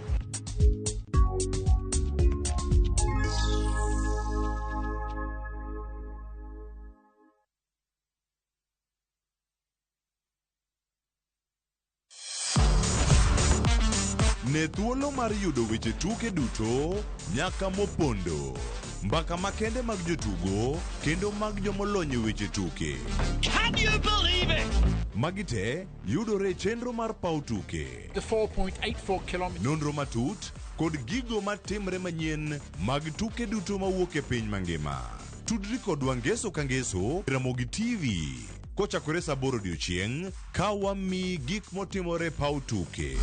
Ne thuolo mar yudo weche tuke duto nyaka mopondo. Mbaka makende mag jotugo kendo mag jomolony e weche tuke. Can you believe it? Magi te yudore e chenro mar paw tuke. The 4.84 kilometers. Nonro matut kod gigo matimre manyien mag tuke duto mawuok e piny mangima. Tudri kodwa ngeso ka ngeso Ramogi TV kochakore saa 8 odiochieng' ka wamiyi gik motimore e paw tuke.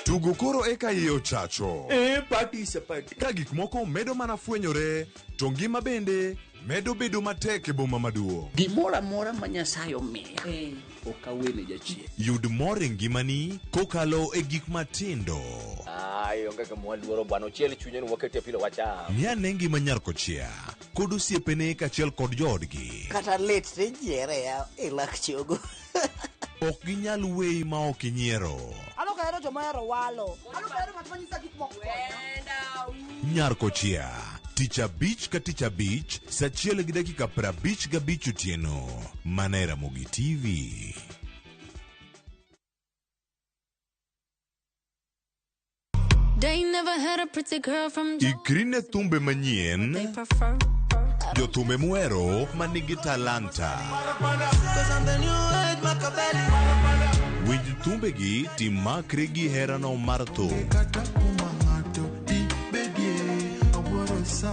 Tugo koro eka iye ochacho. E party is a party. Ka gik moko medo mana fwenyore, to ngima bende medo bedo matek e boma maduong'. Gimoro amora ma Nyasaye omiya ok awene jachien. Yud mor e ngimani kokalo e gik matindo. Ai, onge gima waluoro bwana, ochiel chunye ni wakete pilo wacham. Ng'i ane ngima nyar kochia kod osiepene kaachiel kod joodgi. Kata lit tijiere ya e lak chogo. Ok ginyal weyi ma ok inyiero. An ok ahero joma ohero walo. An ok ahero ng'at ma nyisa gik moko. Nyar kochia tich abich ka tich abich saa 1:55 otieno mana e Ramogi TV. They never had a pretty girl from Ikri ne thumbe manyien, prefer. jothumbe muhero manigi talanta. Winj thumbegi timakri gi herano mar thum.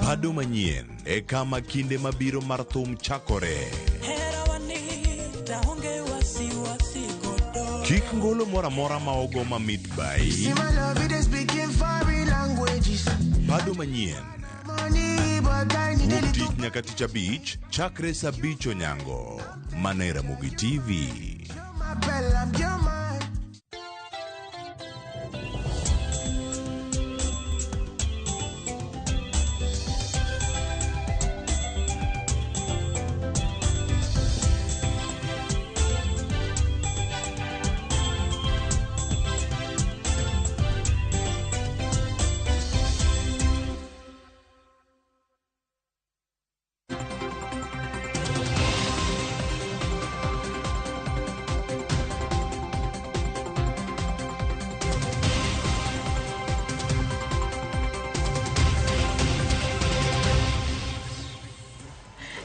Pado manyien e kama kinde mabiro mar thum chakore. Kik ngolo moro amora ma ogo mamit bai. Pado manyien. Wuok tich nyaka tich abich chakre saa 5 onyango. Mana e Ramogi TV.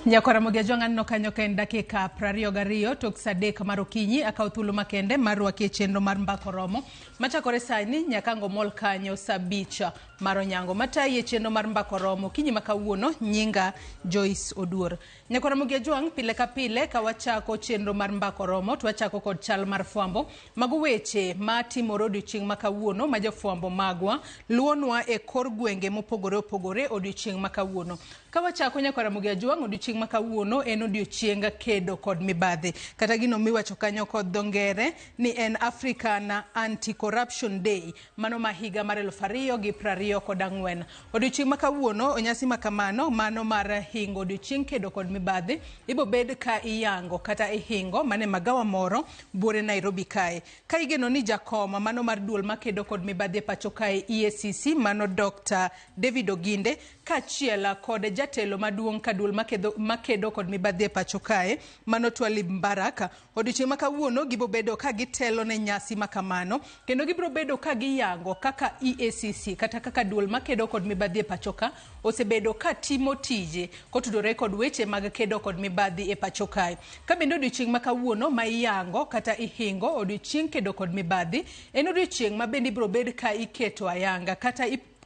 Nyakwara Ramogi Ajwang' aneno kanyo ka en dakika 22 tok sa 3 mar okinyi. Akawo thuolo makende mar rwaki e chenro mar Mbaka Oromo machakore sani nyaka ang' omol kanyo sa 5 mar onyango. Matayi e chenro mar Mbaka Oromo okinyi ma kawuono nyinga Joyce Oduor. Nyakwara Ramogi Ajwang' pile ka pile ka wachako chenro mar Mbaka Oromo to wachako kod chal mar fwambo. Mago weche matimore odiochieng' ma kawuono ma jofwambo magwa luonwa e kor gwenge mopogore opogore odiochieng' ma kawuono. Ka wachako Nyakwara Ramogi Ajwang' odiochieng' ma kawuono en odiochieng kedo kod mibadhi. Kata gino miwacho kanyo kod dho ngere ni en African Anti-Corruption Day, mano ma higa mar 2024. Odiochieng' ma kawuono nyasi ma kamano mano mar hingo odiochieng kedo kod mibadhi ibo bed ka iyango kata ihingo mane magawa moro buore Nairobi kae. Ka igeno ni jakom mano mar duol makedo kod mibadhi e pacho kae EACC mano Dr. David Oginde kaachiel kod jatelo maduong' ka duol makedo kod mibadhi e pacho kae mano Twalib Mbaraka. Odiochieng' ma kawuono gibo bedo ka gitelo ne nyasi ma kamano kendo gibiro bedo ka giyango kaka EACC kata kaka duol makedo kod mibadhi e pacho ka osebedo ka timo tije kotudore kod weche mag kedo kod mibadhi e pacho kae. Ka bende odiochieng' ma kawuono ma iyango kata ihingo odiochieng' kedo kod mibadhi en odiochieng' ma bende ibiro bed ka iketo ayanga kata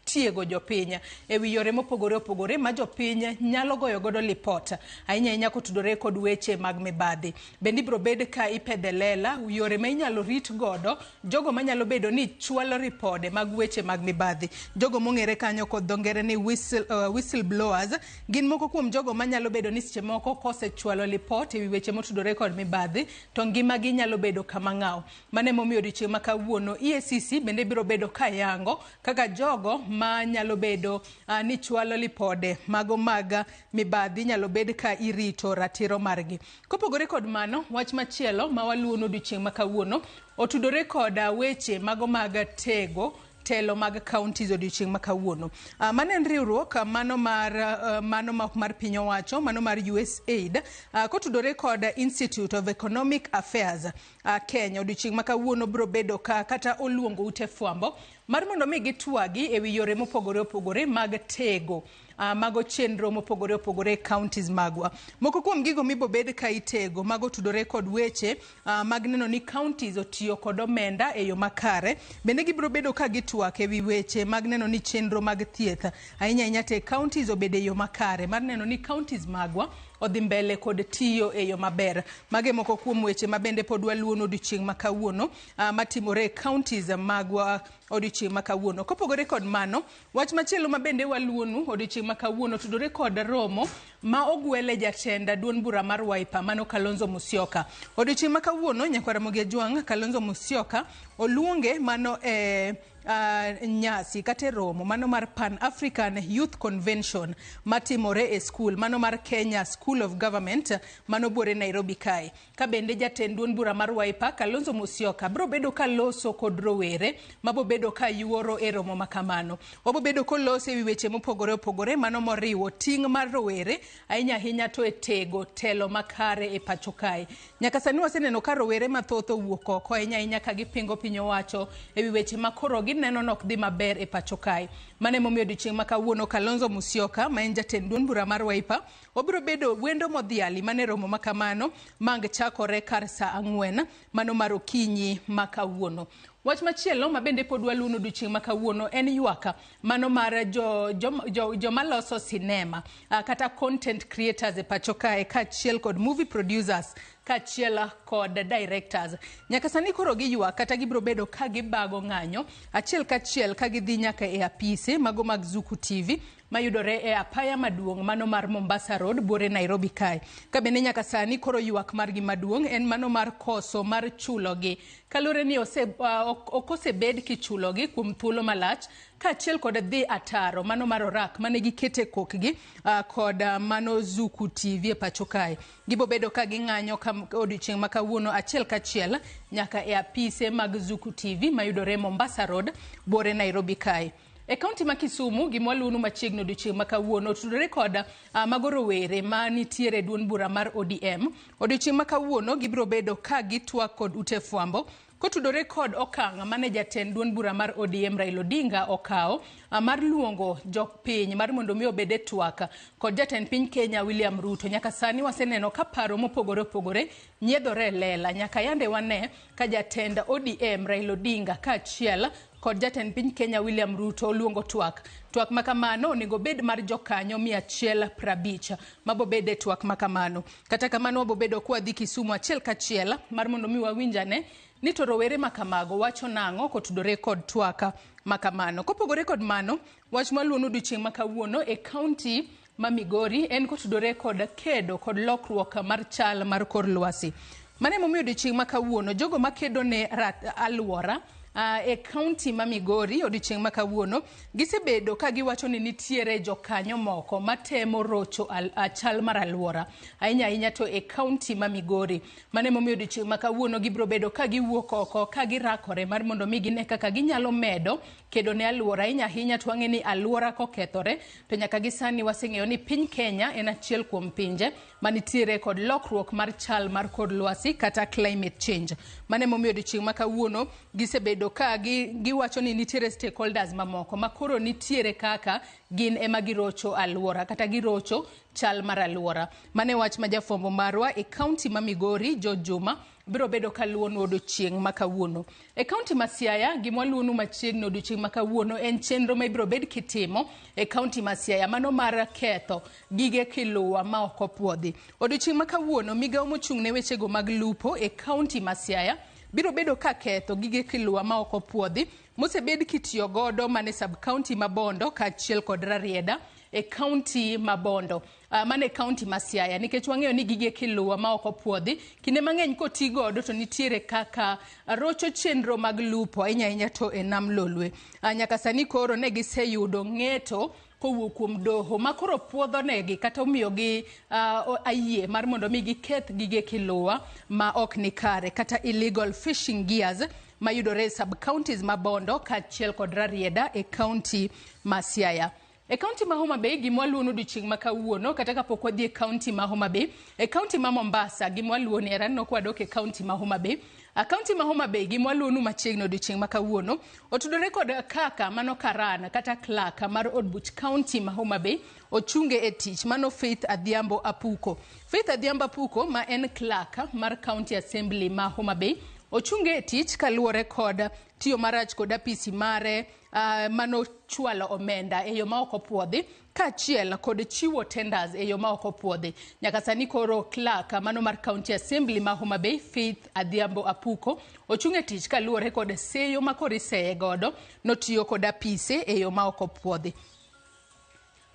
tiego jopiny ewi yore mopogore opogore ma jopiny nyalo goyo godo lipot ahinya ahinya kotudore kod weche mag mibadhi. Bende ibiro bed ka ipedhe lela yore ma inyalo rit godo jogo manyalo bedo ni chwalo ripode mag weche mag mibadhi. Jogo mong'ere kanyo kod dho ngere ni whistleblowers gin moko kuom jogo manyalo bedo ni seche moko kosechwalo lipot ewi weche motudore kod mibadhi to ngimagi nyalo bedo kama ng'aw. Mano emomiyo odiochieng' ma kawuono EACC bende biro bedo ka yango kaka jogo ma nyalo bedo ni chwalo lipode mago mag mibadhi nyalo bed ka irito ratiro margi. Kopogore kod mano, wach machielo ma waluwo odiochieng' ma kawuono otudore kod weche mago mag tego telo mag counties odiochieng' ma kawuono. Mano en riwruok mano mar mano ma ok mar piny owacho mano mar USAID kotudore kod Institute of Economic Affairs Kenya odiochieng' ma kawuono biro bedo ka kata oluongo ute fwambo mar mondo mi gitwagi ewi yore mopogore opogore mag tego mago chenro mopogore opogore e counties magwa. Moko kuom gigo mibobed ka itego mago tudore kod weche mag neno ni counties otiyo kod omenda e yo makare. Bende gibiro bedo ka gitwak ewi weche mag neno ni chenro mag thieth ahinya ahinya te counties obedo e yo makare mar neno ni counties magwa odhi mbele kod tiyo e yo maber. Mage moko kuom weche ma bende pod waluwo odiochieng' ma kawuono matimore e counties magwa odiochieng' ma kawuono. Kopogore kod mano, wach machielo ma bende waluwonu odiochieng' ma kawuono tudore kod romo ma ogwele jatend duond bura mar Wiper mano Kalonzo Musyoka. Odiochieng' ma kawuono Nyakwar Ramogi Ajwang' Kalonzo Musyoka oluonge mano e nyasi kata e romo mano mar Pan African Youth Convention matimore e school mano mar Kenya School of Government mano buore Nairobi kae. Ka bende jatend duond bura mar Wiper Kalonzo Musyoka biro bedo ka loso kod rowere mabo bedo ka yuoro e romo makamano. Obo bedo koloso ewi weche mopogore opogore mano moriwo ting' mar rowere ahinya ahinya to e tego telo makare e pacho kae. Nyaka sani waseneno ka rowere mathoth owuok oko ahinya ahinya ka gipingo piny owacho ewi weche ma koro gineno nok dhi maber e pacho kae. Mano emomiyo odiochieng' ma kawuono Kalonzo Musyoka ma en jatend duond bura mar Wiper obiro bedo wendo modhiali mane romo ma kamano mang chakore kar sa 4 mano mar okinyi ma kawuono. Wach machielo ma bende pod waluwo odiochieng' ma kawuono en ywak mano mar joma loso sinema kata content creators e pacho kae kaachiel kod movie producers kaachiel kod directors. Nyaka sani koro giywak kata gibiro bedo ka gibago ng'anyo achiel kachiel ka gidhi nyaka e apise mago mag Zuku TV mayudore e apaya maduong' mano mar Mombasa Road buore Nairobi kae. Ka bende nyaka sani koro ywak margi maduong' en mano mar koso mar chulogi. Kaluwore ni ok osebed kichulogi kuom thuolo malach kaachiel kod dhi ataro mano mar orak mane gikete kokgi kod mano Zuku TV e pacho kae. Gibo bedo ka ging'anyo odiochieng' ma kawuono achiel kachiel nyaka e apise mag Zuku TV mayudore Mombasa Road buore Nairobi kae. E kaunti ma Kisumu gima waluwo machiegni odiochieng' ma kawuono otudore kod mago rowere ma nitiere e duond bura mar ODM. Odiochieng' ma kawuono gibiro bedo ka gitwak kod ute fwambo Kotudore kod okang' mane jatend duond bura mar ODM Raila Odinga okawo mar luongo jopiny mar mondo mi obed e twak kod jatend piny Kenya William Ruto. Nyaka sani waseneno ka paro mopogore opogore nyiedhore e lela. Nyaka yande wane ka jatend ODM Raila Odinga kaachiel kod jatend piny Kenya William Ruto oluongo twak. Twak makamano onego bed mar jokanyo 150 mabobede twak makamano. Kata kamano wabobedo kwa dhi Kisumu achiel kachiel mar mondo mi wawinjane ni to rowere makamago wacho nang'o kotudore kod twak makamano. Kopogore kod mano, wach maluonu odiochieng' ma kawuono e kaunti ma Migori en kotudore kod kedo kod lokruok mar chal mar kor lwasi. Mano emomiyo odiochieng' ma kawuono jogo makedo ne alwora e kaunti ma Migori odiochieng' ma kawuono gisebedo ka giwacho ni nitiere jokanyo moko matemo rocho chal mar alwora ahinya ahinya to e kaunti ma Migori. Mano emomiyo odiochieng' ma kawuono gibiro bedo ka giwuok oko ka girakore mar mondo mi gine kaka ginyalo medo kedo ne alwora ahinya ahinya to wang'e ni alwora kokethore to nyaka gi sani waseng'eyo ni piny Kenya en achiel kuom pinje manitiere kod lokruok mar chal mar kor lwasi kata climate change. Mano emomiyo odiochieng' ma kawuono gisebedo ka giwacho ni nitiere stakeholders mamoko ma koro nitiere kaka gin ema girocho alwora kata girocho chal mar alwora. Mano e wach ma jafwambo marwa e kaunti ma Migori George Juma biro bedo kaluwonwa odiochieng' ma kawuono. E kaunti ma Siaya, gima waluwonu machiegni odiochieng' ma kawuono en chenro ma ibiro bed kitimo e kaunti ma Siaya, mano mar ketho gige kiluwa ma ok opuodhi. Odiochieng' ma kawuono, migawo mochung' ne wechego mag lupo e kaunti ma Siaya biro bedo ka ketho gige kiluwa ma ok opuodhi mosebed kitiyo godo mane sub-county ma Bondo kaachiel kod Rarieda e kaunti ma Bondo. Mano e kaunti ma Siaya, nikech wang'eyo ni gige kiluwa ma ok opuodhi kinde mang'eny koti godo to nitiere kaka rocho chenro mag lupo ahinya ahinya to e nam Lolwe. Nyaka sani koro ne giseyudo ng'eto kowuok kuom doho ma koro puodho negi kata omiyogi ayie mar mondo mi giketh gige kiluwa ma ok ni kare kata illegal fishing gears mayudore e sub-counties ma Bondo kaachiel kod Rarieda e kaunti ma Siaya. E kaunti ma Homa Bay gima waluwono odiochieng' ma kawuono kata kapok wadhi e kaunti ma Homa Bay, e kaunti ma Mombasa gima waluwo ni era aneno kwadok e kaunti ma Homa Bay. Kaunti ma Homa Bay gima waluwonu machiegni odiochieng' ma kawuono otudore kod kaka mano karan kata clerk mar od buch kaunti ma Homa Bay ochunge e tich mano Faith Adhiambo Apuko. Faith Adhiambo Apuko ma en clerk mar County Assembly ma Homa Bay ochunge e tich kaluwore kod tiyo marach kod apisi mare mano chwalo omenda e yo ma ok opuodhi kaachiel kod chiwo tenders e yo ma ok opuodhi. Nyaka sani koro clerk mano mar County Assembly ma Homa Bay Faith Adhiambo Apuko ochung' e tich kaluwore kod seyo ma koro iseye godo notiyo kod apise e yo ma ok opuodhi.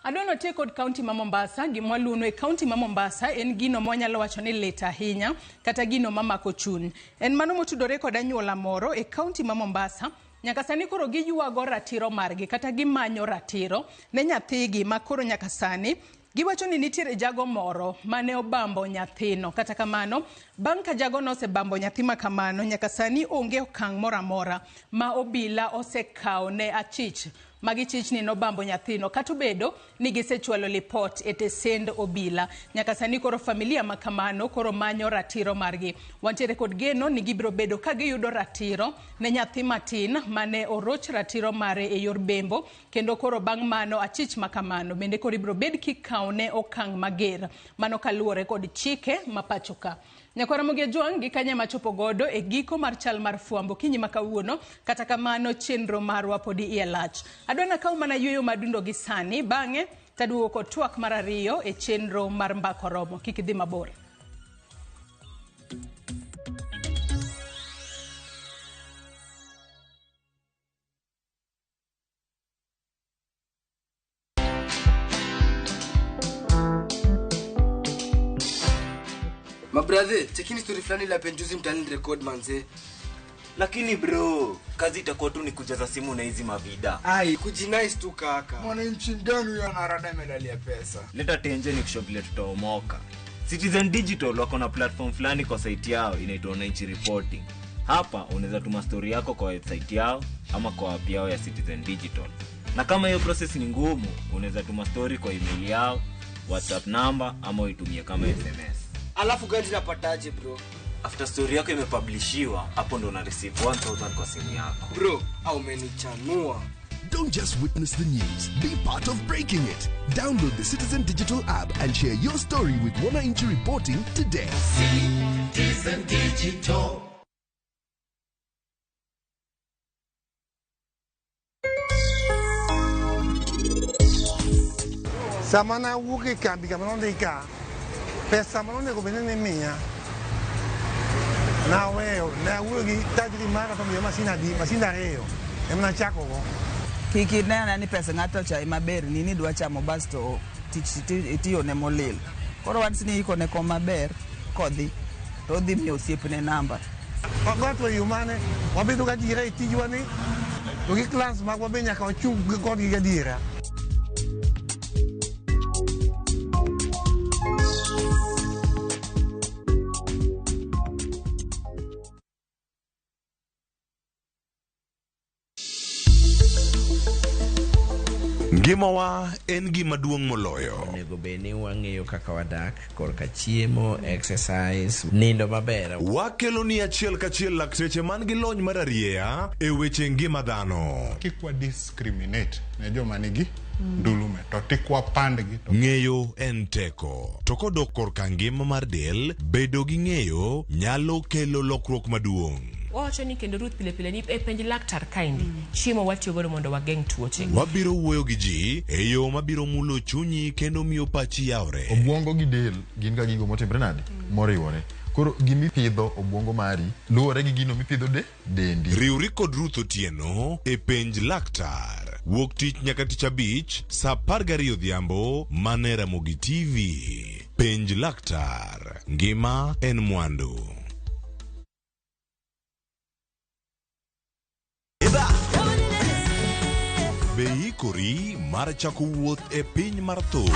Adwa notiek kod kaunti ma Mombasa. Gima waluwono e kaunti ma Mombasa en gino ma wanyalo wacho ni lit ahinya kata gino mamako chuny. En mano motudore kod anyuola moro e kaunti ma Mombasa. Nyaka sani koro giywago ratiro margi kata gimanyo ratiro ne nyathigi ma koro nyaka sani giwacho ni nitiere jago moro mane obambo nyathino. Kata kamano, bang' ka jago nosebambo nyathi ma kamano, nyaka sani onge okang' moro amora ma obila osekawo ne achich magi chichni nobambo nyathino kata obedo ni gisechwalo lipot e tesend obila. Nyaka sani koro familia ma kamano koro manyo ratiro margi. Wantiere kod geno ni gibiro bedo ka giyudo ratiro ne nyathi matin mane oroch ratiro mare e yor bembo, kendo koro bang' mano achich ma kamano bende koro ibiro bed kikawone okang' mager mano kaluwore kod chike ma pacho ka. Nyakwar Ramogi Ajwang' gi kanye machopo godo e giko mar chal mar fwambo kinyi ma kawuono, kata kamano chenro marwa podi iye lach. Adwa nakaw mana yueyo madundo gi sani, bang'e taduogo kod twak mar ariyo e chenro mar Mbaka Oromo. Kik idhi mabor. Mabrother, chekini story fulani la penjuzi mtaani record manze. Lakini bro, kazi itakuwa tu ni kujaza simu na hizi mavida. Ai, kujinice tu kaka. Mwananchi mgani huyo anarada medali ya pesa? Leta tenje ni kusho vile tutaomoka. Citizen Digital wako na platform fulani kwa site yao inaitwa Wananchi Reporting. Hapa unaweza tuma story yako kwa website yao ama kwa app yao ya Citizen Digital. Na kama hiyo process ni ngumu, unaweza tuma story kwa email yao, WhatsApp number ama uitumie kama SMS. Alafu gani napataje bro? After story yako imepublishiwa, hapo ndo una receive 1000 kwa simu yako. Bro, au umenichanua. Don't just witness the news, be part of breaking it. Download the Citizen Digital app and share your story with Wananchi Reporting today. Citizen Digital. Sama nawuok e kambi kama nondika, pesa manonego bed ni imiya, naweyo, nawuoyo gi tajiri mara to miya masin adi, masin ariyo, ema nachakogo. Kik ine ane ni pesa ng'ato cha ema berni ni idwa chamo basto tich itiyone molil. Koro wach ni ikone kom maber kodhi to odhi miyo osiepne namba. Wagoto e yo mane, wabedo gadiera e tijwa ni, to gi clans magwa be nyaka wachung' kodgi gadiera. Ngimawa en gima duong' moloyo. Onego bed ni wang'eyo kaka wadak korka chiemo, exercise, nindo maber. Wakelo ni achiel kachiel lakteche man gi lony mar arieya e weche ngima dhano. Kik wa discriminate ne joma nigi ndulume to tik wapandgi. Ng'eyo en teko. To kodok korka ngima mar del, bedo gi ng'eyo nyalo kelo lokruok maduong'. Wawacho ni kendo Ruth pile pile ni e penj laktar kaendi chiemo watiyo godo mondo wageng' tuoche. Wabiro wuoyo gi ji e yo mabiro mulo chunyi kendo miyo pachi yawre. Obwongo gi del gin ga gigo motimre nade? Moriwore. Koro gimipidho obwongo mari luwore gi gino mipidho de dendi. Riwri kod Ruth Otieno e penj laktar. Wuok tich nyaka tich abich saa 12 odhiambo mana e Ramogi TV. Penj laktar. Ngima en mwandu. Be iikori mar chako wuoth e piny mar thum?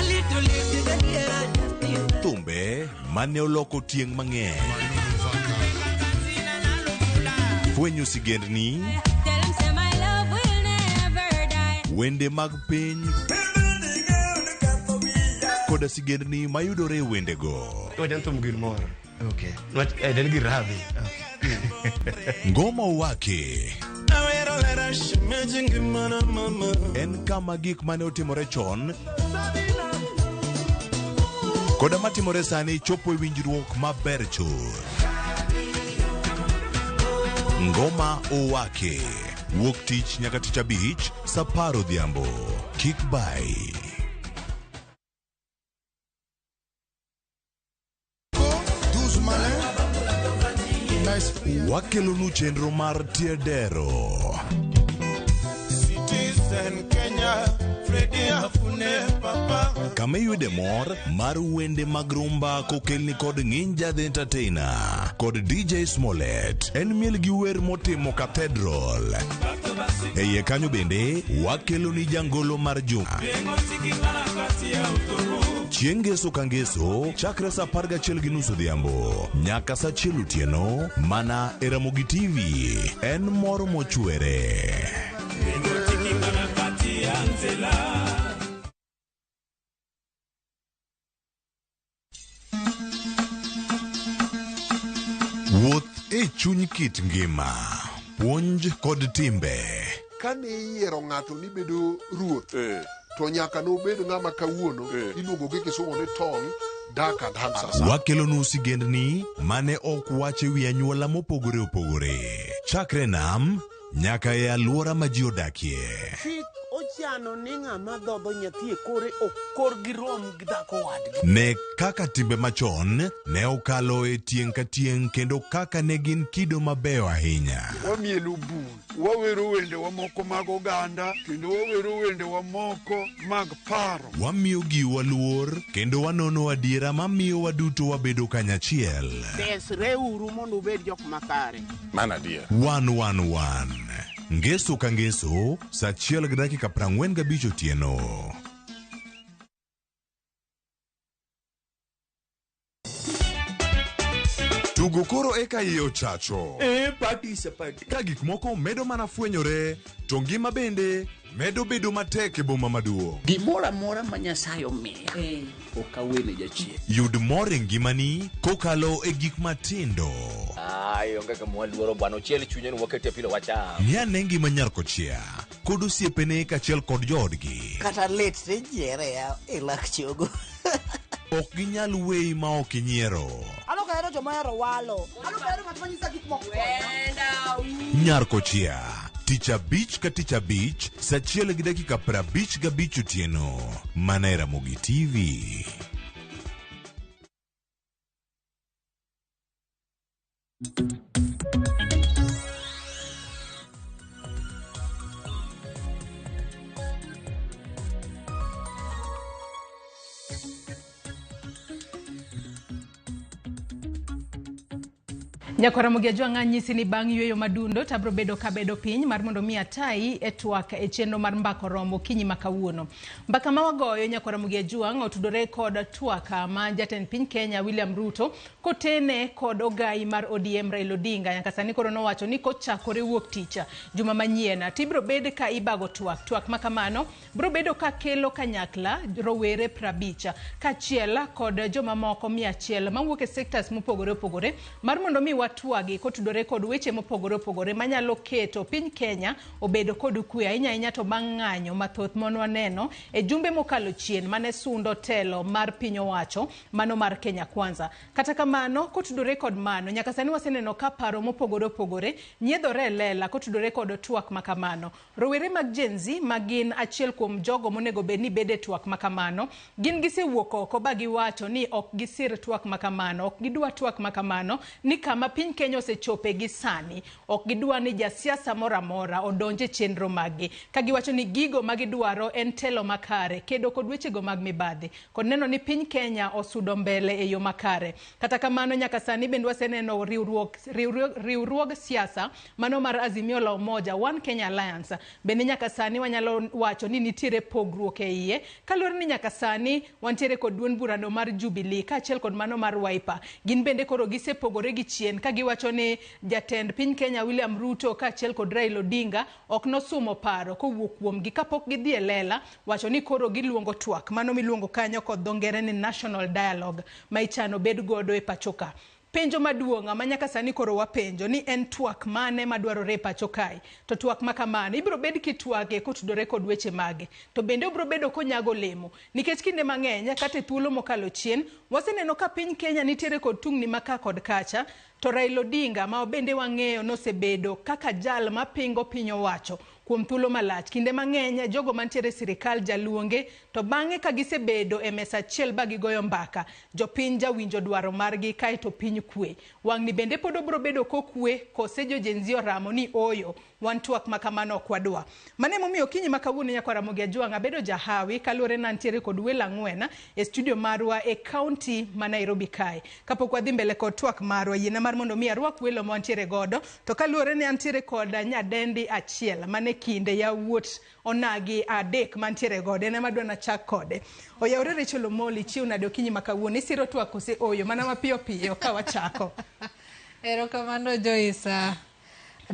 Thumbe mane oloko tieng' mang'eny. Fwenyo sigendni, wende mag piny koda sigendni mayudore e wendego. Wajan thum gir moro. Okay. Nwach en gir rabi. Ngoma Owake en kama gik mane otimore chon koda matimore sani chopo e winjruok maber chuth. Ngoma Owake wuok tich nyaka tich abich saa 10 odhiambo. Kik bai. Wakelonu chenro mar Tiedero. Citizen Kenya, Freddy Afune Papa. Kama iyude mor mar wende mag rumba kokelni kod Nginja the Entertainer kod DJ Smollett. En miel gi wer motimo Cathedral. E iye kanyo bende wakeloni jangolo mar juma. Chieng' ngeso ka ngeso chakre saa 11:30 odhiambo nyaka saa 1 otieno mana e Ramogi TV. En mor mochwere. Wuoth e chuny kit ngima, puonj kod timbe. Kane iyiero ng'ato ni bedo ruoth, to nyaka nobed ng'ama kawuono iluongo gi kisungu ni tall, dark and handsome. Wakelonu sigendni mane ok wach e wi anyuola mopogore opogore. Chakre nam nyaka e alwora ma ji odakie. Chik ochano ni ng'ama dhodho nyathi e kore ok korgi rom gi dhako wadgi. Ne kaka timbe machon ne okalo e tieng' ka tieng' kendo kaka ne gin kido mabeyo ahinya. Wamielo bul, wawero wendewa moko mag oganda, kendo wawero wendewa moko mag paro. Wamiyo giwa luor kendo wanono adiera mamiyo waduto wabedo kanyachiel. Desreuru mondo ubed jok makare. Mano adier. 111 Ngeso ka ngeso, saa 1:45 otieno. Tugo koro eka iye ochacho. Party is a party. Ka gik moko medo mana fwenyore, to ngima bende medo bedo matek e boma maduong'. Gimoro amora ma Nyasaye omiya, ok awene jachien. Yud mor e ngimani kokalo e gik matindo. Kae onge kama waluoro bwana ochiel chunye ni wakete pilo wacham. Ng'i ane ngima nyar kochia kod osiepene kaachiel kod joodgi. Kata lit tinyiere ya e lak chogo. Ok ginyal weyi ma ok inyiero. An ok ahero joma ohero walo. An ok ahero ng'at ma nyisa gik moko. Nyar kochia tich abich ka tich abich saa achiel gi dakika 55 otieno mana e Ramogi TV. Nyakwaramogi Ajwang' anyisi ni bang' yueyo madundo to abiro bedo kabedo piny mar mondo mi atayi e twak e chenro mar mbako romo okinyi ma kawuono. Mbaka ma wagoyo Nyakwaramogi Ajwang' otudore kod twak ma jatend piny Kenya William Ruto kotene kod ogai mar ODM Raila Odinga nyaka sani koro nowacho ni kochakore wuok tich juma manyien to ibiro bed ka ibago twak. Twak ma kamano biro bedo ka kelo kanyakla rowere 50 kaachiel kod jomamoko 100 mawuok e sectors mopogore opogore mar mondo mi watwagi kotudore kod weche mopogore opogore manyalo keto piny Kenya obedo kod kwe ahinya ahinya to bang' ng'anyo mathoth mane waneno e jumbe mokalo chien mane sundo telo mar piny owacho mano mar Kenya Kwanza. Kata kamano kotudore kod mano nyaka sani waseneno ka paro mopogore opogore nyiedhore e lela kotudore kod twak makamano. Rowere mag Gen Z ma gin achiel kuom jogo monego bed ni bedo e twak makamano gin gisewuok oko ba giwacho ni ok gisir twak makamano, ok gidwa twak makamano ni kama piny Kenya osechope gi sani ok gidwa ni jasiasa moro amora odonj e chenro maggi ka giwacho ni gigo ma gidwaro en telo makare, kedo kod wechego mag mibadhi kod neno ni piny Kenya osudo mbele e yo makare. Kata kamano nyaka sani bende waseneno riwruog siasa mano mar Azimio la Umoja One Kenya Alliance bende nyaka sani wanyalo wacho ni nitiere pogruok e iye kaluwore ni nyaka sani wantiere kod duond burano mar Jubilee kaachiel kod mano mar Wiper. Gin bende koro gisepogore gi chien ka giwacho ni jatend piny Kenya William Ruto kaachiel kod Raila Odinga ok nosumo paro kowuok kuomgi kapok gidhi e lela wacho ni koro giluongo twak mano miluongo kanyo kod dho ngere ni National Dialogue ma ichano bed godo e pacho ka. Penjo maduong' ma nyaka sani koro wapenjo ni en twak mane madwarore e pacho kae to twak ma kamano ibiro bed kitwage kotudore kod weche mage to bende obiro bedo konyago olemo nikech kinde mang'eny kata e thuolo mokalo chien waseneno ka piny Kenya nitiere kod tungni ma ka kod kacha to Raila Odinga ma bende wang'eyo nosebedo kaka jal mapingo piny owacho kuom thuolo malach. Kinde mang'eny jogo mantiere e sirikal jaluonge to bang'e ka gisebedo e mesa achiel ba gigoyo mbaka jopiny jawinjo dwaro margi kaeto piny kwe. Wang'ni bende pod obiro bedo kokwe kose jo Gen Z oramo ni oyo wan twak ma kamano ok wadwa. Mano emomiyo okinyi ma kawuono nyakwar Ramogi Ajwang' abedo jahawi kaluwore ni antiere kod welo ang'wen e studio marwa e kaunti ma Nairobi kae. Kapok wadhi mbele kod twak marwa yiena mar mondo mi arwak welo ma wantiere godo to kaluwore ni antiere kod nyadendi achiel mane kinde yawuot onagi adek mantiere godo en ema adwa nachak kode. Oyawore Rachel Omoli chiew nade okinyi ma kawuono isiro twak kose oyo mana mapiyo piyo ka wachako. Erokamano Joyce.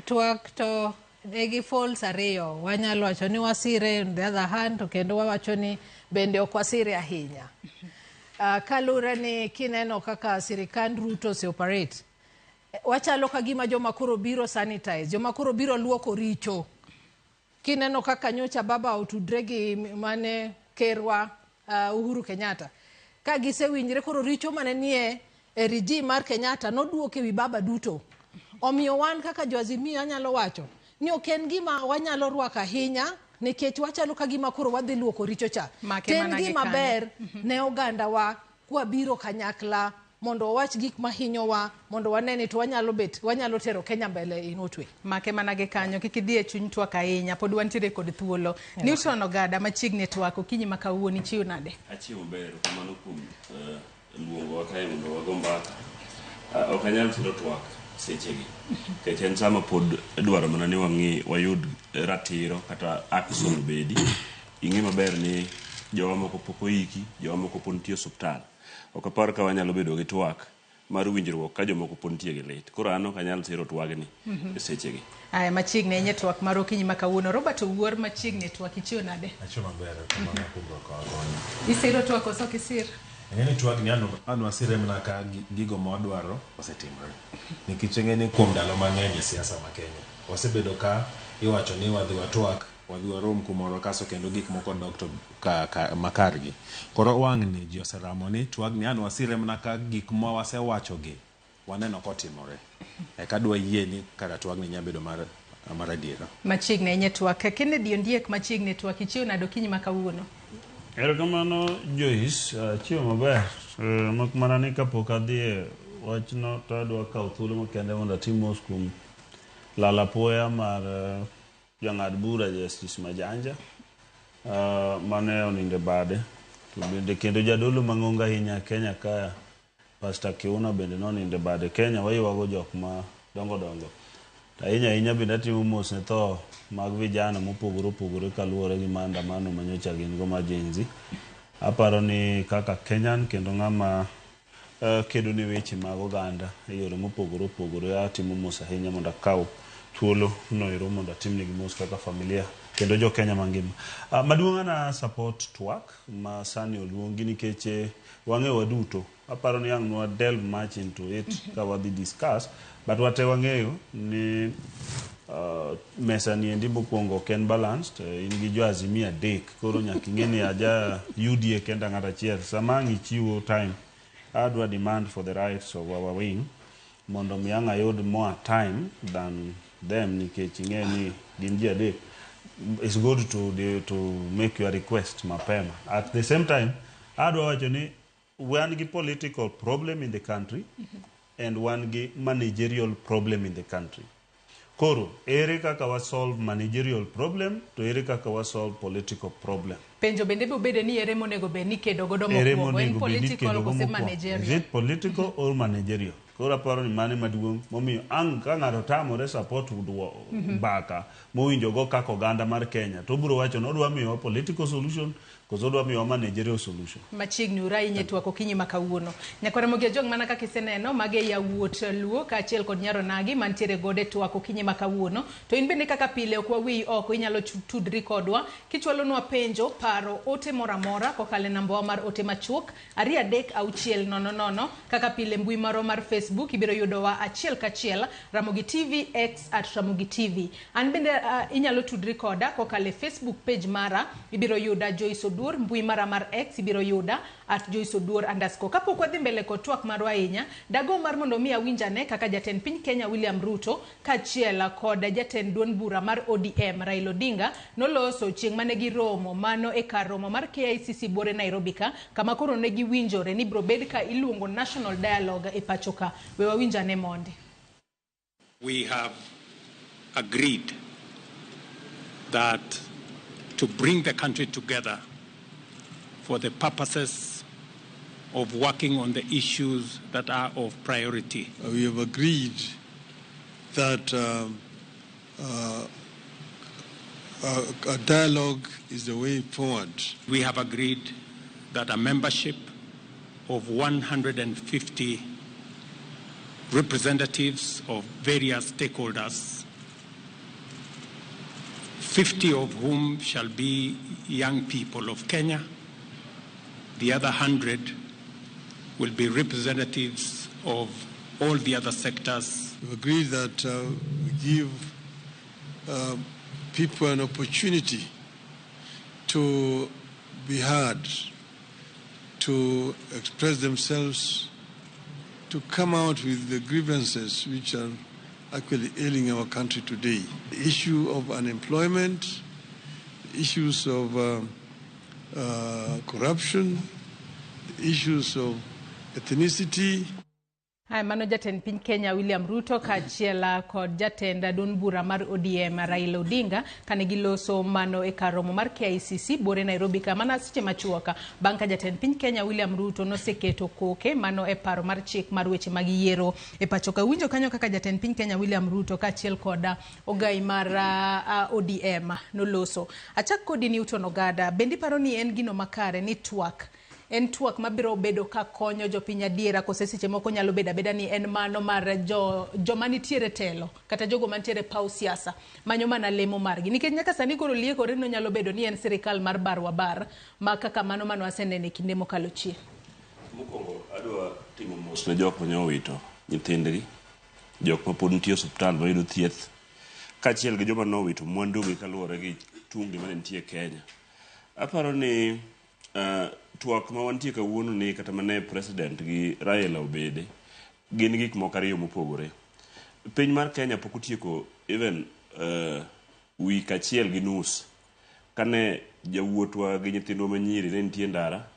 Twak to nigi folds ariyo. Wanyalo wacho ni wasire on the other hand to kendo wawacho ni bende ok wasire ahinya. Kaluwore ni kineno kaka sirikand Ruto ose operate, wachalo ka gima joma koro biro sanitize, joma koro biro luoko richo. Kineno kaka nyocha baba otudre gi mane kerwa Uhuru Kenyatta. Ka gisewinjre koro richo mane nie e regime mar Kenyatta noduok ewi baba duto. Omiyo wan kaka jo Azimio anyalo wacho ni ok en gima wanyalo rwako ahinya nikech wachalo ka gima koro wadhi luoko richo cha. Make To en mana gi gima kanyo. ber ne ogandawa kwabiro kanyakla mondo wawach gik mahinyowa mondo wane ni to wanyalo bet wanyalo tero Kenya mbele in what way. Make mana gi kanyo kik idhi e chuny twak ahinya pod wantiere kod thuolo. Newton Ogada machiegni e twak okinyi ma kawuono ichiew nade? Achiewo maber erokamano kuom luongowa kae mondo wago mbaka. Ok anyal siro twak sechegi nikech en sama pod dwaro mana ni wang'i wayud ratiro kata action obedi. Ing'e maber ni jowa moko pok oiki, jowa moko pod nitie e osuptal. Ok apar ka wanyalo bedo gi twak mar winjruok ka jomoko pod nitie gi lit. Koro an ok anyal siro twagni e sechegi. Aya machiegni ahinya e twak mar okinyi ma kawuono. Robert Owuor machiegni e twak ichiew nade? Achiew maber, erokamano kuom rwakowa koni. Isiro twak koso ok isir? Ing'e ni twagni an wasire mana ka gigo ma wadwaro osetimore. Nikech ing'e ni kuom ndalo mang'eny e siasa ma Kenya, wasebedo ka iwacho ni wadhi watwak, wadhi warom kumoro kaso kendo gik moko dok to ka makargi. Koro wang'ni ji oseramo ni twagni an wasire mana ka gik ma wasewachogi waneno kotimore. Eka dwa yie ni kara twagni nyalo bedo mar adiera. Machiegni ahinya twak. Kennedy Ondiek machiegni twak ichiew nade okinyi ma kawuono? Erokamano Joyce, achiewo maber. Mak mana ni kapok adhi e wachno to adwa kawo thuolo makende mondo atim mos kuom lal apoya mar jang'ad bura Justice Majanja mane onindo e bade. To bende kendo jadolo mang'ongo ahinya Kenya ka Pastor Kiuna bende nonindo e bade. Kenya waywago jok ma dongo dongo. To ahinya ahinya bende atimo mos ne tho mag vijana mopogore opogore kaluwore gi maandamano manyocha gin go mar Gen Z. Aparo ni kaka Kenyan kendo ng'ama kedo ne weche mag oganda e yore mopogore opogore atimo mos ahinya mondo akaw thuolo noero mondo atimnegi mos kaka familia kendo jo Kenya mangima. Maduong' ana support twak ma sani oluongi nikech wang'eyo waduto. Aparo ni ang' nwa delve much into it ka wadhi discuss, but wate wang'eyo ni mesa ni endi mokwongo ok en balanced. In gi jo Azimio 3, koro nyaka ing'e ni aja UDA kenda ng'at achiel. Sama ang' ichiwo time, adwa demand for the rights of our wing mondo mi ang' ayud more time than them nikech ing'e ni gin ji 3. It's good to make your request mapema. At the same time, adwa wacho ni wan gi political problem in the country and wan gi managerial problem in the country. Koro, ere kaka wa solve managerial problem to ere kaka wa solve political problem? Penjo bende biro bedo ni ere monego bed ni kedo godo Ere mokwongo, en monego bed ni political kedo go kose mokwongo? Is managerial? it political or managerial? Koro aparo ni mano maduong' momiyo ang' ka ng'ato tamore support mbaka mowinjo go kaka oganda mar Kenya to obiro wacho ni odwa miyowa political solution koso odwa miyowa managerial solution. Machiegni uru ahinya e twak okinyi ma kawuono. Nyakwar Ramogi Ajwang' mana kaka iseneno, mage yawuot Luo kaachiel kod Nyaronagi mantiere godo e twak okinyi ma kawuono. To in bende kaka pile ok wawiyi oko, inyalo tudri kodwa kichwalonwa penjo, paro, ote moro amora kokalo e nambawa mar ote machuok 23600. Kaka pile mbui marwa mar Facebook ibiro yudowa achiel kachiel Ramogi TV, X at Ramogi TV. An bende inyalo tudri koda kokalo e Facebook page mara, ibiro yuda Joyce Oduor, mbui mara mar X ibiro yuda at Joyce Oduor underscore. Kapok wadhi mbele kod twak marwa ahinya, dago mar mondo mi awinj ane kaka jatend piny Kenya William Ruto kaachiel kod jatend duond bura mar ODM Raila Odinga noloso chieng' mane giromo mano e kar romo mar KICC buore Nairobi ka, kama koro ne giwinjore ni biro bed ka iluongo National Dialogue e pacho ka. We wawinj ane mondi. We have agreed that to bring the country together for the purposes of working on the issues that are of priority. We have agreed that a dialogue is the way forward. We have agreed that a membership of 150 representatives of various stakeholders, 50 of whom shall be young people of Kenya, the other 100 will be representatives of all the other sectors. We've agreed that we give people an opportunity to be heard, to express themselves, to come out with the grievances which are actually ailing our country today. The issue of unemployment, the issues of corruption, the issues of ethnicity. Haya, mano jatend piny Kenya William Ruto kaachiel kod jatend duond bura mar ODM Raila Odinga kane giloso mano e kar romo mar KICC buore Nairobi ka mana seche machuok bang' ka jatend piny Kenya William Ruto noseketo koke mano e paro mar chik mar weche mag yiero e pacho ka. Winjo kanyo kaka jatend piny Kenya William Ruto kaachiel kod ogai mar ODM noloso. Achak kodi Newton Ogada, bende iparo ni en gino makare ni twak en twak mabiro bedo ka konyo jopiny adiera kose seche moko nyalo bedo abeda ni en mano mar joma nitiere telo kata jogo mantiere paw siasa manyo mana lemo margi, nikech nyaka sani koro liekore ni onyalo bedo ni en sirikal mar bar wa bar ma kaka mano mano waseneno e kinde mokalo chien. Mokwongo adwa timo mos ne jok mane owito nyithindgi, jok ma pod nitie e osiptal mayudo thieth, kaachiel gi joma nowito mwandugi kaluwore gi tungni mane nitie e Kenya. Aparo ni twak ma wantie kawuono ni kata mane president gi Raila obede gin gik moko ariyo mopogore. Piny mar Kenya pok otieko even week achiel gi nus kane jawuotwa gi nyithindwa manyiri ne nitie ndara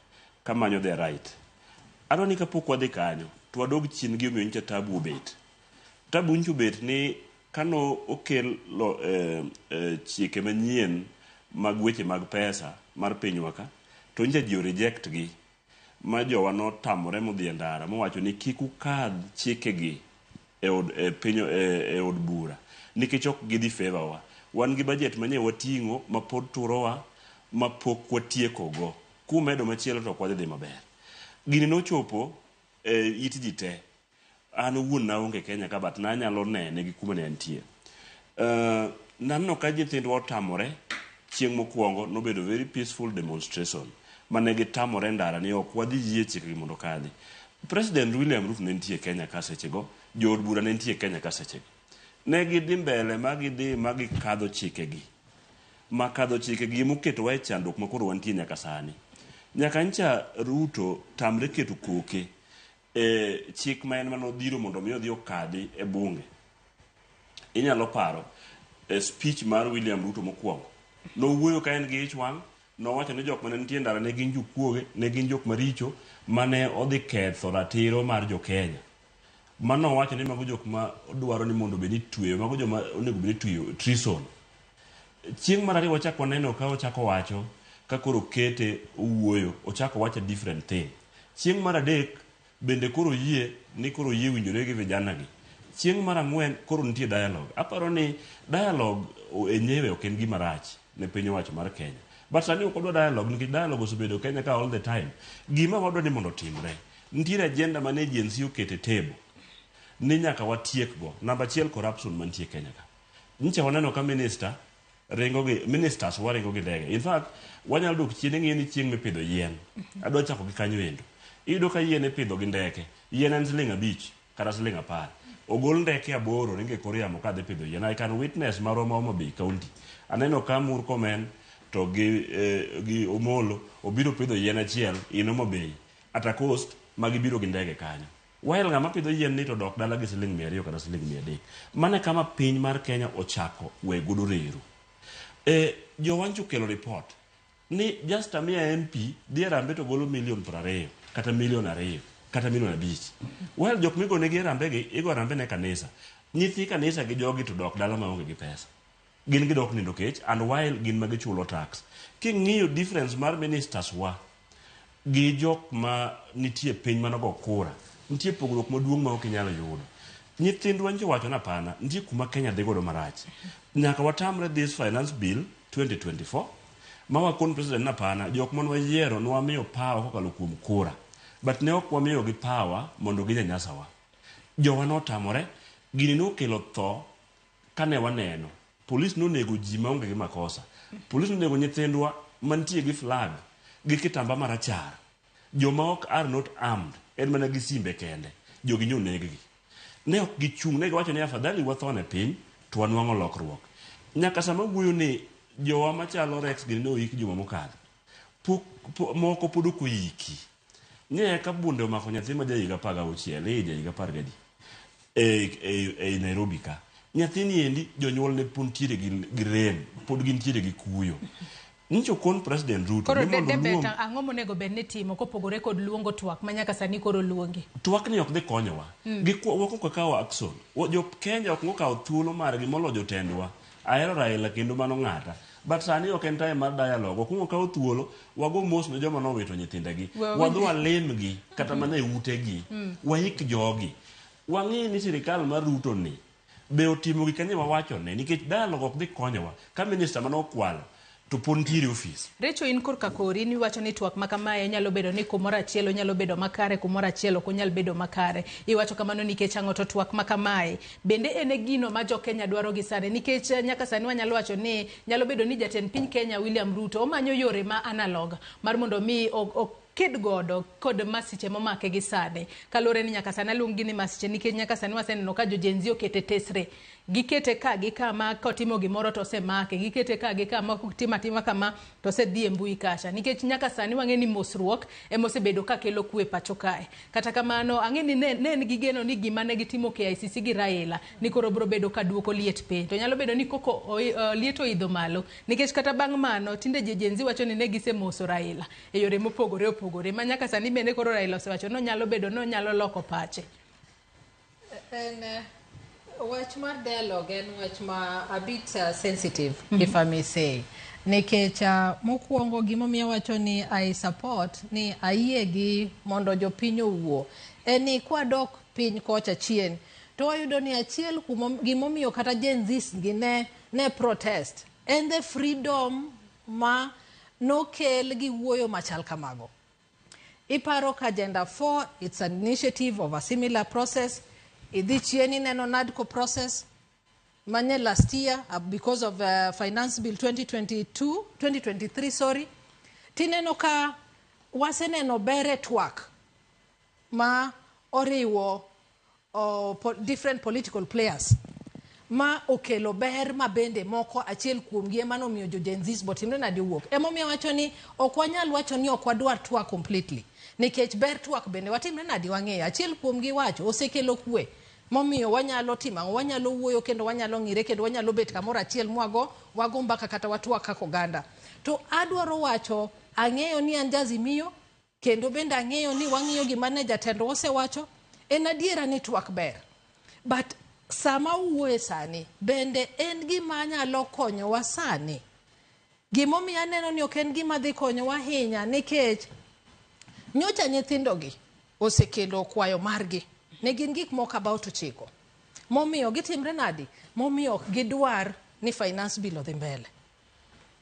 kamanyo their right. Adwa ni kapok wadhi kanyo to wadog chien gi omiyo nyicha tabu obet. Tabu nyicha obet ni kano okel lo, chike manyien mag weche mag pesa mar pinywa ka to nyicha ji o reject gi ma jowa notamore modhi e ndara mowacho ni kik ukadh chikegi e od, e piny, e od bura nikech ok gidhi favor wa. Wan gi budget manye wating'o ma pod turowa ma pok watieko go. Kumedo machielo to ok wadhi dhi maber. Gini nochopo e it ji te. An owuon naonge Kenya ka but nanyalo nene gi kuma ne antie. Naneno ka nyithindwa otamore chieng' mokwongo nobedo very peaceful demonstration mane gitamore ndara ni ok wadhi yie chikegi mondo okadhi. President William Ruto ne nitie Kenya ka sechego, jood bura ne nitie Kenya ka sechego. Ne gidhi mbele ma gidhi ma gikadho chikegi. Ma kadho chikegi emoketowa e chandruok ma koro wantie nyaka sani. Nyaka ncha Ruto tamre keto koke e chik ma en manodhiro mondo mi odhi okadhi e bunge. Inyalo paro e speech mar William Ruto mokwongo. Nowuoyo ka en gi ich wang', nowacho ni jok mane nitie ndara ne gin jokuoge, ne gin jok maricho mane odhi ketho ratiro mar jo Kenya. Mano owacho ni mago jok ma dwaro ni mondo obed ni tweyo, mago joma onego bed ni tweyo treason. Chieng' mar ariyo wachak waneno ka ochako wacho ka koro kete owuoyo, ochako wacho a different thing. Chieng' mar adek bende koro yie ni koro yie winjore gi vijana gi. Chieng' mar ang'wen koro nitie dialogue. Aparo ni dialogue enyewe ok en gima rach ne piny owacho mar Kenya. But sani ok wadwa dialogue nikech dialogue osebedo Kenya ka all the time. Gima wadwa ni mondo otimre, nitiere agenda mane Gen Z oketo e table ni nyaka watiek go. Namba achiel corruption mantie Kenya ka. Nyicha waneno ka minister ringo gi ministers waringo gi ndege. In fact, wanyalo dok chien ing'iyo ni chieng' mipidho yien. Adwa chako gi kanyo endo. Iyudo ka yien ipidho gi ndeke. Yien en siling 5 kata siling 10. Ogol ndeke 8 ringo e kor yamo kadhi pidho yien. I can witness marwa ma Homa Bay County. Aneno ka Murkomen to gi Omolo obiro pidho yien achiel in Homa Bay at a cost ma gibiro gi ndege kanyo. While ng'ama pidho yien ni to dok dala gi siling 200 kata siling 300. Mano e kama piny mar Kenya ochako we godo reru. Jowancho okelo report ni just a mere MP dhi e Harambee to golo million 20 kata million 2 kata million 5. While jok migonegi Harambee gi igo Harambee ne kanisa. Nyithi kanisa gi jogi to dok dala maonge gi pesa. Gin gidok nindo kech and while gin ma gichulo tax. King'iyo difference mar ministers wa gi jok ma nitie piny manogo kura, nitie pogruok maduong' ma ok inyal yudo. Nyithindwa nyicha owacho ni hapana, nitie kuma Kenya dhi godo marach. Nyaka watamre this finance bill 2024 ma wakon president ni hapana, jok mane wayiero ne wamiyo power kokalo kuom kura. But ne ok wamiyogi power mondo ginyanyasa wa. Jowa notamore, gini nokelo tho kane waneno. Polis nonego ji maonge gi makosa. Polis nonego nyithindwa mantie gi flag gi kitamba marachar. Joma ok are not armed, en mana gi simbe kende. Jogi noneg-gi. Ne ok gichung', ne giwacho ni afadhali watho ne piny to wanwang'o lokruok. Nyaka sama wuoyo ni jowa machalo Rex gini ne oik juma mokadho. Pok, moko pod ok oiki. Ne ka bunde omako nyathi ma jahiga 16, jahiga 10 e Nairobi ka. Nyathini endi jonyuolne pod nitiere gi rem, pod gintiere gi kuyo. Nyicho kon President Ruto Koro ni mondo Debet, oluong ang'o monego bed ni timo kopogore kod luongo twak ma nyaka sani koro luongi? Twak ni ok dhi konyowa. Gik ok wakawo action. Jo Kenya ok okawo thuolo margi molo jotendwa. Ahero Raila kendo mano ng'ata. But sani ok en time mar dialogue. Ok wakawo thuolo wago mos ne joma nowito nyithindegi. Wadhi walimgi kata mana e utegi. Waik jogi. Wang'e ni sirikal mar Ruto ni be otimo gik anye wawachone nikech dialogue ok dhi konyowa ka minister mane okwalo to pod nitiere ofis. Recho in korka kori ni iwacho ni twak ma kamae nyalo bedo ni kumoro achiel onyalo bedo makare kumoro achiel ok onyal bedo makare. Iwacho kamano nikech ang'o to twak ma kamae bende en e gino ma jo Kenya dwaro gi sani nikech nyaka sani wanyalo wacho ni nyalo bedo ni jatend piny Kenya William Ruto omanyo yore ma analog mar mondo mi ked godo kod masiche momake gi sani. Kaluwore ni nyaka sani aluong gi ni masiche nikech nyaka sani waseneno ka jo Gen Z okete tesre. Gikete ka gi kama kotimo gimoro to osemake, gikete ka gi kama kotimo atima kama to osedhi e mbui kacha. Nikech nyaka sani wang'e ni mosruok ema osebedo ka kelo kwe pacho kae. Kata kamano ang'e ni ne en gi geno ni gima ne gitimo KICC gi Raila ni koro biro bedo ka duoko liet piny. To nyalo bedo ni koko liet oidho malo nikech kata bang' mano tinde jo Gen Z wacho ni ne gisemoso Raila e yore mopogore opogore ma nyaka sani bende koro Raila osewacho ni onyalo bedo ni onyalo loko pache. En wach mar dialogue en wach ma a bit sensitive, if I may say. Nikech mokwongo gimomiyo awacho ni I support ni ayie gi mondo jopiny owuo en ni kwadok piny kocha chien to wayudo ni achiel kuom gimomiyo kata Gen Zs gi ne protest en the freedom ma nokel gi wuoyo machal kamago. Iparo ka Agenda 4, it's an initiative of a similar process. Idhi chien ineno NADCO process manye last year because of Finance Bill 2022, 2023, sorry. Tineno ka waseneno ber e twak ma oriwo different political players ma okelo ber ma bende moko achiel kuomgi ema nomiyo jo Gen Zs botimre nade owuok. Emomiyo awacho ni ok wanyal wacho ni ok wadwar twak completely. Nikech ber twak bende watimre nade wang'eyo. Achiel kuomgi wacho osekelo kwe. Momiyo wanyalo timo ang'o? Wanyalo wuoyo kendo wanyalo ng'ire kendo wanyalo bet kamoro achiel mwago wago mbaka kata watwak kaka oganda. To adwaro wacho ang'eyo ni an Jazimio kendo bende ang'eyo ni wang'iyo gima ne jatendwa osewacho. En adiera ni twak ber. But sama uwuoye sani bende en gima nyalo konyowa sani. Gimomiyo aneno ni ok en gima dhi konyowa ahinya nikech nyocha nyithindogi osekelo kwayo margi. Ne gin gik moko about 9. Momiyo gitimre nadi? Momiyo ok gidwar ni finance bill odhi mbele.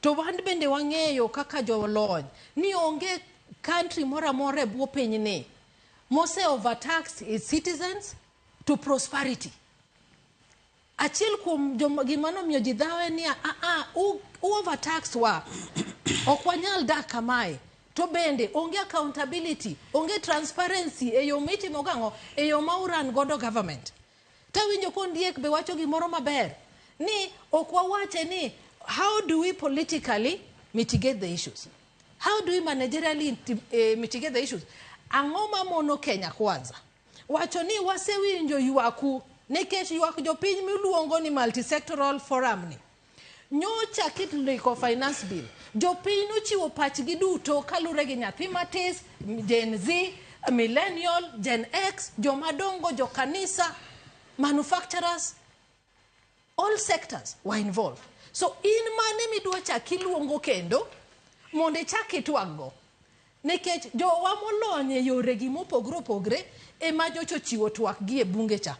To wan bende wang'eyo kaka jolony ni onge country moro amora e bwo pinyni mose overtax its citizens to prosperity. Achiel kuom gima nomiyo ji dhawo en niya, u overtax wa, ok wanyal dak kamae. To bende onge accountability, onge transparency e yo mitimo gang'o, e yo ma uran godo government. Tawinjo kondiek be wacho gimoro maber ni ok wawache ni how do we politically mitigate the issues? How do we managerially mitigate the issues? Ang'o mamono Kenya Kwanza? Wacho ni wasewinjo ywaku nikech ywak jopiny miluongo ni multisectoral forum ni. Nyocha kindiko finance bill, jopiny nochiwo pachgi duto kalure gi nyathi matis, Gen Z, millennial, Gen X, jomadongo, jokanisa, manufacturers, all sectors were involved. So in mane midwa chak iluongo kendo mondo ichak itwag go. Nikech jowa molony e yore gi mopogore opogore ema nyocha ochiwo twak gi e bunge cha.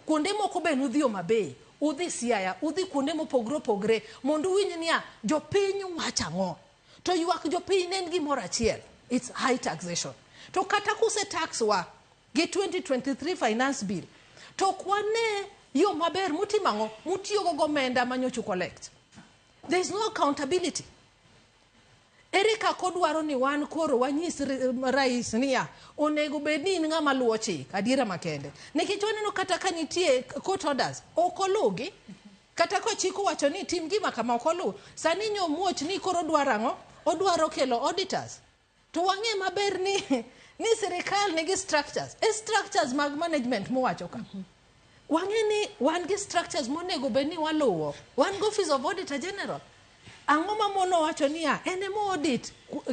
Kuonde moko be nudhi Homa Bay, udhi Siaya, udhi kuonde mopogore opogore mondo uwinj niya jopiny wacho ang'o. To ywak jopiny ne en gimoro achiel, it's high taxation. To kata kuse tax wa gi 2023 finance bill, to ok wane yo maber mutimo ang'o, mutiyogo gomenda manyocha collect. There is no accountability. Ere kaka odwaro ni wan koro wanyis rais niya onego bed ni in ng'ama luwo chik adiera makende. Nikech waneno kata ka nitie court orders ok oluwgi. Kata ka chik owacho ni tim gima kama ok oluw. Sani nyomuoch ni koro odwaro ang'o? Odwaro kelo auditors. To wang'e maber ni sirikal nigi structures. E structures mag management mowacho ka. Wang'e ni wan gi structures monego bed ni waluwo. Wan gi Office of Auditor General. Ang'o ma mono wacho niya en ema audit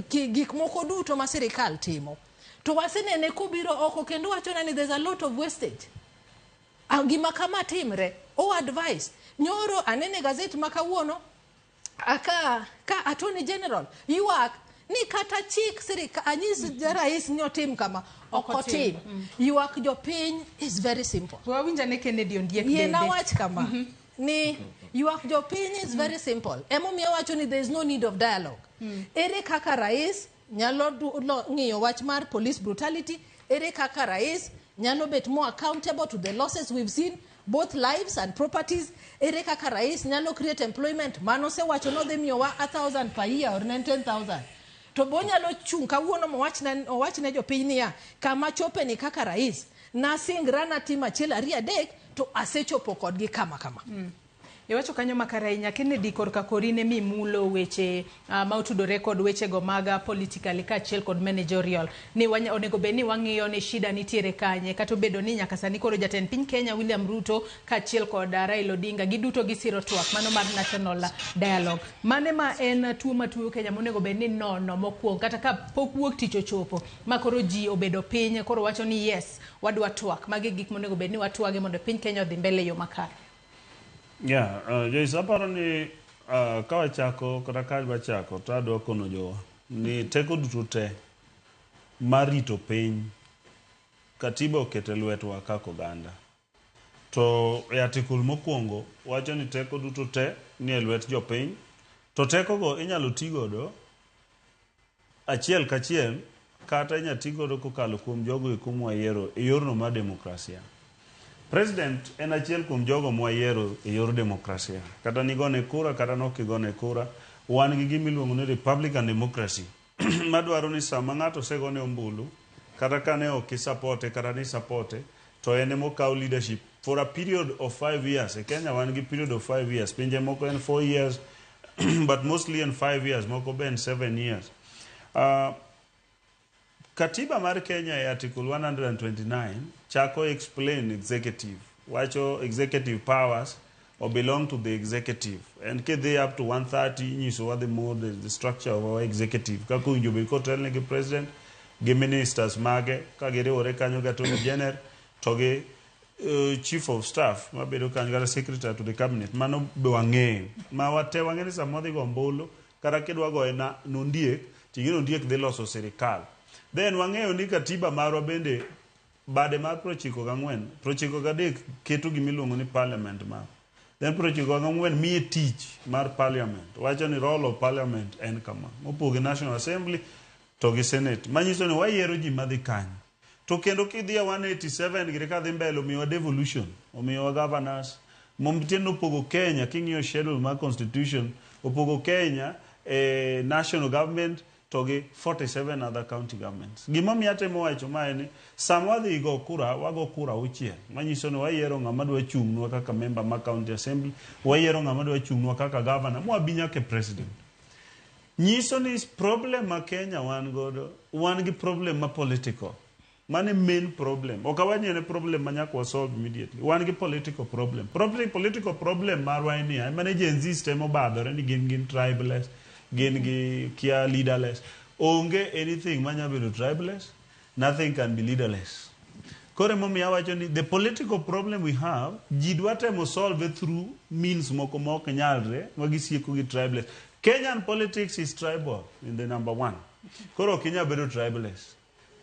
gik moko duto ma sirikal timo. To wasenene kobiro oko kendo wacho ni there's a lot of wastage. Gima kama timre, o advice. Nyoro anene gazet ma kawuono aka ka Attorney General ywak ni kata chik sirikal anyis rais ni otim kama ok otim. Ywak jopiny is very simple. Wawinja ne Kennedy Ondiek Yie bende. nawach kama. Ni ywak jopiny is very simple. Emomiyo awacho ni there is no need of dialogue. Ere kaka rais nyalo ng'iyo wach mar police brutality? Ere kaka rais nyalo bet more accountable to the losses we've seen, both lives and properties? Ere kaka rais nyalo create employment? Mano osewacho nodhi miyowa 1,000 per year or 10,000. To be onyalo chung' kawuono mowachna owachne jopiny niya, kama chope ni kaka rais, nasingra natim achiel ariyo adek to asechopo kodgi kama kama. Iwacho kanyo makare ahinya Kennedy korka kori ne mimulo weche ma otudore kod wechego mag political kaachiel kod managerial ni onego bed ni wang'iyo ni shida nitiere kanye kata obedo ni nyaka sani koro jatend piny Kenya William Ruto kaachiel kod Raila Odinga giduto gisiro twak mano mar national dialogue. Mane ma en tuo matuo Kenya monego bed ni nono mokwongo kata ka pok wuok tich ochopo ma koro ji obedo piny koro wacho ni yes wadwa twak magi gik monego bed ni watwage mondo piny Kenya odhi mbele e yo makare. Yeah, Joyce, aparo ni ka wachako kata ka wachako to adwa kono jowa ni teko duto te mar rito piny katiba oketo e lwetwa kaka oganda. To e article mokwongo wacho ni teko duto te ni e lwet jopiny to tekogo inyalo ti godo achiel kachiel kata inyalo ti godo kokalo kuom jogo eko mwayiero e yorno mar demokrasia. President en achiel kuom jogo mwayiero e yor demokrasia. Kata nigone kura kata nok igone kura, wan gi gima iluongo ni Republican democracy madwaro ni sama ng'ato osegone ombulu, kata ka ne ok isapote kata ni sapote, to en ema okaw leadership for a period of 5 years. E Kenya wan gi period of 5 years. Pinje moko en 4 years, but mostly en 5 years, moko be en 7 years. Katiba mar Kenya e Article 129 chako explain executive. Wacho executive powers or belong to the executive. And kidhi up to 130 inyisowa the more the structure of our executive. Kaka owinjo bed kotelne gi president gi ministers mage ka giriwore kanyo gi attorney general to gi chief of staff mabedo kanyo kata secretary to the cabinet. Mano be wang'eyo. Ma wate wang'eyo ni sama wadhi go ombulu kata kidwa goye na nondiek ting'e ni ondiek dhi loso sirikal. Then wang'eyo ni katiba marwa bende bade mar 94 93 keto gima iluongo ni parliament mar. Then 94 miye tich mar parliament. Wacho ni role of parliament en kama. Mopoge National Assembly to gi Senate. Manyiso ni wayiero ji madhi kanyo. To kendo kidhi e 187 gire kadhi mbele omiyowa devolution, omiyowa governors. Tiende opogo Kenya king'iyo schedule mar constitution, opogo Kenya e national government to gi 47 other county governments. Gimomiyo atemo wacho mae ni sama wadhi go kura, wago kura auchiel. Manyiso ni wayiero ng'ama dwa chung'nwa kaka member mar county assembly, wayiero ng'ama dwa chung'nwa kaka governor, mwabi nyaka e president. Nyiso ni problem ma Kenya wan godo, wan gi problem ma political. Mano e main problem. Ok awach ni en e problem ma nyaka wa solve immediately. Wan gi political problem. Political problem marwa en niya, ema ne Gen Z temo badhore ni gin tribeless, gin gi kia leaderless. Onge anything manya bedo tribeless, nothing can be leaderless. Koro emomiyo awacho ni the political problem we have, ji dwa temo solve through means moko ma ok nyalre, ma gisieko gi tribeless. Kenyan politics is tribal in the number one. Koro ok inyal bedo tribeless.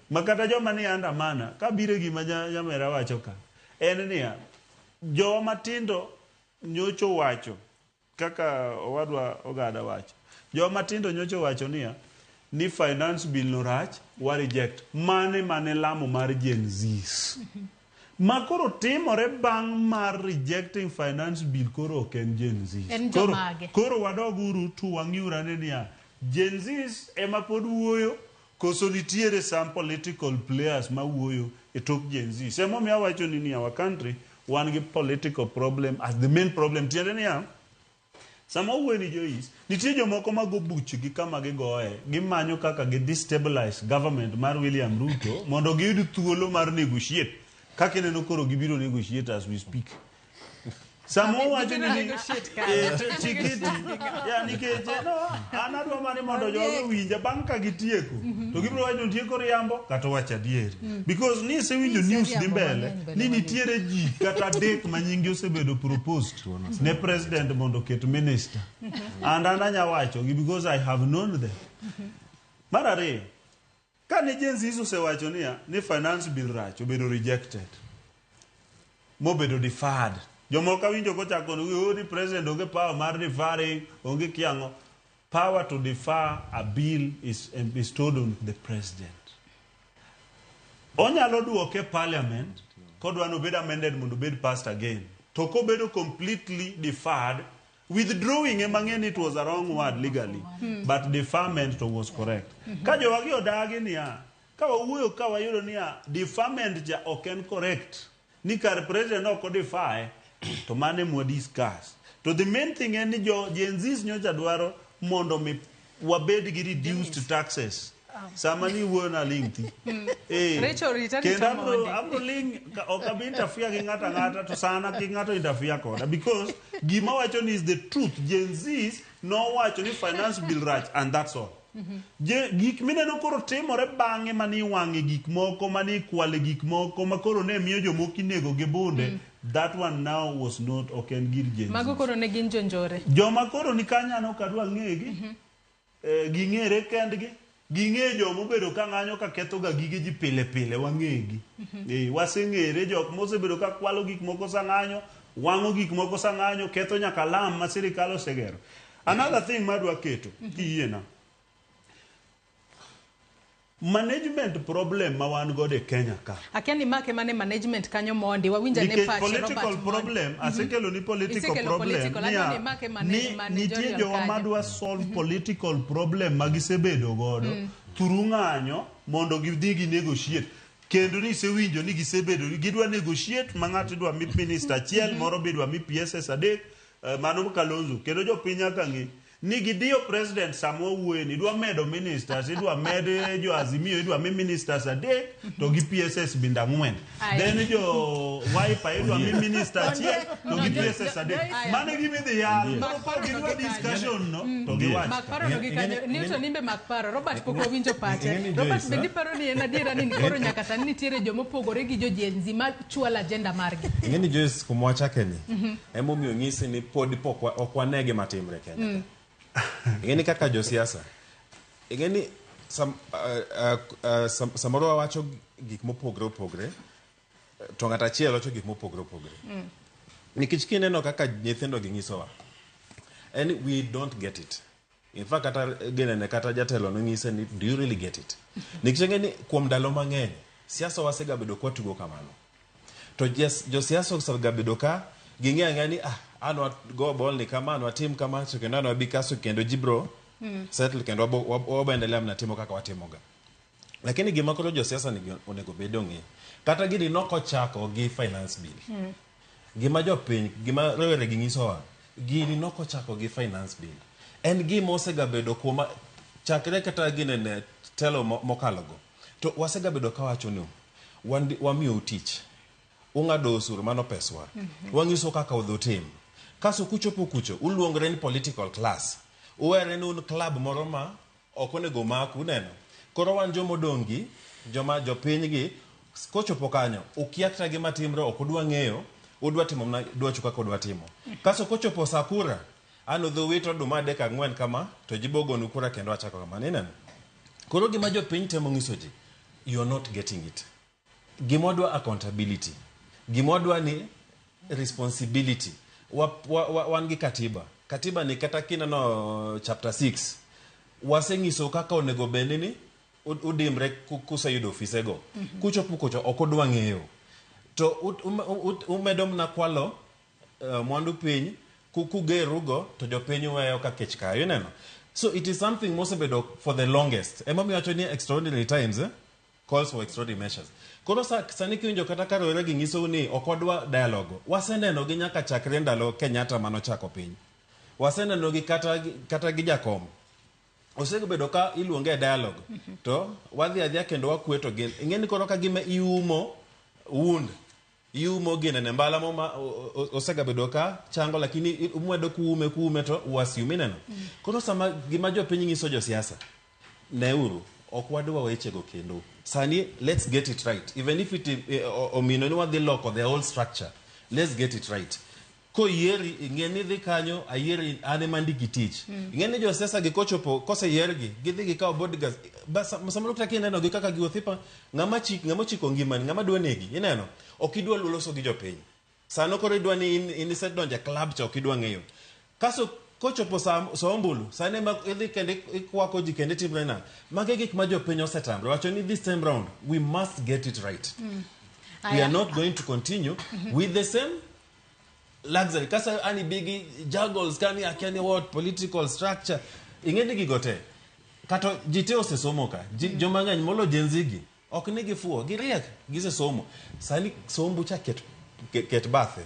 Ma kata joma ni andamana, ka biro gima nyamera wacho ka, en niya, jowa matindo nyocho wacho, kaka owadwa Ogada wacho, jowa matindo nyocho wacho niya, ni finance bill no rach, wa reject. Mane lamo mar Gen Zs. Ma koro timore bang' mar rejecting finance bill koro ok en Gen Zs. En jomage? Koro wadog uru to wang'iuru ane niya, Gen Zs ema pod wuoyo, koso nitiere some political players ma wuoyo e tok Gen Z. Emomiyo awacho ni ni our country wan gi political problem as the main problem. Tiende niya, sama owuoyo ni Joyce, nitie jomoko ma go buchgi kama gigoye, gimanyo kaka gi destabilize government mar William Ruto mondo giyud thuolo mar negotiate. Kaka ineno koro gibiro negotiate as we speak. Sama owacho ni chikiti, ya nikech no, an adwa mana ni mondo jogo owinja bang' ka gitieko to gibiro wacho ni otieko riambo kata owacho adieri. Because ni isewinjo news dhi mbele ni nitiere ji kata adek ma nyinggi osebedo proposed ne president mondo oket minister. And an anya wacho gi because I have known them. Mar ariyo, kane Gen Z osewacho niya ni finance bill rach obedo rejected mobedo deferred. Jomoko awinjo kochako ni oh, ni president onge power mar deferring, onge kiang'o. Power to defer a bill is bestowed on the president. Onyalo duoke parliament kodwa ni obed amended mondo obed passed again. To kobedo completely deferred, Withdrawing ema ng'e ni it was a wrong word legally, but deferment to was correct. Ka jowagi odagi niya, ka wawuoyo ka wayudo niya, deferment ja ok en correct, ni kar president ok odefer, to mano ema discuss. To the main thing en ni jo Gen Zs nyocha dwaro mondo mi wabed gi reduced taxes. Sama ni wuoyo na ling thi. Eh, Rachel, rita kendo rita abro mondi. abro ling ka- ok abi interfere gi ng'ato ang'ata to sana ki ng'ato interfere koda because gima wacho ni is the truth. Gen Zs nowacho ni finance bill rach and that's all. Je, gik mineno koro timore bang'e mani wang'e gik moko mani kwale gik moko ma koro ne miyo jomoko inego gi bunde that one now was not ok en gir Gen Z. Mago koro ne gin jonjore. Joma koro ni kanyo ok adwa ng'egi ging'ere kendgi ging'e joma obedo ka ng'anyo ka ketho ga gige ji pile pile wang'egi. Waseng'ere jok mosebedo ka kwalo gik moko sa ng'anyo wang'o gik moko sa ng'anyo ketho nyaka lam ma sirikal osegero. Another thing madwa keto kiyiena management problem ma wan godo e Kenya ka Akia ni make mane management kanyo mondi wawinja ne nikech pache political Robert mondi. problem asekelo ni political Isekelo problem political, niya, adwa ni make ni nitie managerial jowa kanyo. madwa solve political problem ma gisebedo godo through ng'anyo mondo gidhi gi negotiate kendo ni isewinjo ni gisebedo gidwa negotiate ma ng'ato idwa mi minister achiel moro be idwa mi PSS adek mano Kalonzo kendo jopiny nyaka ng'e ni gidiyo president sama wawuoye ni idwa medo ministers idwa med jo Azimio idwa mi ministers adek to gi PSS bende ang'wen Aya. then jo Wiper idwa mi minister achiel to gi PSS adek Aya. mano e gima idhi yal Mak koro paro gidwa no gi kanyo. discussion no to giwach Mak paro no gi kanyo. Newton imbe mak paro. Robert pok wawinjo pache. Ing'e ni Robert Joyce, bende ah? iparo ni en adiera ni koro nyaka sani nitiere jomopogore gi jo Gen Z ma chwalo agenda margi. Ing'e ni Joyce kuma wachake ni emomiyo nyisi ni pod pok ok wane gima timre Kenya. Ing'e ni kaka josiasa ing'e ni samoro wawacho gik mopogre opogre to ng'ato achiel wacho gik mopogre opogre nikech kineno kaka nyithindo gi nyisowa en we don't get it. In fact kata ginene kata jatelo nonyise ni do you really get it nikech ing'e ni kuom ndalo mang'eny siasa wasegabedo kwatugo kamano to josiasa osegabedo ka ging'e ang'eya ni an wago ball ni kama an watim kama to kendo an wabi kaso kendo ji bro settle kendo wabo endelea mna timo kaka watimoga lakini gima koro josiasa nigi onego bed ong'e kata gini nokochako gi finance bill gima jopiny gima rowere gi nyisowa gini nokochako gi finance bill en gima osegabedo kuoma chakre kata ginene telo mokalogo to wasegabedo kawacho ni wamiyou tich ung'ado osuru mano peswa wang'iso kaka udhi utim kaso kuchopo kucho uluongore ni political class uwere ni un club moro ma ok onego maku uneno koro wan jomodong' gi joma jopiny gi kochopo kanyo ukia kata gima timre ok udwa ng'eyo udwa timo mana dwachu kaka udwa timo kaso kochopo sa kura an udhi wito oduma adek ang'wen kama to ji bogonu kura kendo achako kamano ineno koro gima jopiny temo nyiso ji you are not getting it gima wadwa accountability gima wadwa ni responsibility wan gi katiba katiba ni kata kineno chapter 6 waseng'iso kaka onego bed ni udimbre kuseyudo ofisego kuchopo kucho ok udwa ng'eyo to umedo mana kwalo mwandu piny kugerugo to jopiny weyo ka kech kayo ineno so it is something mosebedo for the longest emomiyo wacho ni extraordinary times calls for extraordinary measures koro sani kiwinjo kata ka rowere gi nyisou ni ok wadwa dialogue waseneno gi nyaka chakre ndalo Kenyatta manochako piny waseneno gi kata gi jakom osebedo ka iluonge e dialogue to wadhi adhiya kendo wakweto gin ing'e ni koro ka gima iumo wound iumo ginene mbala mo ma osegabedo ka chango lakini umwedo kuume to uasiume ineno koro sama gima jopiny nyiso josiasa neuru ok wadwa wechego kendo sani let's get it right even if it omino ni wadhi loko the whole structure let's get it right koyieri ing'e ni idhi kanyo ayieri an ema ndiki tich ing'e ni josiasa gi kochopo koseyiergi gidhi gikawo bodyguards samoro kata kineno gi kaka giwuotho ng'ama chiko ngimani ng'ama dwa negi ineno ok idwa loso gi jopiny sano koro idwa ni in isedonjo e club cha ok idwa ng'eyo kaso kochopo sa ombulu sani ema idhi kendo ikwako ji kendo itimre na magi gik ma jopiny osetamre wacho ni this time round we must get it right we are not going to continue with the same Luxury kasa ani bigi juggles kani akiani what political structure ing'e ni gigo te kata ji te osesomo ka ji, joma ng'eny molo Gen Z gi ok ni gifuwo giriek gisesomo sani sombu cha ket, ket bathe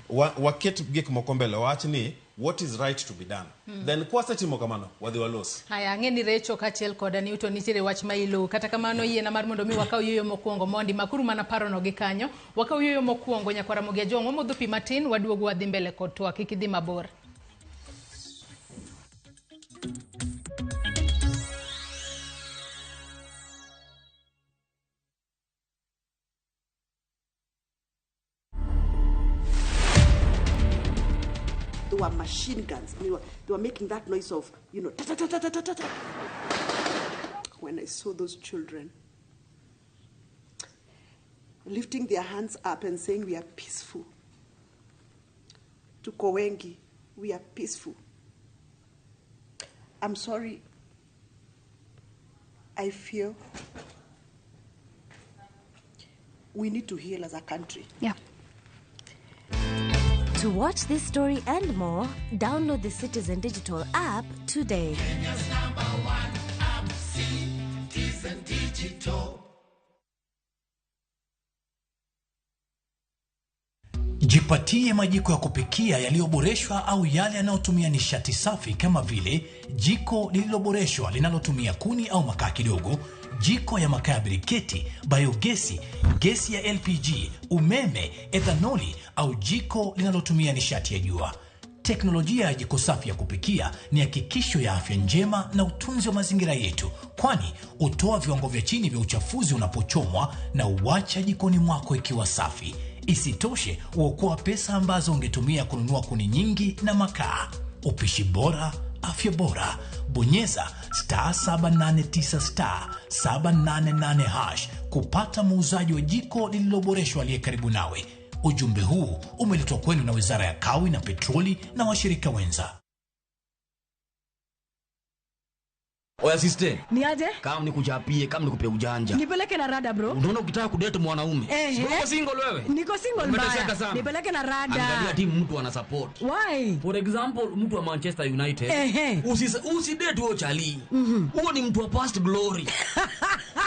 waket gik moko mbele wach ni what is right to be done. Then kwasetimo kamano wadhi walos. Haya, ang'e ni Recho kaachiel koda Newton nitiere wach ma iluwo. Kata kamano yiena mar mondo mi wakaw yueyo mokwongo mondi makuru mana parono gi kanyo. Wakaw yueyo mokwongo nyakwar Ramogi Ajwang', wamodho pi matin waduogo wadhi mbele kod twak, kik idhi mabor. They were machine guns. They were making that noise of, ta ta ta ta ta ta ta ta. When I saw those children lifting their hands up and saying, we are peaceful. To Kowengi, we are peaceful. I'm sorry, I feel we need to heal as a country. To watch this story and more, download the Citizen Digital app today. Kenya's number one app, Citizen Digital. Jipatie majiko ya kupikia yaliyoboreshwa au yale yanayotumia nishati safi kama vile jiko lililoboreshwa linalotumia kuni au makaa kidogo, jiko ya makaa ya briketi, biogesi, gesi ya LPG, umeme, ethanoli au jiko linalotumia nishati ya jua. Teknolojia ya jiko safi ya kupikia ni hakikisho ya afya njema na utunzi wa mazingira yetu, kwani hutoa viwango vya chini vya uchafuzi unapochomwa na huacha jikoni mwako ikiwa safi. Isitoshe, huokoa pesa ambazo ungetumia kununua kuni nyingi na makaa. Upishi bora, afya bora. Bonyeza star 789 star 788 hash kupata muuzaji wa jiko lililoboreshwa aliye karibu nawe. Ujumbe huu umeletwa kwenu na Wizara ya Kawi na Petroli na washirika wenza. Oya sister. Ni aje? Kama nikuchapie, kama nikupe ujanja. Nipeleke na rada bro. Unaona ukitaka kudate mwanaume. Uko single wewe? Niko single mbaya. Nipeleke na rada. Angalia timu mtu ana support. Why? For example, mtu wa Manchester United. Usidate huo chali. Huo ni mtu wa past glory.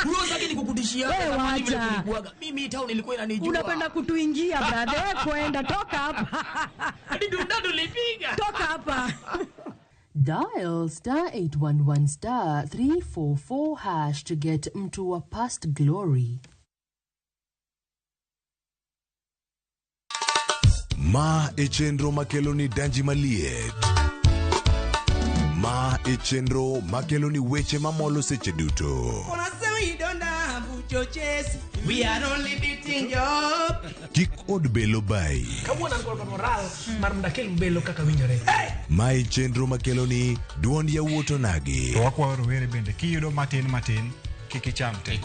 Huo sasa ni kukutishia kama vile kulikuwaga. Mimi town ilikuwa inanijua. Unapenda kutuingia brother. Kwenda toka hapa. Hadi tulipiga. Toka hapa. Dial star 811 star 344 hash to get mtu wa past glory. Ma e chenro makelo ni danji maliet. Ma e chenro makelo ni weche mamolo seche duto. We are only beating up. Kik od belo bai. Kawuono an kod moral mar mondo akel belo kaka winjore. Ma e chenro makelo ni duond yawuot onagi. To wakwayo rowere bende kiyudo matin matin kik icham te.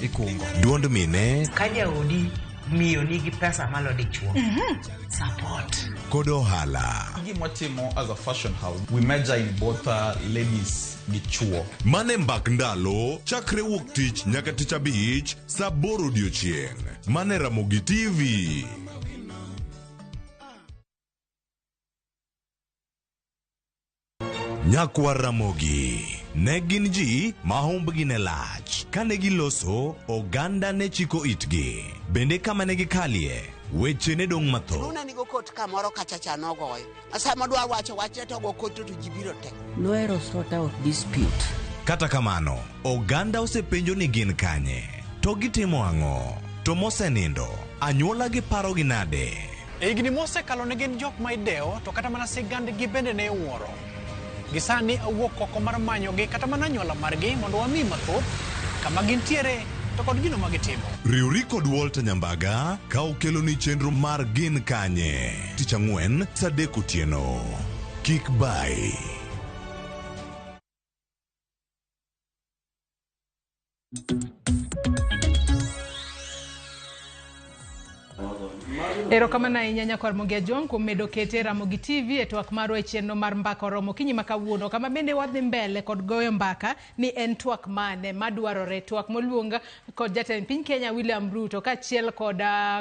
Ikungo. Duond mine. Ka jaodi miyo nigi pesa malo dichuo. Support. Kod ohala. Gima watimo as a fashion house, we measure in both ladies gi chuo. Mane mbak ndalo, chakre wuok tich nyaka tich abich, saa 8 odiochieng'. Mane Ramogi TV. Nyakwar Ramogi ne gin ji ma humbgi ne lach. Kane giloso, oganda ne chiko itgi. Bende kama ne gikalie, weche ne dong' mathoth. Luna nigo kot kamoro kachacha nogoyo. Sama dwa wacho wachne to go kot to ji biro te. Nohero sort out dispute. Kata kamano, oganda osepenjo ni gin kanye, to gitimo ang'o, to mosenindo, anyuola gi paro gi nade. E higni mosekalo ne gin jok ma idewo, to kata mana sigandgi bende ne iwuoro. Gisani awuok oko mar manyogi kata mana anyuola margi mondo wami mathoth kama gintiere to kod gino magitimo. Riwri kod Walter Nyambaga ka okelo ni chenro mar Gin Kanye. Tich ang'wen saa 3 otieno. Kik bai. Erokamano ahinya nyakwar Mogi Ajwang' kuom medo kete Ramogi TV e twak marwa e chenro mar Mbaka Oromo okinyi ma kawuono, kama bende wadhi mbele kod goyo mbaka ni en twak mane madwarore, twak moluong kod jatend piny Kenya William Ruto kaachiel kod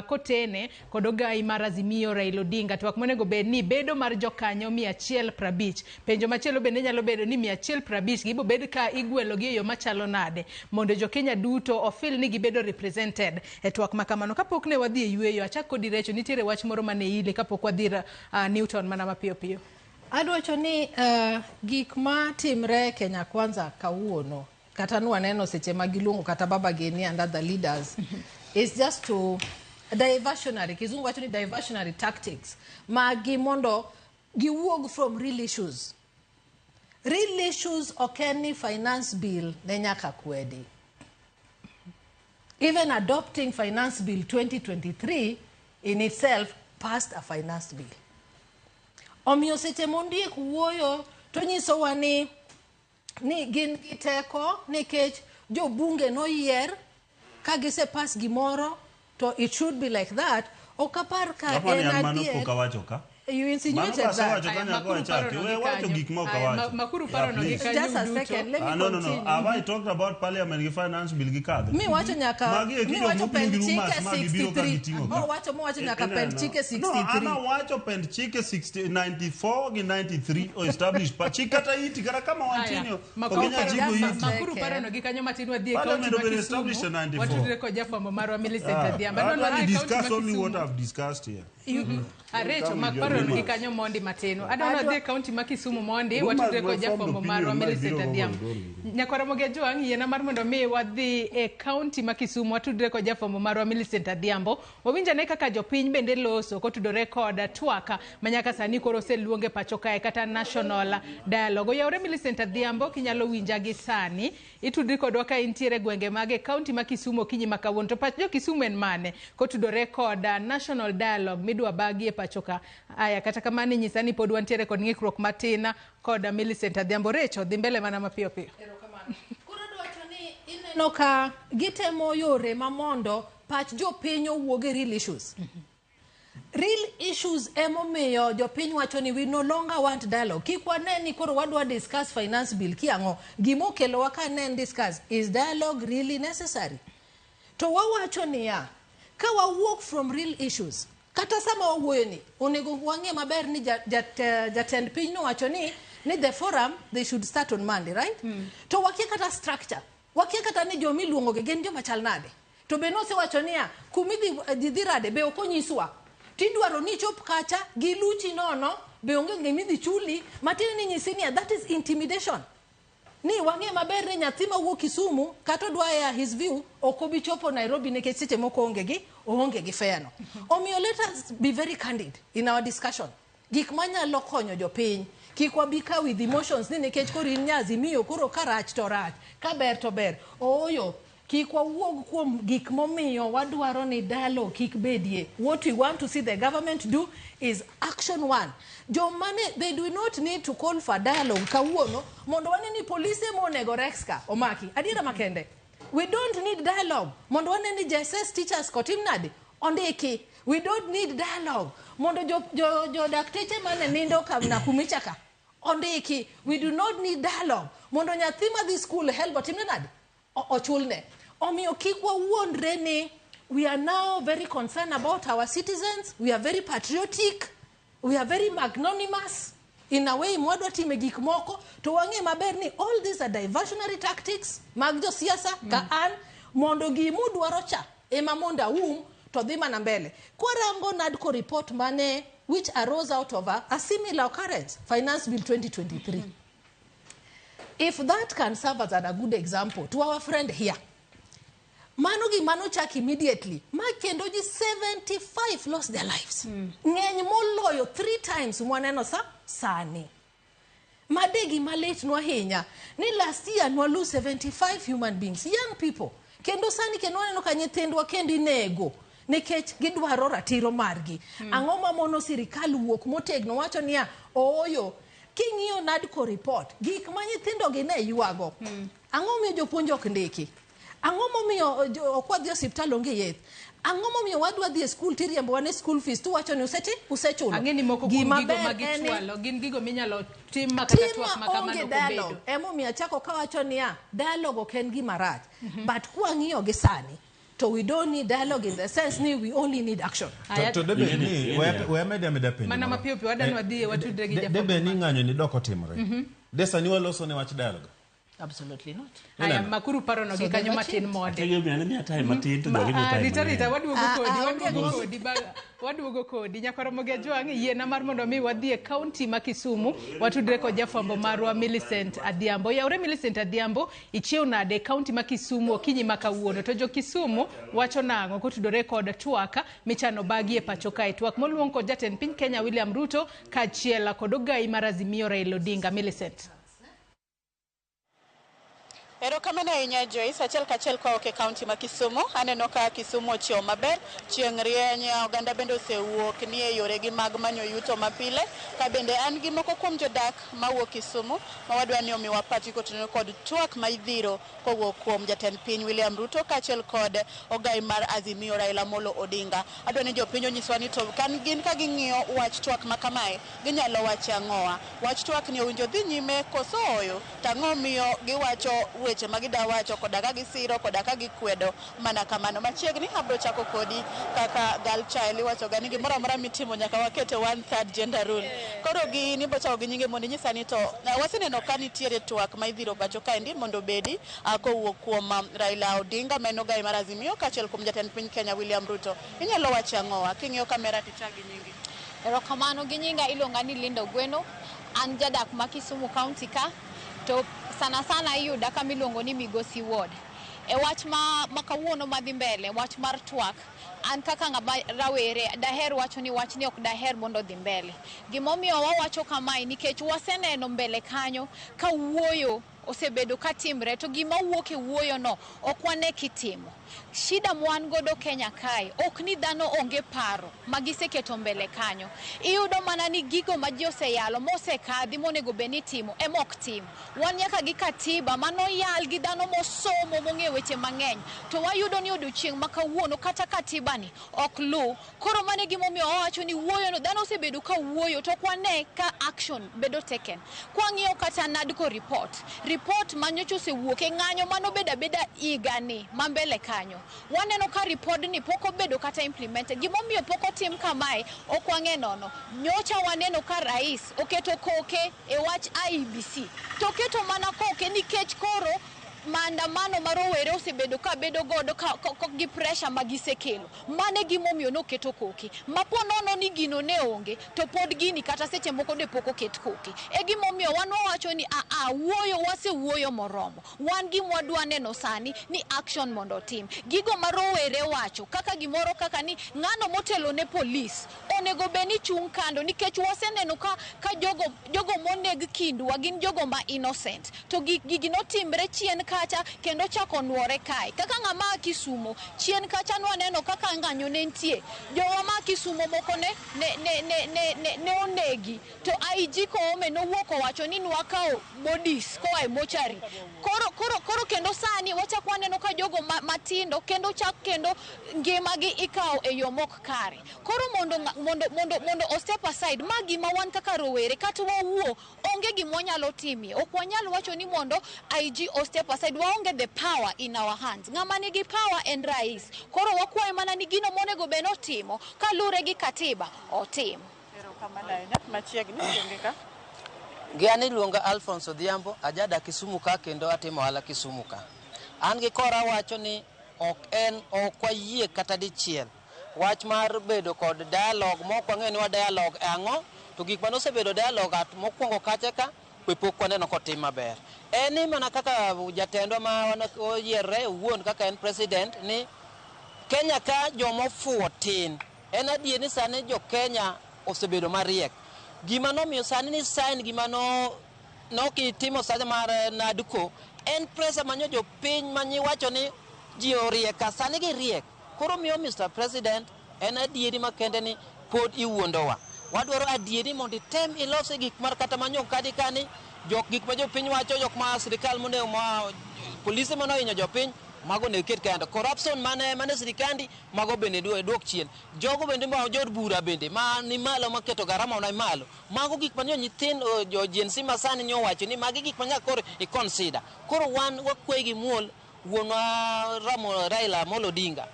kotene kod ogai mar Azimio Raila Odinga, twak monego bed ni bedo mar jokanyo 150. Penjo machielo bende nyalo bedo ni 150 gi bobed ka igwelo gi e yo machalo nade mondo jo Kenya duto ofil ni gibedo represented e twak ma kamano. Kapok ne wadhi e yweyo, achak kodi Recho, nitiere wach moro mane ile kapok wadhi Newton mana mapiyo piyo. Adwacho ni gik ma timre Kenya Kwanza kawuono, kata nwaneno seche ma giluongo kata baba gini and other leaders, is just to diversionary, kizungu wacho ni diversionary tactics magi mondo giwuog from real issues. Real issues ok en ni finance bill ne nyaka kwedi. Even adopting finance bill 2023 in itself passed a finance bill. Omiyo seche mondiek wuoyo to nyisowa ni gin gi teko nikech jobunge noyier ka gise pass gimoro to it should be like that. Ok apar ka en adier. You insinuated that. Just a second, let me continue. No. Have I talked about parliament gi finance bill gi kadho? Mi wacho nyaka, mi wacho pend chike 63. Oh, wacho mo wacho nyaka pend chike 63. No, ana wacho pend chike 60, 94 gi 93 o establish pa chik kata iti kata kama wantie oginya chiko iti. Makuru paro no gi kanyo matin wadhi e county ma Kisumu. Watudre kod jafwambo marwa Millicent Adhiambo. I discuss only what I've discussed here. Arecho makparo no gi kanyo mondi mateno. Adwa dhi e county ma Kisumu mondi watudre kod jafwambo marwa Millicent Adhiambo. Nyakwara Mogi Ajwang' yiena mar mondo mi wadhi e county ma Kisumu watudre kod jafwambo marwa Millicent Adhiambo. Wawinjane kaka jopiny bende loso kotudore kod twak ma nyaka sani koro oseluonge pacho kae kata national dialogue. Oyawre Millicent Adhiambo kinyalo winja gi sani. Itudri kodwa ka intiere gwenge mage county ma Kisumu okinyi ma kawuono. To pach jo Kisumu en mane kotudore kod national dialogue midwa bagi e pacho ka. Aya, kata kamano inyisa ni pod wantiere kod ng'ikruok matin kod Millicent Adhiambo. Recho, dhi mbele mana mapiyo piyo. Erokamano. Koro adwacho ni ineno ka gitemo yore ma mondo pach jopiny owuog e real issues. Real issues emomiyo jopiny wacho ni we no longer want dialogue. Kik wane ni koro wadwa discuss finance bill kiang'o. Gimokelowa ka ne en discuss, is dialogue really necessary? To wawacho niya, ka wawuok from real issues, kata sama wawuoyo ni, onego wang'e maber ni jatend piny nowacho ni the forum, they should start on Monday, right? To wakia kata structure, wakia kata ni jomiluongo gi gin joma chal nade. To be nosewacho niya, kumidhi dhi rade be ok onyiswa. Tidwaro ni chop kacha, giluchi nono, be onge gimidhi chuli, matiende ni nyisi niya, that is intimidation. Ni wang'e maber ni nyathi mawuok Kisumu kata odwa air his view ok obi chopo Nairobi nikech seche moko oonge gi fare no. Omiyo let us be very candid in our discussion. Gik manyalo konyo jopiny, kik wabi ka with emotions ni nikech koro in Azimio koro ka rach to rach, ka ber to ber. Ooyo, kik wawuog kuom gik momiyo wadwaro ni dialogue kik bedie. What we want to see the government do is action one. Jomane, they do not need to call for dialogue kawuono mondo wane ni polise monego Rex ka omaki. Adiera makende. We don't need dialogue mondo wane ni JSS teachers kotim nade ondiki. We don't need dialogue mondo jo dakteche mane nindo kamna kumicha ka ondiki. We do not need dialogue mondo nyathi madhi school help otimne nade ochulne. Omiyo kik wawuondre ni we are now very concerned about our citizens. We are very patriotic. We are very magnanimous in a way mwadwa time gik moko to wang'e maber ni all these are diversionary tactics mag josiasa ka an mondo gimudwaro cha ema mondo aum to dhi mana mbele. Kwarango NADCO report mane which arose out of a similar occurrence, Finance Bill 2023. If that can serve as a good example to our friend here, mano gi mano chak immediately, ma kendo ji 75 lost their lives. Ng'eny moloyo 3 times mwaneno sa sani. Madegi malit nwa hinya ni last year nwa lose 75 human beings, young people. Kendo sani kendo waneno ka nyithindwa kendo inego nikech gidwaro ratiro margi. Ang'o ma mono sirikal wuok motegno wacho niya, ooyo, king'iyo NADCO report, gik ma nyithindo gi ne ywago. Ang'o miyo jopuonj ok ndiki? Ang'o momiyo ok wadhi e osiptal onge yath? Ang'o momiyo wadwa dhi e skul tiriembowa ne school fees tuwacho ni usechulo? Ang'e ni moko kuom Gima gigo ber ma en ni- gichwalo gin gigo minyalo tim ma kata tim twak ma ma kamano onge ok dialogue. obedo. Emomiyo achako kawacho niya, dialogue ok en gima rach. But kwang'iyo gi sani, to we don't need dialogue in the sense ni we only need action. To debe ni we amede ameda penjo. Mana moro. mapiyo piyo wadwa ni wadhi watudre gi jafwambo. Debe ni ng'anyo ni dok otimore. De sani waloso ne wach dialogue. Absolutely not. Aya, Ineno? makuru parono So gi kanyo they matin monde. Miya time matin to jogi miyo time Rita, Rita, mang'eny. waduogo kodi, waduogo onge kodi, waduogo kodi. Nyakoromogi Ajwang', yiena mar mondo mi wadhi e kaunti ma Kisumu, watudre kod jafwambo marwa Millicent Adhiambo. Yaure Millicent Adhiambo, ichiew nade e kaunti ma Kisumu okinyi ma kawuono? To jo Kisumu wacho nang'o kotudore kod twak michano bagi e pacho kae? Twak moluong kod jatend piny Kenya William Ruto kaachiel kod ogai mar Azimio Raila Odinga. Millicent. Erokamano ahinya Joyce, achiel kachiel kowuok e kaunti ma Kisumu. Aneno ka Kisumu ochiewo maber, chieng' rieny, oganda bende osewuok ni e yoregi mag manyo yuto mapile. Ka bende an gi moko kuom jodak mawuok Kisumu ma wadwa ni omiwa pachgi kotenore kod twak ma idhiro kowuok kuom jatend piny William Ruto kaachiel kod ogai mar Azimio Raila Amolo Odinga. Adwa ni jopiny onyiswa ni to kan gin ka ging'iyo wach twak ma kamae, ginyalo wacho ang'owa. Wach twak ni owinjo dhi nyime koso ooyo? To ang'o miyo giwacho weche ma gida wacho koda ka gisiro koda ka gikwedo mana kamano. Machiegni abiro chako kodi kaka girl child iwacho ga ni gimoro amora mitimo nyaka wakete 1/3 gender rule. Koro gi in ibiro chako gi nyinge mondo inyisa ni to waseneno ka nitiere twak ma idhiro pacho kaendi mondo obedi kowuok kuom Raila Odinga ma en ogai mar Azimio kaachiel kuom jatend piny Kenya William Ruto. Inyalo wacho ang'owa? King'iyo kamera tichak gi nyingi. Erokamano gi nyinga iluonga ni Linda Ogweno. An jadak ma Kisumu County ka, to sana sana iyuda kama iluongo ni Migosi Ward. E wach ma kawuono madhi mbele, wach mar twak, an kaka ng'ama rawere daher wacho ni wachni ok daher mondo odhi mbele. Gimomiyo wawacho kamae nikech waseneno mbele kanyo ka wuoyo osebedo katimre to gima wuok e wuoyo no ok wane kitimo. Shida mwan godo Kenya kae ok ni dhano onge paro ma giseketo mbele kanyo. Iyudo mana ni gigo ma ji oseyalo mosekadhi monego bed ni itimo ema ok tim. Wan nyaka gi katiba manoyal gi dhano mosomo mong'eyo weche mang'eny to wayudo ni odiochieng' ma kawuono kata katiba ni ok luw. Koro mano e gimomiyo wawacho ni wuoyo no dhano osebedo ka wuoyo to ok wane ka action bedo taken. Kwang'iyo kata NADCO report manyocha osewuok e ng'anyo manobedo abeda higani ma mbele kanyo. Waneno ka report ni pok obedo kata implemented. Gimomiyo pok otim kamae ok wang'e nono. Nyocha waneno ka rais oketo koke e wach IEBC. To oketo mana koke nikech koro maandamano ma rowere osebedo ka bedo godo ka gi pressure ma gisekelo. Mano e gimomiyo noketo koke. Ma po nono ni gino ne onge to pod gini kata seche moko ne pok oket koke. E gimomiyo wan wawacho ni wuoyo wasewuoyo moromo. Wan gima wadwa neno sani ni action mondo otim. Gigo ma rowere wacho kaka gimoro kaka ni ng'ano motelo ne polis onego bed ni chung' kando nikech waseneno ka jogo moneg kindwa gin jogo ma innocent. To gigi notimre chien kacha kendo chako nuore kae. Kaka ng'ama a Kisumo chien kacha nwaneno kaka ng'anyo ne nitie. Jowa ma Kisumo moko ne onegi to IG Koome nowuok owacho ni nwakawo bodies koa e mochari. Koro kendo sani wachako waneno ka jogo matindo kendo chak kendo ngimagi ikawo e yo mok kare. Koro mondo o step aside ma gima wan kaka rowere kata wawuo onge gima wanyalo timie. Ok wanyal wacho ni mondo IG o step aside, waonge the power in our hands. Ng'ama nigi power en rais. Koro wakwaye mana ni gino monego bed notimo kalure gi katiba otim. Erokamano ahinya. Machiegni onge ka. Gi an iluonga Alphonse Odhiambo, ajadak Kisumu ka kendo atimo ohala Kisumu ka. An gi kora wacho ni ok wayie kata dichiel wach mar bedo kod dialogue mok wang'eyo ni wa dialogue e ang'o to gik mane osebedo dialogue at mokwongo kacha ka we pok waneno kotim maber. En ni mana kaka jatendwa ma oyierre owuon kaka en president ni Kenya ka jomofuwo tin. En adier ni sani jo Kenya osebedo mariek. Gima nomiyo sani ni sign gima nokitimo sani mar NADCO en pressure manyo jopiny manyiwacho ni ji oriek ka sani giriek. Koro miyo Mr. President en adieri makende ni pod iwuondowa. Wadwaro adieri mondo item ilose gik mar kata manyo kadi kani jok gik ma jopiny wacho jok ma sirikal monego ma polise manohinyo jopiny Mago onego iket kando. Corruption mane mane sirikandi mago bende duok chien. Jogo bende ma jood bura bende ma ni malo maketo garama ona malo. Mago gik manyo nyithindo jo Gen Z masani nyo wacho ni magi gik manyaka koro i consider. Koro wan wakwayi gi muol wuonwa Ramo Raila Amolo Odinga.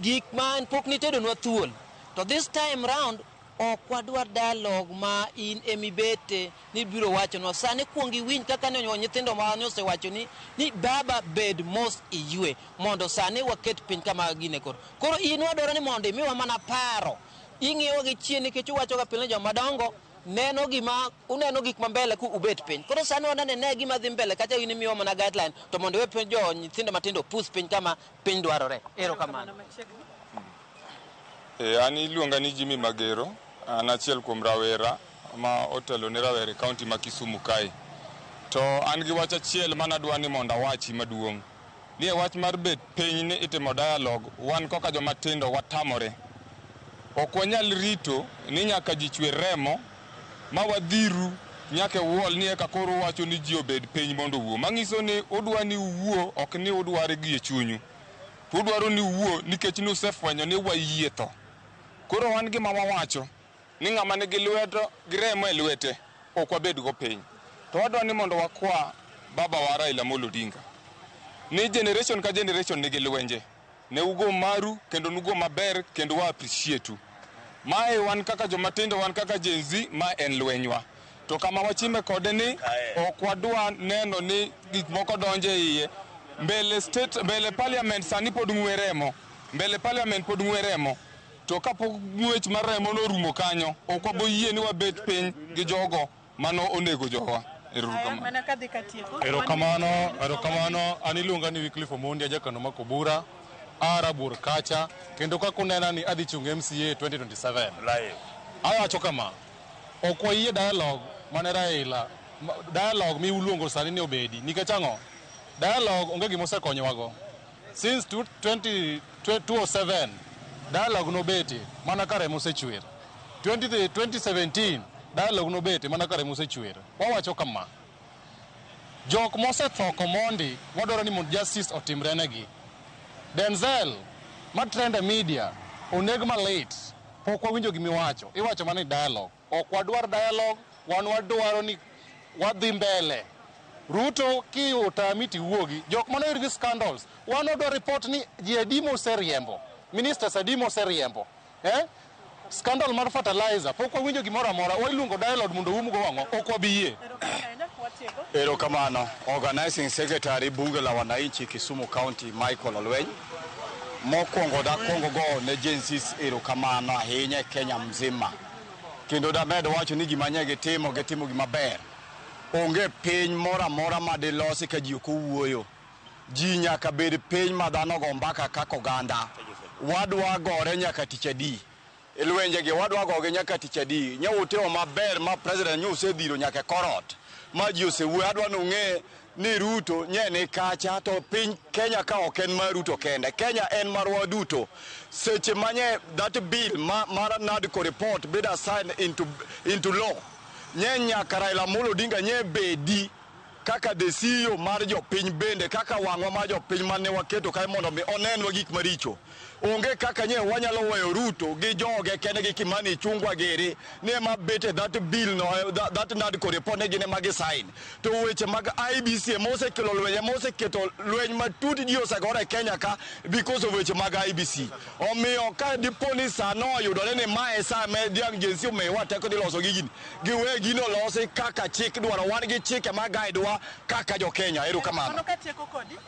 Gik ma pok nitedonwa thuol. To this time round ok wadwar dialogue ma in emibete ni biro wachonwa. Sani kuong iwinj kaka ne nyithindo ma osewacho ni baba bed mos iywe mondo sani waket piny kama gine koro. Koro in wadwaro ni mondo imiwa mana paro. Ing'iyo gi chien nikech uwacho ga pile joma dongo neno gima uneno gik ma mbele ku ubet piny. Koro sani wanene ne gima dhi mbele kacha in imiwa mana guideline to mondo we piny jo nyithindo matindo pus piny kama piny dwarore. Erokamano. An iluonga ni Jimmy Magero, an achiel kuom rawera ma otelo ne rawere e kaunti ma Kisumu kae. To an gi wach achiel mane adwa ni mondo awachi maduong'. Ni e wach mar bet piny ni itimo dialogue, wan kaka joma tindo watamore. Ok wanyal rito ni nyaka ji chwer remo ma wadhiru nyaka e wall ni eka koro uwacho ni ji obed piny mondo owuo. Manyiso ni udwa ni uwuo, ok ni udware gi e chunyu. To udwaro ni uwuo nikech nusefwenyo ni wayie tho. Koro wan gima wawacho ni ng'ama nigi lwedo gi remo e lwete ok wabed go piny. To wadwa ni mondo wakwa baba wa Raila Amolo Odinga ni generation ka generation nigi lwenje. Ne ugo maru kendo nugo maber kendo wa appreciate u. Mae wan kaka jomatindo, wan kaka Gen Z, ma en lwenywa. To kama wachime kode ni ok wadwa neno ni gik moko donjo e iye. Mbele state, mbele parliament sani pod ng'we remo. Mbele parliament pod ng'we remo. To kapok ng'wech mar remo norumo kanyo, ok wabo yie ni wabet piny gi jogo mano onego jowa. Erokamano, erokamano. An iluonga ni Wycliffe Omondi, ajakano ma Kobura, a Rabuor kacha, kendo kaka unena ni adhi chung' MCA 2027. Awacho kama, ok wayie dialogue mane Raila, dialogue miluongo sani ni obedi, nikech ang'o? Dialogue onge gima osekonyowago. Since 2007, dialogue nobete mana ka remo osechwer. 2017, dialogue nobete mana ka remo osechwer. Wawacho kama, jok mosetho komondi wadwaro ni mondo justice otimre negi. Denzel ma trend e media oneg malit, pok wawinjo gimiwacho. Iwacho mana ni dialogue. Ok wadwar dialogue, wan wadwaro ni wadhi mbele. Ruto ki otami tiwuogi, jok mane oyud gi scandals, wan wadwa report ni ji adi moseriembo, ministers adi moseriembo. Scandal mar fertilizer, pok wawinjo gimoro amora, wailuongo dialogue mondo umgo wang'wa, ok wabi yie. Erokamano. Organizing Secretary Bunge la Wananchi Kisumu County Michael Olweny. Mokwongo dakwongo go ne Gen Z erokamano ahinya e Kenya mzima. Kendo damed wacho ni gima nye gitimo, gitimo gima ber. Onge piny moro amora ma dilosi ka ji ok owuoyo. Ji nyaka bed piny ma dhano go mbaka kaka oganda. Wadwa gore nyaka tich adi. E lwenje gi wadwa gogi nyaka tich adi. Nye utimo maber ma president nye osedhiro nyaka e korot. Ma ji osewuoyo, adwa ni ung'e ni Ruto nye ni kacha to piny Kenya ka ok en mar Ruto kende. Kenya en marwa duto. Seche manye that bill mar NADCO report bed assigned into law. Nye nyaka Raila Amolo Odinga nye bedi kaka the CEO mar jopiny bende, kaka wang'wa mar jopiny mane waketo kae mondo mi onenwa gik maricho. Onge kaka nye wanyalo weyo Ruto gi joge kende gi Kimani Ichung'wa geri ni ema bete that bill no, that NADCO report ne gin ema gi sign. To weche mag IEBC ema osekelo lweny, ema oseketo lweny matut ji osegore e Kenya ka because of weche mag IEBC. Omiyo ka dipo ni sano oyudore ni mae sa ma dhiang' Gen Z omiyowa teko dhi loso gigini, giwe gino losi kaka chik dwaro. Wan gi chike ma guide wa kaka jo Kenya. Erokamano.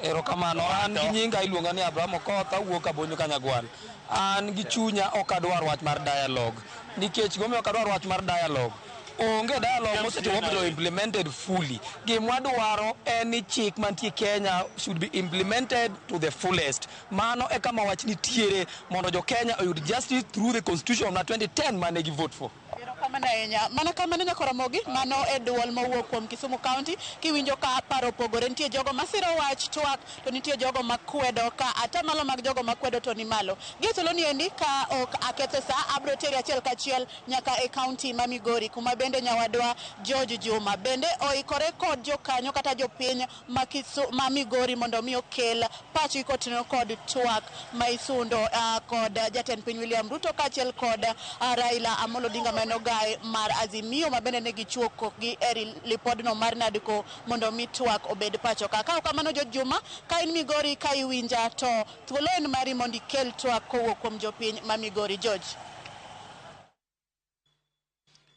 Erokamano. An gi nyinga iluonga ni Abraham Okoth, awuok Kabonyo Kanyagwal. An gi chunya ok adwar wach mar dialogue. Nikech gimomiyo ok adwar wach mar dialogue, onge dialogue mosetimo mobedo implemented fully. Gima wadwaro en ni chik mantie Kenya should be implemented to the fullest. Mano e kama wach nitiere mondo jo Kenya oyud justice through the constitution ma 2010 mane gi vote for. Erokamano ahinya. Mana kamano nyakoromogi, mano e duol mowuok kuom Kisumu County. Kiwinjo ka paro opogore, nitie jogo masiro wach twak to nitie jogo makwedo ka atamalo mag jogo makwedo to ni malo. Gie thuolo ni endi ka ok aketho sa, abro teri achiel kachiel nyaka e county ma Migori kuma bende nyawadwa George Juma bende oikore kod jokanyo kata jopiny ma, ma Migori mondo mi okel pachgi kotenore kod twak ma isundo kod jatend piny William Ruto kaachiel kod Raila Amolo Odinga ma en ogaye mar Azimio ma bende ne gichuo kokgi e lipodno mar NADCO mondo mi twak obed pacho ka. Ka ok kamano George Juma, ka in Migori ka iwinja to thuolo en mari mondo ikel twak kowuok kuom jopiny ma Migori. George.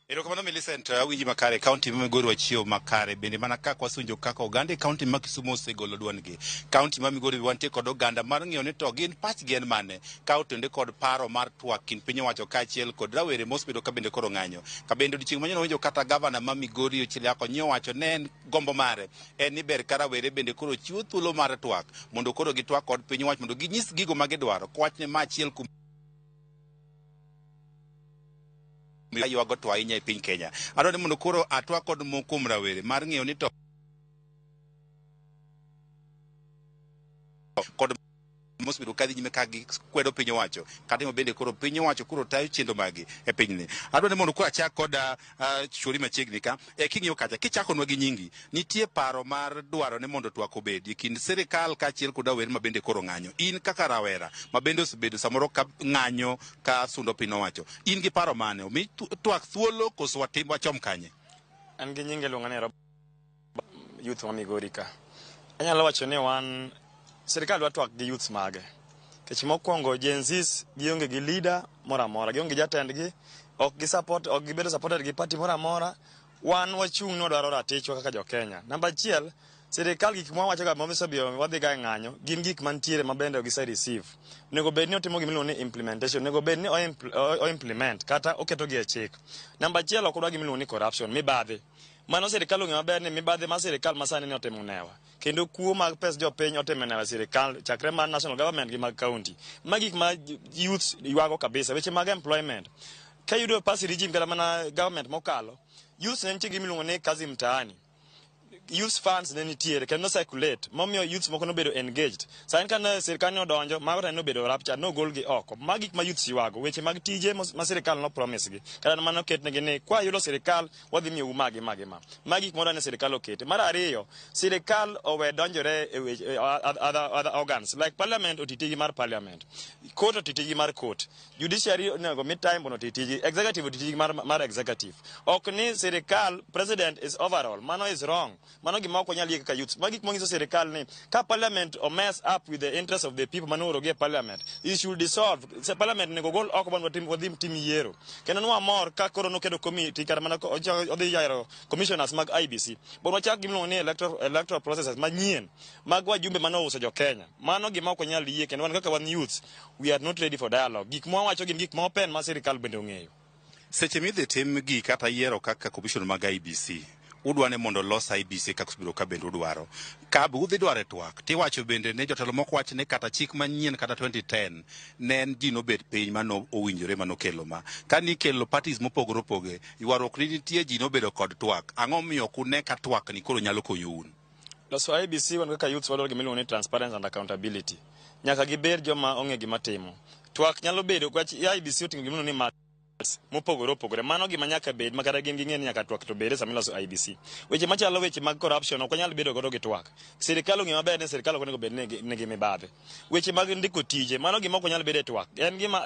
Erokamano Millicent, awinji makare. Kaunti ma Migori wachiewo makare bende mana kaka wasewinjo kaka oganda e kaunti ma Kisumu osegolo duondgi. Kaunti ma Migori wantie kod oganda mar ng'iyo ni to gin pachgi en mane ka otende kod paro mar twak kind piny owacho kaachiel kod rawere mosebedo ka bende koro ng'anyo. Ka bende odiochieng' manyien wawinjo kata gavana ma Migori Ochiel Akonyi owacho ne en gombo mare en ni ber ka rawere bende koro chiwo thuolo mar twak mondo koro gitwak kod piny owacho mondo ginyis gigo ma gidwaro kowach ni ma achiel kuom ywago to ahinya e piny Kenya. Adwaro ni mondo koro atwak kod moko kuom rawere mar ng'eyo ni to kod mosebedo kadhi nyime ka gikwedo piny owacho kata bende koro piny owacho koro tayo chenro magi e pinyni. Adwaro ni mondo koro achak kod chwori machiegni ka e king'iyo kacha kichakonwa gi nyingi nitie paro mar dwaro ni mondo twak obedi e kind sirikal kaachiel kod rawere ma bende koro ng'anyo. In kaka rawera ma bende osebedo samoro ka ng'anyo ka sundo piny owacho, in gi paro mane? Omi twak thuolo koso watim wachom kanye? An gi nyinge iluonga ni Robert youth ma Migori ka. Anyalo wacho ni wan sirikal dwa twak gi youths mage. Nikech mokwongo Gen Zs gionge gi leader moro amora, gionge gi jatendgi, ok gi support, ok gibedo supported gi party moro amora. Wan wachung' ni wadwaro ratichwa kaka jo Kenya. Namba achiel, sirikal gik mwawacho ga mosebiyo wadhi ga e ng'anyo gin gik mantiere ma bende gise receive. Onego bed ni otimo gima iluongo ni implementation, onego bed ni o implement kata oketo gi e chik. Namba achiel ok wadwa gima iluongo ni corruption, mibadhi. Mano sirikal ong'eyo maber ni mibadhi mar sirikal masani ni otimo newa. Kendo kuo mag pes jopiny otimo newa e sirikal chakre mar national government gi mag county. Ma gik ma youths ywago kabisa. Weche mag employment. Ka iyudo past regime kata mana government mokalo, youths ne nitie gi gima iluongo ni kazi mtaani. Youth funds ne nitiere kendo no circulate momiyo youths moko nobedo engaged. Sani ka ne sirikal ne odonjo, mago to nobedo rapture, nogol gi oko. Ma gik ma youths ywago, weche mag tije ma sirikal no promise gi. Kata mano ketnegi ni kwa yudo sirikal wadhi miyou ma gi ma gi ma. Ma gik modwa ni sirikal okete. Mar ariyo, sirikal owe donjore e weche other organs like parliament oti tijgi mar parliament. Court oti tijgi mar court. Judiciary onego mi time mondo oti tijgi. Executive oti tijgi mar executive. Ok ni sirikal president is overall. Mano is wrong. Mano gima ok wanyal yie kaka youths. Ma gik manyiso sirikal ni ka parliament o mess up with the interest of the people manoorogi e parliament, it should dissolve. Se parliament onego gol oko mondo watim wadhi tim yiero. Kendo nwamor ka koro noketo committee kata mana odhi yiero commissioners mag IEBC. Bon wachak gima iluongo ni electoral processes manyien mag wajumbe manouso jo Kenya. Mano gima ok wanyal yie kendo wan kaka wan youths, we are not ready for dialogue. Gik mwawacho gin gik ma open ma sirikal bende ong'eyo. Seche midhi tim gi kata yiero kaka commission mag IEBC, udwa ni mondo los IEBC kaka osebedo ka bende udwaro. Ka be udhi dwaro e twak, tiwacho bende ne jotelo moko wach ni kata chik manyien kata 2010 ne en ji nobet piny mano owinjore manokelo ma. Ka nikelo parties mopogore opogore, ywaruok ne nitie ji nobedo kod twak. Ang'o miyo ok une ka twak ni koro nyalo konyo un? Loso IEBC wan kaka youths wadwaro gima iluongo ni transparency and accountability. Nyaka gibed joma ong'e gima timo. Twak nyalo bedo wach IEBC oting'o gima iluongo ni mopogore opogore. Mano gima nyaka bed ma kata gin ging'e ni nyaka twak to bede sama iloso IEBC. Weche machalo weche mag corruption ok wanyal bedo godo gi twak. Sirikal ong'eyo maber ni sirikal ok onego bed ni nigi mibadhi. Weche mag ndiko tije, mano gima ok wanyal bedo e twak. En gima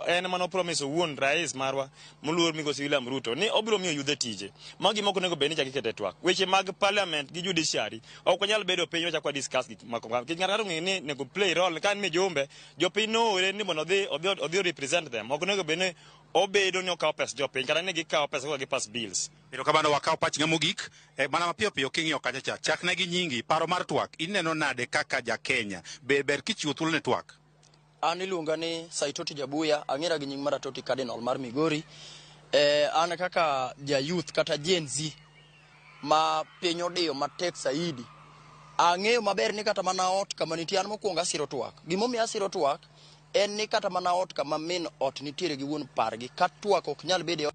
en mano promise owuon rais marwa moluor migosi William Ruto ni obiro miyo yudhe tije. Mano gima ok onego bed ni chak ikete e twak. Weche mag parliament gi judiciary ok wanyal bedo piny wachak wa discuss gik mako. Nikech ng'ato ng'ato ong'eyo ni onego play role ka en mijumbe, jopiny noore ni mondo odhi represent them. Ok onego bed ni obedo ni okawo pes jopiny kata ni gikawo pesa koka gi pass bills. Erokamano wakawo pach ng'a mogik mana mapiyo piyo king'iyo kacha cha chakne gi nyingi paro mar twak ineno nade kaka ja Kenya be ber kichiwo thuolo ne twak? An iluonga ni Saitoti Jabuya, ang'era gi nying mar Atoti Cardinal mar Migori. An kaka ja youth kata Gen Z ma piny odiyo matek saidi, ang'eyo maber ni kata mana ot kama nitie an mokwongo asiro twak. Gimomiyo asiro twak en ni kata mana ot kama min ot nitiere gi wuon pargi, ka twak ok nyal bedo e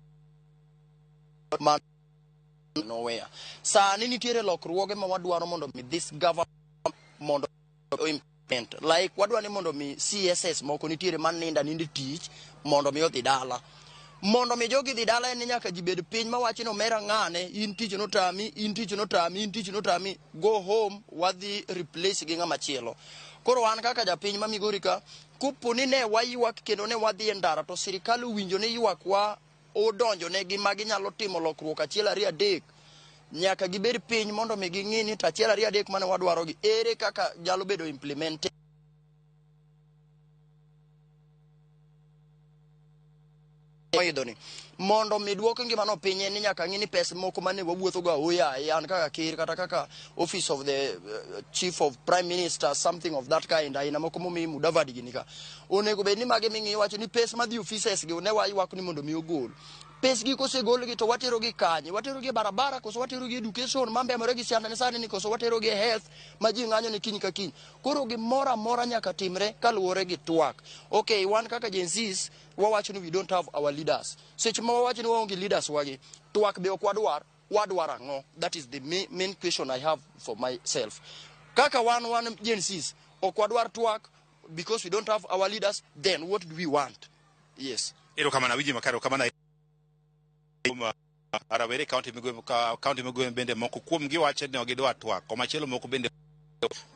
Ma nowhere. Sani nitiere lokruoge ma wadwaro mondo mi this government mondo implement. Like wadwaro ni mondo mi CSS moko nitiere maninda ninde tich mondo mi odhi dala. Mondo mi jogi dhi dala en ni nyaka ji bed piny mawacho ni omera ng'ane in tich notami, in tich notami, in tich notami, go home, wadhi replace gi ng'ama chielo. Koro an kaka japiny ma Migori ka, kopo ni ne waywak kendo ne wadhi e ndara to sirikal owinjo ni ywakwa odonjo negi ma ginyalo timo lokruok achiel ariyo adek, nyaka gibed piny mondo mi ging'i ni to achiel ariyo adek mane wadwaro gi ere kaka nyalo bedo implemented oidho ni mondo mi duok ngimano piny en ni nyaka ng'i ni pesa moko mane wawuotho go aoyaye an kaka ker kata kaka office of the chief of prime minister, something of that kind, aina moko momi Mudavadi gini ka onego bed ni mage ming'iyo wacho ni pesa madhi offices gi ne waywak ni mondo mi ogol pes gi, kosegol gi to watero gi kanye? Watero gi e barabara koso watero gi education mambemore gi siandane sani ni, koso watero gi e health ma ji ng'anyo ni kiny ka kiny? Koro gimoro amora nyaka timre kaluwore gi twak. Okay, wan kaka Gen Zs wawacho ni we don't have our leaders. Seche ma wawacho ni waonge leaders wagi, twak be ok wadwar. Wadwar ang'o? That is the main question I have for myself. Kaka wan Gen Zs ok wadwar twak because we don't have our leaders, then what do we want? Yes. Erokamano, awinji makare. Erokamano rawere kaunti Migori. Kaunti Migori bende moko kuom gi wacho ni ok gidwa twak, komachielo moko bende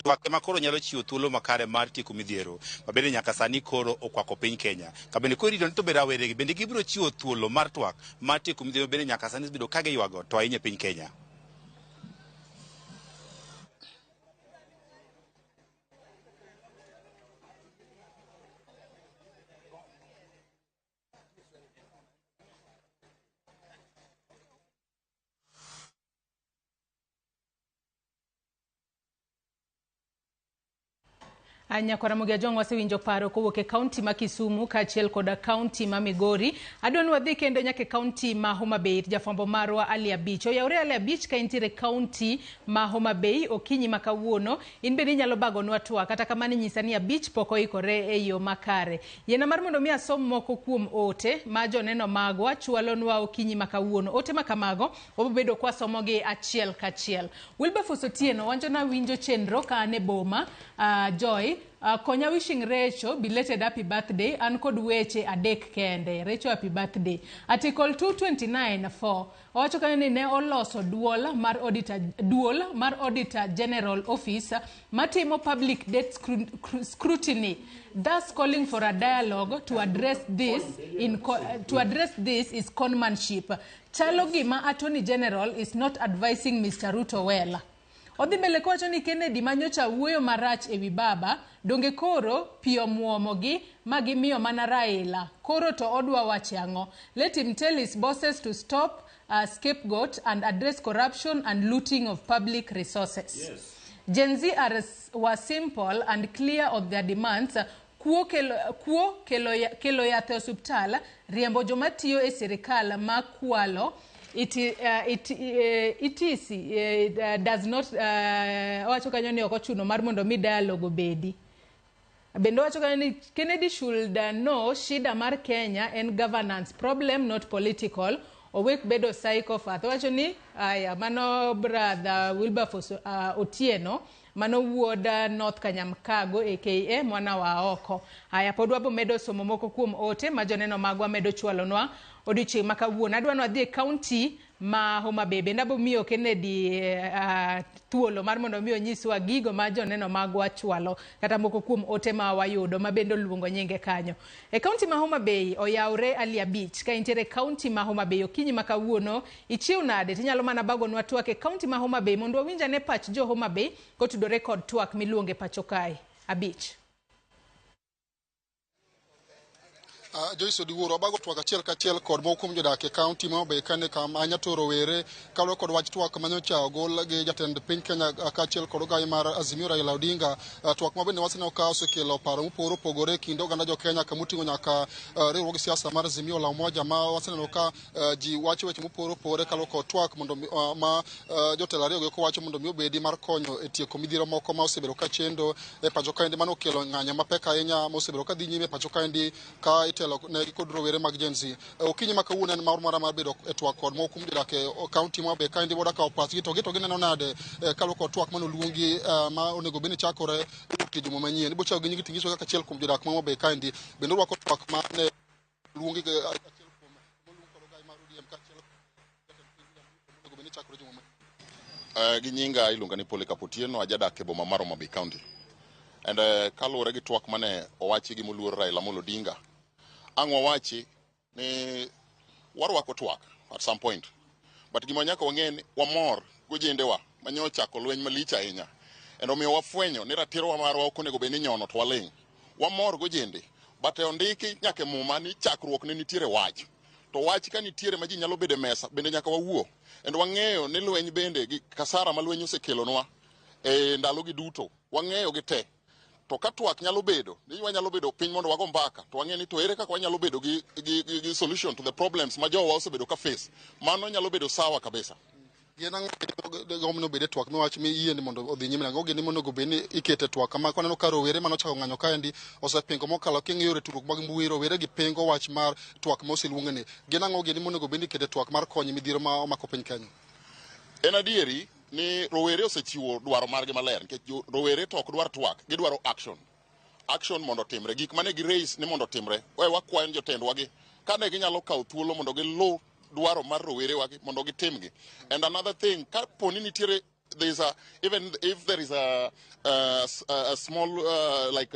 twak ema koro nyalo chiwo thuolo makare mar tieko midhiero ma bende nyaka sani koro okwako piny Kenya. Ka bende koro irito ni to be raweregi bende gibiro chiwo thuolo mar twak mar tieko midhiero bende nyaka sani osebedo ka giywago to ahinya e piny Kenya. Nyakwara Ramogi Ajwang', wasewinjo paro kowuok e kaunti ma Kisumu kaachiel koda kaunti ma Migori. Adwa ni wadhi kendo nyaka e kaunti ma Homa Bay. Jafwambo marwa Ali Abich. Oyawre Ali Abich ka intiere e kaunti ma Homa Bay okinyi ma kawuono. In bende inyalo bagonwa twak, kata kamano inyisa ni Abich pok oikore e yo makare. Yiena mar mondo mi asom moko kuom ote ma joneno magwa chwalonwa okinyi ma kawuono. Ote ma kamago wabobedo kwasomogi achiel kachiel. Wilberforce Otieno wacho na winjo chenro ka an e boma. Joy konya wishing Recho belated happy birthday, an kod weche adek kende. Recho, happy birthday. Article 229 4 owacho kanyo ni ne oloso duol mar Auditor General Office matimo public debt scrutiny, thus calling for a dialogue to address this is conmanship. Chalo gima Attorney General is not advising Mr. Ruto well. Odhi mbele kowacho ni Kennedy manyocha wuoyo marach ewi baba, donge koro pi omuomogi ma gimiyo mana Raila. Koro to odwa wache ang'o? Let him tell his bosses to stop scapegoat and address corruption and looting of public resources. Yes. Gen Z were simple and clear of their demands. Kuo kelo yath e osuptal, riembo joma tiyo e sirikal ma kwalo, it does not owacho kanyo ni ok ochuno mar mondo mi dialogue obedi. Bende owacho kanyo ni Kennedy should know shida mar Kenya en governance problem, not political. Owek bedo psychopath. Owacho ni aya mano brother Wilberforce Otieno, mano wuod North Kanyamkago aka mwana wa oko. Aya, pod wabo medo somo moko kuom ote ma joneno magwa medo chwalonwa odiochieng' ma kawuono. Adwa ni wadhi e kaunti ma Homa Bay. Bende abo miyo Kennedy thuolo mar mondo mi onyiswa gigo ma joneno magwa chwalo kata moko kuom ote ma wayudo ma bende oluongo nyinge kanyo. E kaunti ma Homa Bay oyawre Ali Abich ka intiere e kaunti ma Homa Bay okinyi ma kawuono, ichiew nade? Tinyalo mana bagonwa twak e kaunti ma Homa Bay mondo wawinj ane pach jo Homa Bay kotudore kod twak miluongo e pacho kae. Abich. Joyce Odiwuor, wabago twak achiel kachiel kod moko kuom jodak e kaunti ma Homa Bay kane kama Nyatoro rowere kaluwore kod wach twak manyocha ogol gi jatend piny Kenya kaachiel kod ogayi mar Azimio Raila Odinga. Twak ma bende waseneno ka osekelo paro mopogore opogore e kind oganda jo Kenya kamoting'o nyaka riwruog siasa mar Azimio la Umoja ma waseneno ka ji wacho weche mopogore opogore kaluwore kod twak mondo ma jotelo ariyo go wacho mondo mi obedi mar konyo e tieko midhiero moko ma osebedo ka chendo e pacho kaendi. Mano okelo ng'anyo mapek ahinya mosebedo ka dhi nyime e pacho kaendi ka itemo itelo negi kod rowere mag Gen Z. Okinyi ma kawuono en mar mara mar bedo e twak kod moko kuom jodak e kaunti ma Homa Bay kaendi boda kawo pachgi to gineno nade kaluwore kod twak manoluongi ma onego bed ni chakore wuok tich juma manyien. Ibiro chako gi nyingi tinyiso kaka achiel kuom jodak ma Homa Bay kaendi bende orwako twak ma ne luongi gi achiel kuom moluong kod ogai mar ODM kaachiel jatend piny William Ruto monego bed ni chakore juma manyien. Gi nyinga iluonga ni Polycarp Otieno, ajadak e boma mar Homa Bay County. And kaluwore gi twak mane owachi gi moluor Raila Amolo Odinga, ang' wawachi ni warwako twak at some point. But gima nyaka wang'e ni wamor gojendewa manyo ochako lweny malich ahinya. And omiyo wafwenyo ni ratirowa marwa ok onego bed ni nyono to waling'. Wamor gojende, but e ondiki nyaka e muma ni chakruok ne nitiere wach. To wach ka nitiere ma ji nyalo bedo e mesa, bende nyaka wawuo. And wang'eyo ni lweny bende gi kasara ma lweny osekelonwa e ndalogi duto, wang'eyo gi te. To ka twak nyalo bedo, ni wanyalo bedo piny mondo wago mbaka, to wang'e ni to ere kaka wanyalo bedo gi solution to the problems ma jowa osebedo ka face. Mano nyalo bedo sawa kabisa. Gin ang'o gomno bed e twak miwach mi yie ni mondo odhi nyime nang'o gini monego bed ni ikete twak kama kaneno ka rowere manochako ng'anyo kaendi osepingo mokalo king'iyo yore tudruok mag mbui rowere gi pingo wach mar twak moseluong ni gin ang'o gini monego bed ni ikete twak mar konyo midhiero ma omako piny Kenya. En adieri ni rowere osechiwo dwaro margi maler nikech rowere to ok dwar twak, gidwaro action. Action mondo otimre. Gik mane gi raise ni mondo otimre. We wakwayo ni jotendwa gi kane ginyalo kawo thuolo mondo giluw dwaro mar rowere wagi mondo gitimgi. And another thing, ka poni nitiere there is a even if there is a small like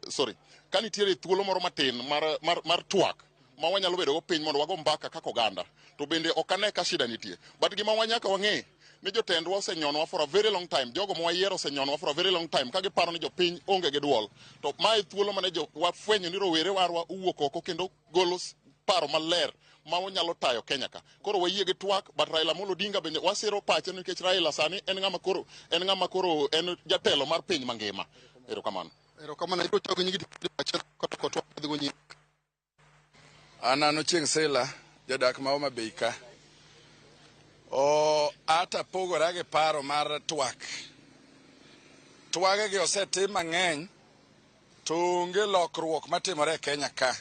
sorry, ka nitiere thuolo moro matin mar twak ma wanyalo bedo go piny mondo wago mbaka kaka oganda to bende ok ane ka shida nitie. But gima wanyaka wang'e ni jotendwa osenyonwa for a very long time, jogo ma wayiero osenyonwa for a very long time ka giparo ni jopiny onge gi duol. To mae thuolo mane jo wafwenyo ni rowere warwa owuok oko kendo golo paro maler ma wanyalo tayo Kenya ka. Koro wayie gi twak, but Raila Amolo Odinga bende wasiro pache nikech Raila sani en ng'ama koro en jatelo mar piny mangima. Erokamano. Erokamano. Ibiro chako gi nyingi achiel kod twak madhi go nyime. An Ochieng' Sila, jadak ma Homa Bay ka. Ata pogora gi paro mar twak. Twage gi osetim mang'eny to onge lokruok matimore e Kenya ka.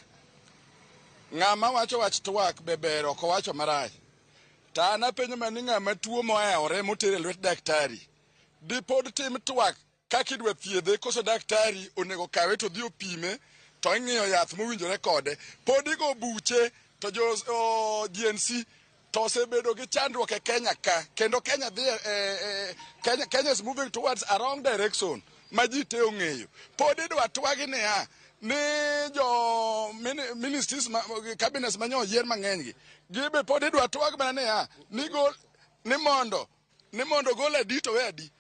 Ng'ama wacho wach twak be ber ok owacho marach. To an apenjo mana ni ng'ama tuo mohewore moter e lwet daktari dipod tim twak kaka idwa thiedhe koso daktari onego kawe to dhi opime to ing'iyo yath mowinjore kode. Pod igo buche to jo GNC to osebedo gi chandruok e Kenya ka kendo Kenya dhi Kenya is moving towards a wrong direction ma ji te ong'eyo. Pod idwa twagi niya ni jo ministries ma, cabinets manyo oyier mang'eny gi gibe pod idwa twag mana niya ni gol ni mondo gol adi to we adi.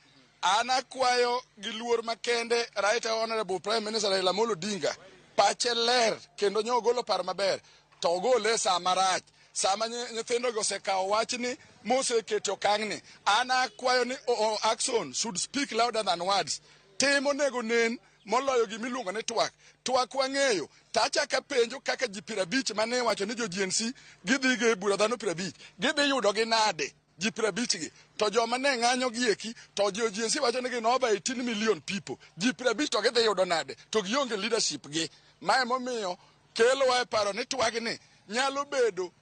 An akwayo gi luor makende Right Honorable Prime Minister Raila Amolo Odinga pache ler kendo nyo ogolo paro maber to ogole sa marach sama nyithindo go osekawo wachni mosekete okang'ni. An akwayo ni action should speak louder than words. Tim onego nen moloyo gimiluongo ni twak. Twak wang'eyo to achako apenjo kaka ji 50 mane wacho ni jo GNC gidhi go e bura dhano 50 gidhi yudo gi nade ji 50 gi to joma ne ng'anyo gi eki to jo GNC wacho ni gin over 18 million people ji 50 to gidhi yudo nade to gionge leadership gi. Mae momiyo kelowa e paro ni twagni nyalo bedo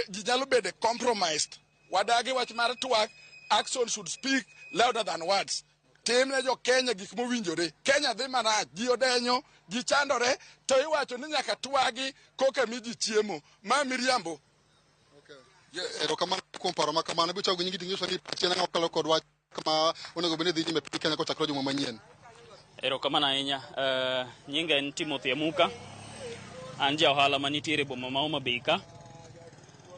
ji nyalo bedo compromised. Wadagi wach mar twak. Action should speak louder than words. Tim ne jo Kenya gik mowinjore. Kenya dhi marach, ji odenyo, ji chandore, to iwacho ni nyaka twagi koka mi ji chiemo. Ma miriambo. Okay. Erokamano kuom paro ma kamano. Ibiro chako gi nyingi tinyiso ni pachi en ang'o kokalo kod wach ma onego bed ni dhi nyime e piny Kenya kochakore juma manyien. Erokamano ahinya. Nyinga en Timothy Amuka. An ja ohala manitiere e boma ma Homa Bay ka.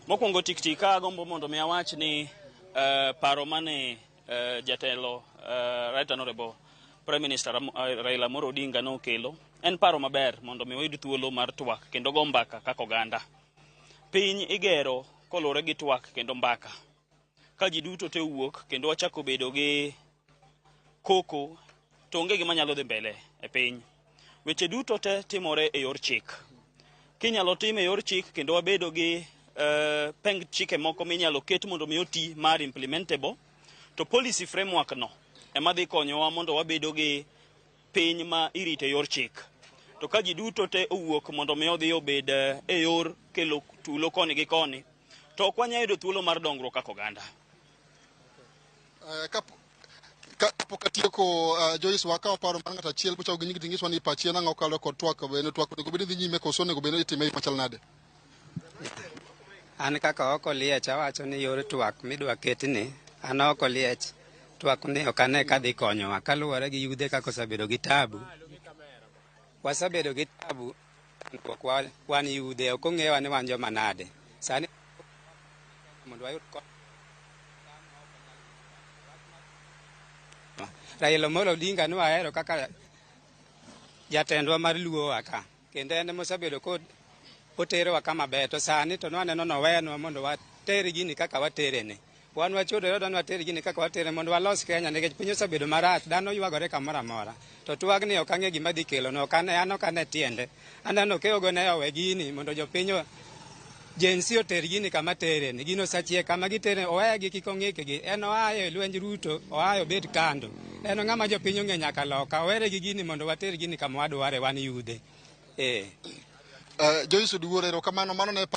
Mokwongo tik tik ka agombo mondo mi awach ni paro mane jatelo Right Honorable Prime Minister Raila Amolo Odinga nokelo en paro maber mondo mi wayud thuolo mar twak kendo go mbaka kaka oganda. Piny igero koluwore gi twak kendo mbaka. Ka ji duto te owuok kendo wachako bedo gi koko to onge gima nyalo dhi mbele e piny. Weche duto te timore e yor chik. Kinyalo tim e yor chik kendo wabedo gi peng chike moko minyalo ket mondo mi oti mar implementable, to policy framework no ema dhi konyowa mondo wabedo gi piny ma irito e yor chik. To ka ji duto te owuok mondo mi odhi obed e yor kelo tulo koni gi koni, to ok wanyal yudo thuolo mar dongruok kaka oganda. Kapok atieko, Joyce, wakawo paro mar ng'ato achiel bochako gi nying tingiswa ni pachi en ang'o kaluwore kod twak bende twak onego bed ni dhi nyime koso onego bed ni itime e yo machal nade? An kaka oko liech awacho ni yor twak midwa ketni, an oko liech twak ni ok ane ka dhi konyowa kaluwore gi yudhe kaka osebedo gi tabu. Wasebedo gi tabu chandruok wan yudhe ok ong'ewa ni wan joma nade. Sani mondo wayud kony Raila Amolo Odinga ne wahero kaka jatendwa mar Luowa ka kendo en mosebedo ko oterowa kama ber to sani to nwaneno nowenwa mondo water gini kaka waterene. Wan wachodore wadwa ni water gini kaka watere mondo walos Kenya nikech piny osebedo marach, dhano ywagore kamoro amora. To twagni ok ang'e gima dhi kelonwa, ok ane, an ok ane tiende. Aneno Okeyo ne owe gini mondo jopiny Gen Z oter gini kama tereni. Gino osechiek kama gitere, owegi kik ong'ikgi. En oa e lwenj Ruto, oa obed kando. En ng'ama jopiny ong'e nyaka loka. Owere gi gini mondo water gini kama wadware wan yudhe. Eh. Joyce Oduor, erokamano. Mano ne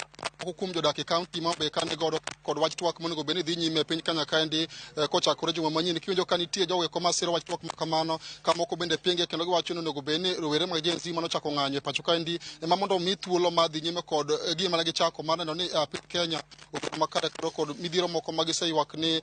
moko kuom jodak e kaunti ma Homabay kane godo kod wach twak monego bed ni dhi nyime e piny Kenya kaendi kochakore juma manyien. Kiwinjo ka nitie jogo eko masiro wach twak ma kamano, ka moko bende pinge kendo giwacho ni onego bed ni rowere mag Gen Z manochako ng'anyo e pacho kaendi ema mondo omi thuolo mar dhi nyime kod gima ne gichako mar neno ni piny Kenya obedo makare kendo kod midhiero moko ma giseywak ni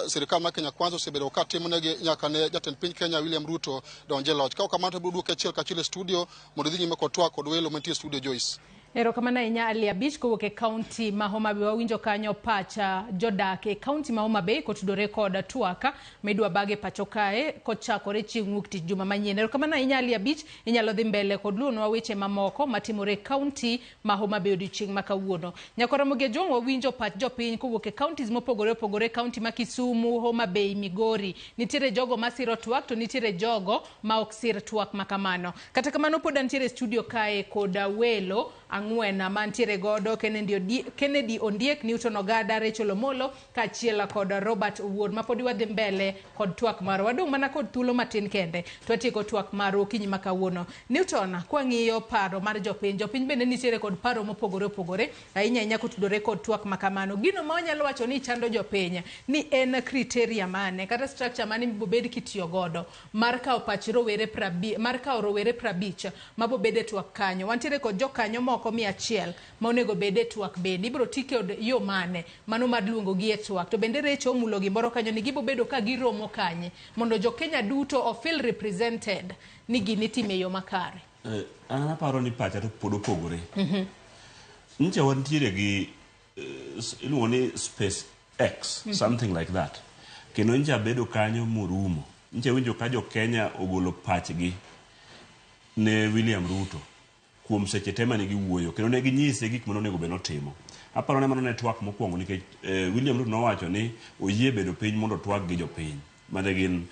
sirikal mar Kenya Kwanza osebedo ka timonegi nyaka ne jatend piny Kenya William Ruto donj e loch. Ka ok kamano to abiro duoki achiel kachiel e studio mondo idhi nyime kod twak kod welo mantie e studio Joyce. Erokamano ahinya Ali Abich kowuok e kaunti ma Homa Bay. Wawinjo kanyo pacha jodak e kaunti ma Homa Bay kotudore kod twak midwa bag e pacho kae kochakore chieng' wuok tich juma manyien. Erokamano ahinya Ali Abich, inyalo dhi mbele kod luonwa weche mamoko matimore e kaunti ma Homa Bay odiochieng' ma kawuono. Nyakwar Ramogi Ojwang' wawinjo pach jopiny kowuok e counties mopogore opogore, kaunti ma Kisumu, Homa Bay, Migori. Nitiere jogo masiro twak to nitiere jogo ma ok sir twak ma kamano. Kata kamano pod antiere e studio kae koda welo ang'wen mantiere godo Kennedy Ondiek, Newton Ogada, Rachel Omolo kaachiel kod Robert Owuor mapodi wadhi mbele kod twak marwa. Wadong' mana kod thuolo matin kende to watieko twak marwa okinyi ma kawuono. Newton, kwang'iyo paro mar jopiny, jopiny bende nitiere kod paro mopogore opogore ahinya ahinya kotudore kod twak ma kamano. Gino ma wanyalo wacho ni chando jopiny ni en criteria mane kata structure mane mibobed kitiyo godo mar kawo pach rowere mar kawo rowere 50 mabobed e twak kanyo. Wantiere kod jokanyo moko 100 ma onego bed e twak bende. Ibiro ti kod yo mane mano mar luongo gi e twak. To bende Recho omulo gimoro kanyo ni gibobedo ka giromo kanye mondo jo Kenya duto o feel represented ni gini itimo e yo makare. An aparo ni pacha to pod opogore. Nyicha wantiere gi iluongo ni Space X, something like that. Kendo nyicha bedo kanyo morumo. Nyicha winjo ka jo Kenya ogolo pachgi ne William Ruto kuom seche te mane giwuoyo kendo ne ginyise gik mane onego bed notimo. Aparo ni mano ne twak mokwongo nikech William Ruto nowacho ni oyie bedo piny mondo otwag gi jopiny mane gin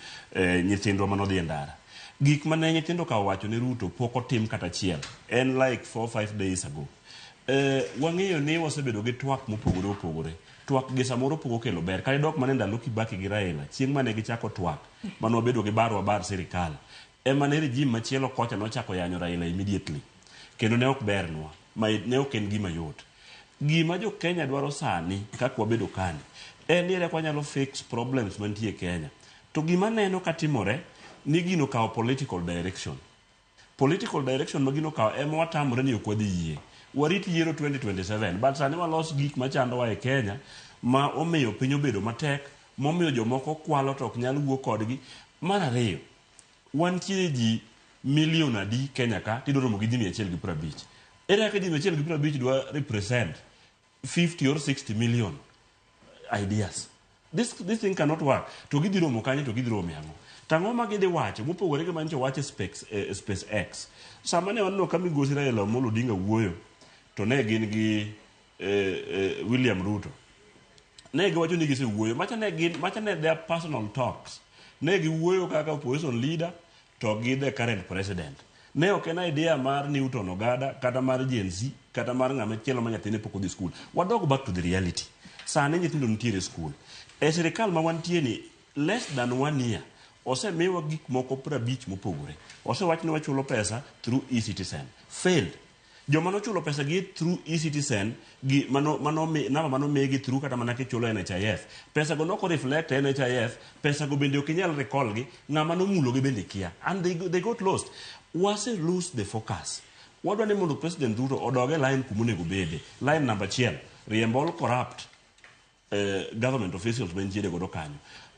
nyithindwa mane odhi e ndara. Gik mane nyithindo ka owacho ne Ruto pok otim kata achiel. En like 4-5 days ago. Wang'eyo ni wasebedo gi twak mopogore opogore. Twak gi samoro pok okelo ber. Kata idok mana e ndalo Kibaki gi Raila, chieng' mane gichako twak, mane wabedo gi bar wabar sirikal, ema ne regime machielo kocha nochako yanyo Raila immediately. Kendo ne ok bernwa. Ma ne ok en gima yot. Gima jo Kenya dwaro sani, kaka wabedo kani, en ni ere kaka wanyalo fix problems mantie e Kenya. To gima aneno katimore, ni gino okawo political direction. Political direction ma gino okawo ema watamore ni ok wadhi yie. Warit yiero 2027, but sani walos gik machandowa e Kenya ma omiyo piny obedo matek, momiyo jomoko kwalo to ok nyal wuo kodgi. Mar ariyo, wantie ji milion adi Kenya ka tidwa romo gi ji 150. Ere kaka ji 150 dwa represent 50 or 60 million ideas? This thing cannot work. To gidhi romo kanye to gidhi romo e ang'o? To ang'o ma gidhi wacho mopogore gi manyicho wach e Space X? Sama ne waneno ka migosi Raila Amolo Odinga wuoyo, to ne gin gi William Ruto. Ne giwacho ni gisewuoyo, macha ne gin, macha ne their personal talks. Ne giwuoyo kaka opposition leader to gi the current president. Ne ok en idea mar Newton Ogada, kata mar Gen Z, kata mar ng'ama chielo ma nyathine pok odhi school. Wadog back to the reality. Sani nyithindo nitiere e school. E sirikal ma wantie ni, less than 1 year, Osemiwa gik moko 50 mopogore. Osewach ni wachulo pesa through eCitizen. Failed. Joma nochulo pesa gi through eCitizen gi mano mano mi, namba mano migi through kata mana kichulo NHIF. Pesa go noko reflect e NHIF, pesa go bende ok inyal recall gi, ng'ama nomulo gi bende kia. And they got lost. Wase lose the focus. Wadwa ni mondo President Ruto odog e line kuma onego obede. Line namba achiel, riembo all corrupt government officials mantiere godo kanyo.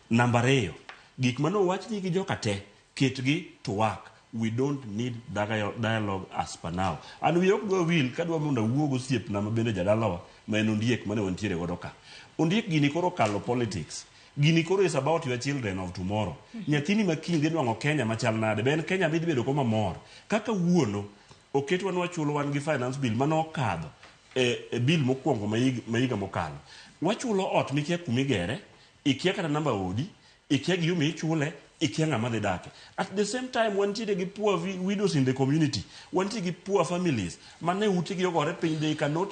Namba ariyo, gik mane owachni gi joka te, ketgi to work. We don't need dialogue as per now. And wiya ok dwa wil kadwa mondo awuo gosiepna ma bende jadalawa ma en Ondiek mane wantiere godo ka. Ondiek gini koro okalo politics. Gini koro is about your children of tomorrow. Nyathini ma kiny dhi nwang'o Kenya machal nade? Be en Kenya midhi bedo go mamor? Kaka wuono, oketwa ni wachulo wan gi finance bill mane okadho e bill mokwongo ma higa mokalo. Wachulo ot mikia kumigere, ikia kata namba odi, ikia gi yo michule, ikia ng'ama dhi dake. At the same time, wantiere gi poor widows in the community. Wantiere gi poor families. Mane utegi ogore piny, they cannot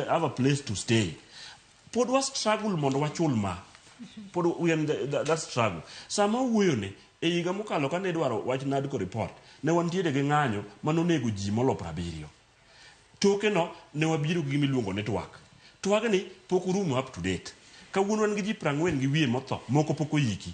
have a place to stay. Pod wa struggle mondo wachul ma. Pod we are in that struggle. Sama wuoyo ne, e higa mokalo kane idwaro wach NADCO report, ne wantiere gi ng'anyo manonego ji molo 70. Toke no, ne wabiro gi gima iluongo ni twak. Twagni pok orumo up to date. Kawuono wan gi ji 40 gi wiye motho, moko pok oyiki.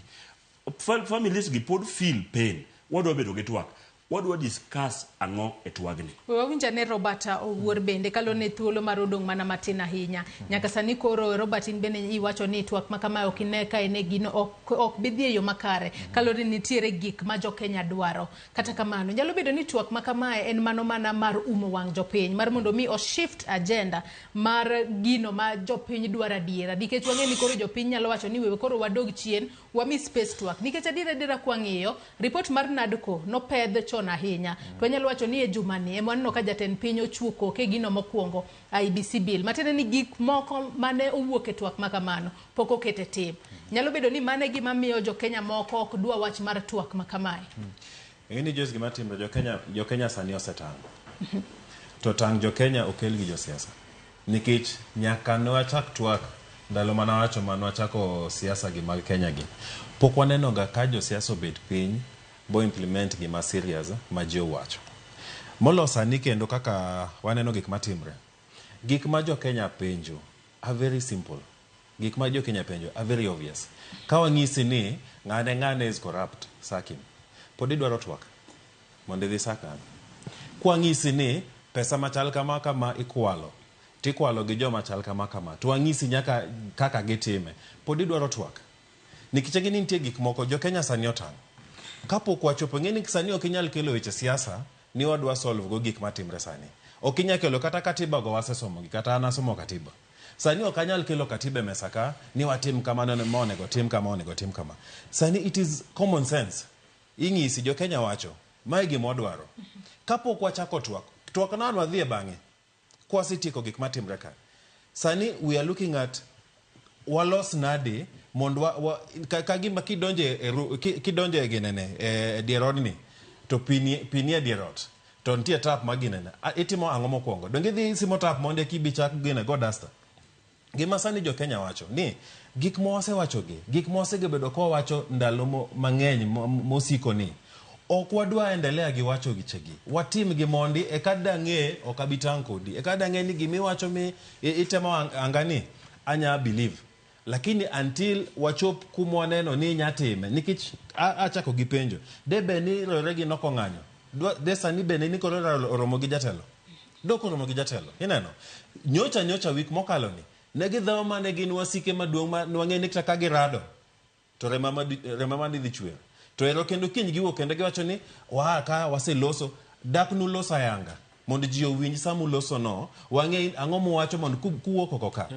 Families gi pod feel pain. Wadwa bedo gi twak. Wadwa discuss ang'o e twagni. We wawinj ane Robert Owuor bende kalone thuolo mar odong' mana matin ahinya. Nyaka sani koro Robert in bende iwacho ni twak ma kamae ok ine ka ene gino ok bi dhi e yo makare. Kaluwore ni nitiere gik ma jo Kenya dwaro. Kata kamano, nyalo bedo ni twak ma kamae en mano mana mar umo wang' jopiny, mar mondo mi o shift agenda mar gino ma jopiny dwaro adiera. Nikech wang'e ni koro jopiny nyalo wacho ni wewe koro wadog chien, wami space twak. Nikech adiera adiera kwang'iyo, report mar NADCO nopedh chon ahinya. To wanyalo wacho ni e jumani ema waneno ka jatend piny ochuo koke gino mokwongo IEBC bill. Matiende ni gik moko mane owuok e twak ma kamano pok oket e tim. Nyalo bedo ni mano e gima miyo jo Kenya moko ok dwa wach mar twak ma kamae. Ing'e ni Joyce gima timre jo Kenya sani osetang'. To tang' jo Kenya okel gi josiasa. Nikech nyaka ne wachak twak ndalo mane awacho mane wachako siasa gi mag Kenya gi. Pok waneno ga ka josiasa obet piny bo implement gima serious ma ji owacho. Molo sani kendo kaka waneno gik matimre. Gik ma jo Kenya penjo are very simple. Gik ma jo Kenya penjo are very obvious. Ka wang'isi ni ng'ane ng'ane is corrupt, sack him. Pod idwaro twak mondo idhi sak ng'ano. Kwang'isi ni pesa machal kama kama ikwalo, tikwalo gi joma chal kama kama, to wang'isi nyaka kaka gitime, pod idwaro twak. Nikech ing'e ni nitie gik moko, jo Kenya sani otang'. Kapok wachopo, ing'e ni sani ok inyal kelo weche siasa ni wadwa solve go gik matimre sani. Ok inyal kelo kata katiba go wasesomo gi, kata an asomo katiba. Sani ok anyal kelo katiba e mesa ka ni watim kamano ma onego tim kama onego tim kama. Sani it is common sense. Ing'isi jo Kenya wacho, mae gima wadwaro. Kapok wachako twak, twak no an wadhi e bang'e. Kwasetieko gik matimre ka. Sani we are looking at walos nade mondo ka gima kidonje e ginene e dier odni to pi nie dier ot to nitie tap ma ginene itimo ang'o mokwongo donge idhi simo tap mondo eka ibi chak gine go duster. Gima sani jo Kenya wacho ni gik ma wasewacho gi, gik ma wasebedo ka wawacho ndalo mang'eny mosiko ni ok wadwa endelea gi wacho gichegi watim gi mondi eka dang'e ok abi tang' kodi eka dang'e ni gimiwacho mi itemo anga ni anya believe, lakini until wachop kuma waneno ni inya time. Nikech achako gi penjo de be ni rowere gi nokong'anyo de sani bende ni koro oromo gi jatelo dok oromo gi jatelo. Ineno nyocha nyocha wik mokalo ni ne gidhawo mane gin wasike maduong' ma nwang'e ni kata ka girado to remo ma dhi chwer to ero kendo kiny giwuok kendo giwacho ni waa ka waseloso dak nulos ayanga mondo ji owinj sama uloso no wang'e ang'o muwacho mondo kuwuok oko ka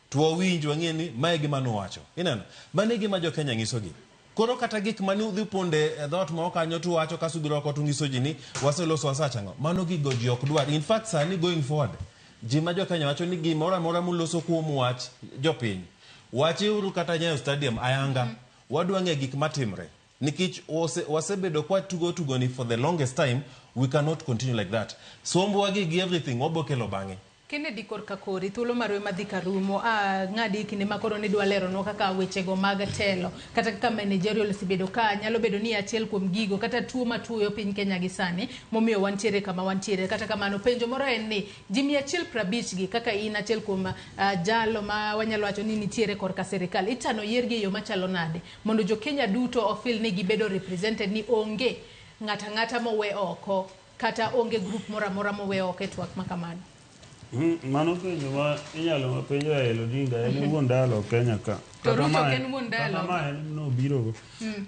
to wawinj wang'e ni mae gima nuwacho. Ineno mano e gima jo Kenya nyisogi. Koro kata gik mane udhi ponde e dhoot moro kanyo tuwacho kasto ubiro oko tunyiso ji ni waseloso wasachang'o mano gigo ji ok dwar. In fact, sani going forward ji ma jo Kenya wacho ni gimoro amora muloso kuom wach jopiny wachiuru kata Nyayo Stadium ayanga wadwa ng'e gik matimre nikech wasebedo kwa tugo tugo ni for the longest time. We cannot continue like that. Sombwa gi everything wabo kelo bang'e. Kennedy korka kori thuolo marwe madhi karumo ng'adi kinde ma koro nidwa leronwa kaka wechego mag telo kata kaka managerial osebedo ka nyalo bedo ni achiel kuom gigo kata tuo matuoyo piny Kenya gi sani momiyo wantiere kama wantiere. Kata kamano penjo moro en ni ji 150 gi kaka in achiel kuom jalo ma wanyalo wacho ni nitiere korka sirikal ichano yiergi e yo machalo nade mondo jo Kenya duto ofil ni gibedo represented ni onge ng'ata ng'ata mowe oko kata onge group moro amora mowe oko e twak ma kamano. Mano penjo ma inyalo ma penjo Raila Odinga en wuon dialogue Kenya ka. To Ruto ok en wuon dialogue. Kata ma en nobirogo.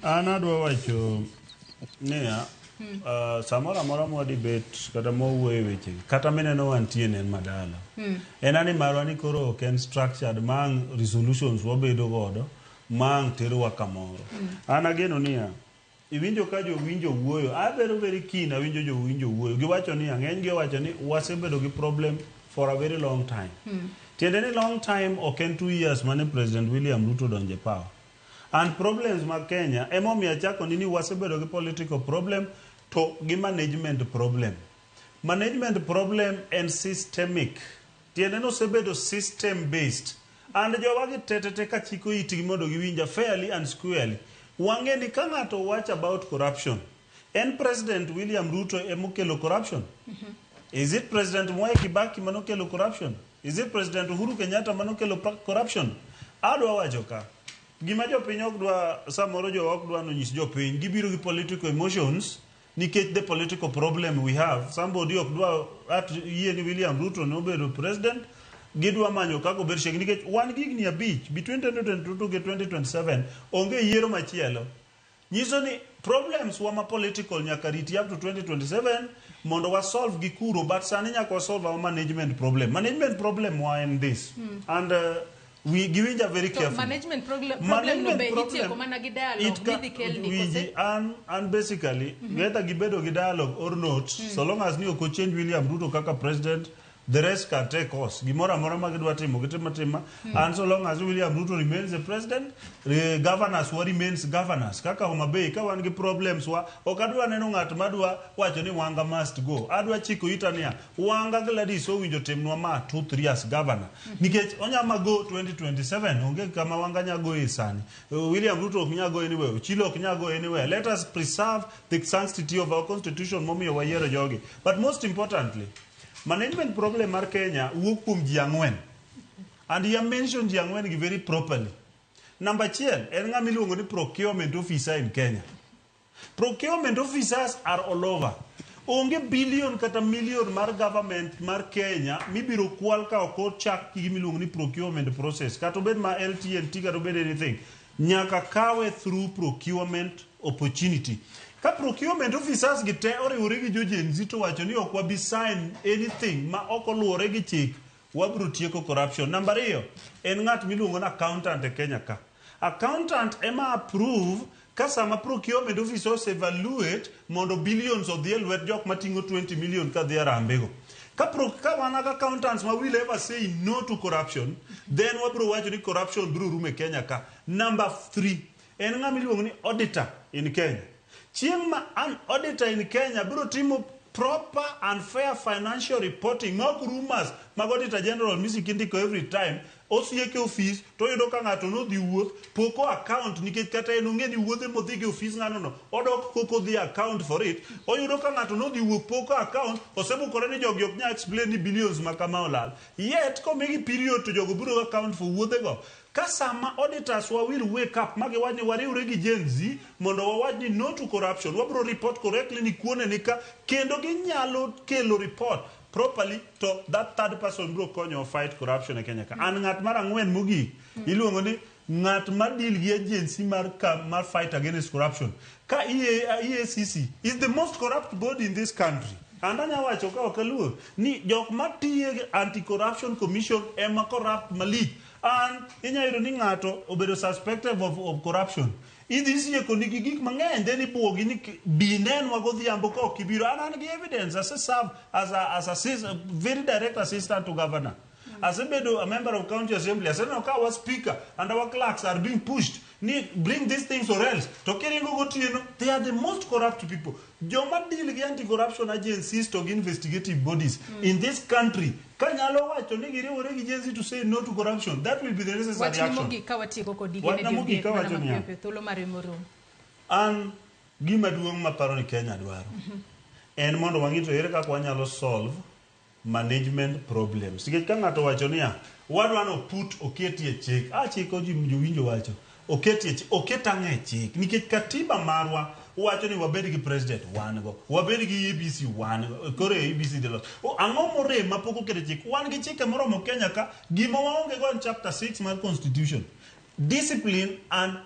An adwa wacho niya, samoro amora mwa debate kata mwawuoyo e wechegi, kata mineno wantie ne en madala. En ani marwa ni koro ok en structured ma ang' resolutions wabedo godo ma ang' terowa kamoro. An ageno niya, iwinjo ka jowinjo wuoyo, abedo very keen awinjo jowinjo wuoyo. Giwacho niya, ng'eny gi owacho ni wasebedo gi problem for a very long time. Tiende ni long time ok en 2 years mane President William Ruto donje power. And problems mag Kenya, emomiyo achako ni wasebedo gi political problem to gi management problem. Management problem en systemic. Tiende ni osebedo system based. And jowa gi tetete ka chiko itgi mondo giwinja fairly and squarely. Wang'e ni ka ng'ato wacho about corruption, en President William Ruto emokelo corruption? Is it President Mwai Kibaki manokelo corruption? Is it President Uhuru Kenyatta manokelo corruption? Adwa wacho ka, gima jopiny ok dwa, samoro jowa ok dwa nonyis jopiny, gibiro gi political emotions, nikech the political problem we have, somebody ok dwa at yie ni William Ruto nobedo president, gidwa manyo kaka obed shek nikech wan gi higni 5 between 2022 gi 2027 onge yiero machielo. Nyiso ni problems wa ma political nyaka riti up to 2027 mondo wa solve gi kuro, but sani nyaka wa solve our management problem. Management problem wa en this. And we giwinja very To carefully. management problem no Management be problem, itieko mana gi dialogue it midhi kelni kose? And basically, whether gibedo gi dialogue or not, so long as ni ok ochange William Ruto kaka president, the rest can take course. Gimoro amora ma gidwa timo, gitimo atima. And so long as William Ruto remains the president, the governors wa remains governors. Kaka Homa Bay, ka wan gi problems wa, ok adwa neno ng'at madwa wacho ni Wanga must go. Adwa chiko ita niya, Wanga Gladys owinjo timnwa ma 2-3 as governor. Nikech onyama go 2027, onge kama Wanga nya go e sani. William Ruto ok nya go anywhere, Ochilo ok nya go anywhere. Let us preserve the sanctity of our constitution momiyo wayiero jogi. But most importantly, management problem mar Kenya wuok kuom ji 4. And he mentioned ji 4 gi very properly. Number 1, en ng'ama iluongo ni procurement officer in Kenya. Procurement officers are all over. Onge billion kata million mar government mar Kenya mibiro kwal ka ok ochak gi gima iluongo ni procurement process. Kata obed ma LTNT kata obed anything. Nyaka kawe through procurement opportunity. Ka procurement officers gi te oriwore gi jo Gen Z to wacho ni ok wabi sign anything ma ok oluwore gi chik, wabiro tieko corruption. Number 2, en ng'at miluongo ni accountant e Kenya ka. Accountant ema approve ka sama procurement officers evaluate mondo billions odhi e lwet jok mating'o 20 million ka dhi Harambee go. Ka wan kaka accountants ma will ever say no to corruption, then wabiro wacho ni corruption biro rumo e Kenya ka. Number 3, en ng'ama iluongo ni auditor in Kenya. Chieng' ma an auditor in Kenya biro timo proper and fair financial reporting, ma ok rumors mag auditor general misiki ndiko every time. Osieke office to oyudo ka ng'ato nodhi wuoth pok o account nikech kata en ong'e ni wuodhe modhi go e office ng'ano no odok kok odhi account for it. Oyudo ka ng'ato nodhi wuok pok o account, osebukore ni jogi ok nyal explain ni billions ma kama olal. Yet komigi period to jogo biro account for wuodhe go. Ka sama auditors wa will wake up ma giwach ni wariwre gi Gen Z mondo wawach ni no to corruption, wabiro report correctly ni kuone ni ka, kendo ginyalo kelo report properly to that third person biro konyo fight corruption e Kenya ka. An ng'at mar 4 mogik iluongo ni ng'at ma deal gi agency mar fight against corruption. Ka EACC is the most corrupt body in this country. And anya wacho ka ok aluor ni jok matiye anti-corruption commission ema corrupt malich. And inya yudo ni ng'ato obedo suspected of corruption. Idhi sieko nigi gik mang'eny, then ibuogi ni bi nenwa godhiambo ka ok ibiro. An gi evidence, ase serve as a very direct assistant to governor. Asebedo a member of county assembly, aseneno ka our speaker and our clerks are being pushed. Ni bring these things or else. To kiringo gotieno, they are the most corrupt people. Joma deal gi anti-corruption agencies to gi investigative bodies in this country kanyalo wacho ni giriwore gi Gen Z to say no to corruption, that will be the necessary Wachni action. mogik ka watieko kodi Wachna Kennedy mogik Ondiek, ka mana wacho niya. mapiyo piyo, thuolo mare morumo. An gima duong' maparo ni Kenya dwaro en mondo wang'i to ere kaka wanyalo solve management problems. Nikech ka ng'ato wacho niya, wadwa no put oketie chik, a chiko ji jowinjo wacho, oketie chik, oket ang'e e chik. Nikech katiba marwa wacho ni wabed gi president wan go, wabed gi EBC wan go, koro EBC dhi los. Ang'o morem mapok oketo chik? Wan gi chike moromo Kenya ka, gima waonge go en chapter 6 mar constitution. Discipline and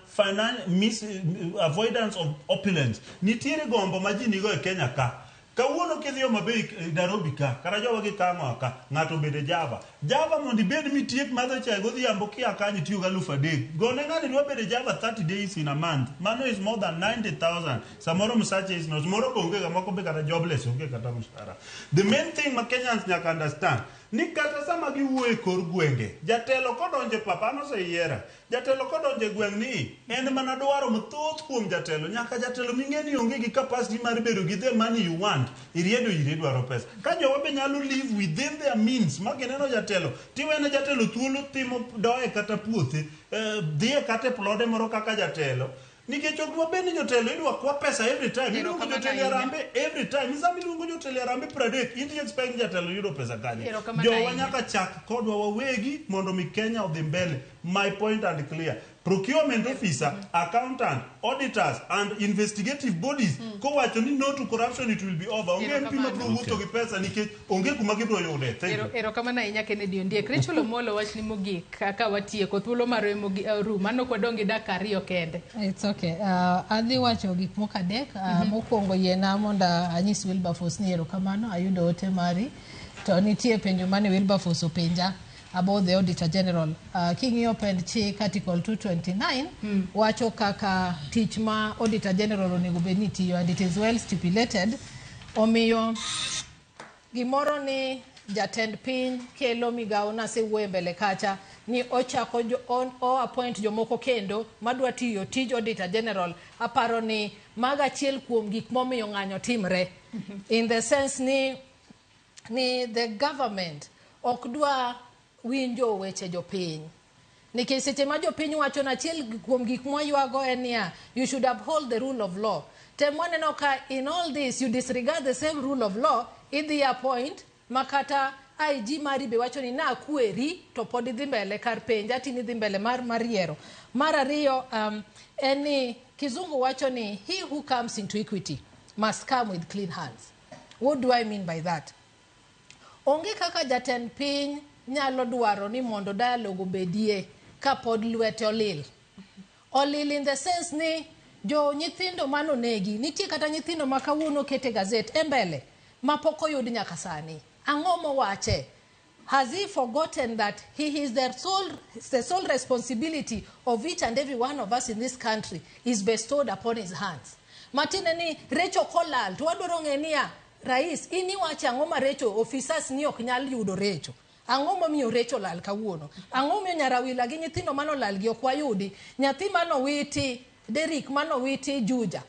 avoidance of opulence. Nitiere gombo ma ji nigo e Kenya ka. Kawuono kidhi Homa Bay, Nairobi ka, kata jowa gi Kang'o ka, ng'ato obedo e Java. Java mondo ibed mitiek madho chae godhiambo kia kanyo itiyo gi 3,000. Gone ng'ani dwa bedo e Java 30 days in a month. Mano is more than 90,000. Samoro msache is not. Moro be onge ga, moko be kata jobless onge kata mshahara. The main thing ma Kenyans nyaka understand, ni kata sama giwuoyo e kor gwenge, jatelo kodonjo e pap, an oseyiera, jatelo kodonjo e gweng' ni, en mana dwaro mathoth kuom jatelo. Nyaka jatelo ming'e ni onge gi capacity mar bedo gi the money you want, iriedo ire idwaro pesa. Ka jowa be nyalo live within their means, ma gineno jatelo, tiwene jatelo thuolo timo doye kata puothe, dhiye kata e plode moro kaka jatelo. Nikech ok wabed ni jotelo idwa kwa pesa every time. Iluongo Erokamano jotelo e ahinya. harambee every time. Sama iluongo jotelo e harambee 30, in expect ni jatelo yudo pesa kanye? Erokamano Jowa ahinya. nyaka chak kodwa wawegi mondo mi Kenya odhi mbele. My point and clear. Procurement officer, accountant, auditors and investigative bodies kowacho ni no to corruption, it will be over. Onge MP Erokamano. mabiro wuotho gi pesa nikech onge kuma gibiro yude. Thank you. Erokamano ahinya Kennedy Ondiek. Rachel Omolo, wachni mogik kaka watieko thuolo marwa rumo. Aneno kwadong' gi dakika 2 kende. It's okay. Adhi wacho gik moko adek. Mokwongo yiena mondo anyis Wilberforce ni erokamano, ayudo ote mari. To nitie penjo mane Wilberforce openja about the Auditor General. King'iyo pend chik Article 229 wacho kaka tich ma Auditor General onego bed ni tiyo, and it is well stipulated. Omiyo gimoro ni jatend piny kelo migawo nasewuoyo mbele kacha ni ochako o appoint jomoko kendo madwa tiyo tij Auditor General. Aparo ni mago achiel kuom gik momiyo ng'anyo timre, in the sense ni the government ok dwa winjo weche jopiny, nikech seche ma jopiny wacho na achiel kuom gik mwaywago en niya, you should uphold the rule of law. Tem waneno ka in all this you disregard the same rule of law, idhi appoint makata IG mari be wacho ni nakweri to pod idhi mbele kar penja tini idhi mbele mar yiero. Mar ariyo, en ni kizungu wacho ni he who comes into equity must come with clean hands. What do I mean by that? Onge kaka jatend piny nyalo dwaro ni mondo dialogue obedie kapod lwete olil. Olil in the sense ni jo nyithindo manonegi, nitie kata nyithindo ma kawuono okete gazet e mbele ma pok oyud nyaka sani. Ang'o mowache? Has he forgotten that he is the sole responsibility of each and every one of us in this country is bestowed upon his hands? Matiende ni Recho kolal to wadwaro ng'e niya, rais, in iwacho ang'o ma Recho officers ni ok nyal yudo Recho? Ang'o momiyo Recho lal kawuono? Ang'o momiyo Nyarawila gi nyithindo manolal gi ok wayudi? Nyathi manowiti Derrick manowiti Juja,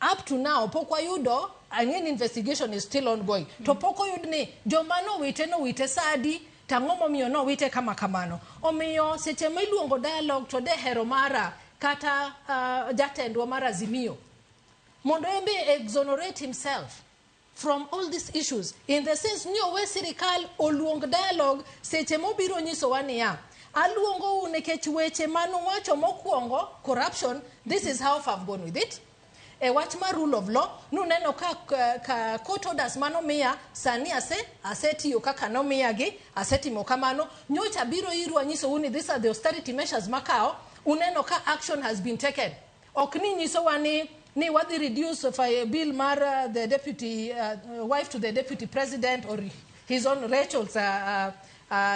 up to now pok wayudo. Ang'e ni investigation is still ongoing, to pok oyud ni joma nowite nowite sa adi, to ang'o momiyo nowite kama kamano. Omiyo seche ma iluongo dialogue to de hero mara kata jatendwa mar Azimio mondo en be exonerate himself from all these issues, in the sense ni owe sirikal oluong dialogue seche mobiro nyisowa niya, aluongou nikech weche manuwacho mokwongo corruption, this is how far I've gone with it. E wach mar rule of law, nuneno ka court orders manomiya sani asetiyo kaka nomiyagi, asetimo kamano. Nyocha biro iru anyisou ni these are the austerity measures makawo, uneno ka action has been taken. Ok ni nyisowa ni wadhi reduce bill mar the deputy wife to the deputy president or his own Rachel's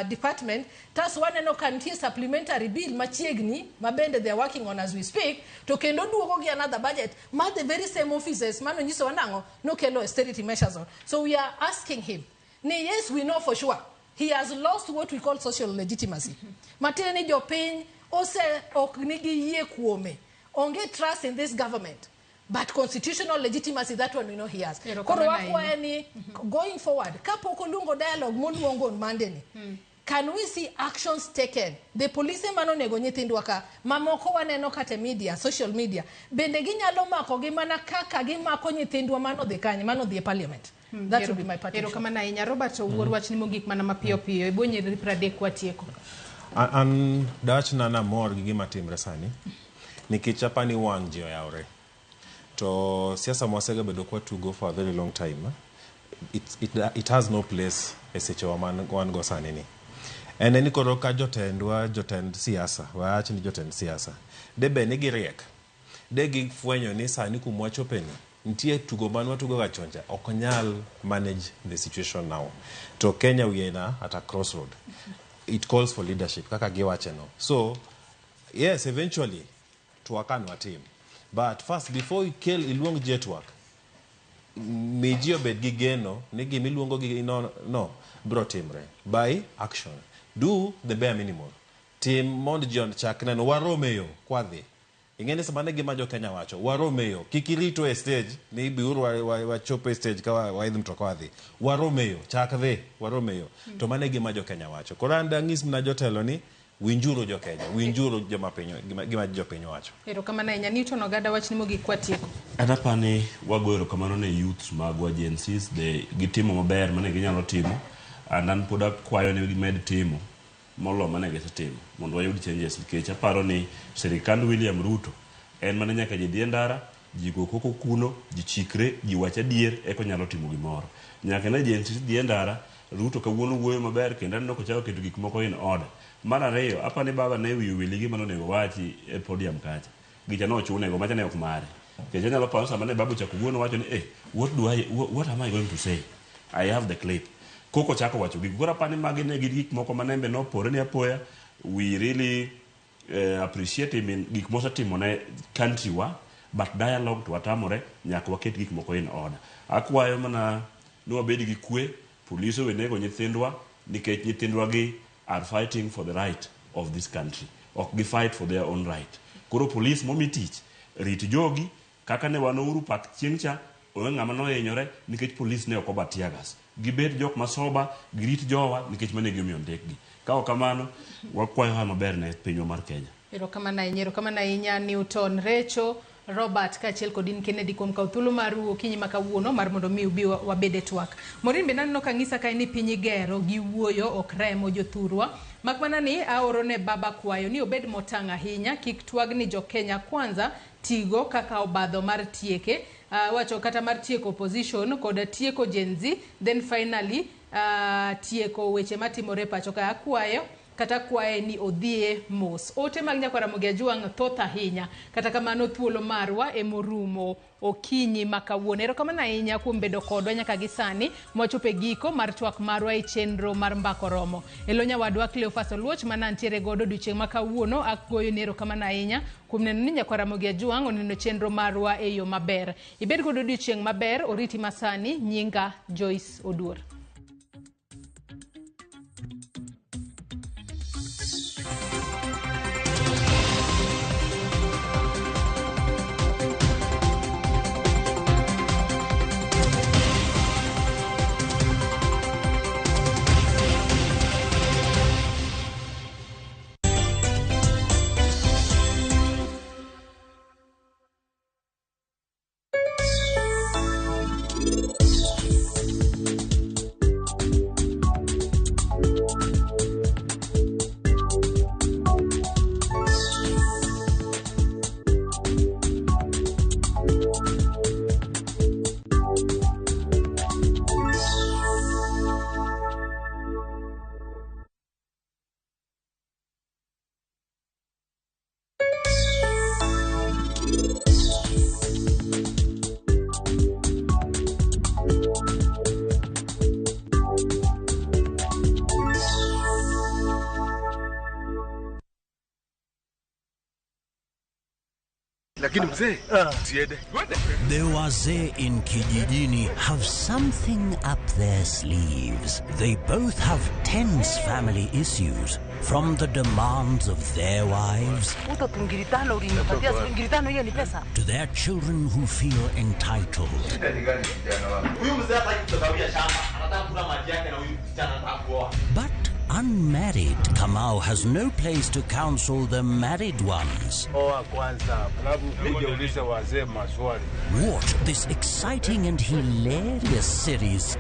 department. Tas waneno ka nitie supplementary bill machiegni ma bende they are working on as we speak, to kendo duogo gi another budget ma the very same offices mano nyisowa nang'o nokelo austerity measures on. So we are asking him ni yes, we know for sure he has lost what we call social legitimacy. Matiende ni jopiny ose ok nigi yie kuome. Onge trust in this government. But constitutional legitimacy, that one we know he has. Koro wakwaye ni going forward, kapok oluongo dialogue moluongo on Monday ni, can we see actions taken? The police mano nego nyithindwa ka, mamoko waneno kata media, social media, bende ginyalo mako gi mana kaka gimako nyithindwa mano dhi kanye, mano dhi e parliament. That would be my parting shot. Erokamano ahinya. Robert Owuor, wachni mogik mana mapiyo piyo. E bwo nyiriri 30 watieko. An dawachna namor gi gima timre sani nikech apani wang' ji oyawre to siasa mwasegabedo kwatugo for a very long time it has no place e sechewa man wan go sani ni en ni koro ka jotendwa jotend siasa wawach ni jotend siasa de bed ni giriek de gifwenyo ni sani kumwachopeni nitie tugo man watugo ga chon cha ok nyal manage the situation now to Kenya we are at a crossroad. It calls for leadership kaka giwache no. So yes, eventually twak an watim, but first before ikel iluong ji e twak, mi ji obed gi geno ni gimiluongo gi no bro timre by action. Do the bare minimum, tim mondo ji ochak neno warom e yo kwadhi. Ing'e ni sama ne gima jo Kenya wacho warom e yo, kik irito e stage ni biuru wachop e stage ka waidh mtoka wadhi. Warom e yo, chak dhi warom e yo. To mano e gima jo Kenya wacho. Koro an dang'is mana jotelo ni winjuru jo Kenya, winjuru joma piny, gima jopiny wacho. Erokamano ahinya. Newton Ogada, wachni mogik kwatieko. An apani wago erokamano ne youths magwa Gen Zs, gitimo maber mane ginyalo timo and an pod akwayo ni gimed timo molo mane gisetimo mondo wayud changes, nikech aparo ni sirikand William Ruto en mana nyaka ji dhi e ndara, ji go koko kuno, ji chikre, ji wach adier eka onyalo timo gimoro. Nyaka ne Gen Z dhi e ndara. Ruto kawuono wuoyo maber kendo aneno kochako keto gik moko in order. Mar ariyo, apani baba ne wiye owil gi gima nonego owachi e podium kacha. Gicha nochune go, macha ne ok mare. Nikech anyalo paro sama ne baba ochako wuoyo nowacho ni what am I going to say? I have the clip. Koko ochako wacho gigo. Koro apani magi ne gin gik moko manembe nopore ni apoya. We really appreciate him in gik mosetimo ne country wa, but dialogue to watamore nyaka waket gik moko in order. Akwayo mana ni wabed gi kwe, police owe nego nyithindwa nikech nyithindwa gi are fighting for the right of this country. Ok gi fight for their own right. Koro police momi tich, rit jogi kaka ne wan Uhuru Park chieng' cha, onge ng'ama nohinyore nikech police ne ok oba tear gas. Gibed jok masoba, girit jowa nikech mano e gimomiyo ondikgi. Ka ok kamano, wakwayo hawi maber ne pinywa mar Kenya. Erokamano ahinya, erokamano ahinya Newton Recho, Robert kaachiel kod in Kennedy kuom kawo thuolo maru okinyi ma kawuono mar mondo mi ubi wabed e twak. Maureen bende aneno ka ng'isa kae ni piny igero gi wuoyo ok remo jothurwa. Mak mana ni aoro ne baba kwayo ni obed motang' ahinya kik twag ni jo Kenya kwanza tigo kaka obadho mar tieke wacho kata mar tieko opposition kod tieko Gen Z, then finally tieko weche matimore pacho ka. Akwayo kata kwaye ni odhiye mos. Ote mag nyakwar Ramogi Ajwang' thoth ahinya. Kata kamano thuolo marwa emorumo okinyi ma kawuono. Erokamano ahinya kuom bedo kodwa nyaka gi sani mwachopo e giko mar twak marwa e chenro mar Mbaka Oromo. E lo nyawadwa Cleophas Oluoch manantiere godo odiochieng' ma kawuono agoyo ni erokamano ahinya kuom neno ni nyakwar Ramogi Ajwang' oneno chenro marwa e yo maber. Ibed godo odiochieng' maber, oriti masani, nyinga Joyce Oduor. Lakini mzee, siende. The wazee in Kijijini have something up their sleeves. They both have tense family issues from the demands of their wives Uto tungiri tano ulinipatia ngiri tano, hiyo ni pesa. To their children who feel entitled. Huyu mzee hataki kutugawia shamba, anataka kula maji yake na huyu msichana anataka kuoa. But unmarried Kamau has no place to counsel the married ones. Oa kwanza, alafu uje ulize wazee maswali. Watch this exciting and hilarious series.